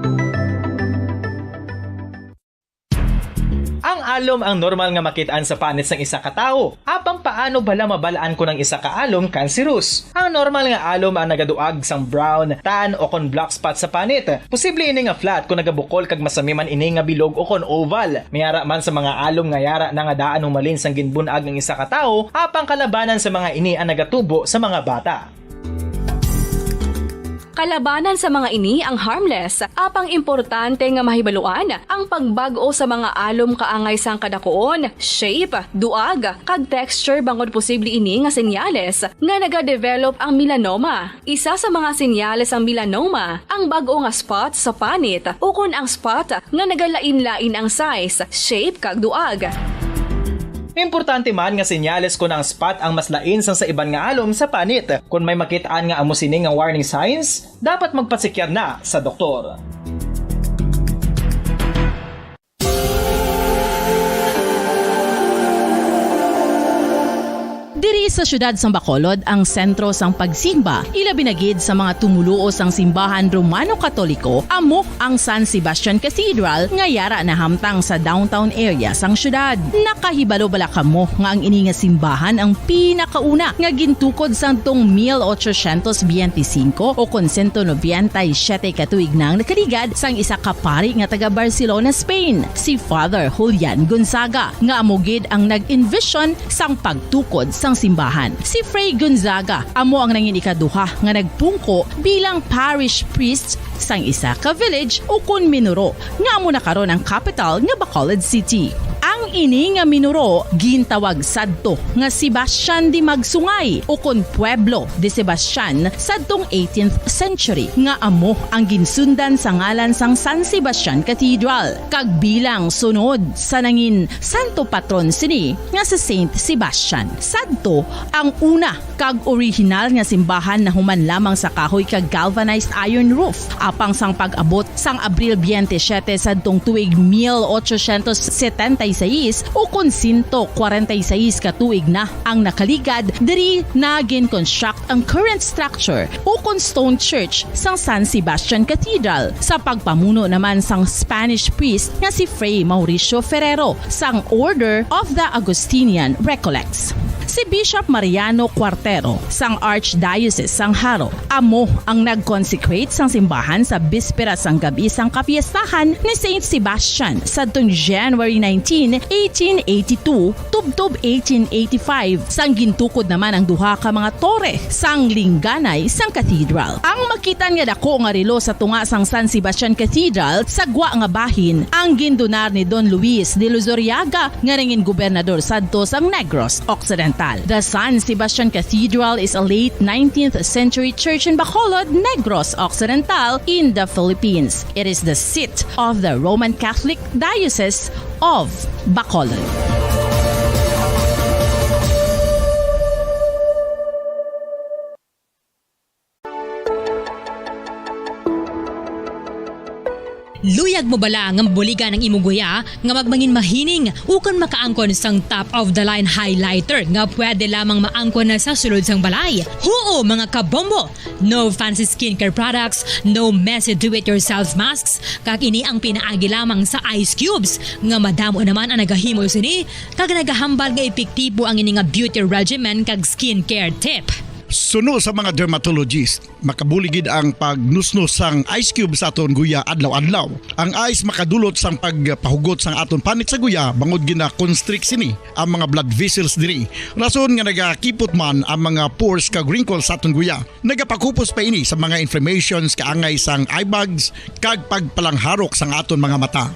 Ang alom ang normal nga makit-an sa panit sang isa ka tawo. Apang paano bala mabal-an kon ang isa ka alom cancerous? Ang normal nga alom ang nagaduag sang brown, tan, o kon black spot sa panit. Posible ini nga flat kon nagabukol kag masami man ini nga bilog o kon oval. May ara man sa mga alom nga yara na nga daan humalin sang ginbun-ag ang isa ka tawo, apang kalabanan sa mga ini ang nagatubo sa mga bata. Kalabanan sa mga ini ang harmless, apang importante nga mahibaluan ang pagbag-o sa mga alom kaangay sang kadakuon, shape, duag, kag texture bangod posible ini nga senyales nga nagadevelop ang melanoma. Isa sa mga senyales sang melanoma ang bag-o nga spot sa panit ukon ang spot nga nagalain-lain ang size, shape, kag duag. Importante man nga senyales kon ang spot ang mas lain sang sa iban nga alom sa panit. Kon may makit-an nga amo sini nga warning signs, dapat magpatsikyar na sa doktor. Diri sa siyudad sang Bacolod ang sentro sang pagsimba, ilabi na gid sa mga tumoluo sang simbahan Romano-Katoliko, amo ang San Sebastian Cathedral nga yara nahamtang sa downtown area sang siyudad. Nakahibalo bala kamo nga ang ini nga simbahan ang pinakauna nga gintukod sadtong mil ochocientos biyente singko o kon sento nobenta y siyete ka tuig na ang nakaligad sang isa ka pari nga taga Barcelona, Spain, si Father Julian Gonzaga, nga amo gid ang nag-envision sang pagtukod sang simbahan. Si Fray Gonzaga amo ang nangin ikaduha nga nagpungko bilang parish priest sang isa ka village ukon minuro nga amo na karon ang kapital nga Bacolod City. Ang ini nga minuro gintawag sadto nga Sebastian de Magsungay ukon Pueblo de Sebastian sadtong eighteenth century, nga amo ang ginsundan sa ngalan sang San Sebastian Cathedral, kag bilang sunod sa nangin santo patron sini nga si Saint Sebastian. Sadto ang una kag orihinal nga simbahan nahuman lamang sa kahoy kag galvanized iron roof. Apang sang pag-abot sang Abril biyente siyete sadtong tuig mil ochocientos setenta y seis, Is ukon sento kwarenta y seis ka tuig na ang nakaligad diri na gin-construct ang current structure ukon stone church sang San Sebastian Cathedral sa pagpamuno naman sang Spanish priest nga si Fray Mauricio Ferrero sang Order of the Augustinian Recollects. Si Bishop Mariano Cuartero sang Archdiocese sang Jaro amo ang nag-consecrate sang simbahan sa bispera sang gab-i sang kapiestahan ni Saint Sebastian sadtong January nineteen, eighteen eighty-two, tubtob eighteen eighty-five, sang gintukod naman ang duha ka mga tore sang lingganay sang cathedral. Ang makitan nga dako nga relo sa tunga sang San Sebastian Cathedral sa gwa nga bahin ang gindonar ni Don Luis de Luzuriaga nga nangin gobernador sadto sang Negros Occidental. The San Sebastian Cathedral is a late nineteenth century church in Bacolod, Negros Occidental, in the Philippines. It is the seat of the Roman Catholic Diocese of Bacolod. Luyag mo bala nga mabuligan ang imo guya nga magmangin mahining ukon makaangkon sang top of the line highlighter nga pwede lamang maangkon na sa sulod sang balay? Huo, mga kabombo! No fancy skincare products, no messy do-it-yourself masks, kag ini ang pinaagi lamang sa ice cubes nga madamo naman ang nagahimo sini kag nagahambal nga epektibo ang ini nga beauty regimen kag skincare tip. Suno sa mga dermatologist, makabulig gid ang pagnusnos sang ice cube sa aton guya adlaw-adlaw. Ang ice makadulot sang pagpahugot sang aton panit sa guya bangod gina-constrict sini ang mga blood vessels diri. Rason nga nagakipot man ang mga pores kag wrinkles sa aton guya. Nagapakupos pa ini sa mga inflammations kaangay sang eye bags kag pagpalangharok sang aton mga mata.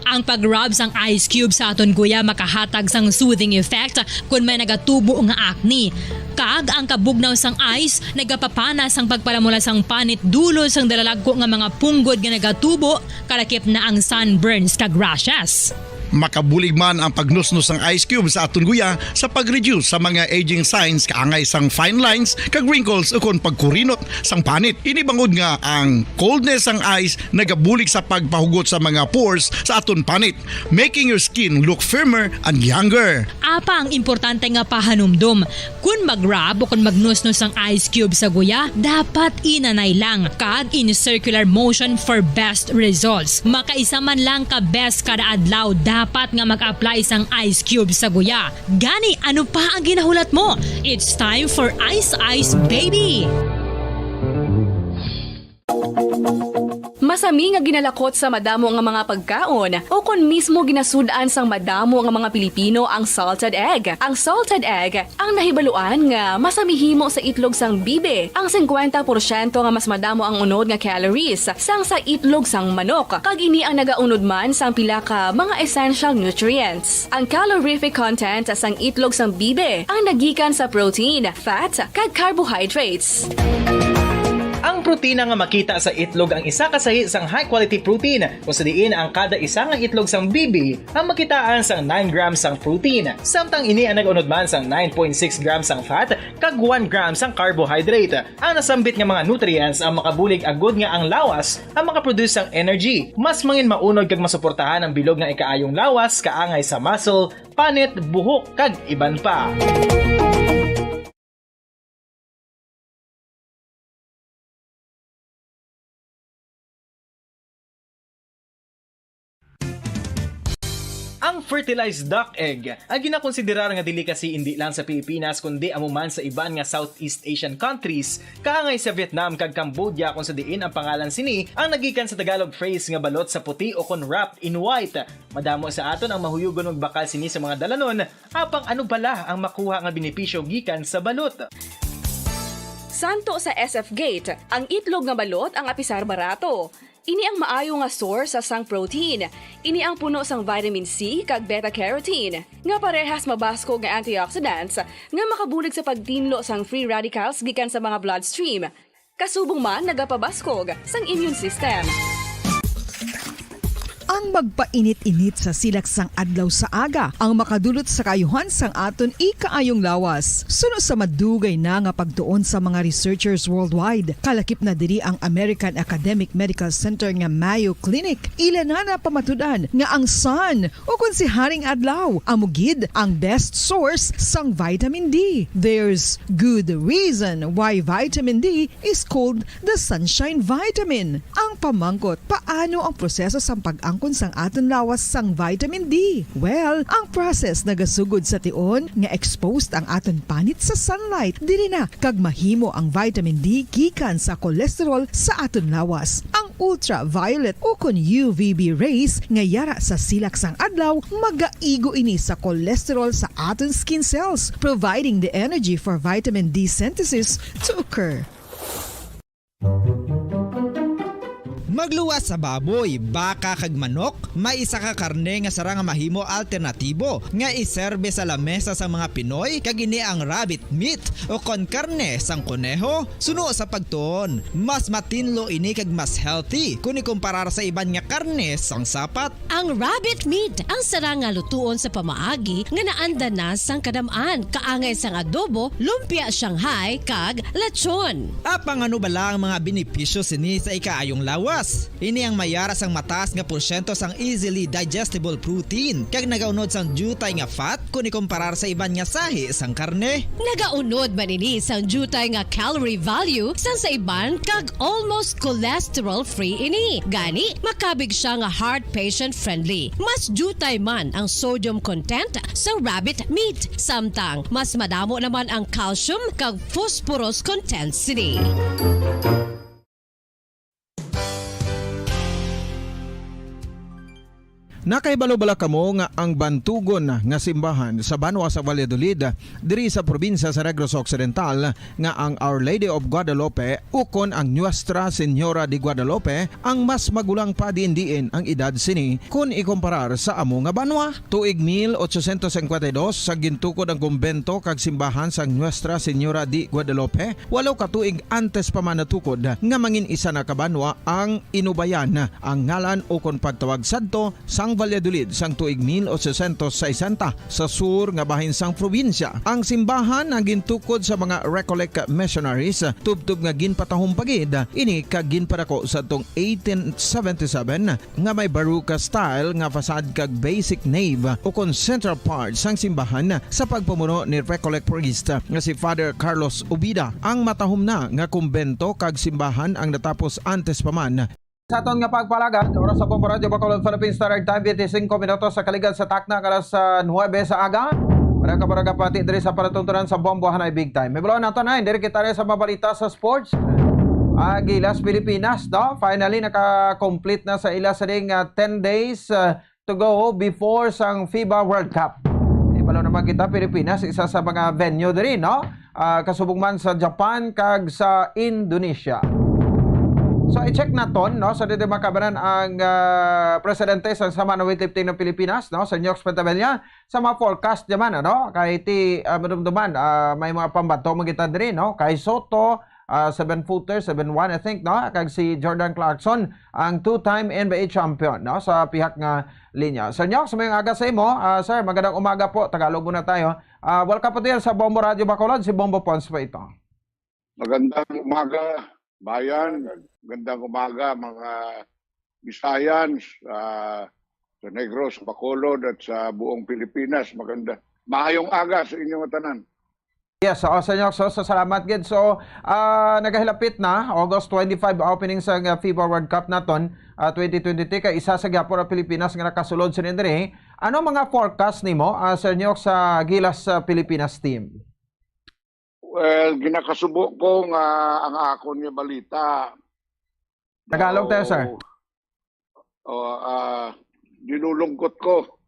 Ang pag-rub sang ice cube sa aton guya makahatag sang soothing effect kon may nagatubo nga acne. Kag ang kabugnaw sang ice nagapapana sang pagpalamula sang panit dulot sang dalalagko nga mga punggod nga nagatubo, kalakip na ang sunburns kag rashes. Makabulig man ang pagnusnos sang ice cube sa aton guya sa pag-reduce sa mga aging signs kaangay sang fine lines kag wrinkles ukon pagkurinot sang panit. Ini bangod nga ang coldness sang ice nagabulig sa pagpahugot sa mga pores sa aton panit, making your skin look firmer and younger. Apang importante nga pahanumdom, kon mag-rub o kon magnusnos ang ice cube sa guya, dapat inanay lang kag in circular motion for best results. Makaisa man lang ka beses kada adlaw dapat nga mag-apply sang ice cube sa guya. Gani, ano pa ang ginahulat mo? It's time for Ice Ice Baby! Masami nga ginalakot sa madamo nga mga pagkaon o kon mismo ginasud-an sang madamo nga mga Pilipino ang salted egg. Ang salted egg ang nahibaluan nga masami himo sa itlog sang bibi. Ang singkwenta porsyento nga mas madamo ang unod nga calories sang sa itlog sang manok, kag ini ang nagaunod man sang pila ka mga essential nutrients. Ang calorific content sang itlog sang bibi ang nagikan sa protein, fat, kag carbohydrates. Ang protina nga makita sa itlog ang isa ka sahi sang high-quality protein, kung sa diin ang kada isa nga itlog sang bibi ang makitaan sang nine grams sang protein, samtang ini ang nag-unod man sang nine point six grams sang fat kag one gram sang carbohydrate. Ang nasambit nga mga nutrients ang makabulig agud nga ang lawas ang makaproduce sang energy, mas mangin maunod kag masuportahan ang bilog nga ikaayong lawas kaangay sa muscle, panit, buhok, kag iban pa. Ang fertilized duck egg ang ginakonsiderar nga delicacy indi lang sa Pilipinas kundi amo man sa iban nga Southeast Asian countries, kaangay sa Vietnam kag Cambodia, kung sa diin ang pangalan sini ang nagikan sa Tagalog phrase nga balot sa puti o kon wrapped in white. Madamo sa aton ang mahuyugon magbakal sini sa mga dalanon, apang ano bala ang makuha nga benepisyo gikan sa balot? Santo sa S F Gate, ang itlog nga balot ang apisar barato. Ini ang maayo nga source sang protein. Ini ang puno sang vitamin C kag beta carotene, nga parehas mabaskog nga antioxidants nga makabulig sa pagtinlo sang free radicals gikan sa mga bloodstream. Kasubong man nagapabaskog sang immune system. Ang magpainit-init sa silak sang adlaw sa aga ang makadulot sa kaayuhan sang aton ikaayong lawas. Suno sa madugay na nga pagtuon sa mga researchers worldwide, kalakip na diri ang American Academic Medical Center nga Mayo Clinic, ila na napamatud-an nga ang sun, o kon si Haring Adlaw, amo gid ang best source sang vitamin D. There's good reason why vitamin D is called the sunshine vitamin. Ang pamangkot, paano ang proseso sang pag-angkon sang aton lawas sang vitamin D? Well, ang process nagasugod sa tion nga exposed ang aton panit sa sunlight. Diri na kag mahimo ang vitamin D gikan sa cholesterol sa aton lawas. Ang ultraviolet o kon U V B rays nga yara sa silak sang adlaw magaigo ini sa cholesterol sa aton skin cells, providing the energy for vitamin D synthesis to occur. Magluwas sa baboy, baka, kag manok, may isa ka karne nga sarang nga mahimo alternatibo nga iserbe sa lamesa sang mga Pinoy, kag ini ang rabbit meat o kon karne sang koneho. Suno sa pagtuon, mas matinlo ini kag mas healthy kon ikumparar sa iban nga karne sang sapat. Ang rabbit meat ang sarang nga lutuon sa pamaagi nga naanda na sang kadam-an, kaangay sang adobo, lumpia Shanghai, kag lechon. Apang ano bala ang mga benepisyo sini sa ikaayong lawas? Ini ang mayara sang mataas nga porsyento sang easily digestible protein, kag nagaunod sang diutay nga fat kon ikumparar sa iban nga sahi sang karne. Nagaunod man ini sang diutay nga calorie value sang sa iban, kag almost cholesterol-free ini. Gani, makabig sia nga heart patient-friendly. Mas diutay man ang sodium content sa rabbit meat, samtang mas madamo naman ang calcium kag phosphorus content sini. Nakahibalo bala kamo nga ang bantugon nga simbahan sa banwa sa Valladolid, diri sa probinsya sa Negros Occidental, nga ang Our Lady of Guadalupe ukon ang Nuestra Señora de Guadalupe ang mas magulang pa diin-diin ang edad sini kon ikumparar sa amo nga banwa? Tuig mil ochocientos cincuenta y dos, sa gintukod ang kumbento kag simbahan sang Nuestra Señora de Guadalupe, walo ka tuig antes pa man natukod nga mangin isa na ka banwa ang Inubayan, ang ngalan ukon pagtawag sadto sang Valladolid sang tuig mil ochocientos sesenta, sa sur nga bahin sang probinsya. Ang simbahan ang gintukod sa mga Recollect missionaries, tubtob nga ginpatahom pa gid ini kag ginpadako sadtong eighteen seventy-seven, nga may baroque style nga facade kag basic nave ukon central part sang simbahan sa pagpamuno ni Recollect priest nga si Father Carlos Ubida. Ang matahom na nga kumbento kag simbahan ang natapos antes pa man. Sa aton nga pagpalagad, oras sa Bombo Radyo Bacolod, Philippine Standard Time, twenty-five minutos sa kaligad sa takna nga alas, ah, nuebe sa aga. Para ka, para ka pati diri sa palatuntunan sa Bombo Hanay Big Time. May balaw nato na, diri kita rin sa mabalita sa sports. Agilas Pilipinas, no? Finally, naka-complete na sa ila sa ring, ah, ten days, ah, to go before sang fiba World Cup. Di balo naman kita, Pilipinas, isa sa mga venue diri, no? Ah, kasubong man sa Japan kag sa Indonesia. So, i-check naton, no? Sa dito makabanan ang, ah, presidente sa Sama ng Weightlifting ng Pilipinas, no? Sa Nyox Pantavilla, sa mga forecast naman, ano? Kay ti, ah, madumduman, ah, may mga pambato man kita diri, no? Kay Soto, ah, seven-footer, seven one, I think, no? Kag si Jordan Clarkson, ang two-time N B A champion, no? Sa pihak nga linya. Sir Nyox, may aga sa imo. Ah, sir, magandang umaga po. Tagalog muna tayo. Ah, welcome po tayo sa Bombo Radyo Bacolod. Si Bombo Pons po ito. Magandang umaga, bayan. Magandang umaga, mga Bisayans, ah, sa Negros, sa Bacolod, at sa buong Pilipinas. Maganda. Maayong aga sa inyong tanan. Yes, oo, Sir Nyox. So, so, salamat gid. So, ah, nagahilapit na, August twenty-five, opening sa, ah, fiba World Cup naton, ah, twenty twenty-three, kay isa sa gyapon ang Pilipinas nga nakasulod sa diri. Ano mga forecast nimo, ah, Sir Nyox, sa Gilas sa Pilipinas team? Well, ginakasubo ko nga ang akon nga balita. Tagalog tayo, sir. Oh, ah, nilulungkot ko.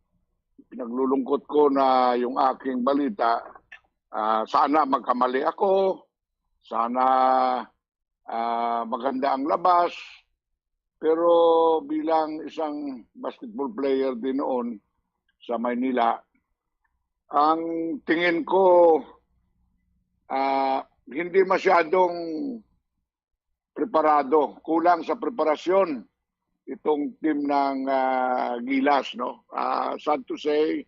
Pinaglulungkot ko na yung aking balita. Ah, sana magkamali ako. Sana, ah, maganda ang labas. Pero bilang isang basketball player din noon sa Maynila, ang tingin ko, ah, hindi masyadong preparado, kulang sa preparasyon itong team ng ah, Gilas, no? Ah, sad to say,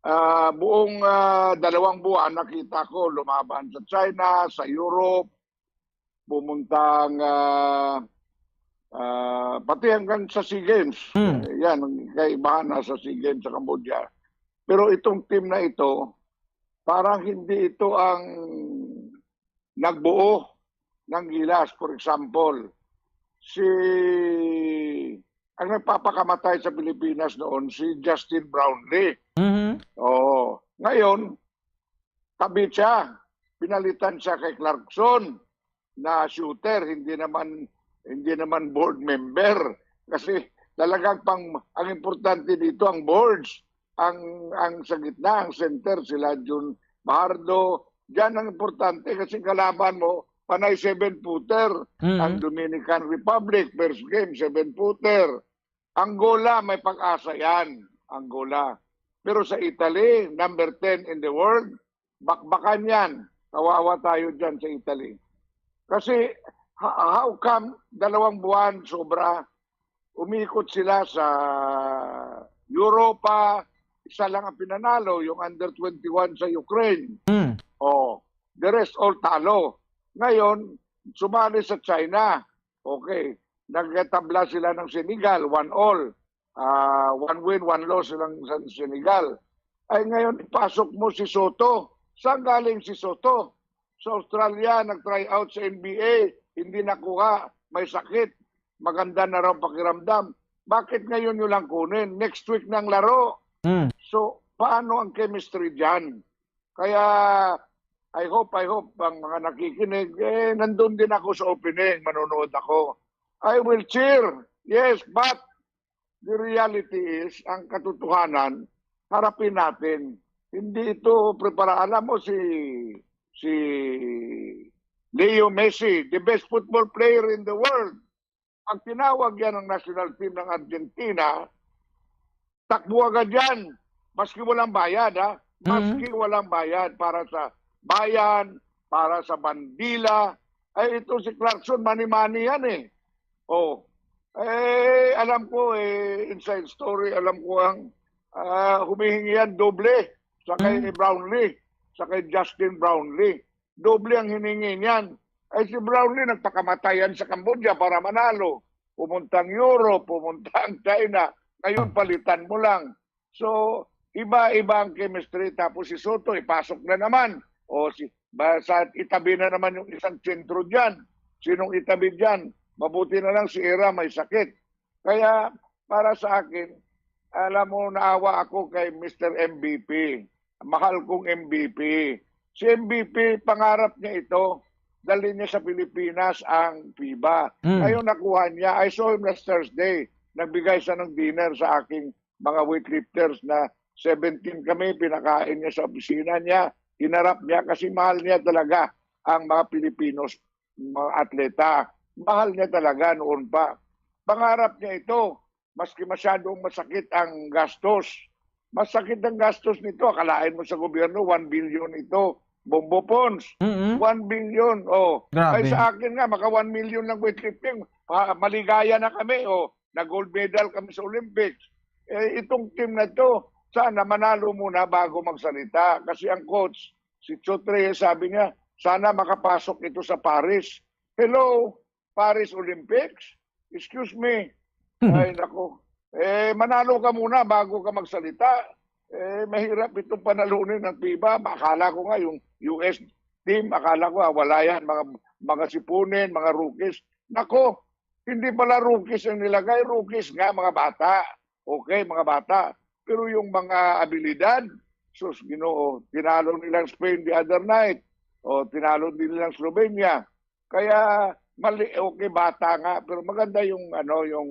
ah, buong ah, dalawang buwan nakita ko lumaban sa China, sa Europe, pumuntang ah, ah, pati hanggang sa SEA Games. Mm. Eh, yan, ang kaibahan na sa SEA Games sa Cambodia. Pero itong team na ito, parang hindi ito ang nagbuo ng Gilas. For example, si ang nagpapakamatay sa Pilipinas noon, si Justin Brownlee. Mhm. Oo. Ngayon, tabi siya. Pinalitan siya kay Clarkson na shooter, hindi naman hindi naman board member. Kasi talagang pang ang importante dito ang boards. Ang ang sa gitna, ang center, sila Jun Bahardo. Diyan ang importante kasi kalaban mo, panay seven-footer. Mhm. Ang Dominican Republic, first game, seven-footer. Angola, may pag-asa yan. Angola. Pero sa Italy, number ten in the world, bakbakan yan. Kawawa tayo dyan sa Italy. Kasi, ha- how come dalawang buwan sobra, umikot sila sa Europa, isa lang ang pinanalo, yung under twenty-one sa Ukraine. Mm. Oh, the rest all talo. Ngayon, sumali sa China. Okay, nagtabla sila ng Senegal, one all. Ah, one win, one loss silang sa Senegal. Ay ngayon, ipasok mo si Soto. Saan galing si Soto? Sa Australia, nag-try out sa N B A, hindi nakuha, may sakit. Maganda na raw pakiramdam. Bakit ngayon nyo lang kunin? Next week nang laro. Mm. So, paano ang chemistry dyan? Kaya, I hope, I hope, ang mga nakikinig, eh, nandun din ako sa opening, manonood ako. I will cheer, yes, but the reality is, ang katotohanan, harapin natin. Hindi ito prepara. Alam mo, si, si Leo Messi, the best football player in the world, pag tinawag yan ng national team ng Argentina, takbo agad yan, maski walang bayad, ha? Maski walang bayad para sa bayan, para sa bandila. Ay, ito si Clarkson, mani-mani yan eh. Oh. Eh, alam ko eh, inside story, alam ko ang ah, humihingi yan doble sa kay Mm. Brownlee, sa kay Justin Brownlee. Doble ang hiningi niyan. Ay si Brownlee nagpakamatay yan sa Cambodia para manalo. Pumuntang Europe, pumuntang China. Ngayon palitan mo lang. So, iba-iba ang chemistry. Tapos si Soto, ipasok na naman. O si, ba, sa itabi na naman yung isang sentro dyan. Sinong itabi dyan? Mabuti na lang si Era may sakit. Kaya para sa akin, alam mo, naawa ako kay Mister M V P. Mahal kong M V P. Si M V P, pangarap niya ito. Dali niya sa Pilipinas ang FIBA. Mm. Ngayon nakuha niya. I saw him last Thursday. Nagbigay siya ng dinner sa aking mga weightlifters na seventeen kami. Pinakain niya sa opisina niya. Hinarap niya kasi mahal niya talaga ang mga Pilipinos, mga atleta. Mahal niya talaga noon pa. Pangarap niya ito, maski masyadong masakit ang gastos. Masakit ang gastos nito. Akalain mo sa gobyerno, one billion ito. Bombo Pons. Mm-mm. One billion. Oh. Ay Grabe. Sa akin nga, maka one million lang weightlifting. Ah, maligaya na kami. Oh. Nag-gold medal kami sa Olympics. Eh, itong team na to, sana manalo muna bago magsalita. Kasi ang coach, si Chot Reyes, sabi niya, sana makapasok ito sa Paris. Hello, Paris Olympics? Excuse me. Ay, nako. Eh, manalo ka muna bago ka magsalita. Eh, mahirap itong panalunin ng FIBA. Akala ko nga yung U S team, akala ko ah, wala yan. Mga, mga sipunin, mga rookies. Nako, hindi pala rookies ang nilagay. Rookies nga, mga bata. Okay, mga bata. Pero yung mga abilidad, sus, Ginoo, tinalo nilang Spain the other night. O tinalo din nilang Slovenia. Kaya mali, okay, bata nga, pero maganda yung ano, yung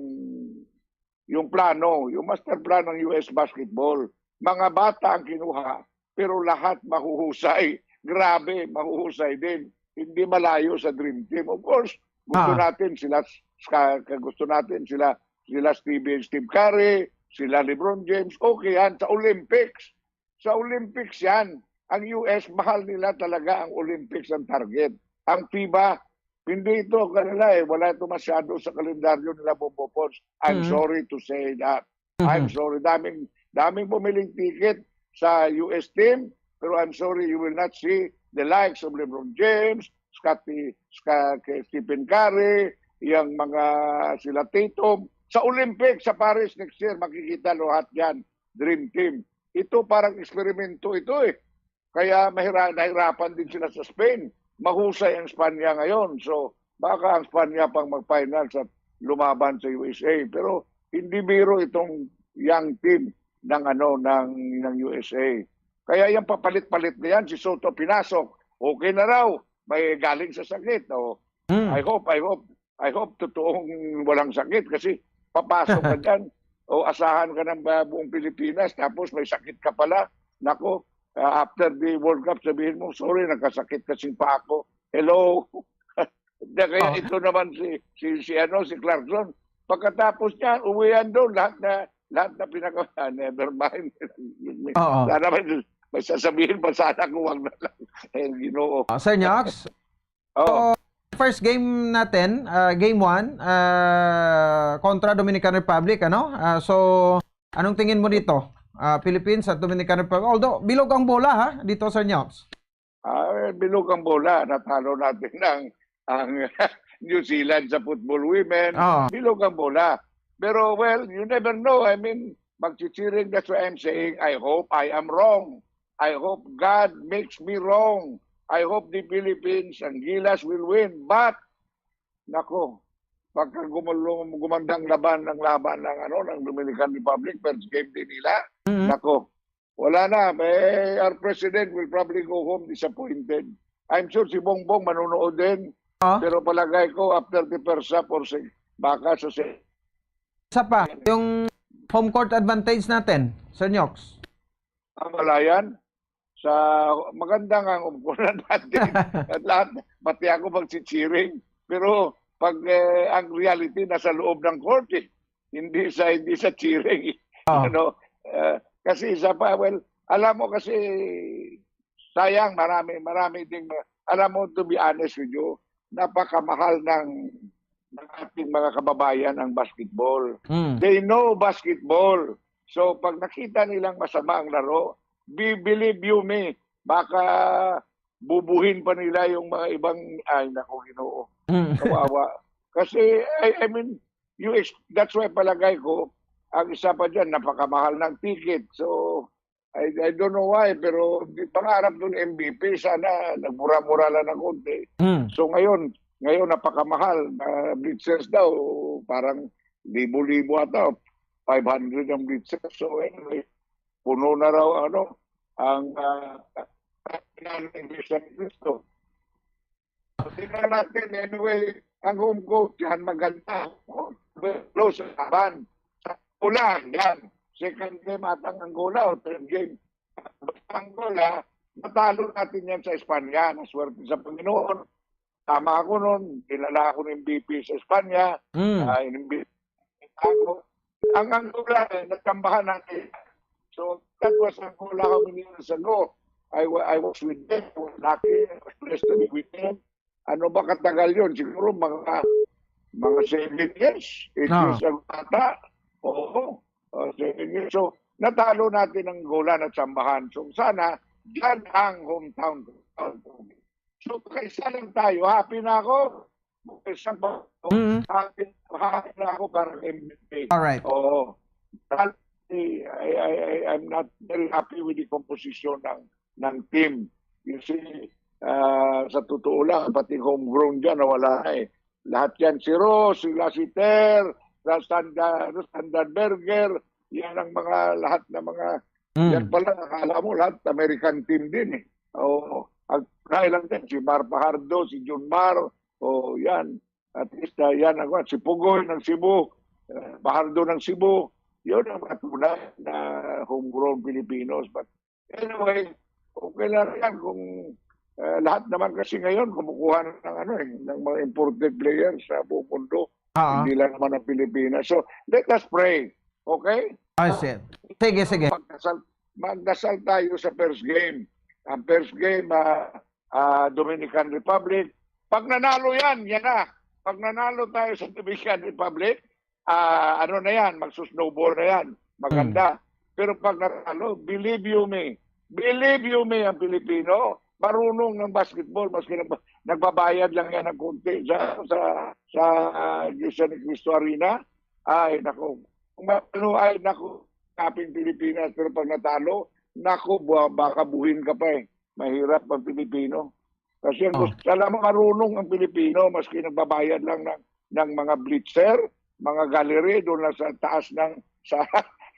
yung plano, yung master plan ng U S basketball. Mga bata ang kinuha, pero lahat mahuhusay. Grabe, mahuhusay din. Hindi malayo sa dream team. Of course, gusto Ah. natin sila, ka- ka- gusto natin sila, sila Steve, Steve Curry, sila LeBron James. Okay yan, sa Olympics. Sa Olympics yan. Ang U S, mahal nila talaga ang Olympics ang target. Ang FIBA, Hindi ito kanila eh. Wala ito masyado sa kalendaryo nila, Bombo Pons. I'm Mm. sorry to say that. I'm Mhm. sorry. Daming, daming bumiling ticket sa U S team, pero I'm sorry, you will not see the likes of LeBron James, Scottie, Sca-, kay Stephen Curry, yang mga sila Tatum. Sa Olympics, sa Paris next year, makikita lahat yan. Dream team. Ito parang eksperimento ito eh. Kaya mahira-, nahirapan din sila sa Spain. Mahusay ang Espanya ngayon. So, baka ang Espanya pang mag-finals at lumaban sa U S A. Pero hindi biro itong young team ng ano ng ng U S A. Kaya yung papalit-palit na yan, si Soto pinasok. Okay na raw. May galing sa sakit. O, Mm. I hope, I hope, I hope totoong walang sakit kasi papasok ka dyan. O asahan ka ng ba-, buong Pilipinas tapos may sakit ka pala. Nako, ah, after the World Cup, sabihin mo, "Sorry, nagkasakit kasing pa ako." Hello? Na kaya Oh. ito naman si, si, si, ano, si Clarkson. Pagkatapos niya, uwian doon, lahat na, lahat na pinaka-, ah, never mind. Oo. Sana may, may sasabihin pa sana kung wag na lang. Eh, Ginoo. Ah, Sir Nyox, Oh. so, first game natin, ah, game one, ah, kontra Dominican Republic, ano? Ah, so, anong tingin mo dito? Ah, Philippines at Dominican Republic. Although, bilog ang bola, ha, dito, Sir Nyox. Ah, bilog ang bola. Natalo natin ang, ang New Zealand sa football women. Oo. Bilog ang bola. Pero, well, you never know. I mean, magchichiring. That's why I'm saying, I hope I am wrong. I hope God makes me wrong. I hope the Philippines, ang Gilas will win. But, nako, pagka gumulong, gumandang laban ng laban ng, ano, ng Dominican Republic, first game din nila, Mhm. nako, wala na. May, our president will probably go home disappointed. I'm sure si Bongbong manunood din. Ah. Pero palagay ko, after the first half or se-, baka sa se- Isa pa, yung home court advantage natin, Sir Nyox. Ang malayan, sa maganda nga ang home court advantage. At lahat, pati ako magchichiring. Pero pag eh, ang reality nasa loob ng court eh. Hindi sa, hindi sa cheering eh. Oh. Ano, eh, kasi isa pa, well, alam mo kasi sayang, marami, marami ding, alam mo, to be honest with you, napakamahal ng, ng ating mga kababayan ang basketball. Mm. They know basketball. So, pag nakita nilang masama ang laro, be-, believe you me, baka bubuhin pa nila yung mga ibang, ay, naku, Ginoo. Mm. Kawawa. Kasi, I, I mean, you ex-, that's why palagay ko, ang isa pa dyan, napakamahal ng ticket. So, I, I don't know why, pero di, pangarap ng M V P, sana nagmura-mura lang ng konti. Mm. So ngayon, ngayon napakamahal. Na blitzers daw, parang libo-libo ata, five hundred ang blitzers. So anyway, puno na raw ano, ang uh, Iglesia ni Cristo. Tingnan natin, anyway, ang home court yan, maganda. Oh, close sa laban. Sa Angola, yan. Second game ata ang Angola o third game. Angola, natalo natin yan sa Espanya. Naswerte sa Panginoon. Tama ako nun. Kilala ako ng M V P sa Espanya. Mm. Ah, in-, ako. Ang Angola, eh, natsambahan natin. So, that was Angola how many years ago. I, wa- I was with them. I was lucky. I was blessed to be with them. Ano ba katagal yun? Siguro mga, mga seven years, eight Ah. years ago ata. Oo. Oh, seven years. So, natalo natin ang Angola na tsambahan. So, sana, dyan ang hometown. So, kaisa lang tayo. Happy na ako. Isang pa, Mm. happy, happy na ako para M V P. Alright. Oo. I, I, I, I'm not very happy with the composition ng, ng team. You see, ah, sa totoo lang, pati homegrown dyan, nawala na eh. Lahat yan, si Ross, si Lassiter, sa Sanda-, ano, Standard Burger, yan ang mga, lahat ng mga, Mm. yan pala, akala mo lahat American team din eh. Oo. Ang unahin lang din, si Mar Fajardo, si Jun Mar, o yan. At least, ah, yan ang, si Pugoy ng Cebu, eh, Fajardo ng Cebu, yun ang mga tunay na homegrown Filipinos. But anyway, okay lang yan kung eh, lahat naman kasi ngayon kumukuha na ng, ano, eh, ng mga imported players sa buong mundo. Ah. Hindi lang naman ang Pilipinas. So, let us pray. Okay? I see. Sige, sige. Magdasal, magdasal tayo sa first game. Ang first game, ah, ah, Dominican Republic, Pag nanalo yan, yan na. Pag nanalo tayo sa Dominican Republic, ah, ano na yan, magsusnowball na yan. Maganda. Pero pag natalo, believe you me, believe you me, ang Pilipino, marunong ng basketball, maski nagba-, nagbabayad lang yan ng konti sa, sa, sa Iglesia ni Cristo Arena. Ay, nako. Kung ano, ay, nako, kaping Pilipinas, pero pag natalo, nako, bu-, baka buhin ka pa eh. Mahirap ang Pilipino. Kasi ang Oh. gusto, alam mo, marunong ang Pilipino, maski nagbabayad lang ng, ng mga blitzer, mga gallery, doon lang sa taas ng, sa,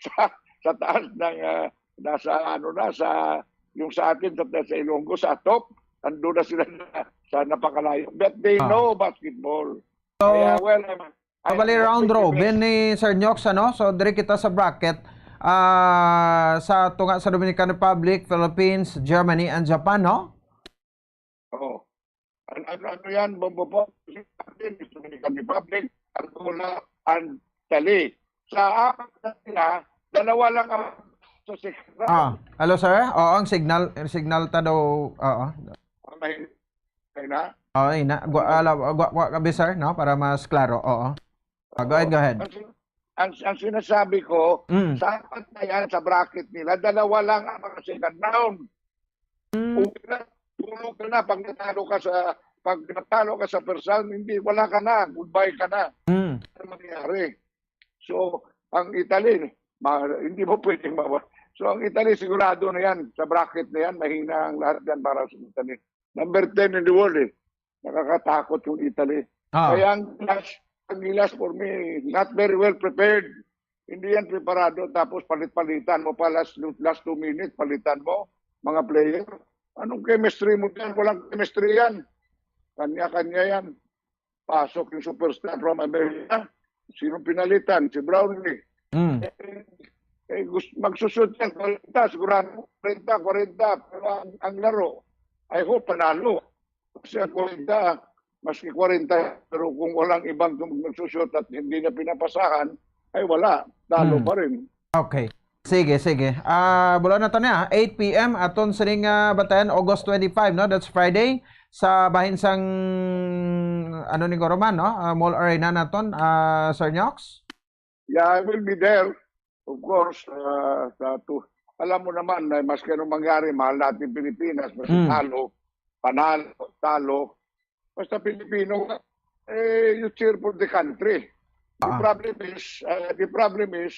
sa, sa taas ng, ah, nasa, ano na, sa, yung sa atin, sa, sa Ilonggo, sa top, ando na sila na, sa napakalayo. But they Ah. know basketball. So, Kaya, well, I'm, I'm bali, round optimistic. robin ni Sir Nyox, ano? So, diri kita sa bracket, ah, sa tunga sa Dominican Republic, Philippines, Germany, and Japan, no? Oo. An-, an-, ano yan, Bombo po? Dominican Republic, Angola, and Chile. Sa apat na sila, dalawa lang ang sa second round. Ah, hello, sir? Oo, ang signal, ang signal ta daw, oo. Ang mahin-, na? Oo, ina. Gwa, ala, gwa, gwa, kabi, sir, no? Para mas klaro, oo. Ah, go ahead, go ahead. Ang sin-, ang, ang sinasabi ko, Mm. sa apat na yan, sa bracket nila, dalawa lang ang mga second round. Mm. Okay na, tulog ka na. Pag natalo ka sa, pag natalo ka sa first round, hindi, wala ka na. Goodbye ka na. Mm. Ano mangyayari? So, ang Italy, ma-, hindi mo pwedeng mawa-, so, ang Italy, sigurado na yan. Sa bracket na yan, mahina ang lahat yan para sa Italy. Number ten in the world eh. Nakakatakot yung Italy. Ah. Kaya ang Gilas, ang Gilas for me, not very well prepared. Hindi yan preparado, tapos palit-palitan mo pa last, last two minutes, palitan mo, mga player. Anong chemistry mo dyan? Walang chemistry yan. Kanya-kanya yan. Pasok yung superstar from America. Sino pinalitan? Si Brownlee. Mm. Eh, eh, gus-, magsushoot yan, kwarenta, sigurado, kwarenta, kwarenta. Pero ang, ang laro, I hope, panalo. Kasi ang kwarenta, maski kwarenta, pero kung walang ibang tum-, magsushoot at hindi na pinapasahan, ay wala. Talo Hmm. pa rin. Okay. Sige, sige. Ah, bulan na to niya, eight P M, aton sining, ah, batayan, August twenty-five, no? That's Friday. Sa bahin sang, ano ni Goroman, no? Ah, Mall Arena naton, ah, Sir Nyox? Yeah, I will be there. Of course, ah, sa tu-, alam mo naman na maski anong mangyari, mahal natin Pilipinas, maski Mm. talo, panalo, talo. Basta Pilipino ka, eh, you cheer for the country. The Ah. problem is, ah, the problem is,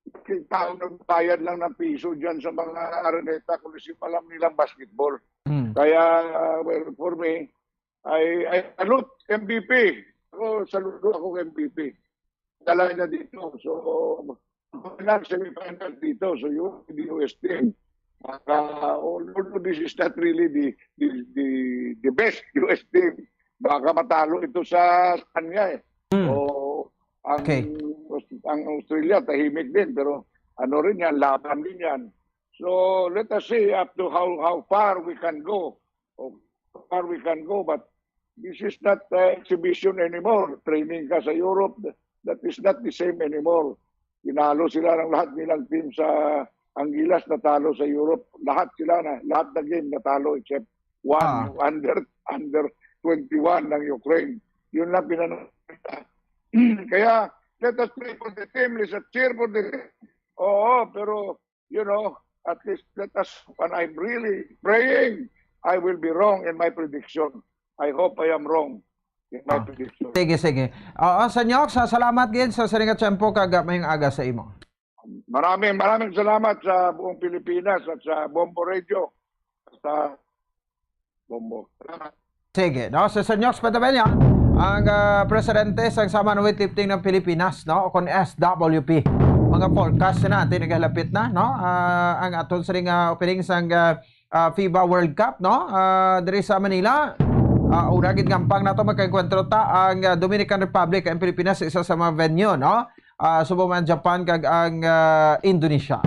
yung tao nagbayad lang ng piso dyan sa mga Araneta Coliseum, alam nilang basketball. Mm. Kaya, ah, well, for me, I, I salute M V P. Ako, saludo ako kay M V P. Dala niya dito. So, final, semifinal dito. So, yun, the U S team. Baka, although this is not really the, the, the, the best U S team, baka matalo ito sa Spanya eh. Hmm. O, ang, Okay. ang Australia, tahimik din. Pero ano rin yan, laban din yan. So, let us see up to how, how far we can go. O, how far we can go, but this is not, uh, exhibition anymore. Training ka sa Europe, that is not the same anymore. Tinalo sila ng lahat nilang team sa Angilas, natalo sa Europe. Lahat sila na, lahat na game natalo except one, Ah. under, under twenty-one ng Ukraine. Yun lang pinanalo. Kaya, let us pray for the team, let us cheer for the team. Oo, pero, you know, at least let us, and I'm really praying I will be wrong in my prediction. I hope I am wrong in my Ah. prediction. Sige, sige. Oo, Sir Nyox, sa salamat gid sa sining nga tiyempo kag, ah, mayong aga sa imo. Maraming, maraming salamat sa buong Pilipinas at sa Bombo Radio. Sa Bombo. Salamat. Sige, no? Si Sir Nyox Padabella, ang, ah, presidente sang Sama ng Weightlifting ng Pilipinas, no? O kon S W P. Mga forecast na, ati nagalapit na, no? Ah, ang aton sining, ah, opening sang, ah, ah, FIBA World Cup, no? Ah, diri sa Manila. Ah, una gid nga hampang nato, magkaengkwentro ta ang, ah, Dominican Republic, ang Pilipinas, isa sa mga venue, no? Ah, subong man ang Japan kag ang, ah, Indonesia.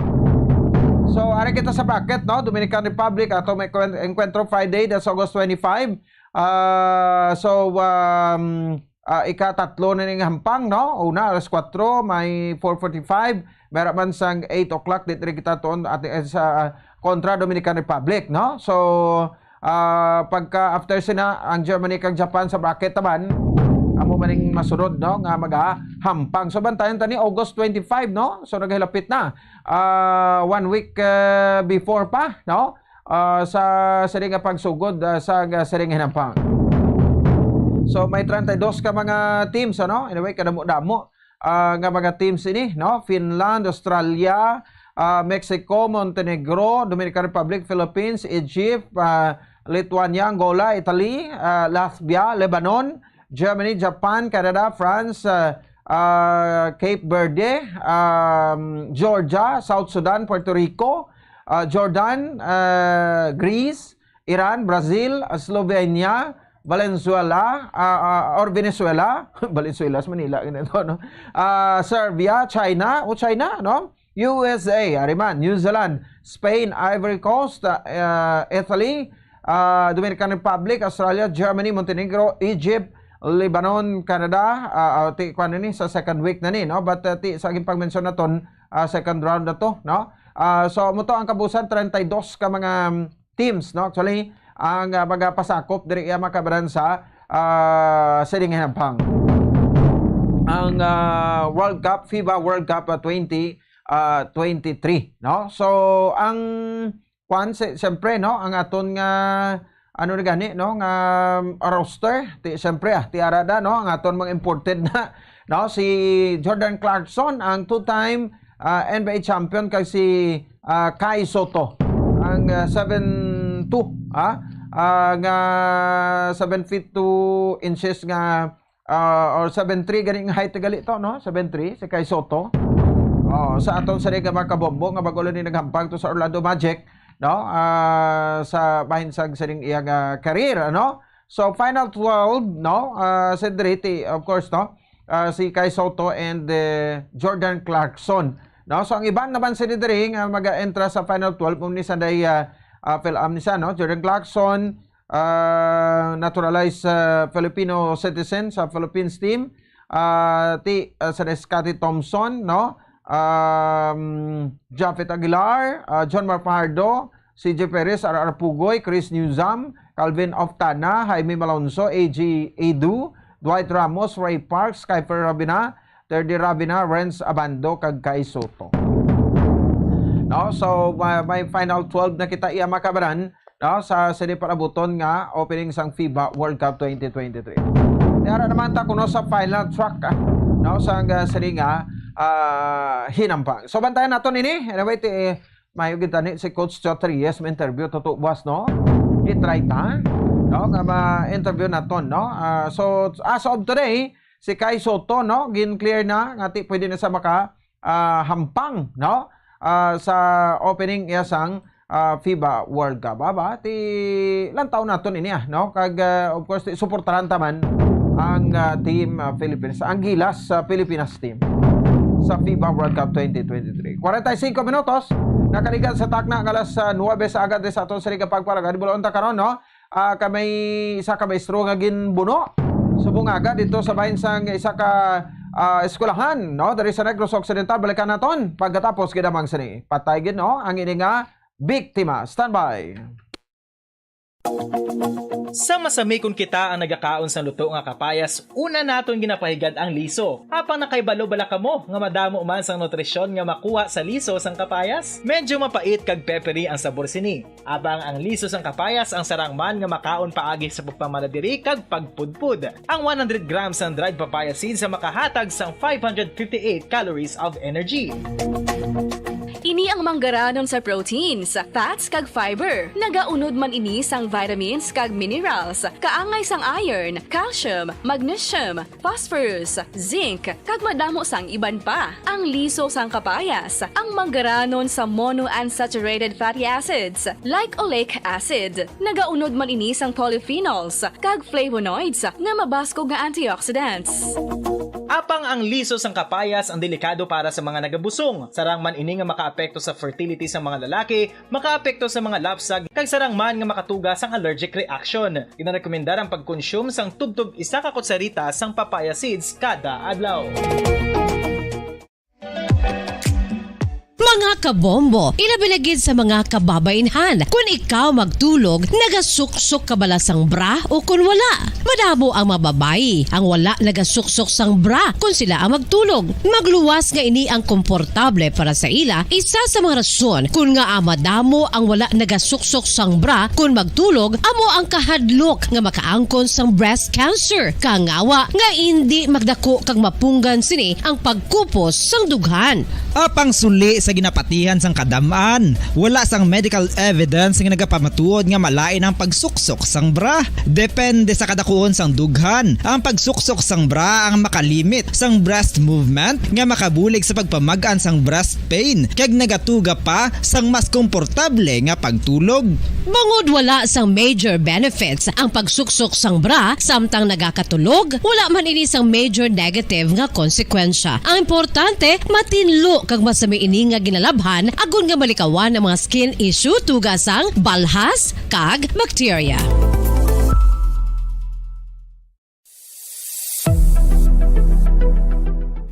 So, ari kita sa bracket, no? Dominican Republic, ato may kwen-, enkwentro Friday, that's August twenty-five. Ah, so, um, ah, ikatatlo na ning hampang, no? Una, alas kuwatro, may four forty-five, meron man sang eight o'clock, di rin kita tuon at, eh, sa, ah, kontra Dominican Republic, no? So, Ah, pagka after sina ang Germany kag Japan sa bracket naman, amo maning masunod, no, nga magahampang. So, bantayan ta ni August twenty-five, no? So, naghilapit na. Ah, one week, ah, before pa, no? Ah, sa sini nga pagsugod, ah, sa, ah, sini nga hinampang. So, may treinta y dos ka mga teams, ano? Anyway, kadamo-damo, ah, nga mga teams ini, no? Finland, Australia, ah, Mexico, Montenegro, Dominican Republic, Philippines, Egypt, ah, Lithuania, Angola, Italy, ah, Latvia, Lebanon, Germany, Japan, Canada, France, ah, ah, Cape Verde, um, Georgia, South Sudan, Puerto Rico, ah, Jordan, ah, Greece, Iran, Brazil, ah, Slovenia, Valenzuela, ah, ah, or Venezuela, Valenzuela sa Manila, ganito, no? Ah, Serbia, China, o China, no? U S A, ari man, New Zealand, Spain, Ivory Coast, ah, ah, Italy, ah, Dominican Republic, Australia, Germany, Montenegro, Egypt, Lebanon, Canada, ah, ah, ti, kuwan na ni, sa second week na ni, no? But, ah, ti, sa aking pag-mention naton, ah, second round na to, no? Ah, so, mo to ang kabusan, treinta y dos ka mga, um, teams, no? Actually, ang, ah, magapasakop diri iya makabaran sa, ah, sining hinampang. Ang, ah, World Cup, fifa World Cup, ah, twenty, ah, twenty-three, no? So, ang kwan, si-, siyempre, no, ang aton nga, ano na gani, no, nga, um, roster, ti, siyempre, ah, ti ara da, no, ang aton mga imported na, no, si Jordan Clarkson, ang two-time, ah, N B A champion, kag si, ah, Kai Sotto, ang, ah, seven two, ah, ah, nga seven feet two inches nga ah, or seven three gani nga height gali to, no? Seven three, si Kai Sotto. Oh, sa aton sa Liga, mga kabombo, nga bago lang ni naghampang to sa Orlando Magic, no? Ah, sa bahin sa sining iyang, ah, career, ano? So, final twelve, no? Ah, si Driti, of course, no? Ah, si Kai Sotto and, eh, Jordan Clarkson. No? So, ang iban naman sila diri nga mag-entra sa final twelve, mo ni Sanday, ah, ah, Phil Amnisa, no? Jordan Clarkson, ah, naturalized, ah, Filipino citizen sa Philippines team. Ah, ti, ah, sa Scotty Thompson, no? Um, Japhet Aguilar, ah, John Mar Fajardo, C J Perez, R R Pugoy, Chris Newsam, Calvin Oftana, Jaime Malonzo, A J Edu, Dwight Ramos, Ray Parks, Kiefer Rabina, Terdy Rabina, Renz Abando, kag Kai Sotto. No? So, may, may final twelve na kita iya makabaran, no? Sa sini palabuton nga opening sang fifa World Cup twenty twenty-three. Tiara naman ta kuno sa final track, ah, no? Sa nga sini nga, ah, hinampang. So, bantayan naton ini. Anyway, ti, mayo gid tani si Coach Chot Reyes may interview to, to buwas, no? I-try ta, no? Nga ma-interview naton, no? Ah, so, as of today, si Kai Sotto, no? Gin-clear na nga ti pwede na sa maka, ah, hampang, no? Ah, sa opening iya sang, ah, fifa World Cup. Aba, ti lantaw naton ini, ah, no? Kag, ah, of course, ti suportahan ta man ang, ah, team, ah, Philippines, ang gilas sa Pilipinas team sa fifa World Cup twenty twenty-three. Kwarenta y singko minutos, nakaligan sa takna nga alas, ah, nuwebe sa aga diri sa aton sa Liga Pagpalagad. Buloon ta karon, no? Ah, ka may isa ka maestro nga ginbuno subong aga dito sa bahin sang isa ka, ah, eskwelahan, no? Diri sa Negros Occidental, balikan naton pagkatapos gid lamang sini. Patay gid, no? Ang ini nga biktima. Standby. Sa masami kon kita ang nagakaon sang luto nga kapayas, una naton ginapahigad ang liso. Apang nakaibalo bala kamo nga madamo man sang nutrisyon nga makuha sa liso sang kapayas? Medyo mapait kag peppery ang sabor sini. Apang ang liso sang kapayas ang sarang man nga makaon paagi sa pagpamala diri kag pagpudpod. Ang one hundred grams sang dried papaya seeds ang makahatag sang five hundred fifty-eight calories of energy. Ini ang manggaranon sa proteins, fats, kag fiber. Nagaunod man ini sang vitamins kag minerals, kaangay sang iron, calcium, magnesium, phosphorus, zinc, kag madamo sang iban pa. Ang liso sang kapayas, ang manggaranon sa monounsaturated fatty acids, like oleic acid. Nagaunod man ini sang polyphenols kag flavonoids nga mabaskog nga antioxidants. Apang ang liso sang kapayas ang delikado para sa mga nagabusong. Sarang man ini nga makaapekto sa fertility sa mga lalaki, makaapekto sa mga lapsag, kag sarang man nga makatuga sang allergic reaction. Ginarekomendar ang pagkonsume sang tubtob isa ka kutsarita sang papaya seeds kada adlaw. Mga kabombo, ilabi na gid sa mga kababainhan. Kun ikaw magtulog, nagasuksok ka bala sang bra o kun wala? Madamo ang mga babayi ang wala nagasuksok sang bra kun sila ang magtulog. Magluwas nga ini ang komportable para sa ila. Isa sa mga rason kun ngaa madamo ang wala nagasuksok sang bra kun magtulog amo ang kahadlok nga makaangkon sang breast cancer. Kangawa nga indi magdako kag mapunggan sini ang pagkupos sang dughan. Apang suli sa ginapatihan sang kadam-an, wala sang medical evidence nga nagapamatuod nga malain ang pagsuksok sang bra. Depende sa kadakuon sang dughan, ang pagsuksok sang bra ang makalimit sang breast movement nga makabulig sa pagpamag-an sang breast pain kag nagatuga pa sang mas komportable nga pagtulog. Bangod wala sang major benefits ang pagsuksok sang bra samtang nagakatulog, wala man ini sang major negative nga konsekwensya. Ang importante, matinlo kag masami ini nga ginalabhan agod nga malikawan ang mga skin issue tuga sang balhas kag bakterya.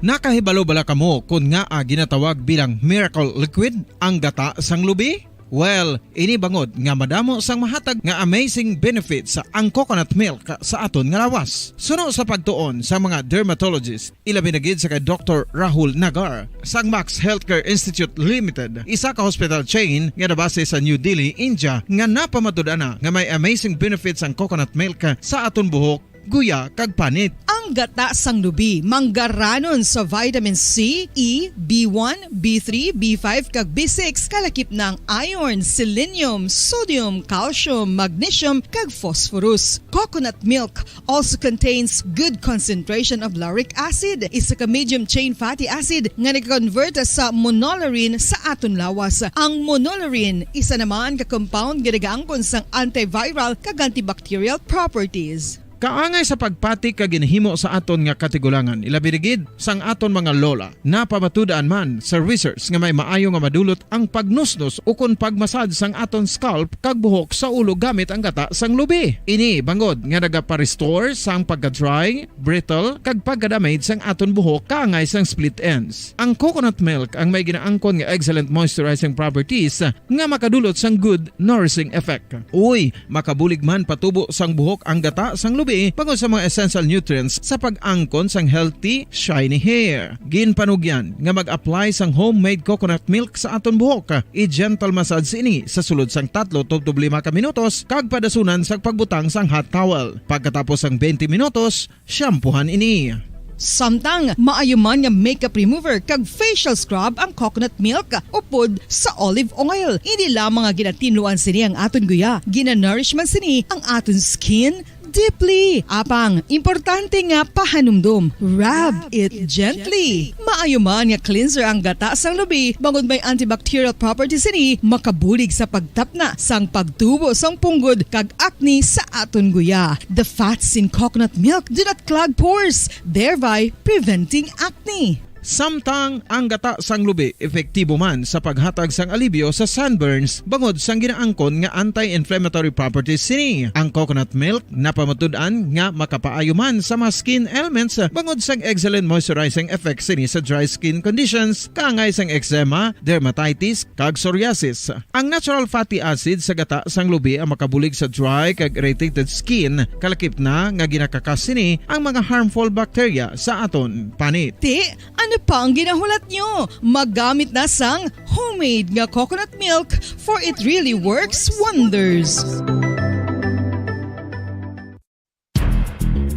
Nakahibalo bala kamo kon ngaa ginatawag bilang miracle liquid ang gata sang lubi? Well, ini bangod nga madamo sang mahatag nga amazing benefits ang coconut milk sa aton nga lawas. Suno sa pagtuon sa mga dermatologist, ilabi na gid sa kay Doktor Rahul Nagar sang Max Healthcare Institute Limited, isa ka hospital chain nga nabase sa New Delhi, India, nga napamatud-an na nga may amazing benefits ang coconut milk sa aton buhok, guya, kag panit. Ang gata sang lubi manggaranon sa vitamin C, E, B one, B three, B five, kag B six, kalakip na ang iron, selenium, sodium, calcium, magnesium, kag phosphorus. Coconut milk also contains good concentration of lauric acid, isa ka medium chain fatty acid nga nag-convert sa monolaurin sa aton lawas. Ang monolaurin isa naman ka compound nga nagaangkon sang antiviral kag antibacterial properties. Kaangay sa pagpati ka ginahimo sa aton nga katigulangan, ilabi na gid sang aton mga lola. Napamatud-an man sa research nga may maayo nga madulot ang pagnusnos ukon pagmasad sang aton scalp kag buhok sa ulo gamit ang gata sang lubi. Ini bangod nga nagapa-restore sang pagka-dry, brittle, kag pagka-damage sang aton buhok kaangay sang split ends. Ang coconut milk ang may ginaangkon nga excellent moisturizing properties nga makadulot sang good nourishing effect. Uy, makabulig man patubo sang buhok ang gata sang lubi bangod sa mga essential nutrients sa pag-angkon sang healthy, shiny hair. Ginpanugyan nga mag-apply sang homemade coconut milk sa aton buhok. I-gentle massage ini sa sulod sang tatlo tubtob lima ka minutos kag padasunan sa pagbutang sang hot towel. Pagkatapos sang twenty minutos, shampoohan ini. Samtang maayo man nga makeup remover kag facial scrub ang coconut milk upod sa olive oil. Hindi lamang nga ginatinluan sini ang aton guya, ginanourish man sini ang aton skin deeply. Apang, importante nga pahanumdom, rub it gently. Maayo man nga cleanser ang gata sang lubi, bangod may antibacterial properties sini, makabulig sa pagtapna sang pagtubo sang punggod kag acne sa aton guya. The fats in coconut milk do not clog pores, thereby preventing acne. Samtang ang gata sang lubi epektibo man sa paghatag sang alibyo sa sunburns bangod sang ginaangkon nga anti-inflammatory properties sini. Ang coconut milk napamatud-an nga makapaayo man sa mga skin ailments bangod sang excellent moisturizing effect sini sa dry skin conditions, kaangay sang eczema, dermatitis, kag psoriasis. Ang natural fatty acid sa gata sang lubi ang makabulig sa dry kag irritated skin, kalakip na nga ginakakas sini ang mga harmful bacteria sa aton panit. Ti, ano pa ang ginahulat nyo? Maggamit na sang homemade nga coconut milk, for it really works wonders.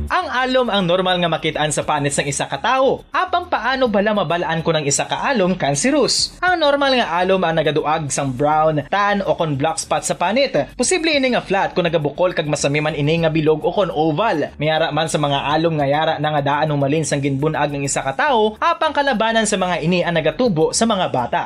Ang alom ang normal nga makit-an sa panit sang isa ka tawo. Apang paano bala mabal-an kon ang isa ka alom cancerous? Ang normal nga alom ang nagaduag sang brown, tan, o kon black spot sa panit. Posible ini nga flat kon nagabukol kag masami man ini nga bilog o kon oval. May ara man sa mga alom nga yara na nga daan humalin sang ginbun-ag ang isa ka tawo, apang kalabanan sa mga ini ang nagatubo sa mga bata.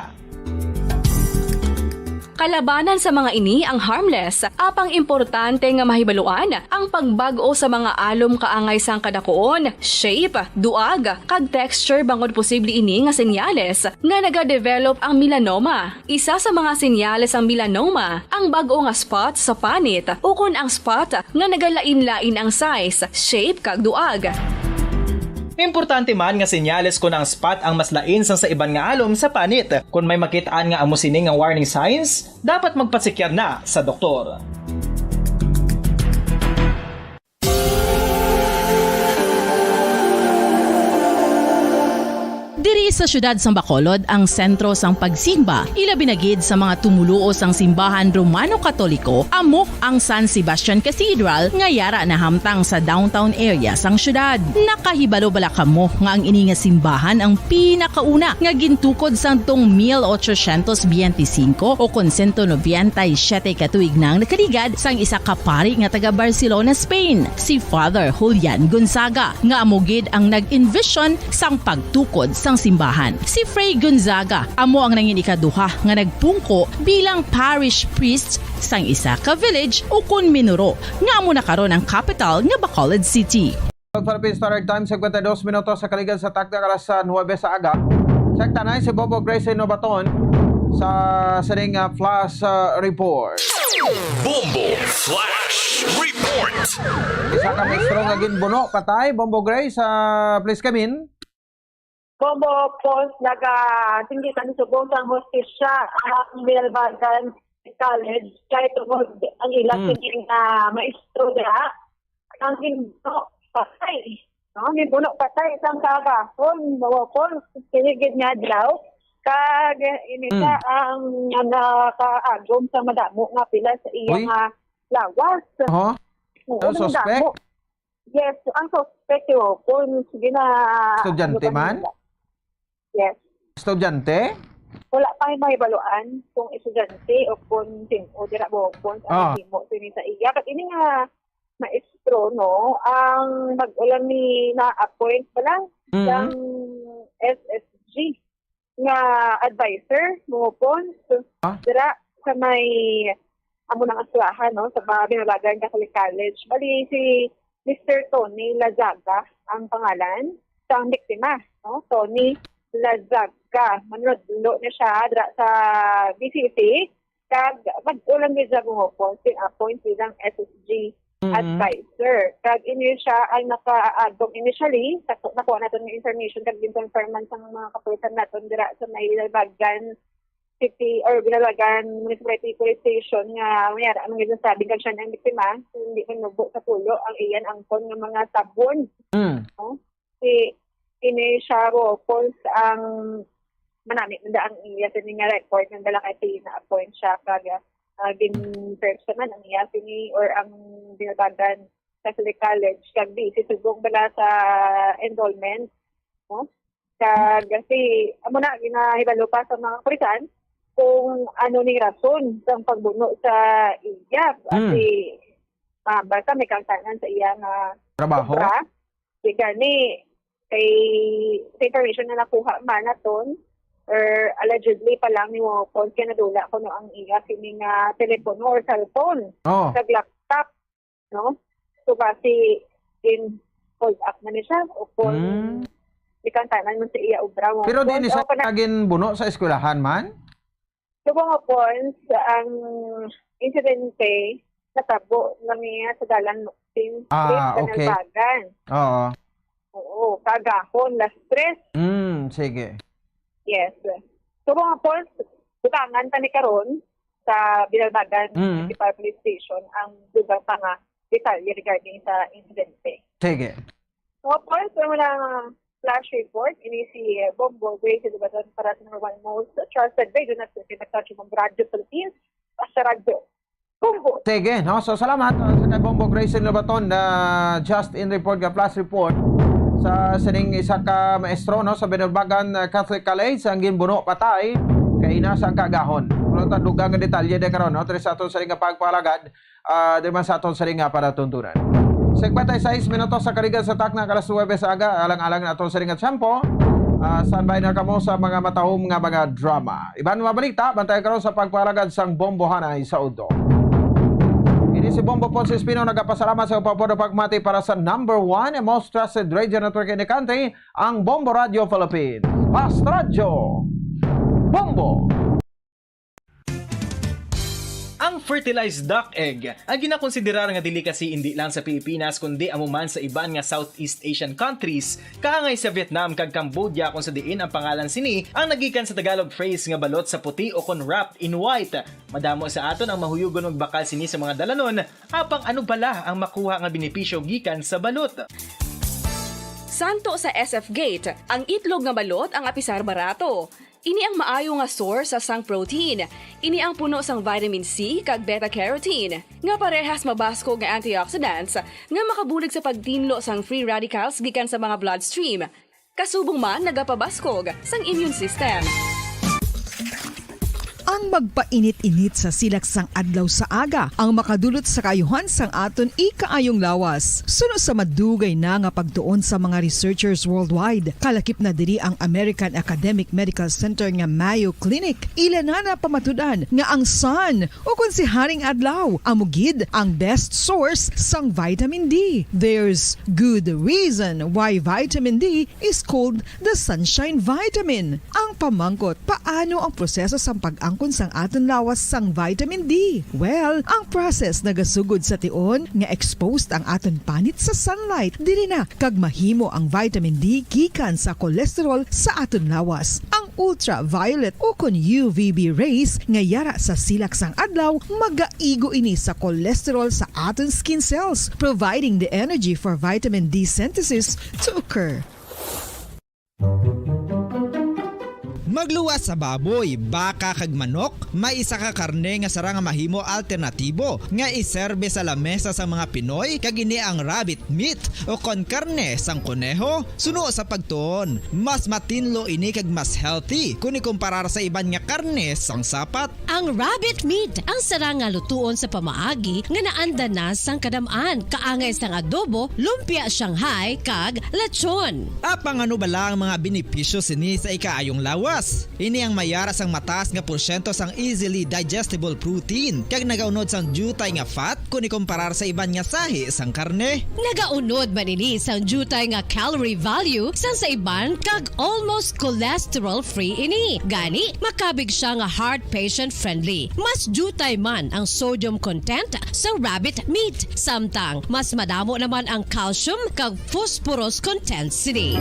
Kalabanan sa mga ini ang harmless, apang importante nga mahibaluan ang pagbag-o sa mga alom kaangay sang kadakuon, shape, duag, kag texture, bangod posible ini nga senyales nga nagadevelop ang melanoma. Isa sa mga senyales sang melanoma ang bag-o nga spot sa panit ukon ang spot nga nagalain-lain ang size, shape, kag duag. Importante man nga senyales kon ang spot ang mas lain sang sa iban nga alom sa panit. Kon may makit-an nga amo sini nga warning signs, dapat magpasikyab na sa doktor. Diri sa siyudad sang Bacolod ang sentro sang pagsimba, ilabi na gid sa mga tumoluo sang simbahan Romano-Katoliko, amo ang San Sebastian Cathedral nga yara nahamtang sa downtown area sang siyudad. Nakahibalo bala kamo nga ang ini nga simbahan ang pinakauna nga gintukod sang tong mil ochocientos biyente singko o kon sento nobenta y siyete ka tuig nang nakaligad sang isa ka pari nga taga Barcelona, Spain, si Father Julian Gonzaga, nga amo gid ang nag-envision sang pagtukod sang simbahan. Si Fray Gonzaga amo ang nangin ikaduha nga nagpungko bilang parish priest sang isa ka village ukon minuro, nga amo na karon ang kapital nga Bacolod City. Philippine Standard Time, singkwenta y dos minutos sa kaligad sa takna alas nuwebe sa aga. Check ta na si Bobo Gracie Nobaton sa sining, ah, flash, ah, report. Bombo Flash Report. Isa ka maestro nga ginbuno patay, Bombo Gracie, sa, please come in. Bombo Pons, naga, tinggi kami subong sang hustisya ang Binalbagan College kay tungod ang ila Hmm. kini nga maestro dira ang ginbuno patay. No, ginbuno patay sang kagahon, Bombo Pons, kini gid nga adlaw. Kag ini Hmm. siya ang nakaagom sa madamo nga pila sa iya Uy. nga lawas. Oho. Oo, Ang suspect? madamo. Yes, ang suspect, oh, kung sige na, Estudyante ano ba man? nila? Yes. Estudyante? Wala pa yung mahibaluan kung estudyante o kung sin-, o dira mo, kung Ah. ano himo sini sa iya. But ini nga maestro, no, ang mag-ulan ni na-appoint pa lang Mm. ng S S G nga advisor, mo po, Ah? dira sa may amo nang eskwelahan, no, sa mga Binalagan Catholic College. Bali, si Mister Tony Lazaga ang pangalan sang biktima, no? Tony Lazaga. Manunodlo na siya dira sa B C C. Kag mag-ulan ni Jabuhopon, sin-appoint bilang S S G Mm-hmm. advisor. Kag ini siya ang nakaagom initially, sa nakuha naton nga information, kag gin-confirman sa mga kapulisan naton dira sa may Binalabagan City or Binalabagan Municipality Police Station nga may ara ang ginasabing kag siya na ang biktima, hindi manubo sa tulo ang iyan angkon nga mga sabon. Mm. No? Si ini siya, Ro, Pons ang manami man ang iya sa nga record nga dala kay si na-appoint siya kag, ah, gin-first naman ang iya sini or ang Binalabagan Catholic College kag busy subong bala sa enrollment, no? Kag si, amo na, ginahibalo pa sa mga kapulisan kung ano ning rason sang pagbuno sa iya. Hmm. Kasi, ah, basta may kangtanan sa iya nga Trabaho? obra. Di gani, kay sa information na nakuha man naton, or allegedly pa lang ni Wopon, kay nadula kuno ang iya sini nga telepono or cellphone, Oh. kag laptop, no? So, basi, in hold up na ni siya, o kung Hmm. ikang tanan man sa iya obra, Wopon. Pero di ni siya O, kana- naging buno sa eskwelahan man? Subong nga, Pons, ang insidente natabo na niya sa dalan Luksin, Ah, Street, okay. Kanalbagan. Oo. Oo, kagahon, las tres. Mm, sige. Yes. Subong nga, Pons, butangan pa ni karon sa Binalbagan Mm. Municipal Police Station ang dugang pa nga detalye regarding sa insidente. Sige. So, Pons, may mga flash report. Ini si Bombo Gracie Dubaton para sa number one most trusted radio network in the country, Bombo Radio Philippines, sa Radyo Bombo. Sige, no? So, salamat, uh, sa kay Bombo Gracie Lobaton na just in report nga flash report sa sining isa ka maestro, no, sa Binalbagan, uh, Catholic College ang ginbuno patay kay ina sa kagahon. Wala ta dugang nga detalye de karon, no? Diri sa aton sining nga pagpalagad, ah, diri man sa aton sining nga panatuntunan. Singkwenta y seis minutos sa kaligad sa takna, alas nuwebe sa aga, alang-alang na aton sining nga tiyempo. Ah, standby na kamo sa mga matahom nga mga drama. Iban mga balita, bantayan karon sa pagpalagad sang Bombo Hanay sa Udto. Ini si Bombo Ponce Espino, nagapasalamat sa pagpapado pagmati para sa number one and most trusted radio network in the country, ang Bombo Radio Philippines. Fast Radio Bombo. Ang Fertilized duck egg, ang ginakonsiderar nga delicacy indi lang sa Pilipinas kundi amo man sa iban nga Southeast Asian countries, kaangay sa Vietnam kag Cambodia, kung sa diin ang pangalan sini ang nagikan sa Tagalog phrase nga balot sa puti o kon wrapped in white. Madamo sa aton ang mahuyugon magbakal sini sa mga dalanon, apang ano bala ang makuha nga benepisyo gikan sa balot? Santo sa S F Gate, ang itlog nga balot ang apisar barato. Ini ang maayo nga source sa sang protein. Ini ang puno sang vitamin C kag beta-carotene, nga parehas mabaskog nga antioxidants nga makabulig sa pagtinlo sang free radicals gikan sa mga bloodstream. Kasubong man nagapabaskog sang immune system. Ang magpainit-init sa silak sang adlaw sa aga ang makadulot sa kaayuhan sang aton ikaayong lawas. Suno sa madugay na nga pagtuon sa mga researchers worldwide, kalakip na diri ang American Academic Medical Center nga Mayo Clinic. Ila na napamatud-an nga ang sun, o kon si Haring Adlaw, amo gid ang best source sang vitamin D. There's good reason why vitamin D is called the sunshine vitamin. Ang pamangkot, paano ang proseso sang pag-angkon sang aton lawas sang vitamin D? Well, ang process nagasugod sa tion nga exposed ang aton panit sa sunlight. Diri na kag mahimo ang vitamin D gikan sa cholesterol sa aton lawas. Ang ultraviolet o kon U V B rays nga yara sa silak sang adlaw magaigo ini sa cholesterol sa aton skin cells, providing the energy for vitamin D synthesis to occur. Magluwas sa baboy, baka kag manok, may isa ka karne nga sarang nga mahimo alternatibo nga iserbe sa lamesa sa mga Pinoy, kag ini ang rabbit meat o kon karne sang koneho. Suno sa pagtuon, mas matinlo ini kag mas healthy kon ikumparar sa iban nga karne sang sapat. Ang rabbit meat ang sarang nga lutuon sa pamaagi nga naanda na sang kadam-an, kaangay sang adobo, lumpia Shanghai, kag lechon. Apang ano bala ang mga benepisyo sini sa ikaayong lawas? Ini ang mayara sang mataas nga porsyento sang easily digestible protein, kag nagaunod sang diutay nga fat kon ikumparar sa iban nga sahi sang karne. Nagaunod man ini sang diutay nga calorie value sang sa iban, kag almost cholesterol-free ini. Gani, makabig siya nga heart patient-friendly. Mas diutay man ang sodium content sa rabbit meat, samtang mas madamo naman ang calcium kag phosphorus content sini.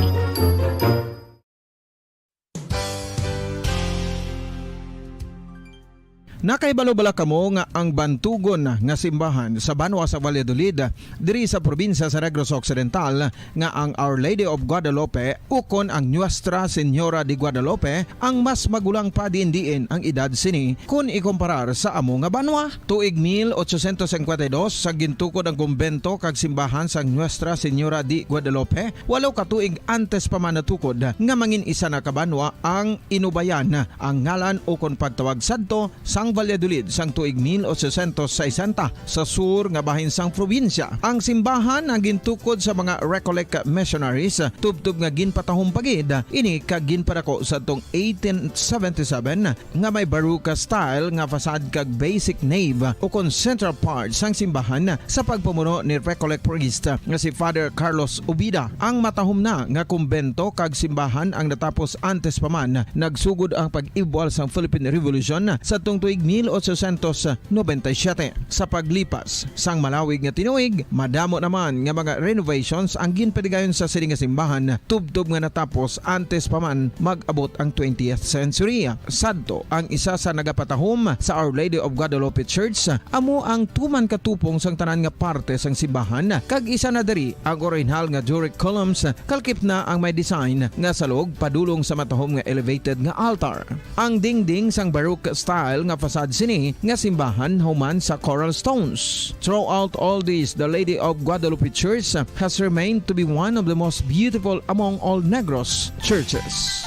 Nakahibalo bala kamo nga ang bantugon nga simbahan sa banwa sa Valladolid, diri sa probinsya sa Negros Occidental, nga ang Our Lady of Guadalupe ukon ang Nuestra Señora de Guadalupe ang mas magulang pa diin-diin ang edad sini kon ikumparar sa amo nga banwa? Tuig mil ochocientos cincuenta y dos, sa gintukod ang kumbento kag simbahan sang Nuestra Señora de Guadalupe, walo ka tuig antes pa man natukod nga mangin isa na ka banwa ang Inubayan, ang ngalan ukon pagtawag sadto sang Valladolid sang tuig mil ochocientos sesenta, sa sur nga bahin sang probinsya. Ang simbahan ang gintukod sa mga Recollect missionaries, tubtob nga ginpatahom pa gid ini kag ginpadako sadtong eighteen seventy-seven, nga may Baroque style nga facade kag basic nave ukon central part sang simbahan sa pagpamuno ni Recollect priest nga si Father Carlos Ubida. Ang matahom na nga kumbento kag simbahan ang natapos antes pa man nagsugod ang pag-ibwal sang Philippine Revolution sadtong tuig mil ochocientos noventa y siete. Sa paglipas sang malawig nga tinuig, madamo naman nga mga renovations ang ginpatigayon sa sini nga simbahan, tubtob nga natapos antes pa man mag-abot ang twentieth century. Sadto, ang isa sa nagapatahom sa Our Lady of Guadalupe Church amo ang tuman ka tupong sang tanan nga parte sang simbahan, kag isa na diri ang orihinal nga Doric columns, kalakip na ang may design nga salog padulong sa matahom nga elevated nga altar. Ang dingding sang Baroque style nga facade sini nga simbahan human sa coral stones. Throughout all this, the Lady of Guadalupe Church has remained to be one of the most beautiful among all Negros churches.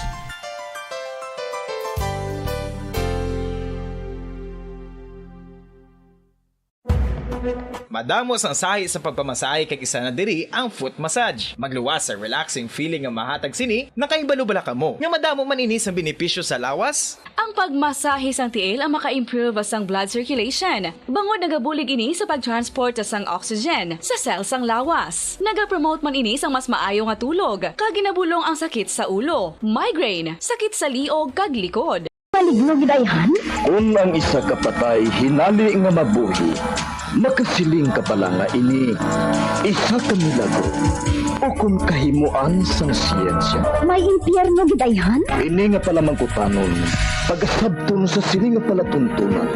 Madamo sang sahi sa pagpamasahe, kag isa na diri ang foot massage. Magluwas sa relaxing feeling nga mahatag sini. Nakahibalo bala kamo nga madamo man ini sang benepisyo sa lawas? Ang pagmasahe sang tiil ang maka-improve sang blood circulation, bangod nagabulig ini sa pag-transport sang oxygen sa cell sang lawas. Nagapromote man ini sang mas maayo nga tulog, kag ginabulong ang sakit sa ulo, migraine, sakit sa liog, kag likod. Maligno gid, ayhan? Kon ang isa ka patay hinali nga mabuhi, makasiling ka bala nga ini isa ka milagro ukon kahimoan sang siyensya? May impyerno gid, ayhan? Ini nga palamangkutanon, pagasabton sa sini nga palatuntunan,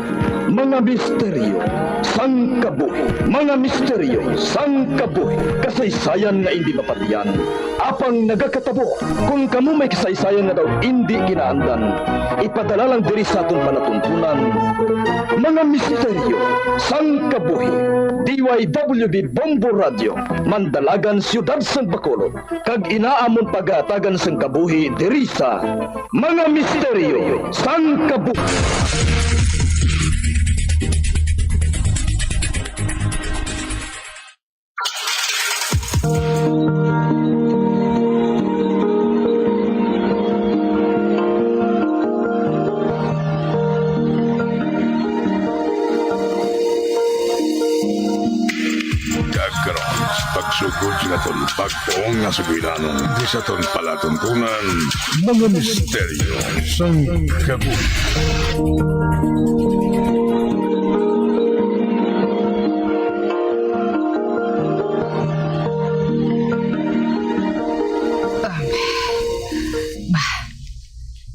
mga misteryo sang kabuhi, mga misteryo sang kabuhi, kasaysayan nga indi mapatiyan, apang nagakatabo. Kon kamo may kasaysayan nga daw indi kinaandan, ipadala lang diri sa aton palatuntunan, mga misteryo sang kabuhi. D Y W B Bombo Radio, Mandalagan, Siyudad sang Bacolod, kag ina amon pagahatagan sang kabuhi diri sa mga misteryo sang kabuhi. Kag karon, pagsugod sa aton bag-o nga sugilanon, di sa aton palatuntunan, mga misteryo sang kabuhi. Um, bah,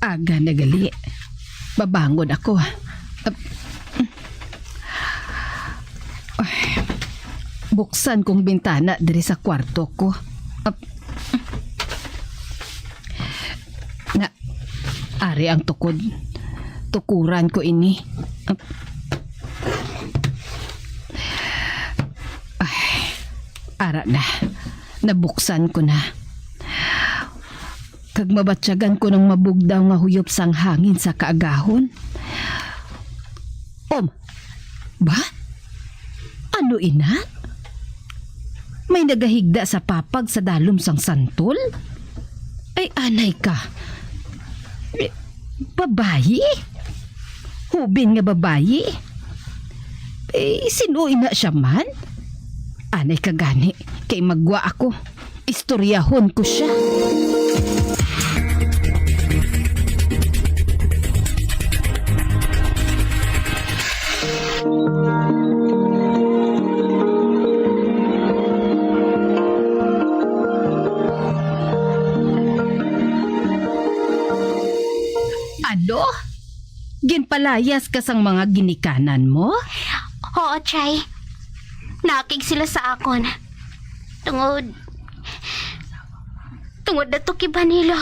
aga na gali. Babangon ako. Ap-, ay, buksan kong bintana diri sa kwarto ko. Ap-, nga, ari ang tukod. Tukuran ko ini. Ap-, ay, ara na. Nabuksan ko na. Kag mabatyagan ko ng mabugdaw nga huyop sang hangin sa kaagahon. Om, ba? Ano ina? May nagahigda sa papag sa dalom sang santol? Ay, anay ka. Eh, babayi? Hubin nga babayi? Eh, sino ina siya man? Anay ka gani, kay magwa ako. Istoryahon ko siya. Ano? Ginpalayas ka sang mga ginikanan mo? Oo, Chay. Naakig sila sa akon. Tungod, tungod natukiban nila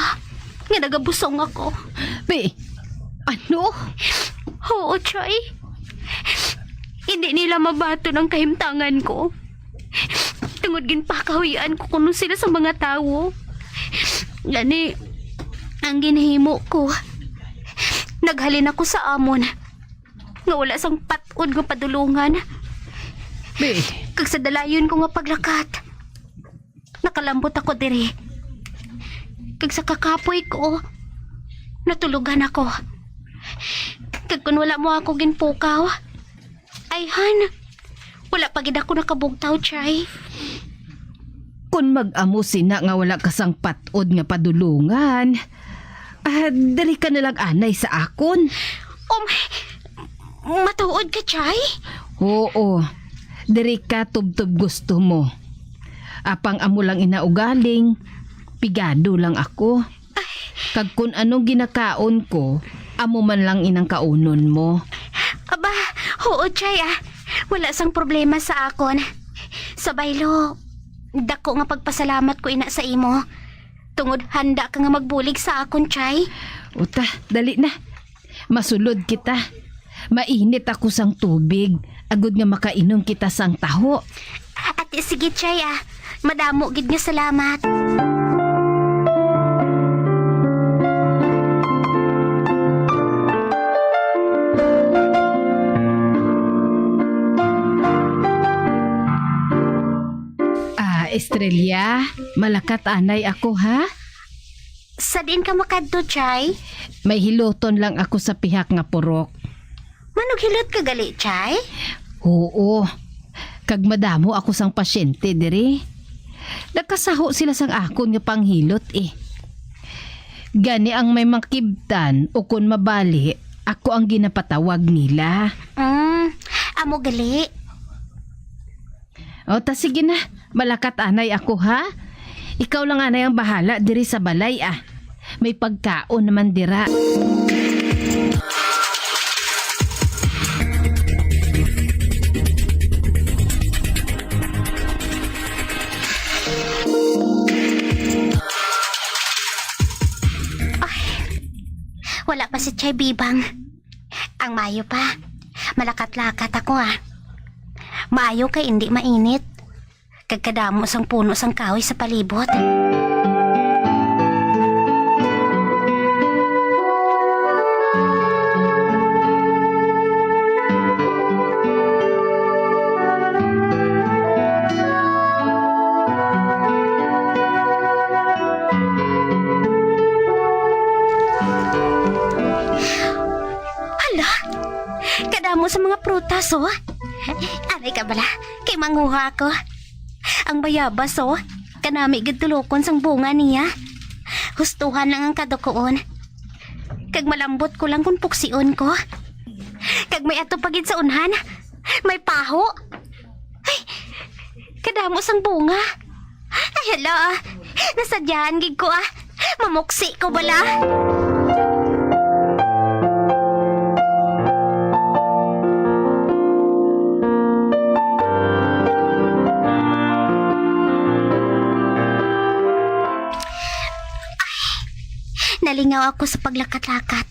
nga nagabusong ako. Be, ano? Oo, Chay. Hindi nila mabaton ang kahimtangan ko. Tungod ginpakahuy-an ko kuno sila sa mga tawo. Gani, ang ginhimo ko, naghalin ako sa amon nga wala sang pat-od nga padulungan. Be. Kag sa dalayon ko nga paglakat, nakalambot ako diri. Kag sa kakapoy ko, natulogan ako. Kag kun wala mo ako ginpukaw, ay, han, wala pa gid ako nakabugtaw, Chay. Kun mag-amo sina nga wala ka sang pat-od nga padulungan, ah, diri ka na lang anay sa akon. Um, matuod ka, Chay? Oo, diri ka tubtob gusto mo. Apang amo lang ina ugaling, pigado lang ako. Kag kun anong ginakaon ko, amo man lang inang kaunon mo. Aba, oo, Chay, ah. Wala sang problema sa akon. Sa baylo, dako nga pagpasalamat ko ina sa imo. Tungod handa ka nga magbulig sa akon, Chay. Uta, dali na. Masulod kita. Mainit ako sang tubig, agod nga makainom kita sang taho. Ati, sige, Chay, ah. Madamo gid nga salamat. Ah, Estrella, malakat anay ako, ha? Sa diin ka makadto, Chay? May hiluton lang ako sa pihak nga purok. Manughilot ka gali, Chay? Oo. Kag madamo ako sang pasyente diri. Nakasaho sila sang akon nga panghilot, eh. Gani ang may makibtan o kon mabali, ako ang ginapatawag nila. Mm, amo gali. O, ta sige na, malakat anay ako, ha? Ikaw lang anay ang bahala diri sa balay, ah. May pagkaon naman dira. Ay, wala pa si Chay Bibang. Ang maayo pa, malakat-lakat ako, ah. Maayo kay indi mainit. Kag kadamo sang puno sang kahoy sa palibot. Hala! Kadamo sa mga prutas, oh. Anay ka bala, kay manguha ako. Ang bayabas, oh, kanami gid tulokon sang bunga niya. Hustuhan lang ang kadukoon. Kag malambot ko lang kung puksion ko. Kag may ato pa gid sa unhan. May paho. Ay, kadamo sang bunga. Ay, hala, ah. Nasadyahan gid ko, ah. Mamuksi ko bala. Ay, nalingaw ako sa paglakat-lakat.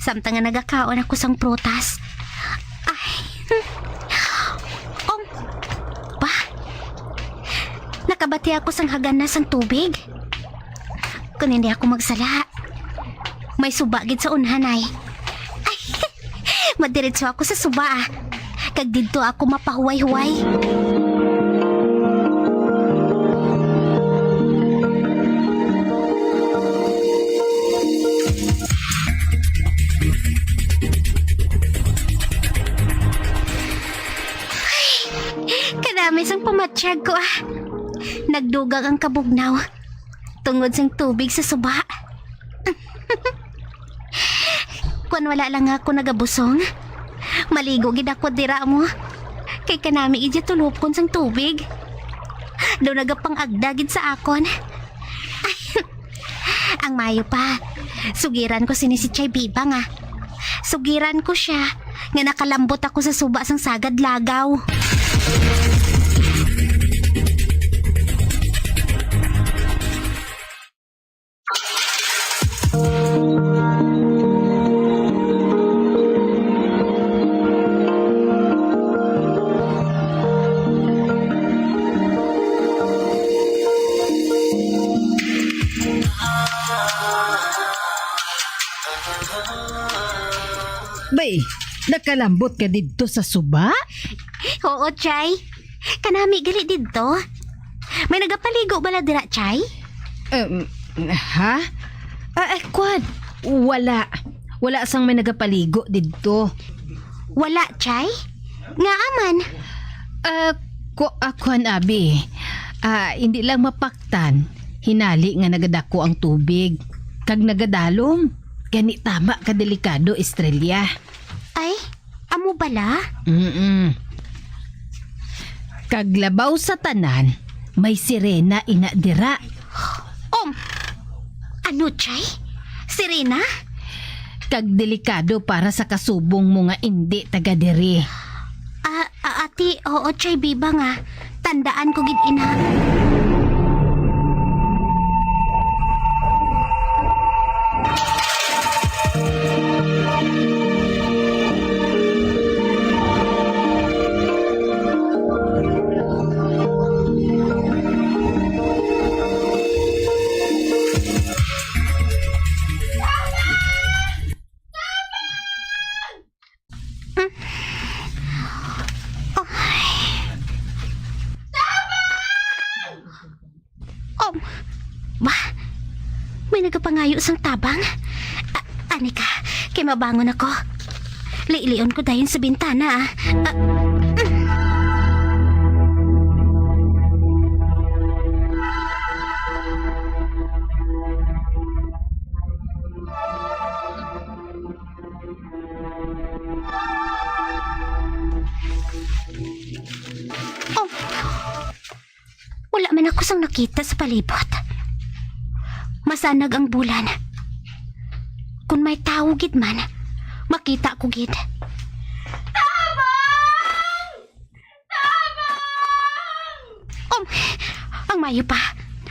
Samtang nga nagakaon ako sang prutas. Ay. Hmm. Oh. Ba? Nakabati ako sang hagana sang tubig. Kung hindi ako magsala, may suba gid sa unhan ay. Ay, madiretso ako sa suba, ah. Kag didto ako mapahuway-huway. Ay, kadami sang pamatyag ko, ah. Nagdugang ang kabugnaw tungod sang tubig sa suba. Kung wala lang ako nagabusong, maligo gid ako dira mo. Kay kanami gid tulupkon sang tubig. Daw nagapang-agda gid sa akon. Ang mayo pa, sugiran ko sini si Chay Bibang, ah. Sugiran ko sia nga nakalambot ako sa suba sang sagad lagaw. Bay, nakalambot ka didto sa suba? Oo, Chay. Kanami gali didto. May nagapaligo bala dira, Chay? Um, ha? Ah, eh, kwan. Wala. Wala sang may nagapaligo didto. Wala, Chay? Ngaa man? Ah, ku-, ah, kwan, abi. Ah, hindi lang mapaktan. Hinali nga nagadako ang tubig. Kag nagadalom. Gani tama ka delikado, Estrella. Ay, amo bala? Mm-mm. Kag labaw sa tanan, may sirena ina dira. Um, ano, Chay? Sirena? Kag delikado para sa kasubong mo nga indi taga diri. Ah, ah, ati, oo, Chay Bibang, ah. Tandaan ko gid ina. Oh, ba? May nagapangayo sang tabang? A-, ani ka, kay mabangon ako. Liilion ko dayon sa bintana, ah. Ah, mm. ang nakita sa palibot. Masanag ang bulan. Kung may tawo gid man, makita ko gid. Tabang! Tabang! Um, ang mayo pa,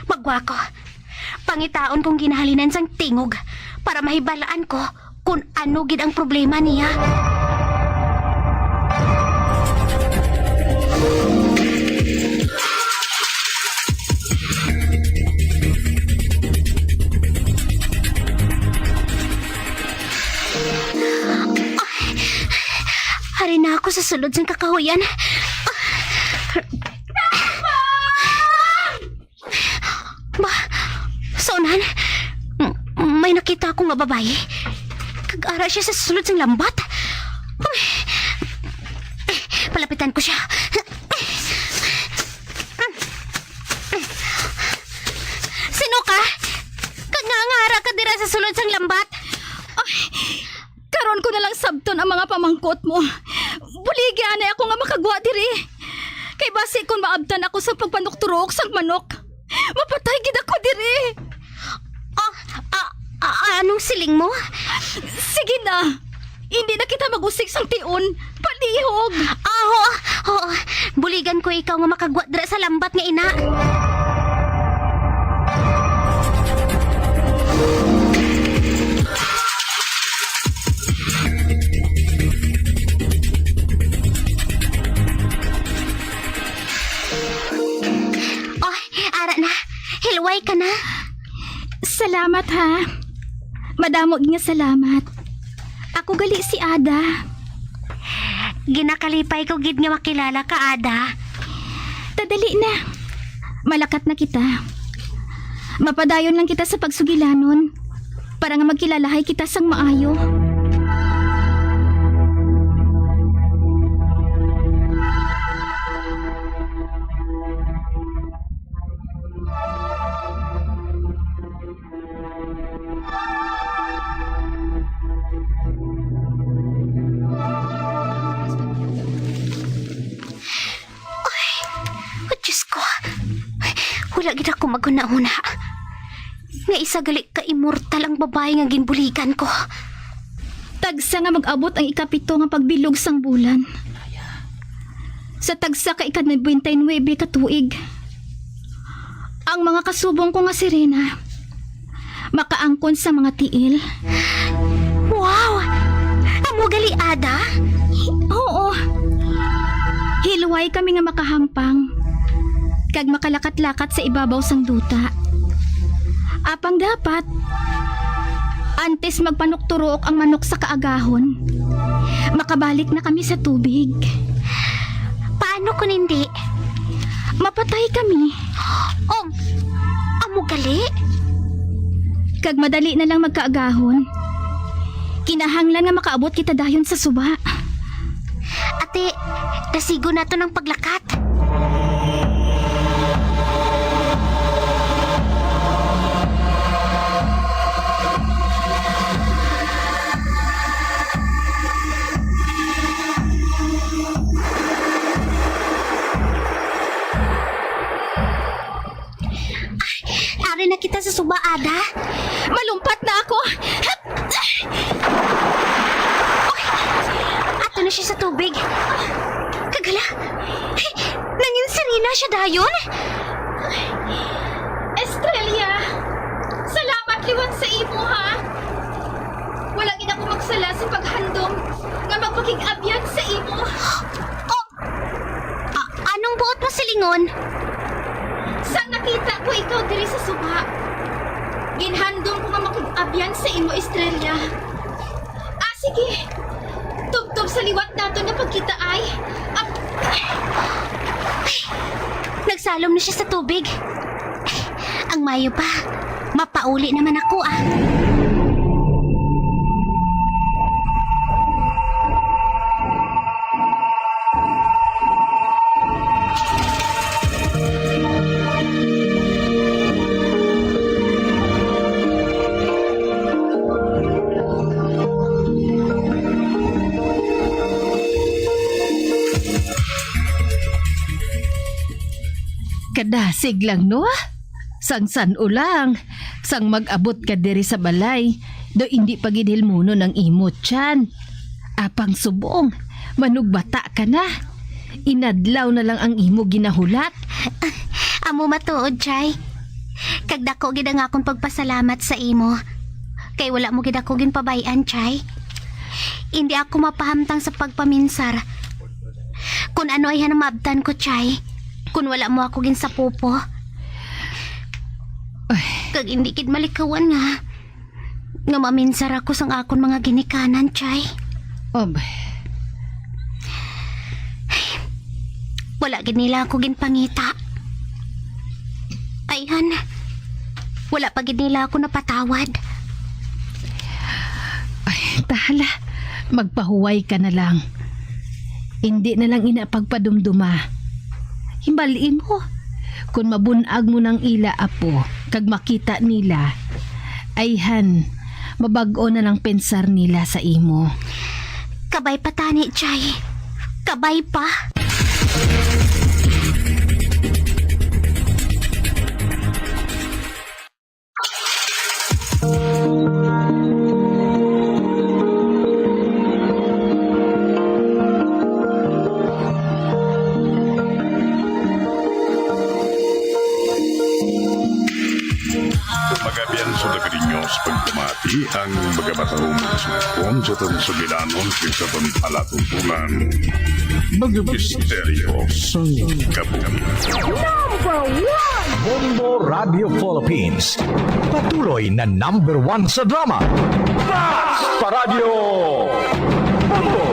magwa ko. Pangitaon kong ginahalinan sang tingog para mahibalaan ko kung ano gid ang problema niya. Ari na ako sa sulod sang kakahuyan. Ba, sunan, m-, may nakita ako nga babayi. Kag ara siya sa sulod sang lambat. Uy. Palapitan ko siya. Sino ka? Kag ngaa nga ara ka dira sa sulod sang lambat? Ay, karon ko na lang sabton ang mga pamangkot mo. Buligi anay ako nga makagwa diri. Kay basi kon maabtan ako sa pagpanukturuok sang manok, mapatay gid ako diri. Ah, ah, ah, anong siling mo? Sige na. Hindi na kita mag-usik sang tion. Palihog. Ah, oo, oo. Buligan ko ikaw nga makagwa dira sa lambat nga ina. Oh, ara na. Hilway ka na. Salamat, ha. Madamo gid nga salamat. Ako gali si Ada. Ginakalipay ko gid nga makilala ka, Ada. Tadali na. Malakat na kita. Mapadayon lang kita sa pagsugilanon para nga magkilalahay kita sang maayo. Ay, oh, Diyos ko. Wala gid ako maghunahuna nga isa gali ka immortal ang babayi nga ginbuligan ko. Tagsa nga mag-abot ang ikapito nga pagbilog sang bulan, sa tagsa ka ika-nuwebe ka tuig, ang mga kasubong ko nga sirena makaangkon sa mga tiil. Wow! Amo gali, Ada? Oo. Hilway kami nga makahampang kag makalakat-lakat sa ibabaw sang duta. Apang dapat, antes magpanukturuok ang manok sa kaagahon, makabalik na kami sa tubig. Paano kung hindi? Mapatay kami. Oh, amo gali? Kag madali na lang magkaagahon. Kinahanglan nga makaabot kita dayon sa suba. Ate, dasigon naton ang paglakat. Ari na kita sa suba, Ada. Malumpat na ako. Uy, ato na siya sa tubig. Kag hala, nangin sirena siya dayon. Estrella, salamat liwat sa imo, ha? Wala gid ako magsala sa paghandom nga magpakig-abyan sa imo. Oh, A-, anong buot mo silingon? Sang nakita ko ikaw diri sa suba, ginhandom ko nga makig-abyan sa imo, Estrella. Ah, sige. Tubtob sa liwat naton nga pagkita, ay. Ap-, Nagsalom na siya sa tubig. Ang mayo pa, mapauli naman ako, ah. Dasig lang, no? Sang san-o lang, sang mag-abot ka diri sa balay, daw indi pa gid hilmunon ang imo tiyan. Apang subong, manugbata ka na. Inadlaw na lang ang imo ginahulat. Amo matuod, Chay. Kag dako gid ang akon pagpasalamat sa imo. Kay wala mo gid ako ginpabay-an, Chay. Indi ako mapahamtang sa pagpaminsar. Kun ano ay hanang maabtan ko, Chay, kun wala mo ako ginsapupo. Ay. Kag indi gid malikawan nga, nga maminsar ako sang akon mga ginikanan, Chay. Ob. Wala gid nila ako ginpangita. Ayhan, wala pa gid nila ako napatawad. Ay, tahala, magpahuway ka na lang. Indi na lang ina pagpadumduma. Himbal-i mo, kun mabun-ag mo nang ila apo kag makita nila, ayhan, mabag-o na lang pensar nila sa imo. Kabay pa tani, Chay. Kabay pa. Magabian sa Dagari News, pagpamati ang mga matahong mga sumpon sa aton sugilanon kag sa aton palatumpunan. Mga misteryo sang kabuhi. Number one! Bombo Radio Philippines. Patuloy na number one sa drama. Basta Radio Bombo!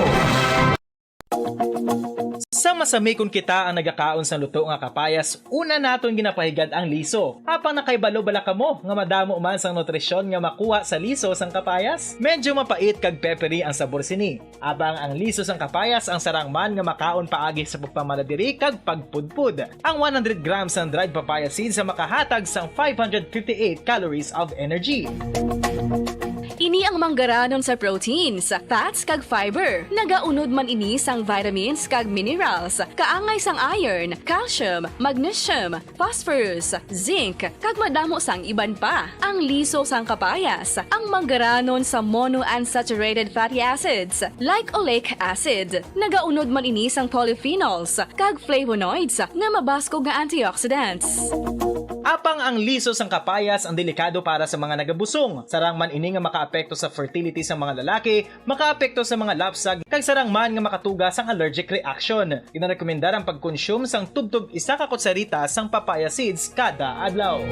Sa masamikon kita ang nagakaon sang luto nga kapayas, una naton ginapahigad ang liso. Apang nakahibalo bala kamo nga madamo man sang nutrisyon nga makuha sa liso sang kapayas? Medyo mapait kag peppery ang sabor sini. Apang ang liso sang kapayas ang sarang man nga makaon paagi sa pagpamala diri kag pagpudpod. Ang one hundred grams sang dried papaya seeds ang makahatag sang five hundred fifty-eight calories of energy. Ini ang manggaranon sa proteins, fats, kag fiber. Nagaunod man ini sang vitamins kag minerals, kaangay sang iron, calcium, magnesium, phosphorus, zinc, kag madamo sang iban pa. Ang liso sang kapayas, ang manggaranon sa monounsaturated fatty acids, like oleic acid. Nagaunod man ini sang polyphenols kag flavonoids nga mabaskog nga antioxidants. Apang ang liso sang kapayas ang delikado para sa mga nagabusong. Sarang man ini nga makaapekto sa fertility sang mga lalaki, makaapekto sa mga lapsag, kag sarang man nga makatuga sang allergic reaction. Ginarekomendar ang pagkonsume sang tubtob isa ka kutsarita sang papaya seeds kada adlaw.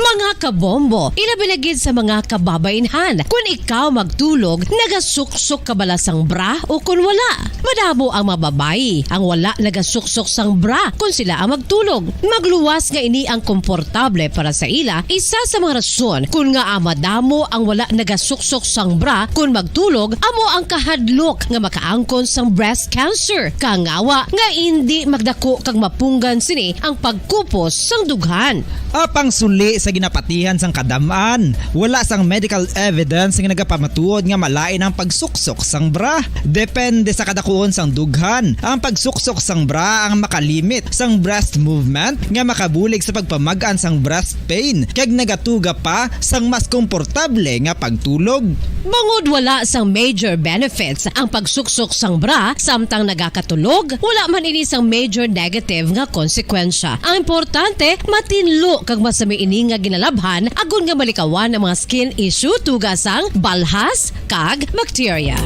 Mga kabombo, ilabi na gid sa mga kababainhan, kun ikaw magtulog, nagasuksok ka bala sang bra o kun wala? Madamo ang mga babayi ang wala nagasuksok sang bra kun sila ang magtulog. Magluwas nga ini ang komportable para sa ila. Isa sa mga rason kun ngaa madamo ang wala nagasuksok sang bra kun magtulog amo ang kahadlok nga makaangkon sang breast cancer. Kangawa nga indi magdako kag mapunggan sini ang pagkupos sang dughan. Apang suli sa ginapatihan sang kadam-an, wala sang medical evidence nga nagapamatuod nga malain ang pagsuksok sang bra. Depende sa kadakuon sang dughan, ang pagsuksok sang bra ang makalimit sang breast movement nga makabulig sa pagpamag-an sang breast pain kag nagatuga pa sang mas komportable nga pagtulog. Bangod wala sang major benefits ang pagsuksok sang bra samtang nagakatulog, wala man ini sang major negative nga konsekwensya. Ang importante, matinlo kag masami ini nga ginalabhan agod nga malikawan ang mga skin issue tuga sang balhas kag bakterya.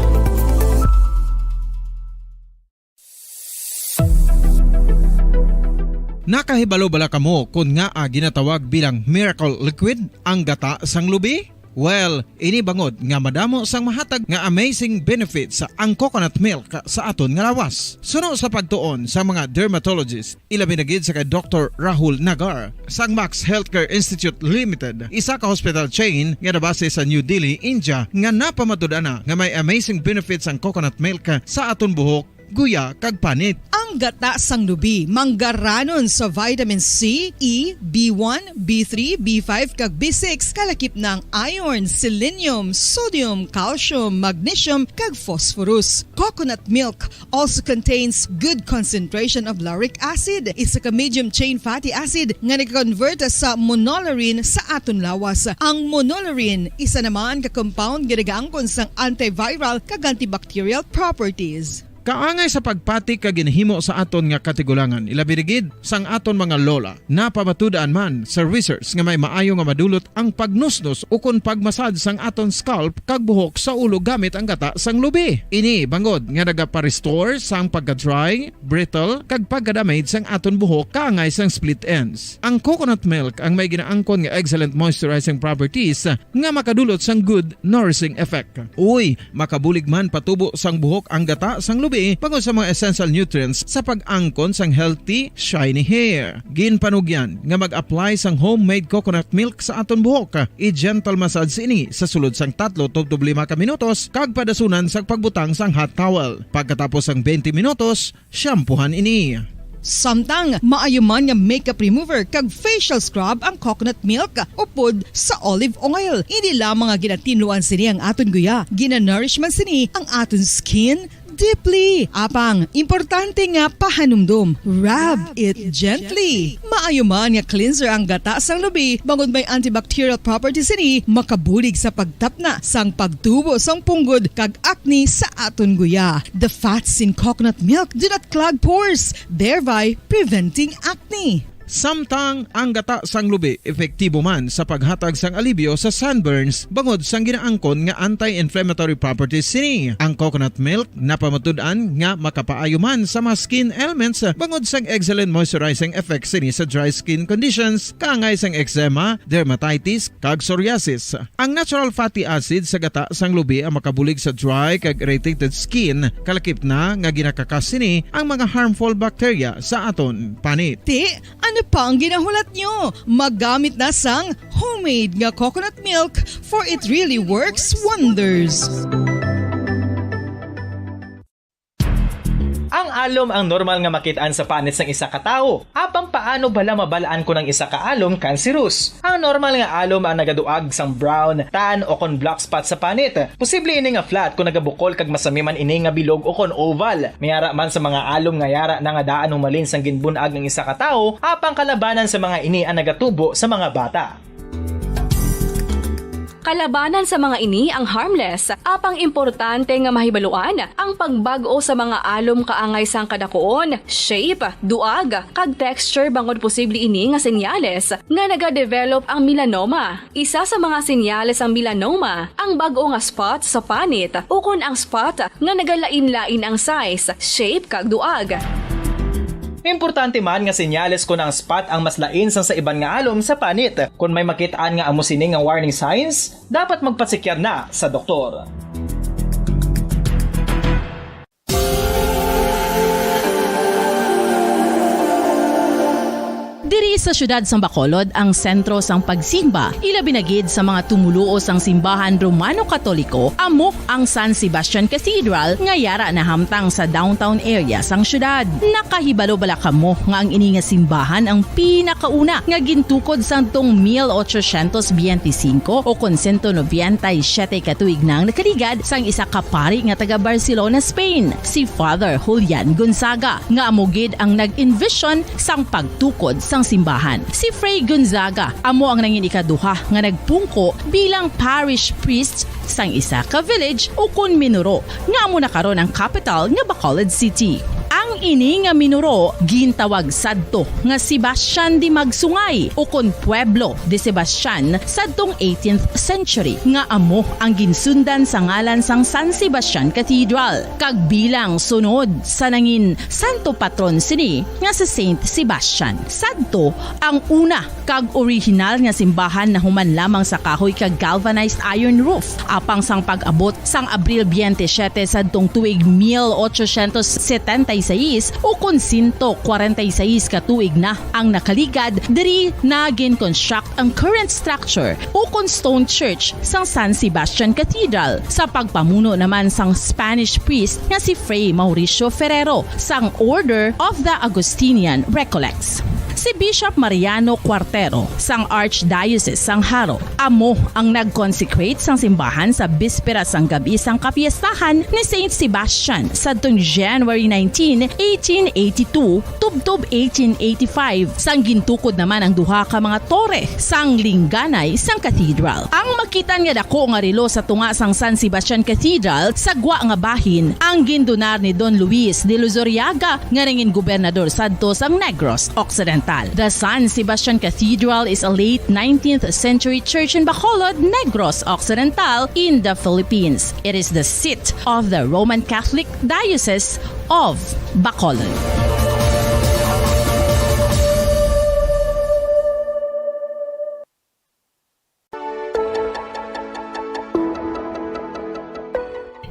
Nakahibalo bala kamo kon ngaa ginatawag bilang miracle liquid ang gata sang lubi? Well, ini bangod nga madamo sang mahatag nga amazing benefits ang coconut milk sa aton nga lawas. Suno sa pagtuon sa mga dermatologist, ilabi na gid sa kay Doktor Rahul Nagar sang Max Healthcare Institute Limited, isa ka hospital chain nga nabase sa New Delhi, India, nga napamatud-an na nga may amazing benefits ang coconut milk sa aton buhok guya, kag panit. Ang gata sang lubi manggaranon sa vitamin C, E, B one, B three, B five, kag B six, kalakip na ang iron, selenium, sodium, calcium, magnesium, kag phosphorus. Coconut milk also contains good concentration of lauric acid, isa ka medium chain fatty acid nga nag-convert sa monolaurin sa aton lawas. Ang monolaurin isa naman ka compound nga nagaangkon sang antiviral kag antibacterial properties. Kaangay sa pagpati kag ginhimo sa aton nga katigulangan, ilabi na gid sang aton mga lola. Napamatud-an man sa research nga may maayo nga madulot ang pagnusnos ukon pagmasad sang aton scalp kag buhok sa ulo gamit ang gata sang lubi. Ini bangod nga nagapa-restore sang pagka-dry, brittle, kag pagka-damage sang aton buhok kaangay sang split ends. Ang coconut milk ang may ginaangkon nga excellent moisturizing properties nga makadulot sang good nourishing effect. Uy, makabulig man patubo sang buhok ang gata sang lubi bangod sa mga essential nutrients sa pag-angkon sang healthy, shiny hair. Ginpanugyan nga mag-apply sang homemade coconut milk sa aton buhok. I-gentle massage ini sa sulod sang tatlo tubtob lima ka minutos kag padasunan sang pagbutang sang hot towel. Pagkatapos sang twenty minutos, shampoohan ini. Samtang maayo man nga makeup remover kag facial scrub ang coconut milk upod sa olive oil. Hindi lamang nga ginatinluan sini ang aton guya, ginanourish man sini ang aton skin deeply. Apang importante nga pahanumdom, rub it gently. Maayo man nga cleanser ang gata sang lubi bangod may antibacterial properties sini, makabulig sa pagtapna sang pagtubo sang punggod kag acne sa aton guya. The fats in coconut milk do not clog pores, thereby preventing acne. Samtang ang gata sang lubi epektibo man sa paghatag sang alibyo sa sunburns bangod sang ginaangkon nga anti-inflammatory properties sini. Ang coconut milk napamatud-an nga makapaayo man sa mga skin ailments bangod sang excellent moisturizing effects sini sa dry skin conditions, kaangay sang eczema, dermatitis, kag psoriasis. Ang natural fatty acid sa gata sang lubi ang makabulig sa dry kag irritated skin, kalakip na nga ginakakas sini ang mga harmful bacteria sa aton panit. Ti, ano pa ang ginahulat nyo? Maggamit na sang homemade nga coconut milk, for it really works wonders. Ang alom ang normal nga makit-an sa panit sang isa ka tawo. Apang paano bala mabal-an kon ang isa ka alom cancerous? Ang normal nga alom ang nagaduag sang brown, tan, o kon black spot sa panit. Posible ini nga flat kon nagabukol kag masami man ini nga bilog o kon oval. May ara man sa mga alom nga yara na nga daan humalin sang ginbun-ag ang isa ka tawo, apang kalabanan sa mga ini ang nagatubo sa mga bata. Kalabanan sa mga ini ang harmless, apang importante nga mahibaluan ang pagbag-o sa mga alom kaangay sang kadakuon, shape, duag, kag texture bangod posible ini nga senyales nga nagadevelop ang melanoma. Isa sa mga senyales sang melanoma ang bag-o nga spot sa panit ukon ang spot nga nagalain-lain ang size, shape, kag duag. Importante man nga senyales kon ang spot ang mas lain sang sa iban nga alom sa panit. Kon may makit-an nga amo sini nga warning signs, dapat magpatsikyar na sa doktor. Diri sa siyudad sang Bacolod ang sentro sang pagsimba, ilabi na gid sa mga tumoluo sang simbahan Romano Katoliko, amo ang San Sebastian Cathedral nga yara nahamtang sa downtown area sang siyudad. Nakahibalo bala kamo nga ang ini nga simbahan ang pinakauna nga gintukod sadtong mil ochocientos biyente singko o kon sento nobenta y siyete ka tuig na ang nakaligad sang isa ka pari nga taga Barcelona, Spain, si Father Julian Gonzaga, nga amo gid ang nag-envision sang pagtukod sang simbahan. Si Fray Gonzaga amo ang nangin ikaduha nga nagpungko bilang parish priest sang isa ka village ukon minuro nga amo na karon ang kapital nga Bacolod City. Ang ini nga minuro gintawag sadto nga Sebastian de Magsungay ukon Pueblo de Sebastian sadtong eighteenth century, nga amo ang ginsundan sa ngalan sang San Sebastian Cathedral, kag bilang sunod sa nangin santo patron sini nga si Saint Sebastian. Sadto ang una kag orihinal nga simbahan nahuman lamang sa kahoy kag galvanized iron roof. Apang sang pag-abot sang Abril biyente siyete sadtong tuig mil ochocientos setenta y seis, ukon sento kwarenta y seis ka tuig na ang nakaligad, diri na gin-construct ang current structure ukon stone church sang San Sebastian Cathedral, sa pagpamuno naman sang Spanish priest nga si Fray Mauricio Ferrero sang Order of the Augustinian Recollects. Si Bishop Mariano Cuartero sang Archdiocese sang Jaro amo ang nag-consecrate sang simbahan sa bispera sang gab-i sang kapiestahan ni Saint Sebastian sadtong January nineteen, eighteen eighty-two, tubtob eighteen eighty-five, sang gintukod naman ang duha ka mga tore sang lingganay sang cathedral. Ang makitan nga dako nga relo sa tunga sang San Sebastian Cathedral sa gwa nga bahin ang gindunar ni Don Luis de Luzuriaga nga nangin gobernador sadto sang Negros Occidental. The San Sebastian Cathedral is a late nineteenth century church in Bacolod, Negros Occidental, in the Philippines. It is the seat of the Roman Catholic Diocese of Bacolod.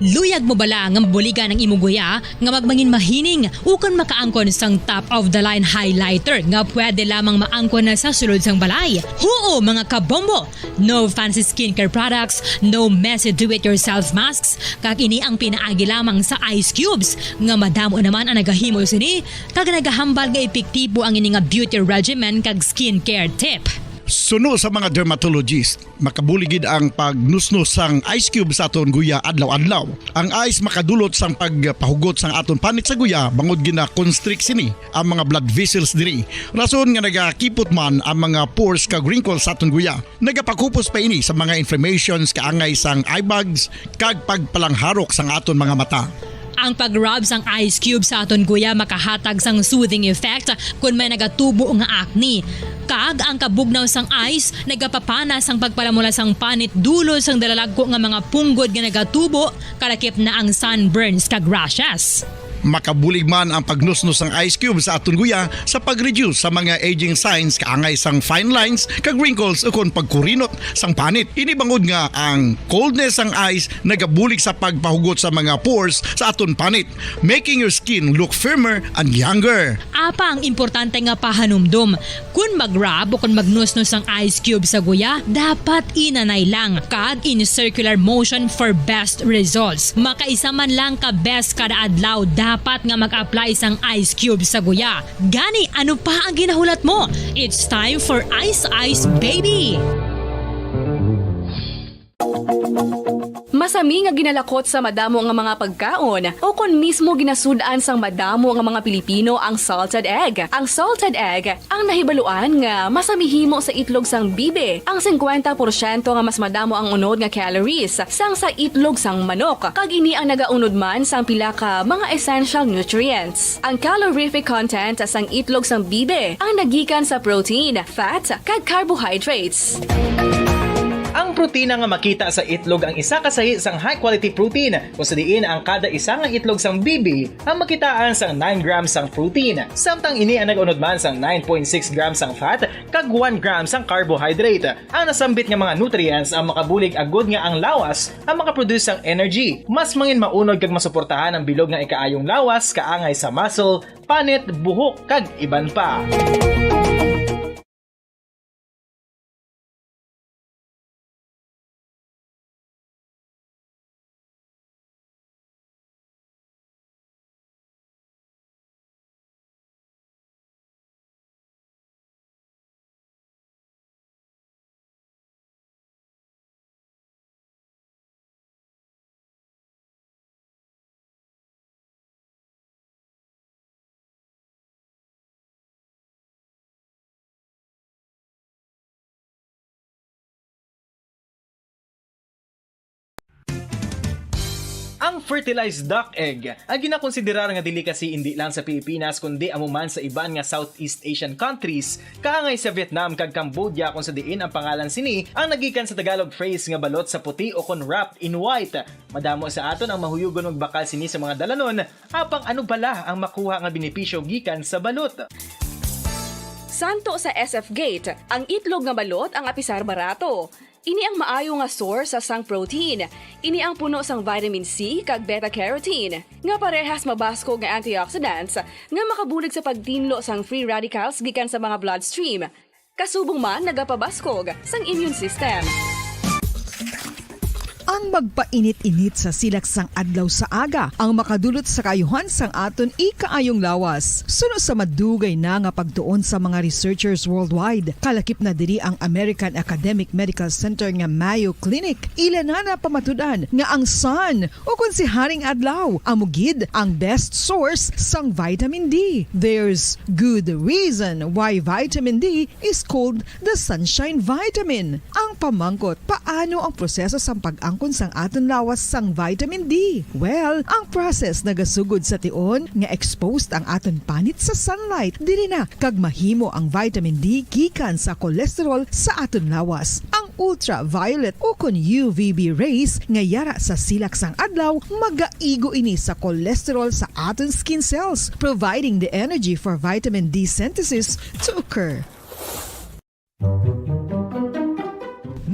Luyag mo bala nga mabuligan ang imo guya nga magmangin mahining ukon makaangkon sang top-of-the-line highlighter nga pwede lamang maangkon na sa sulod sang balay? Huo, mga kabombo! No fancy skincare products, no messy do-it-yourself masks, kag ini ang pinaagi lamang sa ice cubes nga madamo naman ang nagahimo sini kag nagahambal nga epektibo ang ini nga beauty regimen kag skincare tip. Suno sa mga dermatologist, makabulig gid ang pagnusnos sang ice cube sa aton guya adlaw-adlaw. Ang ice makadulot sang pagpahugot sang aton panit sa guya bangod gina-constrict sini ang mga blood vessels diri. Rason nga nagakipot man ang mga pores kag wrinkles sa aton guya. Nagapakupos pa ini sa mga inflammations kaangay sang eye bags kag pagpalangharok sang aton mga mata. Ang pag-rub sang ice cube sa aton guya makahatag sang soothing effect kon may nagatubo nga acne. Kag ang kabugnaw sang ice nagapapana sang pagpalamula sang panit dulot sang dalalagko nga mga punggod nga nagatubo, kalakip na ang sunburns kag rashes. Makabulig man ang pagnusnos sang ice cube sa aton guya sa pag-reduce sa mga aging signs kaangay sang fine lines kag wrinkles ukon pagkurinot sang panit. Ini bangod nga ang coldness sang ice nagabulig sa pagpahugot sa mga pores sa aton panit, making your skin look firmer and younger. Apa ang importante nga pahanumdom, kon mag-rub o kon magnusnos ang ice cube sa guya, dapat inanay lang kag in circular motion for best results. Makaisa man lang ka beses kada adlaw dapat nga mag-apply sang ice cube sa guya. Gani, ano pa ang ginahulat mo? It's time for Ice Ice Baby! Masami nga ginalakot sa madamo nga mga pagkaon o kon mismo ginasud-an sang madamo nga mga Pilipino ang salted egg. Ang salted egg ang nahibaluan nga masami himo sa itlog sang bibi. Ang singkwenta porsyento nga mas madamo ang unod nga calories sang sa itlog sang manok, kag ini ang nagaunod man sang pila ka mga essential nutrients. Ang calorific content sang itlog sang bibi ang nagikan sa protein, fat, kag carbohydrates. Ang protina nga makita sa itlog ang isa ka sahi sang high-quality protein, kung sa diin ang kada isa nga itlog sang bibi ang makitaan sang nine grams sang protein, samtang ini ang nag-unod man sang nine point six grams sang fat kag one gram sang carbohydrate. Ang nasambit nga mga nutrients ang makabulig agud nga ang lawas ang makaproduce sang energy, mas mangin maunod kag masuportahan ang bilog nga ikaayong lawas kaangay sa muscle, panit, buhok, kag iban pa. Ang fertilized duck egg ang ginakonsiderar nga delicacy indi lang sa Pilipinas kundi amo man sa iban nga Southeast Asian countries, kaangay sa Vietnam kag Cambodia, kung sa diin ang pangalan sini ang nagikan sa Tagalog phrase nga balot sa puti o kon wrapped in white. Madamo sa aton ang mahuyugon magbakal sini sa mga dalanon, apang ano bala ang makuha nga benepisyo gikan sa balot? Santo sa S F Gate, ang itlog nga balot ang apisar barato. Ini ang maayo nga source sa sang protein. Ini ang puno sang vitamin C kag beta-carotene, nga parehas mabaskog nga antioxidants nga makabulig sa pagtinlo sang free radicals gikan sa mga bloodstream. Kasubong man nagapabaskog sang immune system. Ang magpainit-init sa silak sang adlaw sa aga ang makadulot sa kaayuhan sang aton ikaayong lawas. Suno sa madugay na nga pagtuon sa mga researchers worldwide, kalakip na diri ang American Academic Medical Center nga Mayo Clinic, ila na napamatud-an nga ang sun, o kon si Haring Adlaw, amo gid ang best source sang vitamin D. There's good reason why vitamin D is called the sunshine vitamin. Ang pamangkot, paano ang proseso sang pag-angkon sang aton lawas sang vitamin D? Well, ang process nagasugod sa tion nga exposed ang aton panit sa sunlight. Diri na kag mahimo ang vitamin D gikan sa cholesterol sa aton lawas. Ang ultraviolet o kon U V B rays nga yara sa silak sang adlaw, magaigo ini sa cholesterol sa aton skin cells, providing the energy for vitamin D synthesis to occur.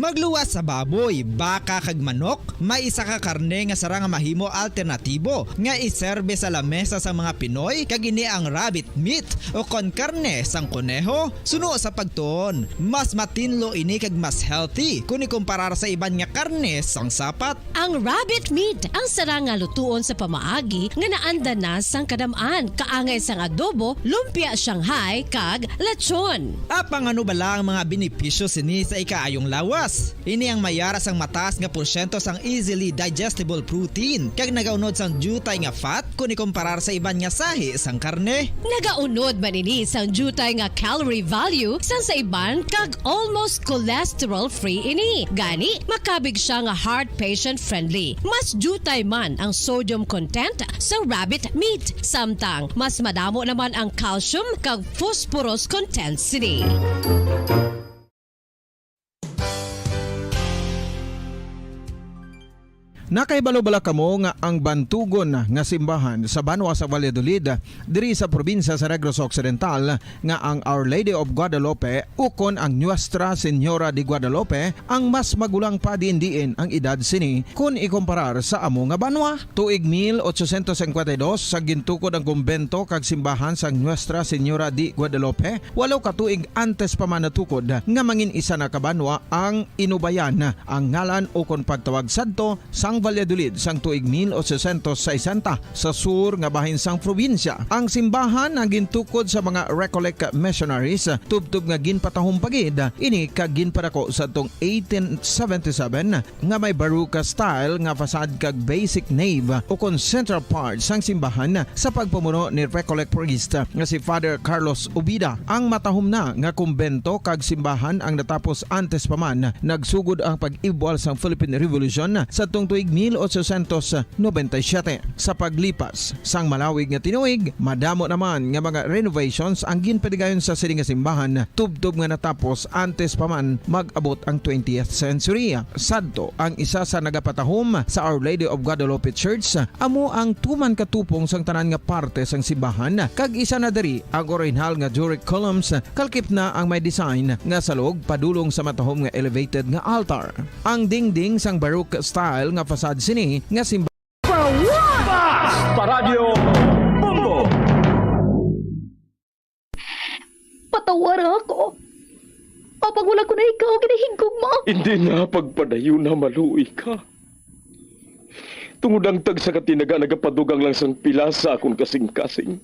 Magluwas sa baboy, baka kag manok, may isa ka karne nga sarang nga mahimo alternatibo nga iserbe sa lamesa sang mga Pinoy, kag ini ang rabbit meat o kon karne sang koneho. Suno sa pagtuon, mas matinlo ini kag mas healthy kon ikumparar sa iban nga karne sang sapat. Ang rabbit meat ang sarang nga lutuon sa pamaagi nga naanda na sang kadam-an, kaangay sang adobo, lumpia Shanghai, kag lechon. Apang ano bala ang mga benepisyo sini sa ikaayong lawas? Ini ang mayara sang mataas nga porsyento sang easily digestible protein, kag nagaunod sang diutay nga fat kon ikumparar sa iban nga sahi sang karne. Nagaunod man ini sang diutay nga calorie value sang sa iban, kag almost cholesterol-free ini. Gani, makabig siya nga heart patient-friendly. Mas diutay man ang sodium content sa rabbit meat, samtang mas madamo naman ang calcium kag phosphorus content sini. Nakahibalo bala kamo nga ang bantugon nga simbahan sa banwa sa Valladolid, diri sa probinsya sa Negros Occidental, nga ang Our Lady of Guadalupe ukon ang Nuestra Señora de Guadalupe ang mas magulang pa diin-diin ang edad sini kon ikumparar sa amo nga banwa? Tuig mil ochocientos cincuenta y dos sa gintukod ang kumbento kag simbahan sang Nuestra Señora de Guadalupe, walo ka tuig antes pa man natukod nga mangin isa na ka banwa ang Inubayan, ang ngalan ukon pagtawag sadto sang Valladolid sang tuig mil ochocientos sesenta sa sur nga bahin sang probinsya. Ang simbahan ang gintukod sa mga Recollect missionaries, tubtob nga ginpatahom pa gid ini kag ginpadako sadtong eighteen seventy-seven, nga may Baroque style nga facade kag basic nave ukon central part sang simbahan sa pagpamuno ni Recollect priest nga si Father Carlos Ubida. Ang matahom na nga kumbento kag simbahan ang natapos antes pa man nagsugod ang pag-ibwal sang Philippine Revolution sadtong tuig mil ochocientos noventa y siete. Sa paglipas sang malawig nga tinuig, madamo naman nga mga renovations ang ginpadigayon sa sini nga simbahan, tubtob nga natapos antes pa man mag-abot ang twentieth century. Sadto, ang isa sa nagapatahom sa Our Lady of Guadalupe Church amo ang tuman ka tupong sang tanan nga parte sang simbahan, kag isa na diri ang orihinal nga Doric columns, kalkip na ang may design nga salog padulong sa matahom nga elevated nga altar. Ang dingding sang Baroque style nga facade sini nga simbahan. Paradyo Bombo! Patawara ako. Apang wala ko na ikaw ginahigugma. Hindi na pagpadayon na maluoy ka. Tungod ang tagsa ka tinaga nagapadugang lang sang pila sa akon kasing-kasing.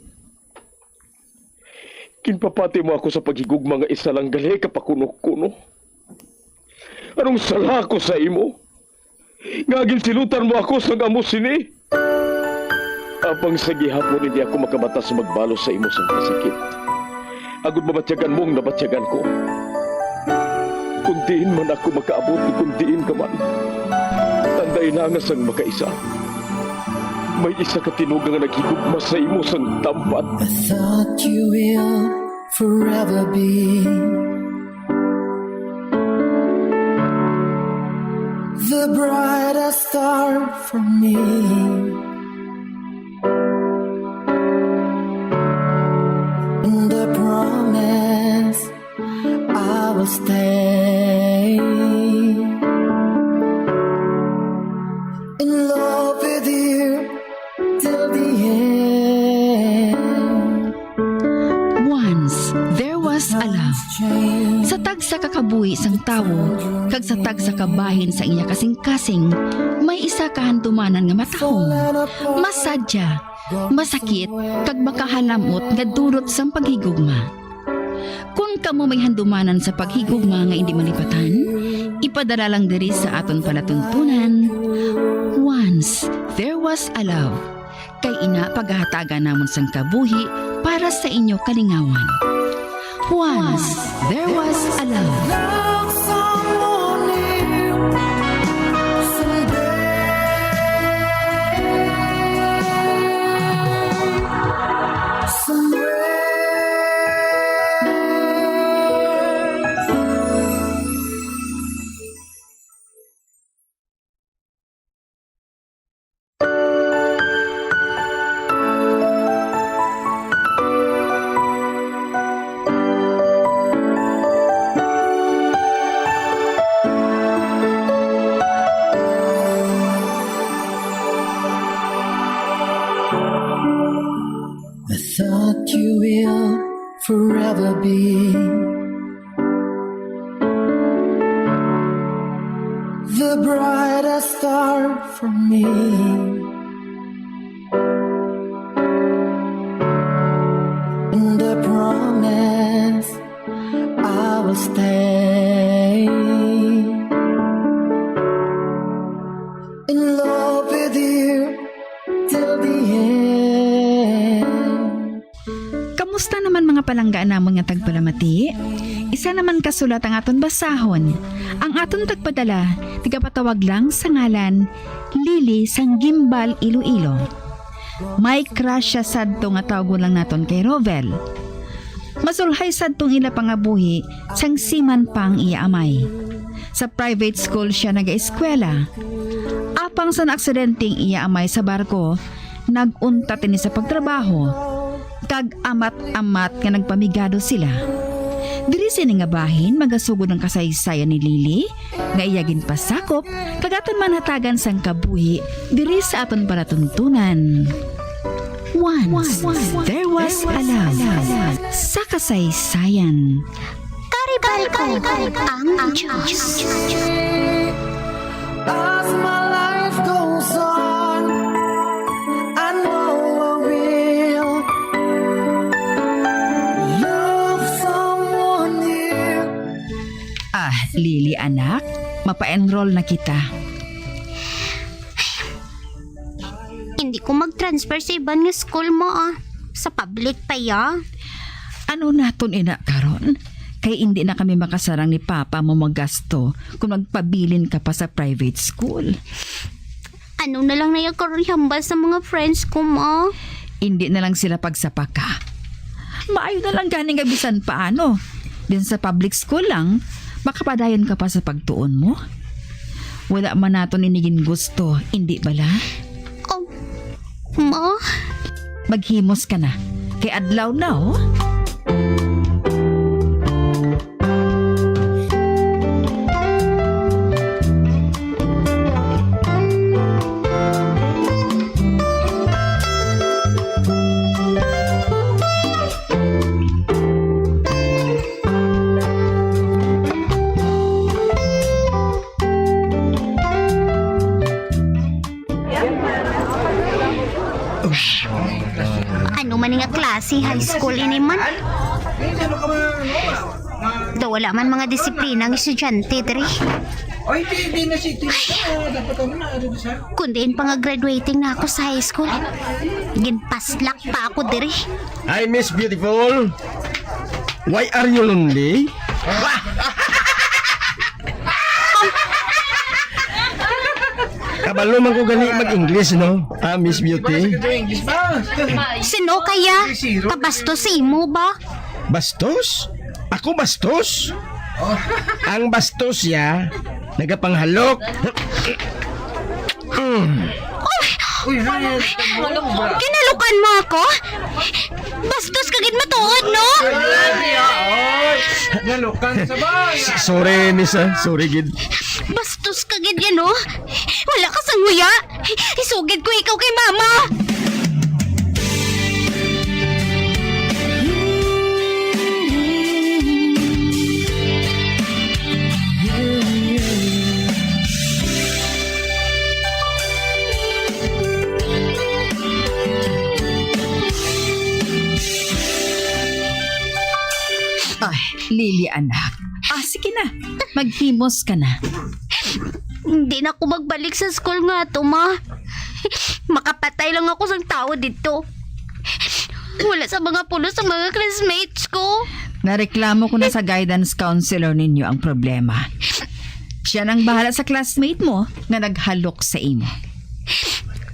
Ginpapati mo ako sa paghigugma nga isa lang gali ka pakuno-kuno. Anong sala ko sa imo? Nga ginsilutan mo ako sang amo sini? Apang sa gihapon hindi ako makabatas magbalos sa imo sang kasakit. Agod mabatyagan mo ang nabatyagan ko. Kung diin man ako makaabot, kung diin ka man, tanday na nga sang makaisa. May isa ka tinuga nga naghigugma sa imo sang tampat. I thought you will forever be the brightest star for me. And I promise Stay in love with you till the end. Once there was a love. Sa tagsa ka kabuhi sang tawo kag sa tagsa ka bahin sang iya kasing-kasing, may isa ka handumanan nga matahom, masadya, masakit, kag makahalam-ot nga dulot sang paghigugma. Kon kamo may handumanan sa paghigugma nga indi malipatan, ipadala lang diri sa aton palatuntunan. Once there was a love. Kay ina, pagahatagan namon sang kabuhi para sa inyo kalingawan. Once there was a love. Love someone new someday. Somewhere. I thought you will forever be the brightest star for me. And I promise I will stay in love with you till the end. Kamusta naman, mga palangga namon nga tagpalamati? Isa naman ka sulat ang aton basahon. Ang aton tagpadala, tigapatawag lang sa ngalan, Lily sang Guimbal, Iloilo. May crush siya sadto nga tawgon lang naton kay Rovel. Masulhay sadtong ila pangabuhi sang seaman pa ang iya amay. Sa private school siya nagaeskwela. Apang sa naaksidente ang iya amay sa barko, nag-untat ini sa pagtrabaho, kag amat-amat nga nagpamigado sila. Diri sini nga bahin magasugod ang kasaysayan ni Lily, nga iya ginpasakop, kag aton manhatagan sang kabuhi diri sa aton palatuntunan. Once, there was a love. Sa kasaysayan. Karibal ko ang Diyos. As my life goes on, I know I will love someone new. Ah, Lily, anak, mapa-enroll na kita. Hindi ko mag-transfer sa iban nga school mo, ah. Sa public pa, ya. Ano naton ina karon? Kay indi na kami makasarang ni Papa mo magasto kung magpabilin ka pa sa private school. Ano na lang naya karon hambal sa mga friends ko, ma? Indi na lang sila pagsapaka. Maayo na lang gani nga bisan paano. Din sa public school lang, makapadayon ka pa sa pagtuon mo. Wala man naton ini gingusto, indi bala? Oh, ma? Maghimos ka na. Kay adlaw na, oh. Ano man nga klase high school ini man? Daw wala man mga disiplina ang estudyante diri. Ay, di, di na si Tito. Dapat kami na, ano, sa? Kun diin pa nga graduating na ako sa high school, ginpaslak pa ako diri. Hi, Miss Beautiful. Why are you lonely? Kabalo man ko gani mag-English, no? Ah, Miss Beauty. English ba? Sino kaya? Kabastos sa imo ba? Bastos? Ako bastos? Ang bastos ya, nagapanghalok. Mm. Uy! Uy, Red, ano ba? Kinalukan mo ako? Bastos ka gid matuod, no? Ay, ay, ay. Nalukan sa ba? S-, sorry, miss, ah. Sorry gid. Bastos ka gid yan, no? Wala ka sang huya. Isugid ko ikaw kay mama. Ay, Lily, anak. Ah, sige na. Maghimos ka na. Hindi na ako magbalik sa school nga to, ma. Makapatay lang ako sang tao dito. Wala sa mga pulos sa mga classmates ko. Nareklamo ko na sa guidance counselor ninyo ang problema. Siya nang bahala sa classmate mo nga naghalok sa imo.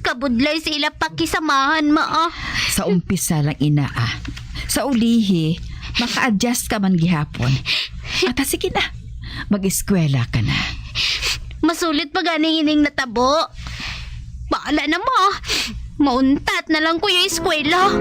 Kabudlay sa ila pakisamahan, ma, ah. Sa umpisa lang, ina, ah. Sa ulihi, maka-adjust ka man gihapon. At, ah, sige na, mag-eskwela ka na. Masulit pa gani ining natabo. Bahala na, ma. Mauntat na lang ko yung eskwela.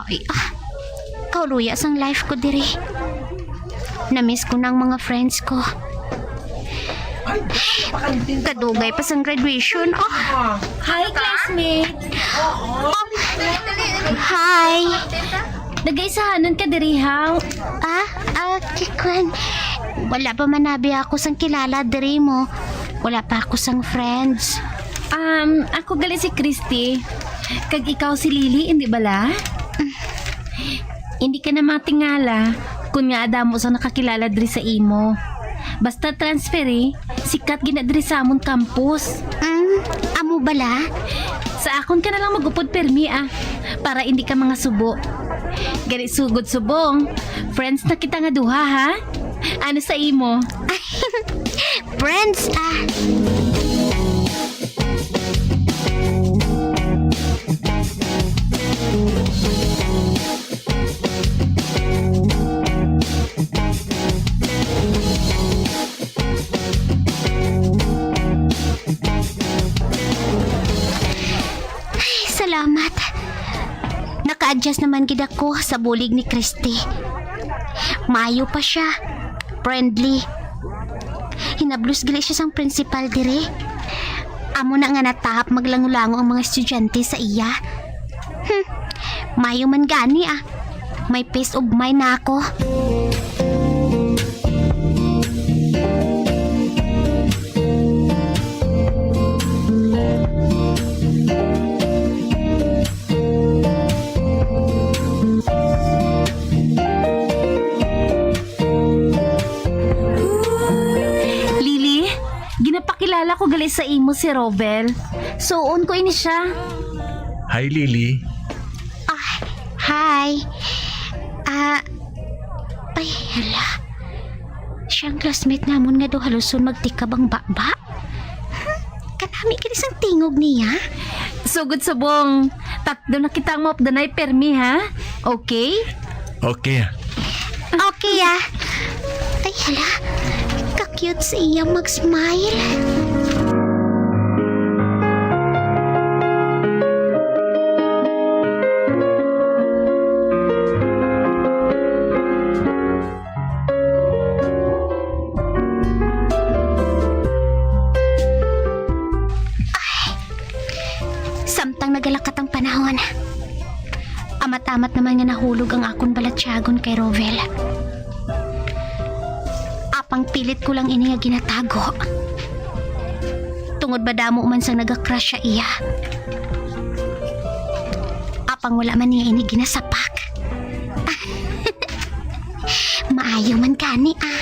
Ay, ah. Kauluya sang life ko diri. Na-miss ko na ang mga friends ko. Kadugay pa sang graduation. Oh. Hi, classmate. Hi. Nagaisahanon ka diri, ha? Ah, ah, kikwan. Wala pa man abi ako sang kilala diri mo. Wala pa ako sang friends. Um, ako gali si Christy. Kag ikaw si Lily, hindi bala? Hindi ka na matingala kun nga adamo sang nakakilala diri sa imo. Basta transferi, sikat gina diri sa amon campus. Mm, amo bala? Sa akon ka na lang magupod permi, ah, para hindi ka mga subo. Gani sugod subong, friends na kita nga duha, ha? Ano sa imo? Friends, ah. Ay, salamat. Naka-adjust naman gid ako sa bulig ni Christy. Maayo pa siya. Friendly. Hinablos gali siya sang principal diri. Amo na nga natahap maglangulango ang mga estudyante sa iya. Hmm. Maayo man gani, ah. May peace of mind na ako. Lily, ginapakilala ko gali sa imo si Rovel. Suon ko ini siya. Hi, Lily. Ah, hi. Ah, ay, hala. Siya ang classmate namon nga daw haluson magtikab ang baba. Hmm, kanami gani sang tingog niya. Sugod subong, tatlo na kita ang maupdanay permi, ha? Okay? Okay, ah. Okay, ah. Ay, hala. Ka-cute sa iya mag-smile. Ay, samtang nagalakat ang panahon, amat-amat naman nga nahulog ang akon balatyagon kay Rovel. Apang pilit ko lang ini nga ginatago. Tungod madamo man sang naga-crush sa iya. Apang wala man niya ini ginasapak. Maayo man gani, ah.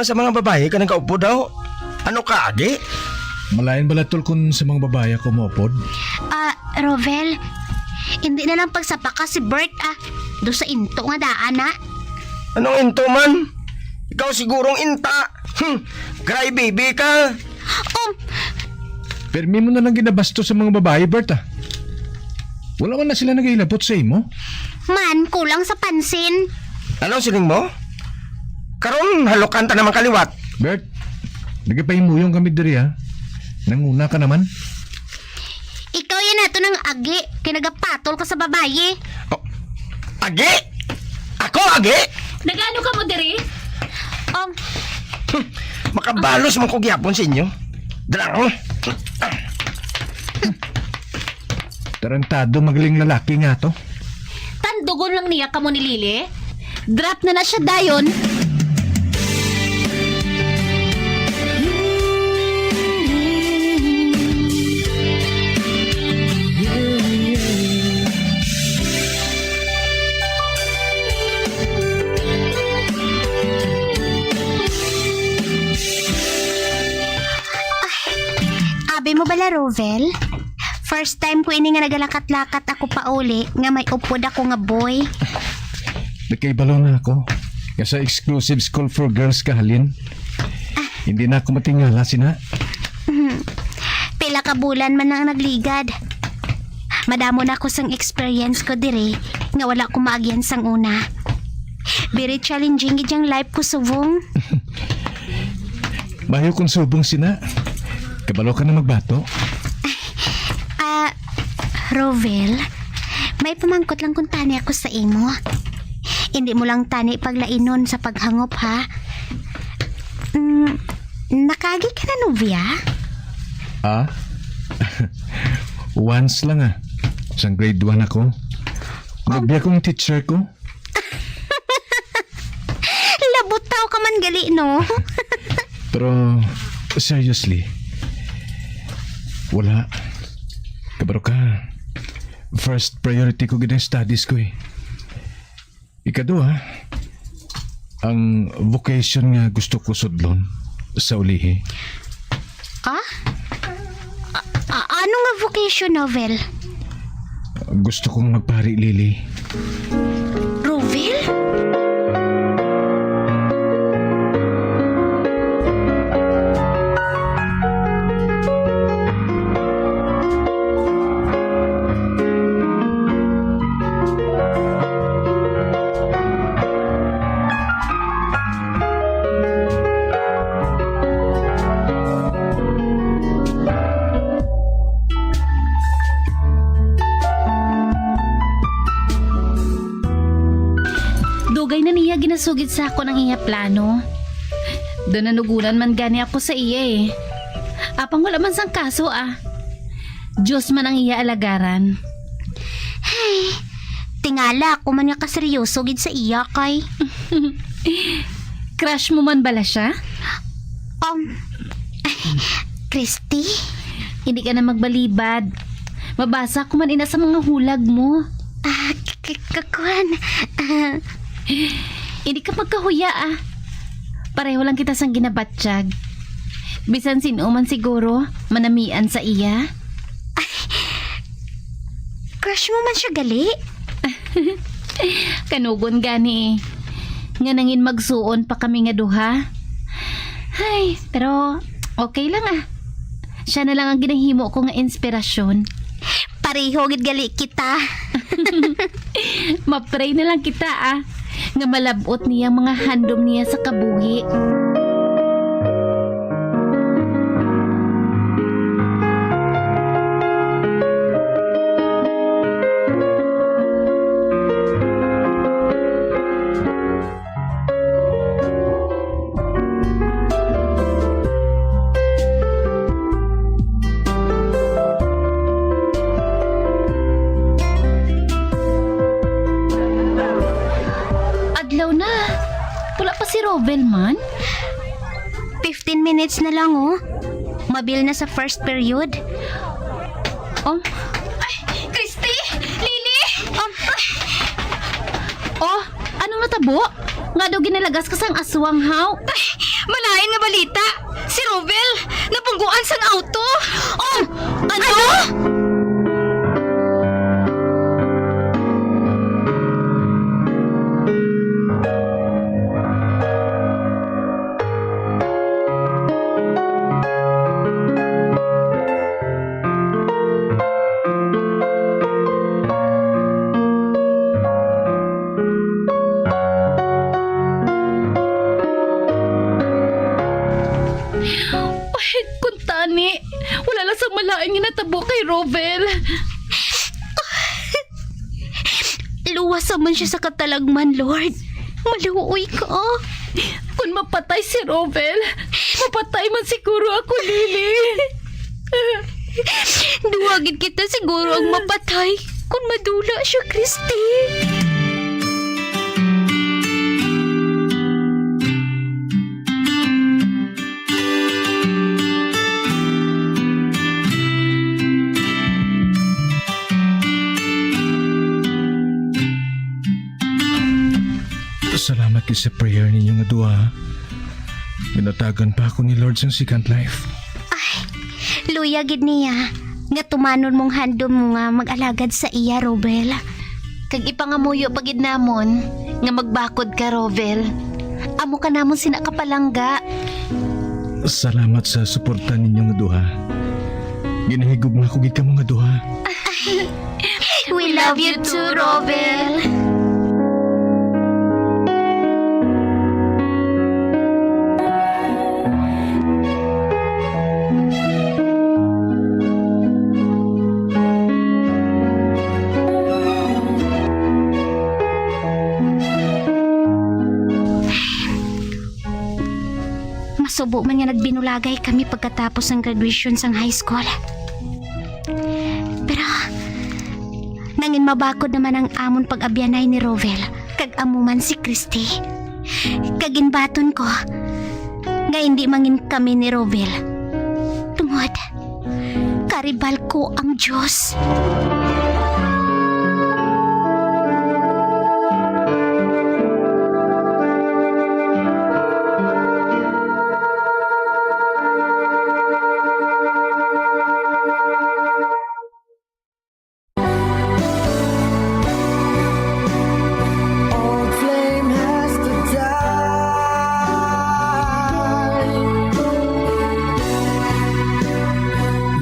Sa mga babayi ka nagaupod daw? Ano ka, agi? Malain bala, tol, kun sa mga babayi ako maupod? Ah, Rovel, hindi na lang pagsapa ka si Bert, ah. Do sa into nga daan, ah. Anong into man? Ikaw sigurong inta. Hmm, cry baby ka. Um, Permi mo na lang ginabastos sa mga babayi, Bert, ah. Wala man na sila nagahilabot sa imo. Man, kulang sa pansin. Anong siling mo? Karon, halukan ta naman kaliwat. Bert, nagapahimuyong kami diri, ha? Nanguna ka naman. Ikaw yan ato nang agi, kay nagapatol ka sa babayi. Oh, agi? Ako, agi? Nagano ka mo diri? Um, Hmm, makabalos man ko gyapon sa inyo. Dala ko. Tarantado, magaling lalaki nga to. Tandugon lang niya kamo ni Lily. Drop na na siya dayon. Abi mo bala, Rovel? First time ko ini nga nagalakat-lakat ako pauli nga may upod ako nga boy. Nagkaibalo na ako nga sa exclusive school for girls ka halin. Hindi na ako matingala sina. Mhm. Pila ka bulan man ang nagligad. Madamo na ako sang experience ko diri nga wala ko maagyan sang una. Very challenging gid ang life ko subong. Mayo kung subong sina. Kabalo ka na magbato. Ah, Rovel, may pamangkot lang kung tani ako sa imo. Hindi mo lang tani paglainon sa paghangop, ha? Mm, nakaagi ka na nobya? Ah? Once lang, ah. Sang grade one ako. Nobya kong teacher ko. Labutaw ka man gali, no? Pero, seriously, wala. Kabaro ka, first priority ko gid ang studies ko, eh. Ikaduha, ang vocation nga gusto ko sudlon sa ulihi. Ah? A-, a-, ano nga vocation, Novel? Gusto kong magpari, Lily. Rovel? Dugay na niya ginasugid sa akon ang iya plano. Daw nanugunan man gani ako sa iya, eh. Apang wala man sang kaso, ah. Diyos man ang iya alagaran. Ay, tingala ako man nga kaseryoso gid sa iya kay. Crush mo man bala siya? Um, Christy? Hindi ka na magbalibad. Mabasa ko man ina sa mga hulag mo. Ah, k-, k-, k-, kuwan. Ah. Hindi ka magkahuya, ah. Pareho lang kita sang ginabatyag. Bisan sin-o man siguro, manamian sa iya. Ay, crush mo man siya gali? Kanugon gani, eh. Nga nangin magsuon pa kami nga duha. Ay, pero okay lang, ah. Siya na lang ang ginahimo ko nga inspirasyon. Pareho gid gali kita. Ma-pray na lang kita, ah, nga malab-ot niya ang mga handom niya sa kabuhi. Adlaw na. Wala pa si Rovel man? Fifteen minutes na lang, oh. Mabil na sa first period. Oh. Ay, Christy! Lily! Um, oh, anong natabo? Nga daw ginalagas ka sang aswang, haw? Ay, Malain nga balita! Si Rovel, nabungguan sang auto! Oh! Ano? Ano? Ay, kuntani, wala lang sang malain nga natabo kay Rovel. Luwas man siya sa katalagman, Lord. Maluoy ka. Kung mapatay si Rovel, mapatay man siguro ako, Lily. Duha gid kita siguro ang mapatay kung madula siya, Christy. Salamat kay sa prayer ninyo nga duha. Ginatagan pa ako ni Lord sang second life. Ay, luya gid niya nga tumanon mong handom mo nga mag-alagad sa iya, Rovel. Kag ipangamuyo pa gid namon nga magbakod ka, Rovel. Amo ka namon sina kapalangga. Salamat sa suporta ninyo nga duha. Ginahigugma ko gid kamo nga duha. We love you too, Rovel. Masubo man nga nagbinulagay kami pagkatapos sang graduation sang high school. Pero nangin mabakod naman ang amon pag-abyanay ni Rovel, kag amo man si Christy. Kag ginbaton ko nga indi mangin kami ni Rovel, tungod karibal ko ang Dios. Old flame has to die.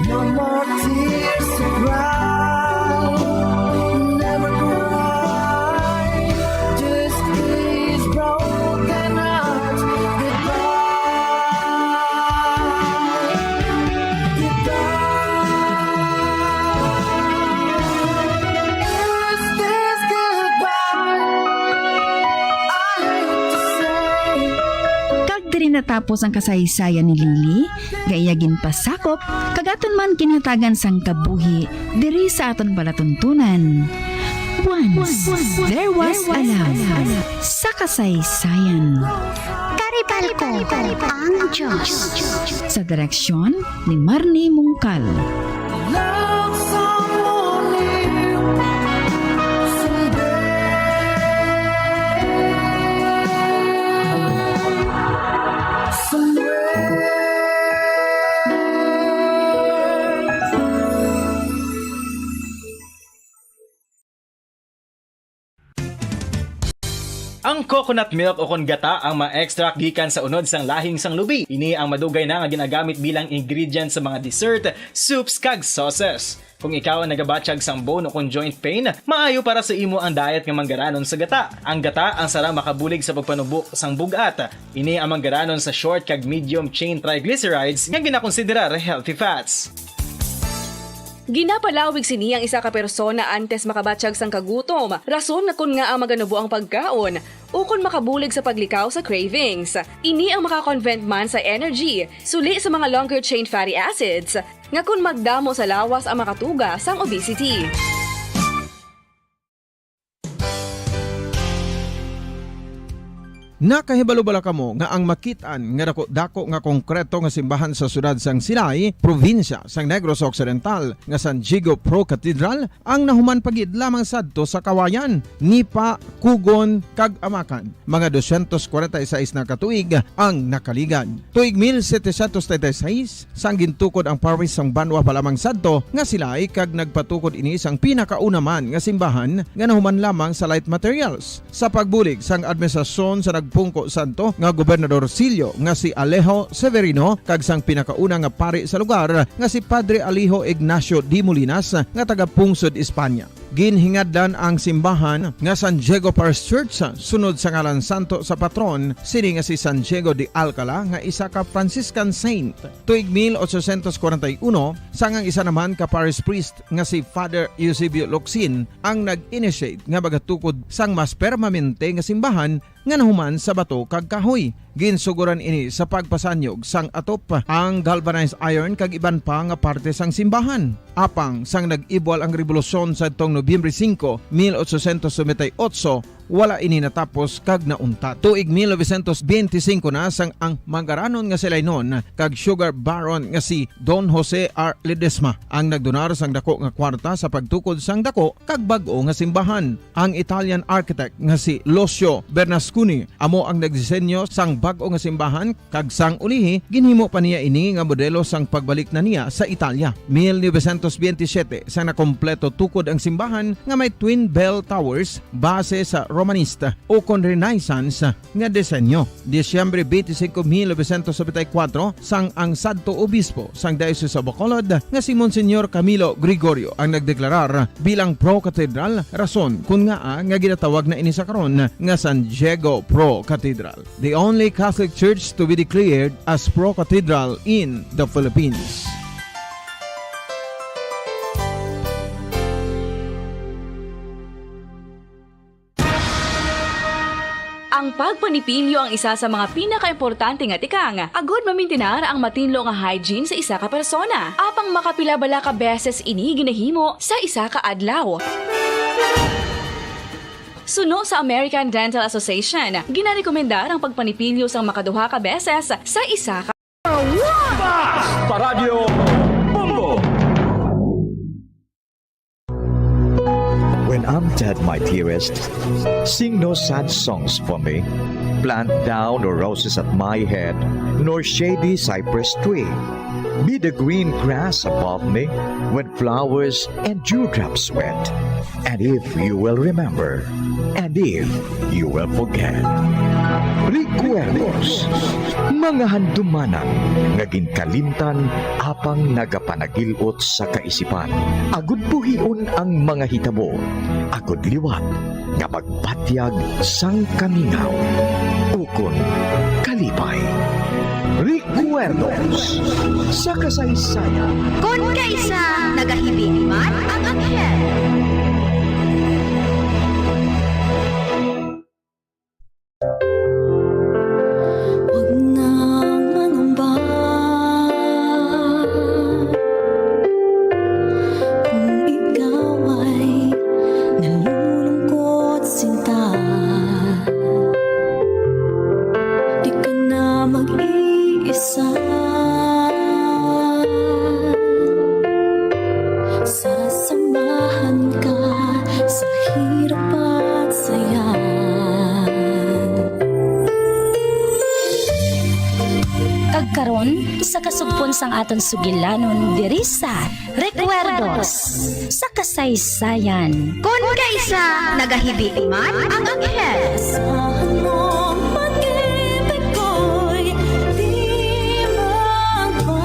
No more tears to cry. Never cry. Just these broken hearts. Goodbye. Goodbye. Is this goodbye? I hate to say. Kag diri natapos ang kasaysayan ni Lily, nga iya ginpasakop, kag aton man ginhatagan sang kabuhi diri sa aton palatuntunan. Once, there was a love sa kasaysayan. Karibal ko ang Diyos. Sa direksyon ni Marnie Mungkal. Love someone new someday. Somewhere. Ang coconut milk o kon gata ang ma-extract gikan sa unod sang lahing sang lubi. Ini ang madugay na nga ginagamit bilang ingredient sa mga dessert, soups, kag sauces. Kung ikaw ang nagabatyag sang bone o kon joint pain, maayo para sa imo ang diet nga manggaranon sa gata. Ang gata ang sarang makabulig sa pagpanubo sang bug-at. Ini ang manggaranon sa short kag medium chain triglycerides nga ginakonsiderar healthy fats. Ginapalawig sini ang isa ka persona antes makabatyag sang kagutom, rason nga kon ngaa maganubo ang pagkaon, ukon makabulig sa paglikaw sa cravings. Ini ang maka-convert man sa energy, suli sa mga longer chain fatty acids, nga kon magdamo sa lawas ang makatuga sang obesity. Nakahibalo bala kamo nga ang makit-an nga dako-dako nga konkreto nga simbahan sa siyudad sang Silay, probinsya sang Negros Occidental, nga San Diego Pro Cathedral, ang nahuman pa gid lamang sadto sa kawayan, nipa, kugon, kag amakan? Mga dosyentos kwarenta y seis na ka tuig ang nakaligad. Tuig mil setecientos treinta y seis, sang gintukod ang parish sang banwa pa lamang sadto nga Silay, kag nagpatukod ini sang pinakauna man nga simbahan nga nahuman lamang sa light materials. Sa pagbulig sang administrasyon sa nagpungko sadto nga Gobernador Sillo nga si Alejo Severino kag sang pinakauna nga pari sa lugar nga si Padre Alejo Ignacio de Molinas nga taga Pungsod, Espanya. Ginhingadlan ang simbahan nga San Diego Parish Church sunod sa ngalan santo sa patron sini nga si San Diego de Alcala nga isa ka Franciscan saint. Tuig mil ochocientos kwarenta y uno, sang ang isa naman ka parish priest nga si Father Eusebio Locsin ang nag-initiate nga magatukod sang mas permanente nga simbahan nga nahuman sa bato kag kahoy. Ginsugoran ini sa pagpasanyog sang atop, ang galvanized iron kag iban pa nga parte sang simbahan. Apang sang nag-ibwal ang rebolusyon sadtong Nobyembre singko, mil ochocientos noventa y ocho, wala ini natapos kag nauntat. Tuig mil novecientos benti singko na sang ang mangaranon nga si Lainon kag sugar baron nga si Don Jose R. Ledesma ang nagdonar sang dako nga kwarta sa pagtukod sang dako kag bag-o nga simbahan. Ang Italian architect nga si Lucio Bernasconi amo ang nagdisenyo sang bag-o nga simbahan, kag sang ulihi ginhimo pa niya ini nga modelo sang pagbalik na niya sa Italia. Mil novecientos benti siyete, sang nakompleto tukod ang simbahan nga may twin bell towers base sa Romanista o kon Renaissance nga disenyo. Disyembre twenty-five, mil novecientos noventa y cuatro, sang ang sadto obispo sang Diocese of Bacolod nga si Monsignor Camilo Gregorio ang nagdeklarar bilang Pro Cathedral, rason kun ngaa nga ginatawag na ini sa karon nga San Diego Pro Cathedral, the only Catholic church to be declared as Pro Cathedral in the Philippines. Ang pagpanipilyo ang isa sa mga pinakaimportante nga tikang agod mamintinar ang matinlo nga hygiene sa isa ka persona. Apang makapila bala ka beses ini ginahimo sa isa ka adlaw? Suno sa American Dental Association, ginarekomendar ang pagpanipilyo sang makaduha ka beses sa isa ka Basta Radyo Bombo! When I'm dead, my dearest, sing no sad songs for me. Plant thou no roses at my head, nor shady cypress tree. Be the green grass above me when flowers and dewdrops wet. And if you will remember, and if you will forget. Recuerdos, mga handumanan nga ginkalimtan apang nagapanagil-ot sa kaisipan, agud buhion ang mga hitabo, agud liwat nga magpatyag sang kamingaw ukon kalipay. Recuerdos sa kasaysayan. Kon kaisa nagahibi man ang anghel. Huwag na mangamba kung ikaw ay nalulungkot, sinta. Di ka na mag-iisa. Sasamahan ka sa hirap at saya. Kag karon, sa kasugpon sang aton sugilanon diri sa Recuerdos sa Kasaysayan. Kon kaisa nagahibi man ang anghel. Asahan mong pag-ibig ko'y di magbabago.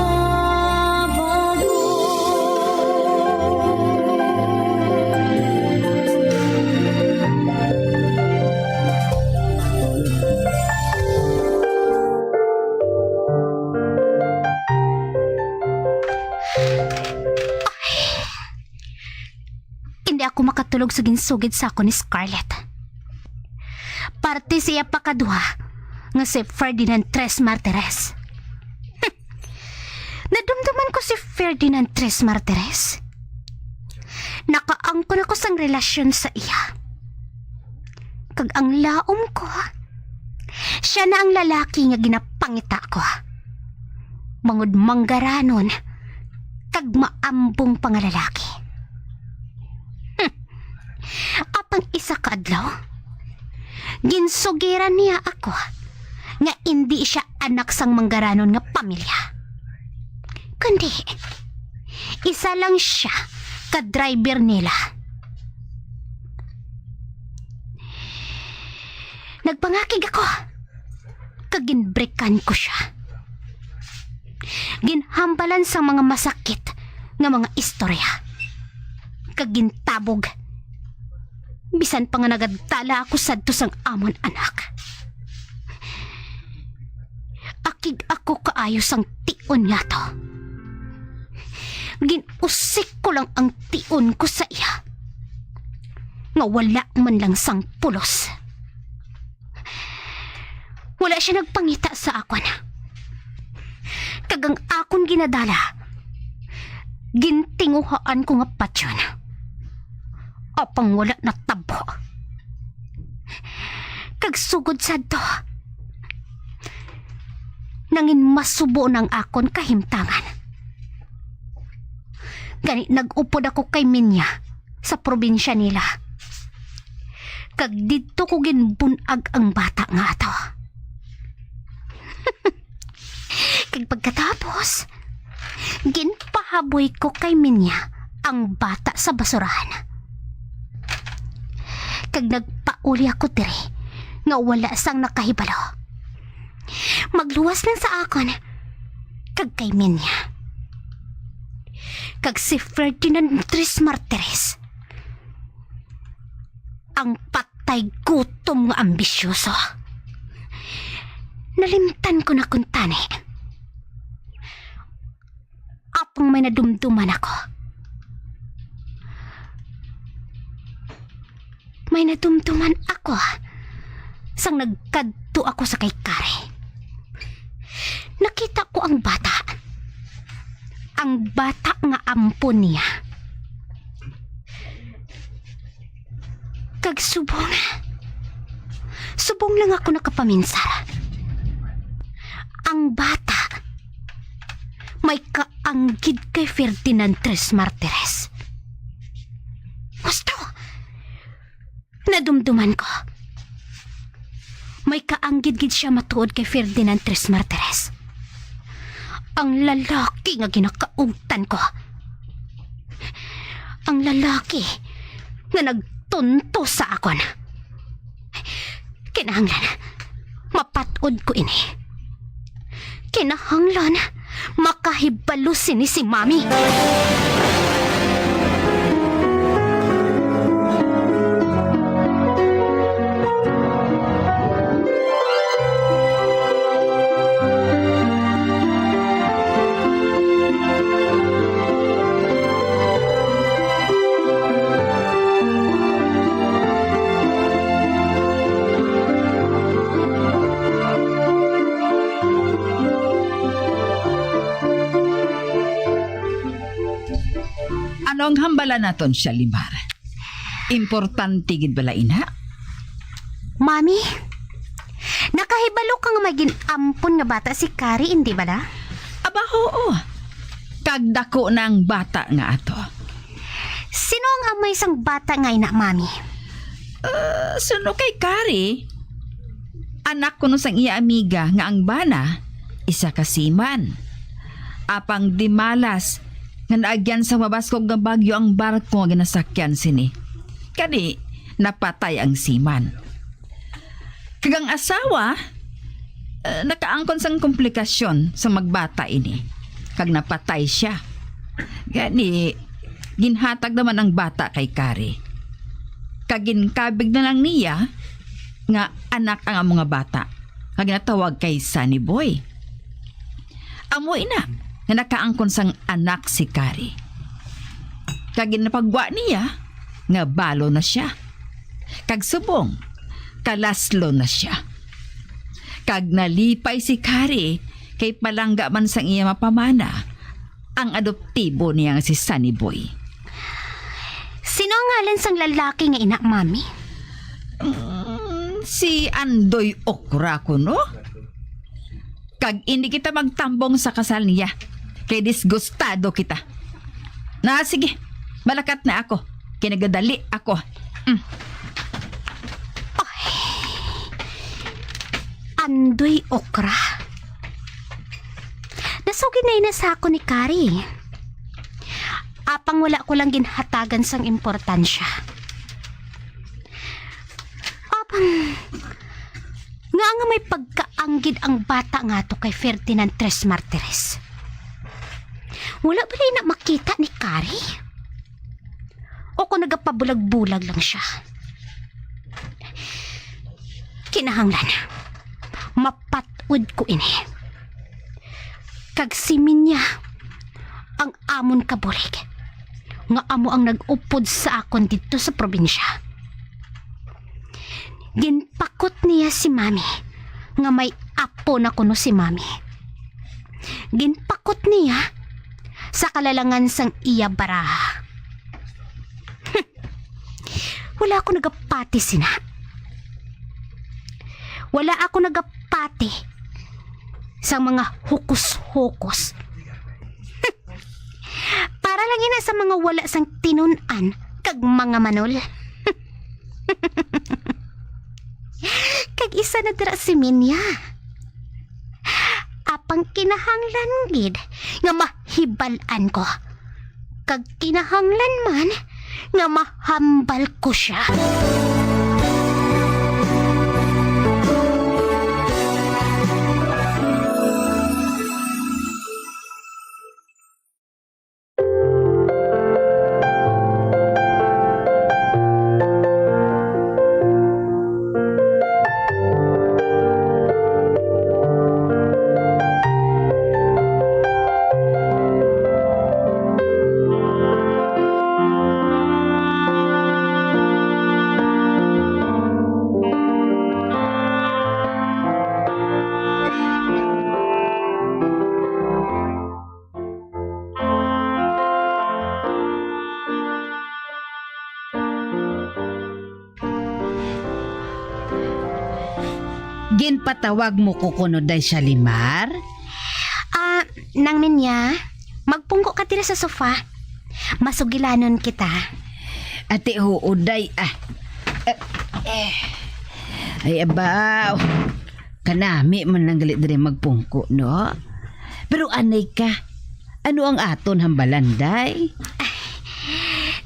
Hindi ako makatulog sa ginsugid sa akon ni Scarlett. Parte sa iya pakaduha nga si Ferdinand Tres Martires. Nadumduman ko si Ferdinand Tres Martires. Nakaangkon ako sang relasyon sa iya. Kag ang laom ko, Sia na ang lalaki nga ginapangita ko, bangod manggaranon kag maambong pa nga lalaki. Hmm. Apang isa ka adlaw, ginsugiran niya ako nga indi sia anak sang manggaranon nga pamilya, kundi isa lang sia ka driver nila. Nagpangakig ako kag ginbrikan ko sia. Ginhambalan sang mga masakit nga mga istorya, kag gintabog, bisan pa nga nagadala ako sadto sang amon anak. Akig ako kaayo sang tion nga to. Gin-usik ko lang ang tion ko sa iya, nga wala man lang sang pulos. Wala sia nagpangita sa akon. Kag ang akon ginadala, gintinguhaan ko nga patyon. Apang wala natabo. Kag sugod sadto, nangin masubo na ang akon kahimtangan. Gani nag-upod ako kay Minya sa probinsya nila. Kag didto ko ginbun-ag ang bata nga ato. Kag pagkatapos, ginpahaboy ko kay Minya ang bata sa basurahan. Kag nagpauli ako diri nga wala sang nakahibalo. Magluwas lang sa akon kag kay Minya. Kag si Ferdinand Tres Martires, ang patay gutom nga ambisyoso. Nalimtan ko na kuntani. Apang may nadumduman ako. May nadumduman ako sang nagkadto ako sa kay Kari. Nakita ko ang bata. Ang bata nga ampon niya. Kag subong, subong lang ako nakapaminsar. Ang bata may kaanggid kay Ferdinand Tres Martires. Gusto, nadumduman ko. May kaanggid gid sia matuod kay Ferdinand Tres Martires. Ang lalaki nga ginakaugtan ko. Ang lalaki nga nagtunto sa akon. Kinahanglan mapat-od ko ini. Kinahanglan makahibalo sini si Mami. Ano ang hambala naton, Shalimar? Importante gid bala ina? Mami, nakahibalo ka nga may gin-ampon nga bata si Kari, indi bala? Aba, oo. Kag dako na ang bata nga ato. Sino ang amay sang bata nga ina, Mami? Ah, suno kay Kari, anak kuno sang iya amiga nga ang bana, isa ka seaman. Apang dimalas nga naagyan sa mabaskog nga bagyo ang barko nga ginasakyan sini. Kani, napatay ang seaman. Kag ang asawa, eh, nakaangkon sang komplikasyon sa magbata ini, kag napatay sia. Gani, ginhatag naman ang bata kay Kari. Kag ginkabig na lang niya nga anak ang amo nga bata, nga ginatawag kay Sunny Boy. Amo ina nga nakaangkon sang anak si Kari. Kag ginapagwa niya nga balo na sia. Kag subong, kalaslo na sia. Kag nalipay si Kari kay palangga man sang iya mapamana ang adoptibo niya nga si Sunny Boy. Sino ang ngalan sang lalaki nga ina, Mami? Mm, Si Andoy Okra ko, no? Kag hindi kita magtambong sa kasal niya. Kay disgustado kita. Na, sige. Malakat na ako. Kinagadali ako. Mm. Andoy Okra. Nasugid na ina sa ako ni Kari. Apang wala ko lang ginhatagan sang importansya. Apang nga nga may pagkaanggid ang bata nga to kay Ferdinand Tres Martires. Wala ba rin na makita ni Kari? O kung nagapabulag-bulag lang siya? Kinahanglan, mapat-od ko ini. Kag si Minya ang amon kabulig, nga amo ang nag-upod sa akon didto sa probinsya. Ginpakot niya si Mami nga may apo na kuno si Mami. Ginpakot niya sa kalalangan sang iya baraha. Wala ako nagapati sina. Wala ako nagapati sa mga hukos-hukos. Para lang ina sa mga wala sang tinun-an kag mga manol. Kag isa na dira si Minya. Apang kinahanglan gid nga mahibal-an ko. Kag kinahanglan man nga mahambal ko siya. Ginpatawag mo ko kuno, Day Shalimar? Ah, Nang Minya, magpungko ka dira sa sofa. Masugilanon kita. Ati, huo, Day, ah. Eh, eh. Ay, abaw. Kanami man lang gali diri magpungko, no? Pero anay ka, ano ang aton hambalan, Day?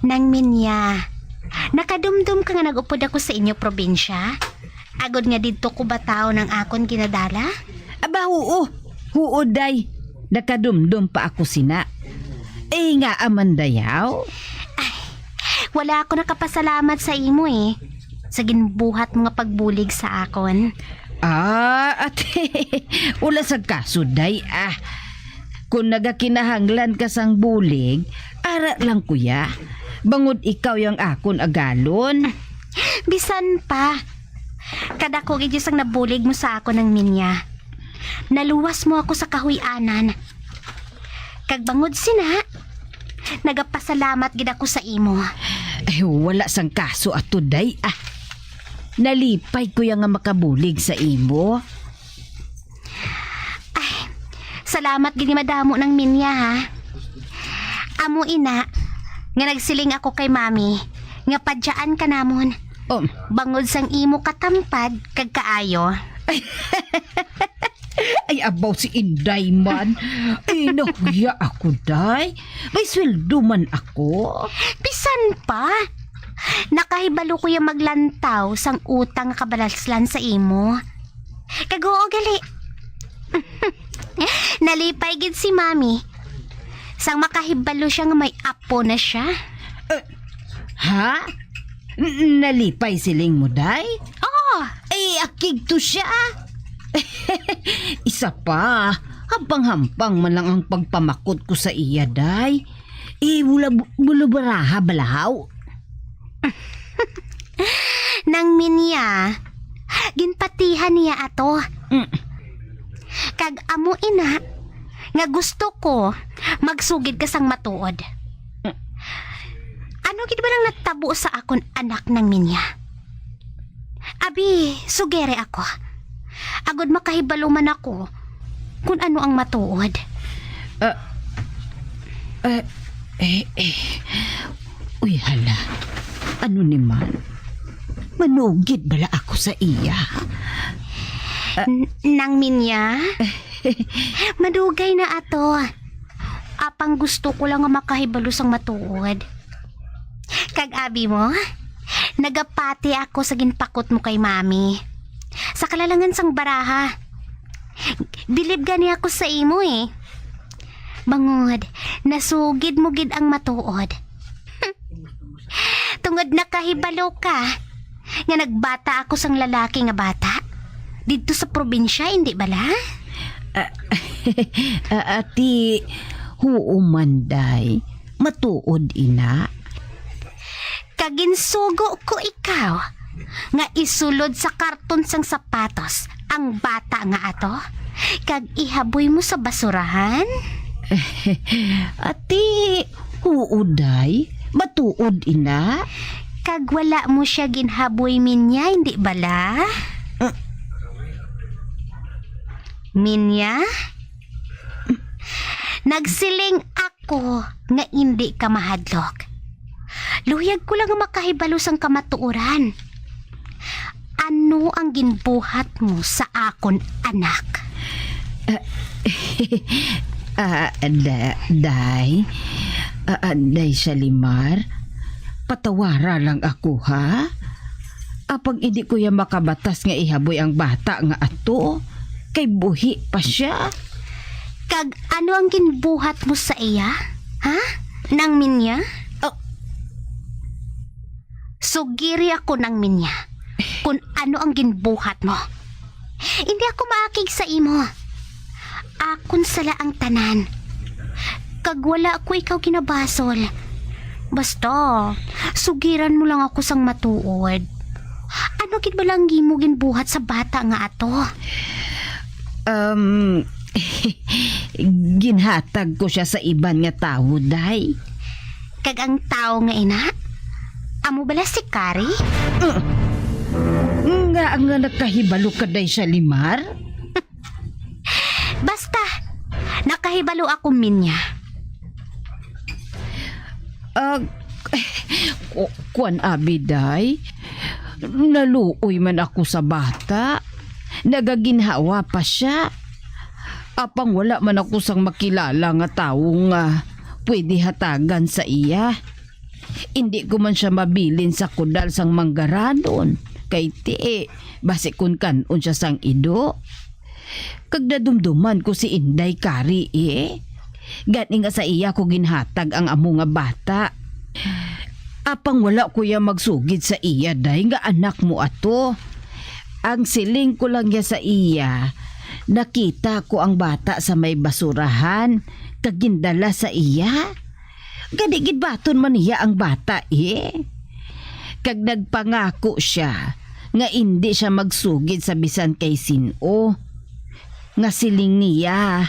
Nang Minya, nakadumdom ka nga nag-upod ako sa inyo probinsya? Agod nga didto ko bataw ng akon ginadala? Aba, huo. Huo, Day. Nakadumdom pa ako sina. Eh, nga aman dayaw? Wala ako nakapasalamat sa imo eh, sa ginbuhat mo nga pagbulig sa akon. Ah, ate, wala sa kaso, Day, ah. Kung nagakinahanglan ka sang bulig, ara lang, kuya. Bangod ikaw yang akon agalon. Bisan pa, kadako gid sang nabulig mo sa akon, Nang Minya. Naluwas mo ako sa kahuy-anan. Kag bangod sina, nagapasalamat gid ako sa imo. Ay, wala sang kaso ato, Day, ah. Nalipay ko ya nga makabulig sa imo. Ay, salamat gid madamo, Nang Minya, ha. Amo ina nga nagsiling ako kay Mami nga padyaan ka namon. Oh, Bangod sang imo katampad kag kaayo. Ay, abaw si Inday man. Ay, nahuya ako, Day. May sweldo man ako. Bisan pa, nakahibalo ko ya maglantaw sang utang nga kabalaslan sa imo. Kag huo gali. Nalipay gid si Mami sang makahibalo siya nga may apo na siya. Ha? N- nalipay siling mo, Day? Oh, Ay, akig to siya. Isa pa, hampang-hampang man lang ang pagpamakot ko sa iya, Day. Eh, wala, wala baraha balahaw. Nang Minya, ginpatihan niya ato. Mm. Kag amo ina nga gusto ko magsugid ka sang matuod. Ano gid ba lang natabo sa akon anak, Nang Minya? Abi, sugere ako. Agod makahibalo man ako kung ano ang matuod. Ah, ah, eh, eh. Uy, hala. Ano ni man? Manugid bala ako sa iya? N- Nang Minya, madugay na ato. Apang gusto ko lang nga makahibalo sang matuod. Kag abi mo, nagapati ako sa ginpakot mo kay Mami. Sa kalalangan sang baraha. Bilib gani ako sa imo, eh. Bangod, nasugid mo gid ang matuod. Tungod nakahibalo ka nga nagbata ako sang lalaki nga bata didto sa probinsya, indi bala? Ah, ah, ati, huo man, day. Matuod ina. Kag ginsugo ko ikaw nga isulod sa karton sang sapatos ang bata nga ato, kag ihaboy mo sa basurahan? Ati, huo, day. Matuod ina. Kag wala mo sia ginhaboy, Minya, indi bala? Mm. Minya? Nagsiling ako nga indi ka mahadlok. Luyag ko lang nga makahibalo sang kamatuoran. Ano ang ginbuhat mo sa akon anak? Ah, ah, da-, day. Ah, ah, day Salimar, patawara lang ako, ha? Apang indi ko ya makabatas nga ihaboy ang bata nga ato, kay buhi pa sia. Kag ano ang ginbuhat mo sa iya? Ha? Nang Minya? Oh. Sugiri ako, Nang Minya, kung ano ang ginbuhat mo. Hindi ako maakig sa imo. Akon sala ang tanan. Kag wala ko ikaw ginabasol. Basta, sugiran mo lang ako sang matuod. Ano gid bala ang imo ginbuhat sa bata nga ato? Um, ginhatag ko sia sa iban nga tawo, day. Kag ang tawo nga ina, amo bala si Kari? Uh, nga, nga nakahibalo ka, day Salimar? Basta, nakahibalo ako, Minya. Ah, ku-, kuwan, abi, day. Naluoy man ako sa bata. Nagaginhawa pa sia. Apang wala man ako sang makilala nga tawo nga pwede hatagan sa iya. Indi ko man sia mabilin sa kudal sang manggaranon, kay ti, basi kon kan-on sia sang ido. Kag nadumduman ko si Inday Kari, eh. Gani nga sa iya ko ginhatag ang amo nga bata. Apang wala ko ya magsugid sa iya, day, nga anak mo ato. Ang siling ko lang ya sa iya, nakita ko ang bata sa may basurahan, kag gindala sa iya. Gani ginbaton man niya ang bata, eh. Kag nagpangako sia nga indi sia magsugid sa bisan kay sin-o. Nga siling niya,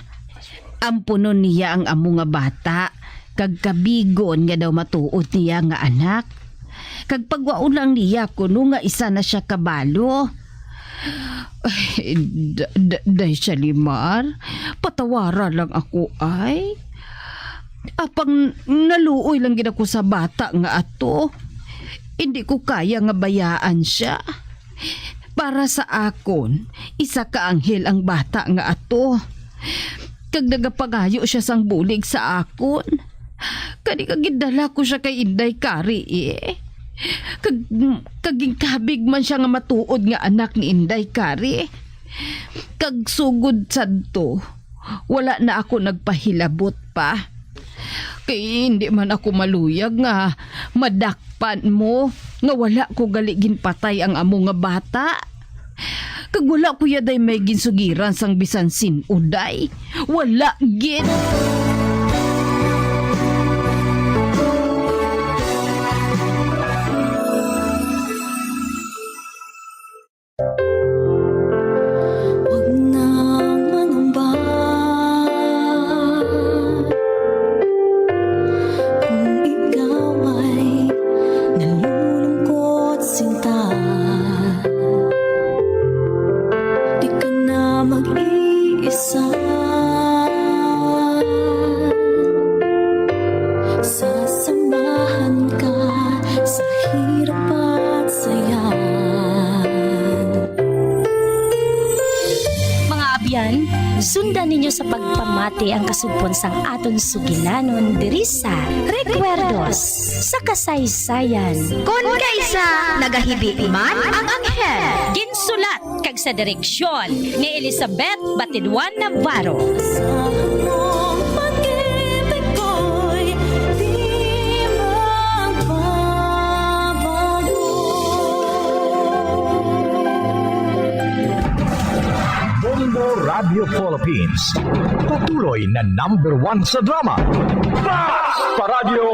ampunon niya ang amo nga bata, kag kabigon nga daw matuod niya nga anak. Kag pagwaon lang niya kuno nga isa na sia kabalo. Ay, da-, da-, day Salimar, patawara lang ako, ay. Apang naluoy lang gid ako sa bata nga ato. Hindi ko kaya nga bayaan sia. Para sa akon, isa ka anghel ang bata nga ato. Kag nagapangayo sia sang bulig sa akon. Kani nga gindala ko sia kay Inday Kari, eh. Kag, kag ginkabig man sia nga matuod nga anak ni Inday Kari. Kag sugod sadto, wala na ako nagpahilabot pa. Kay hindi man ako maluyag nga madakpan mo nga wala ko gali ginpatay ang amo nga bata. Kag wala ko yaday may ginsugiran sang bisan sin-o, day. Wala gid. Huwag nang mangamba kung ikaw ay nalulungkot, sinta. Sundan ninyo sa pagpamati ang kasugpon sang aton sugilanon diri sa Recuerdos sa Kasaysayan. Kon kaisa nagahibi man ang anghel. Ginsulat kag sa direksyon ni Elizabeth Batidwan Navarro. Bombo Radio Philippines, patuloy na number one sa drama. Basta Radyo!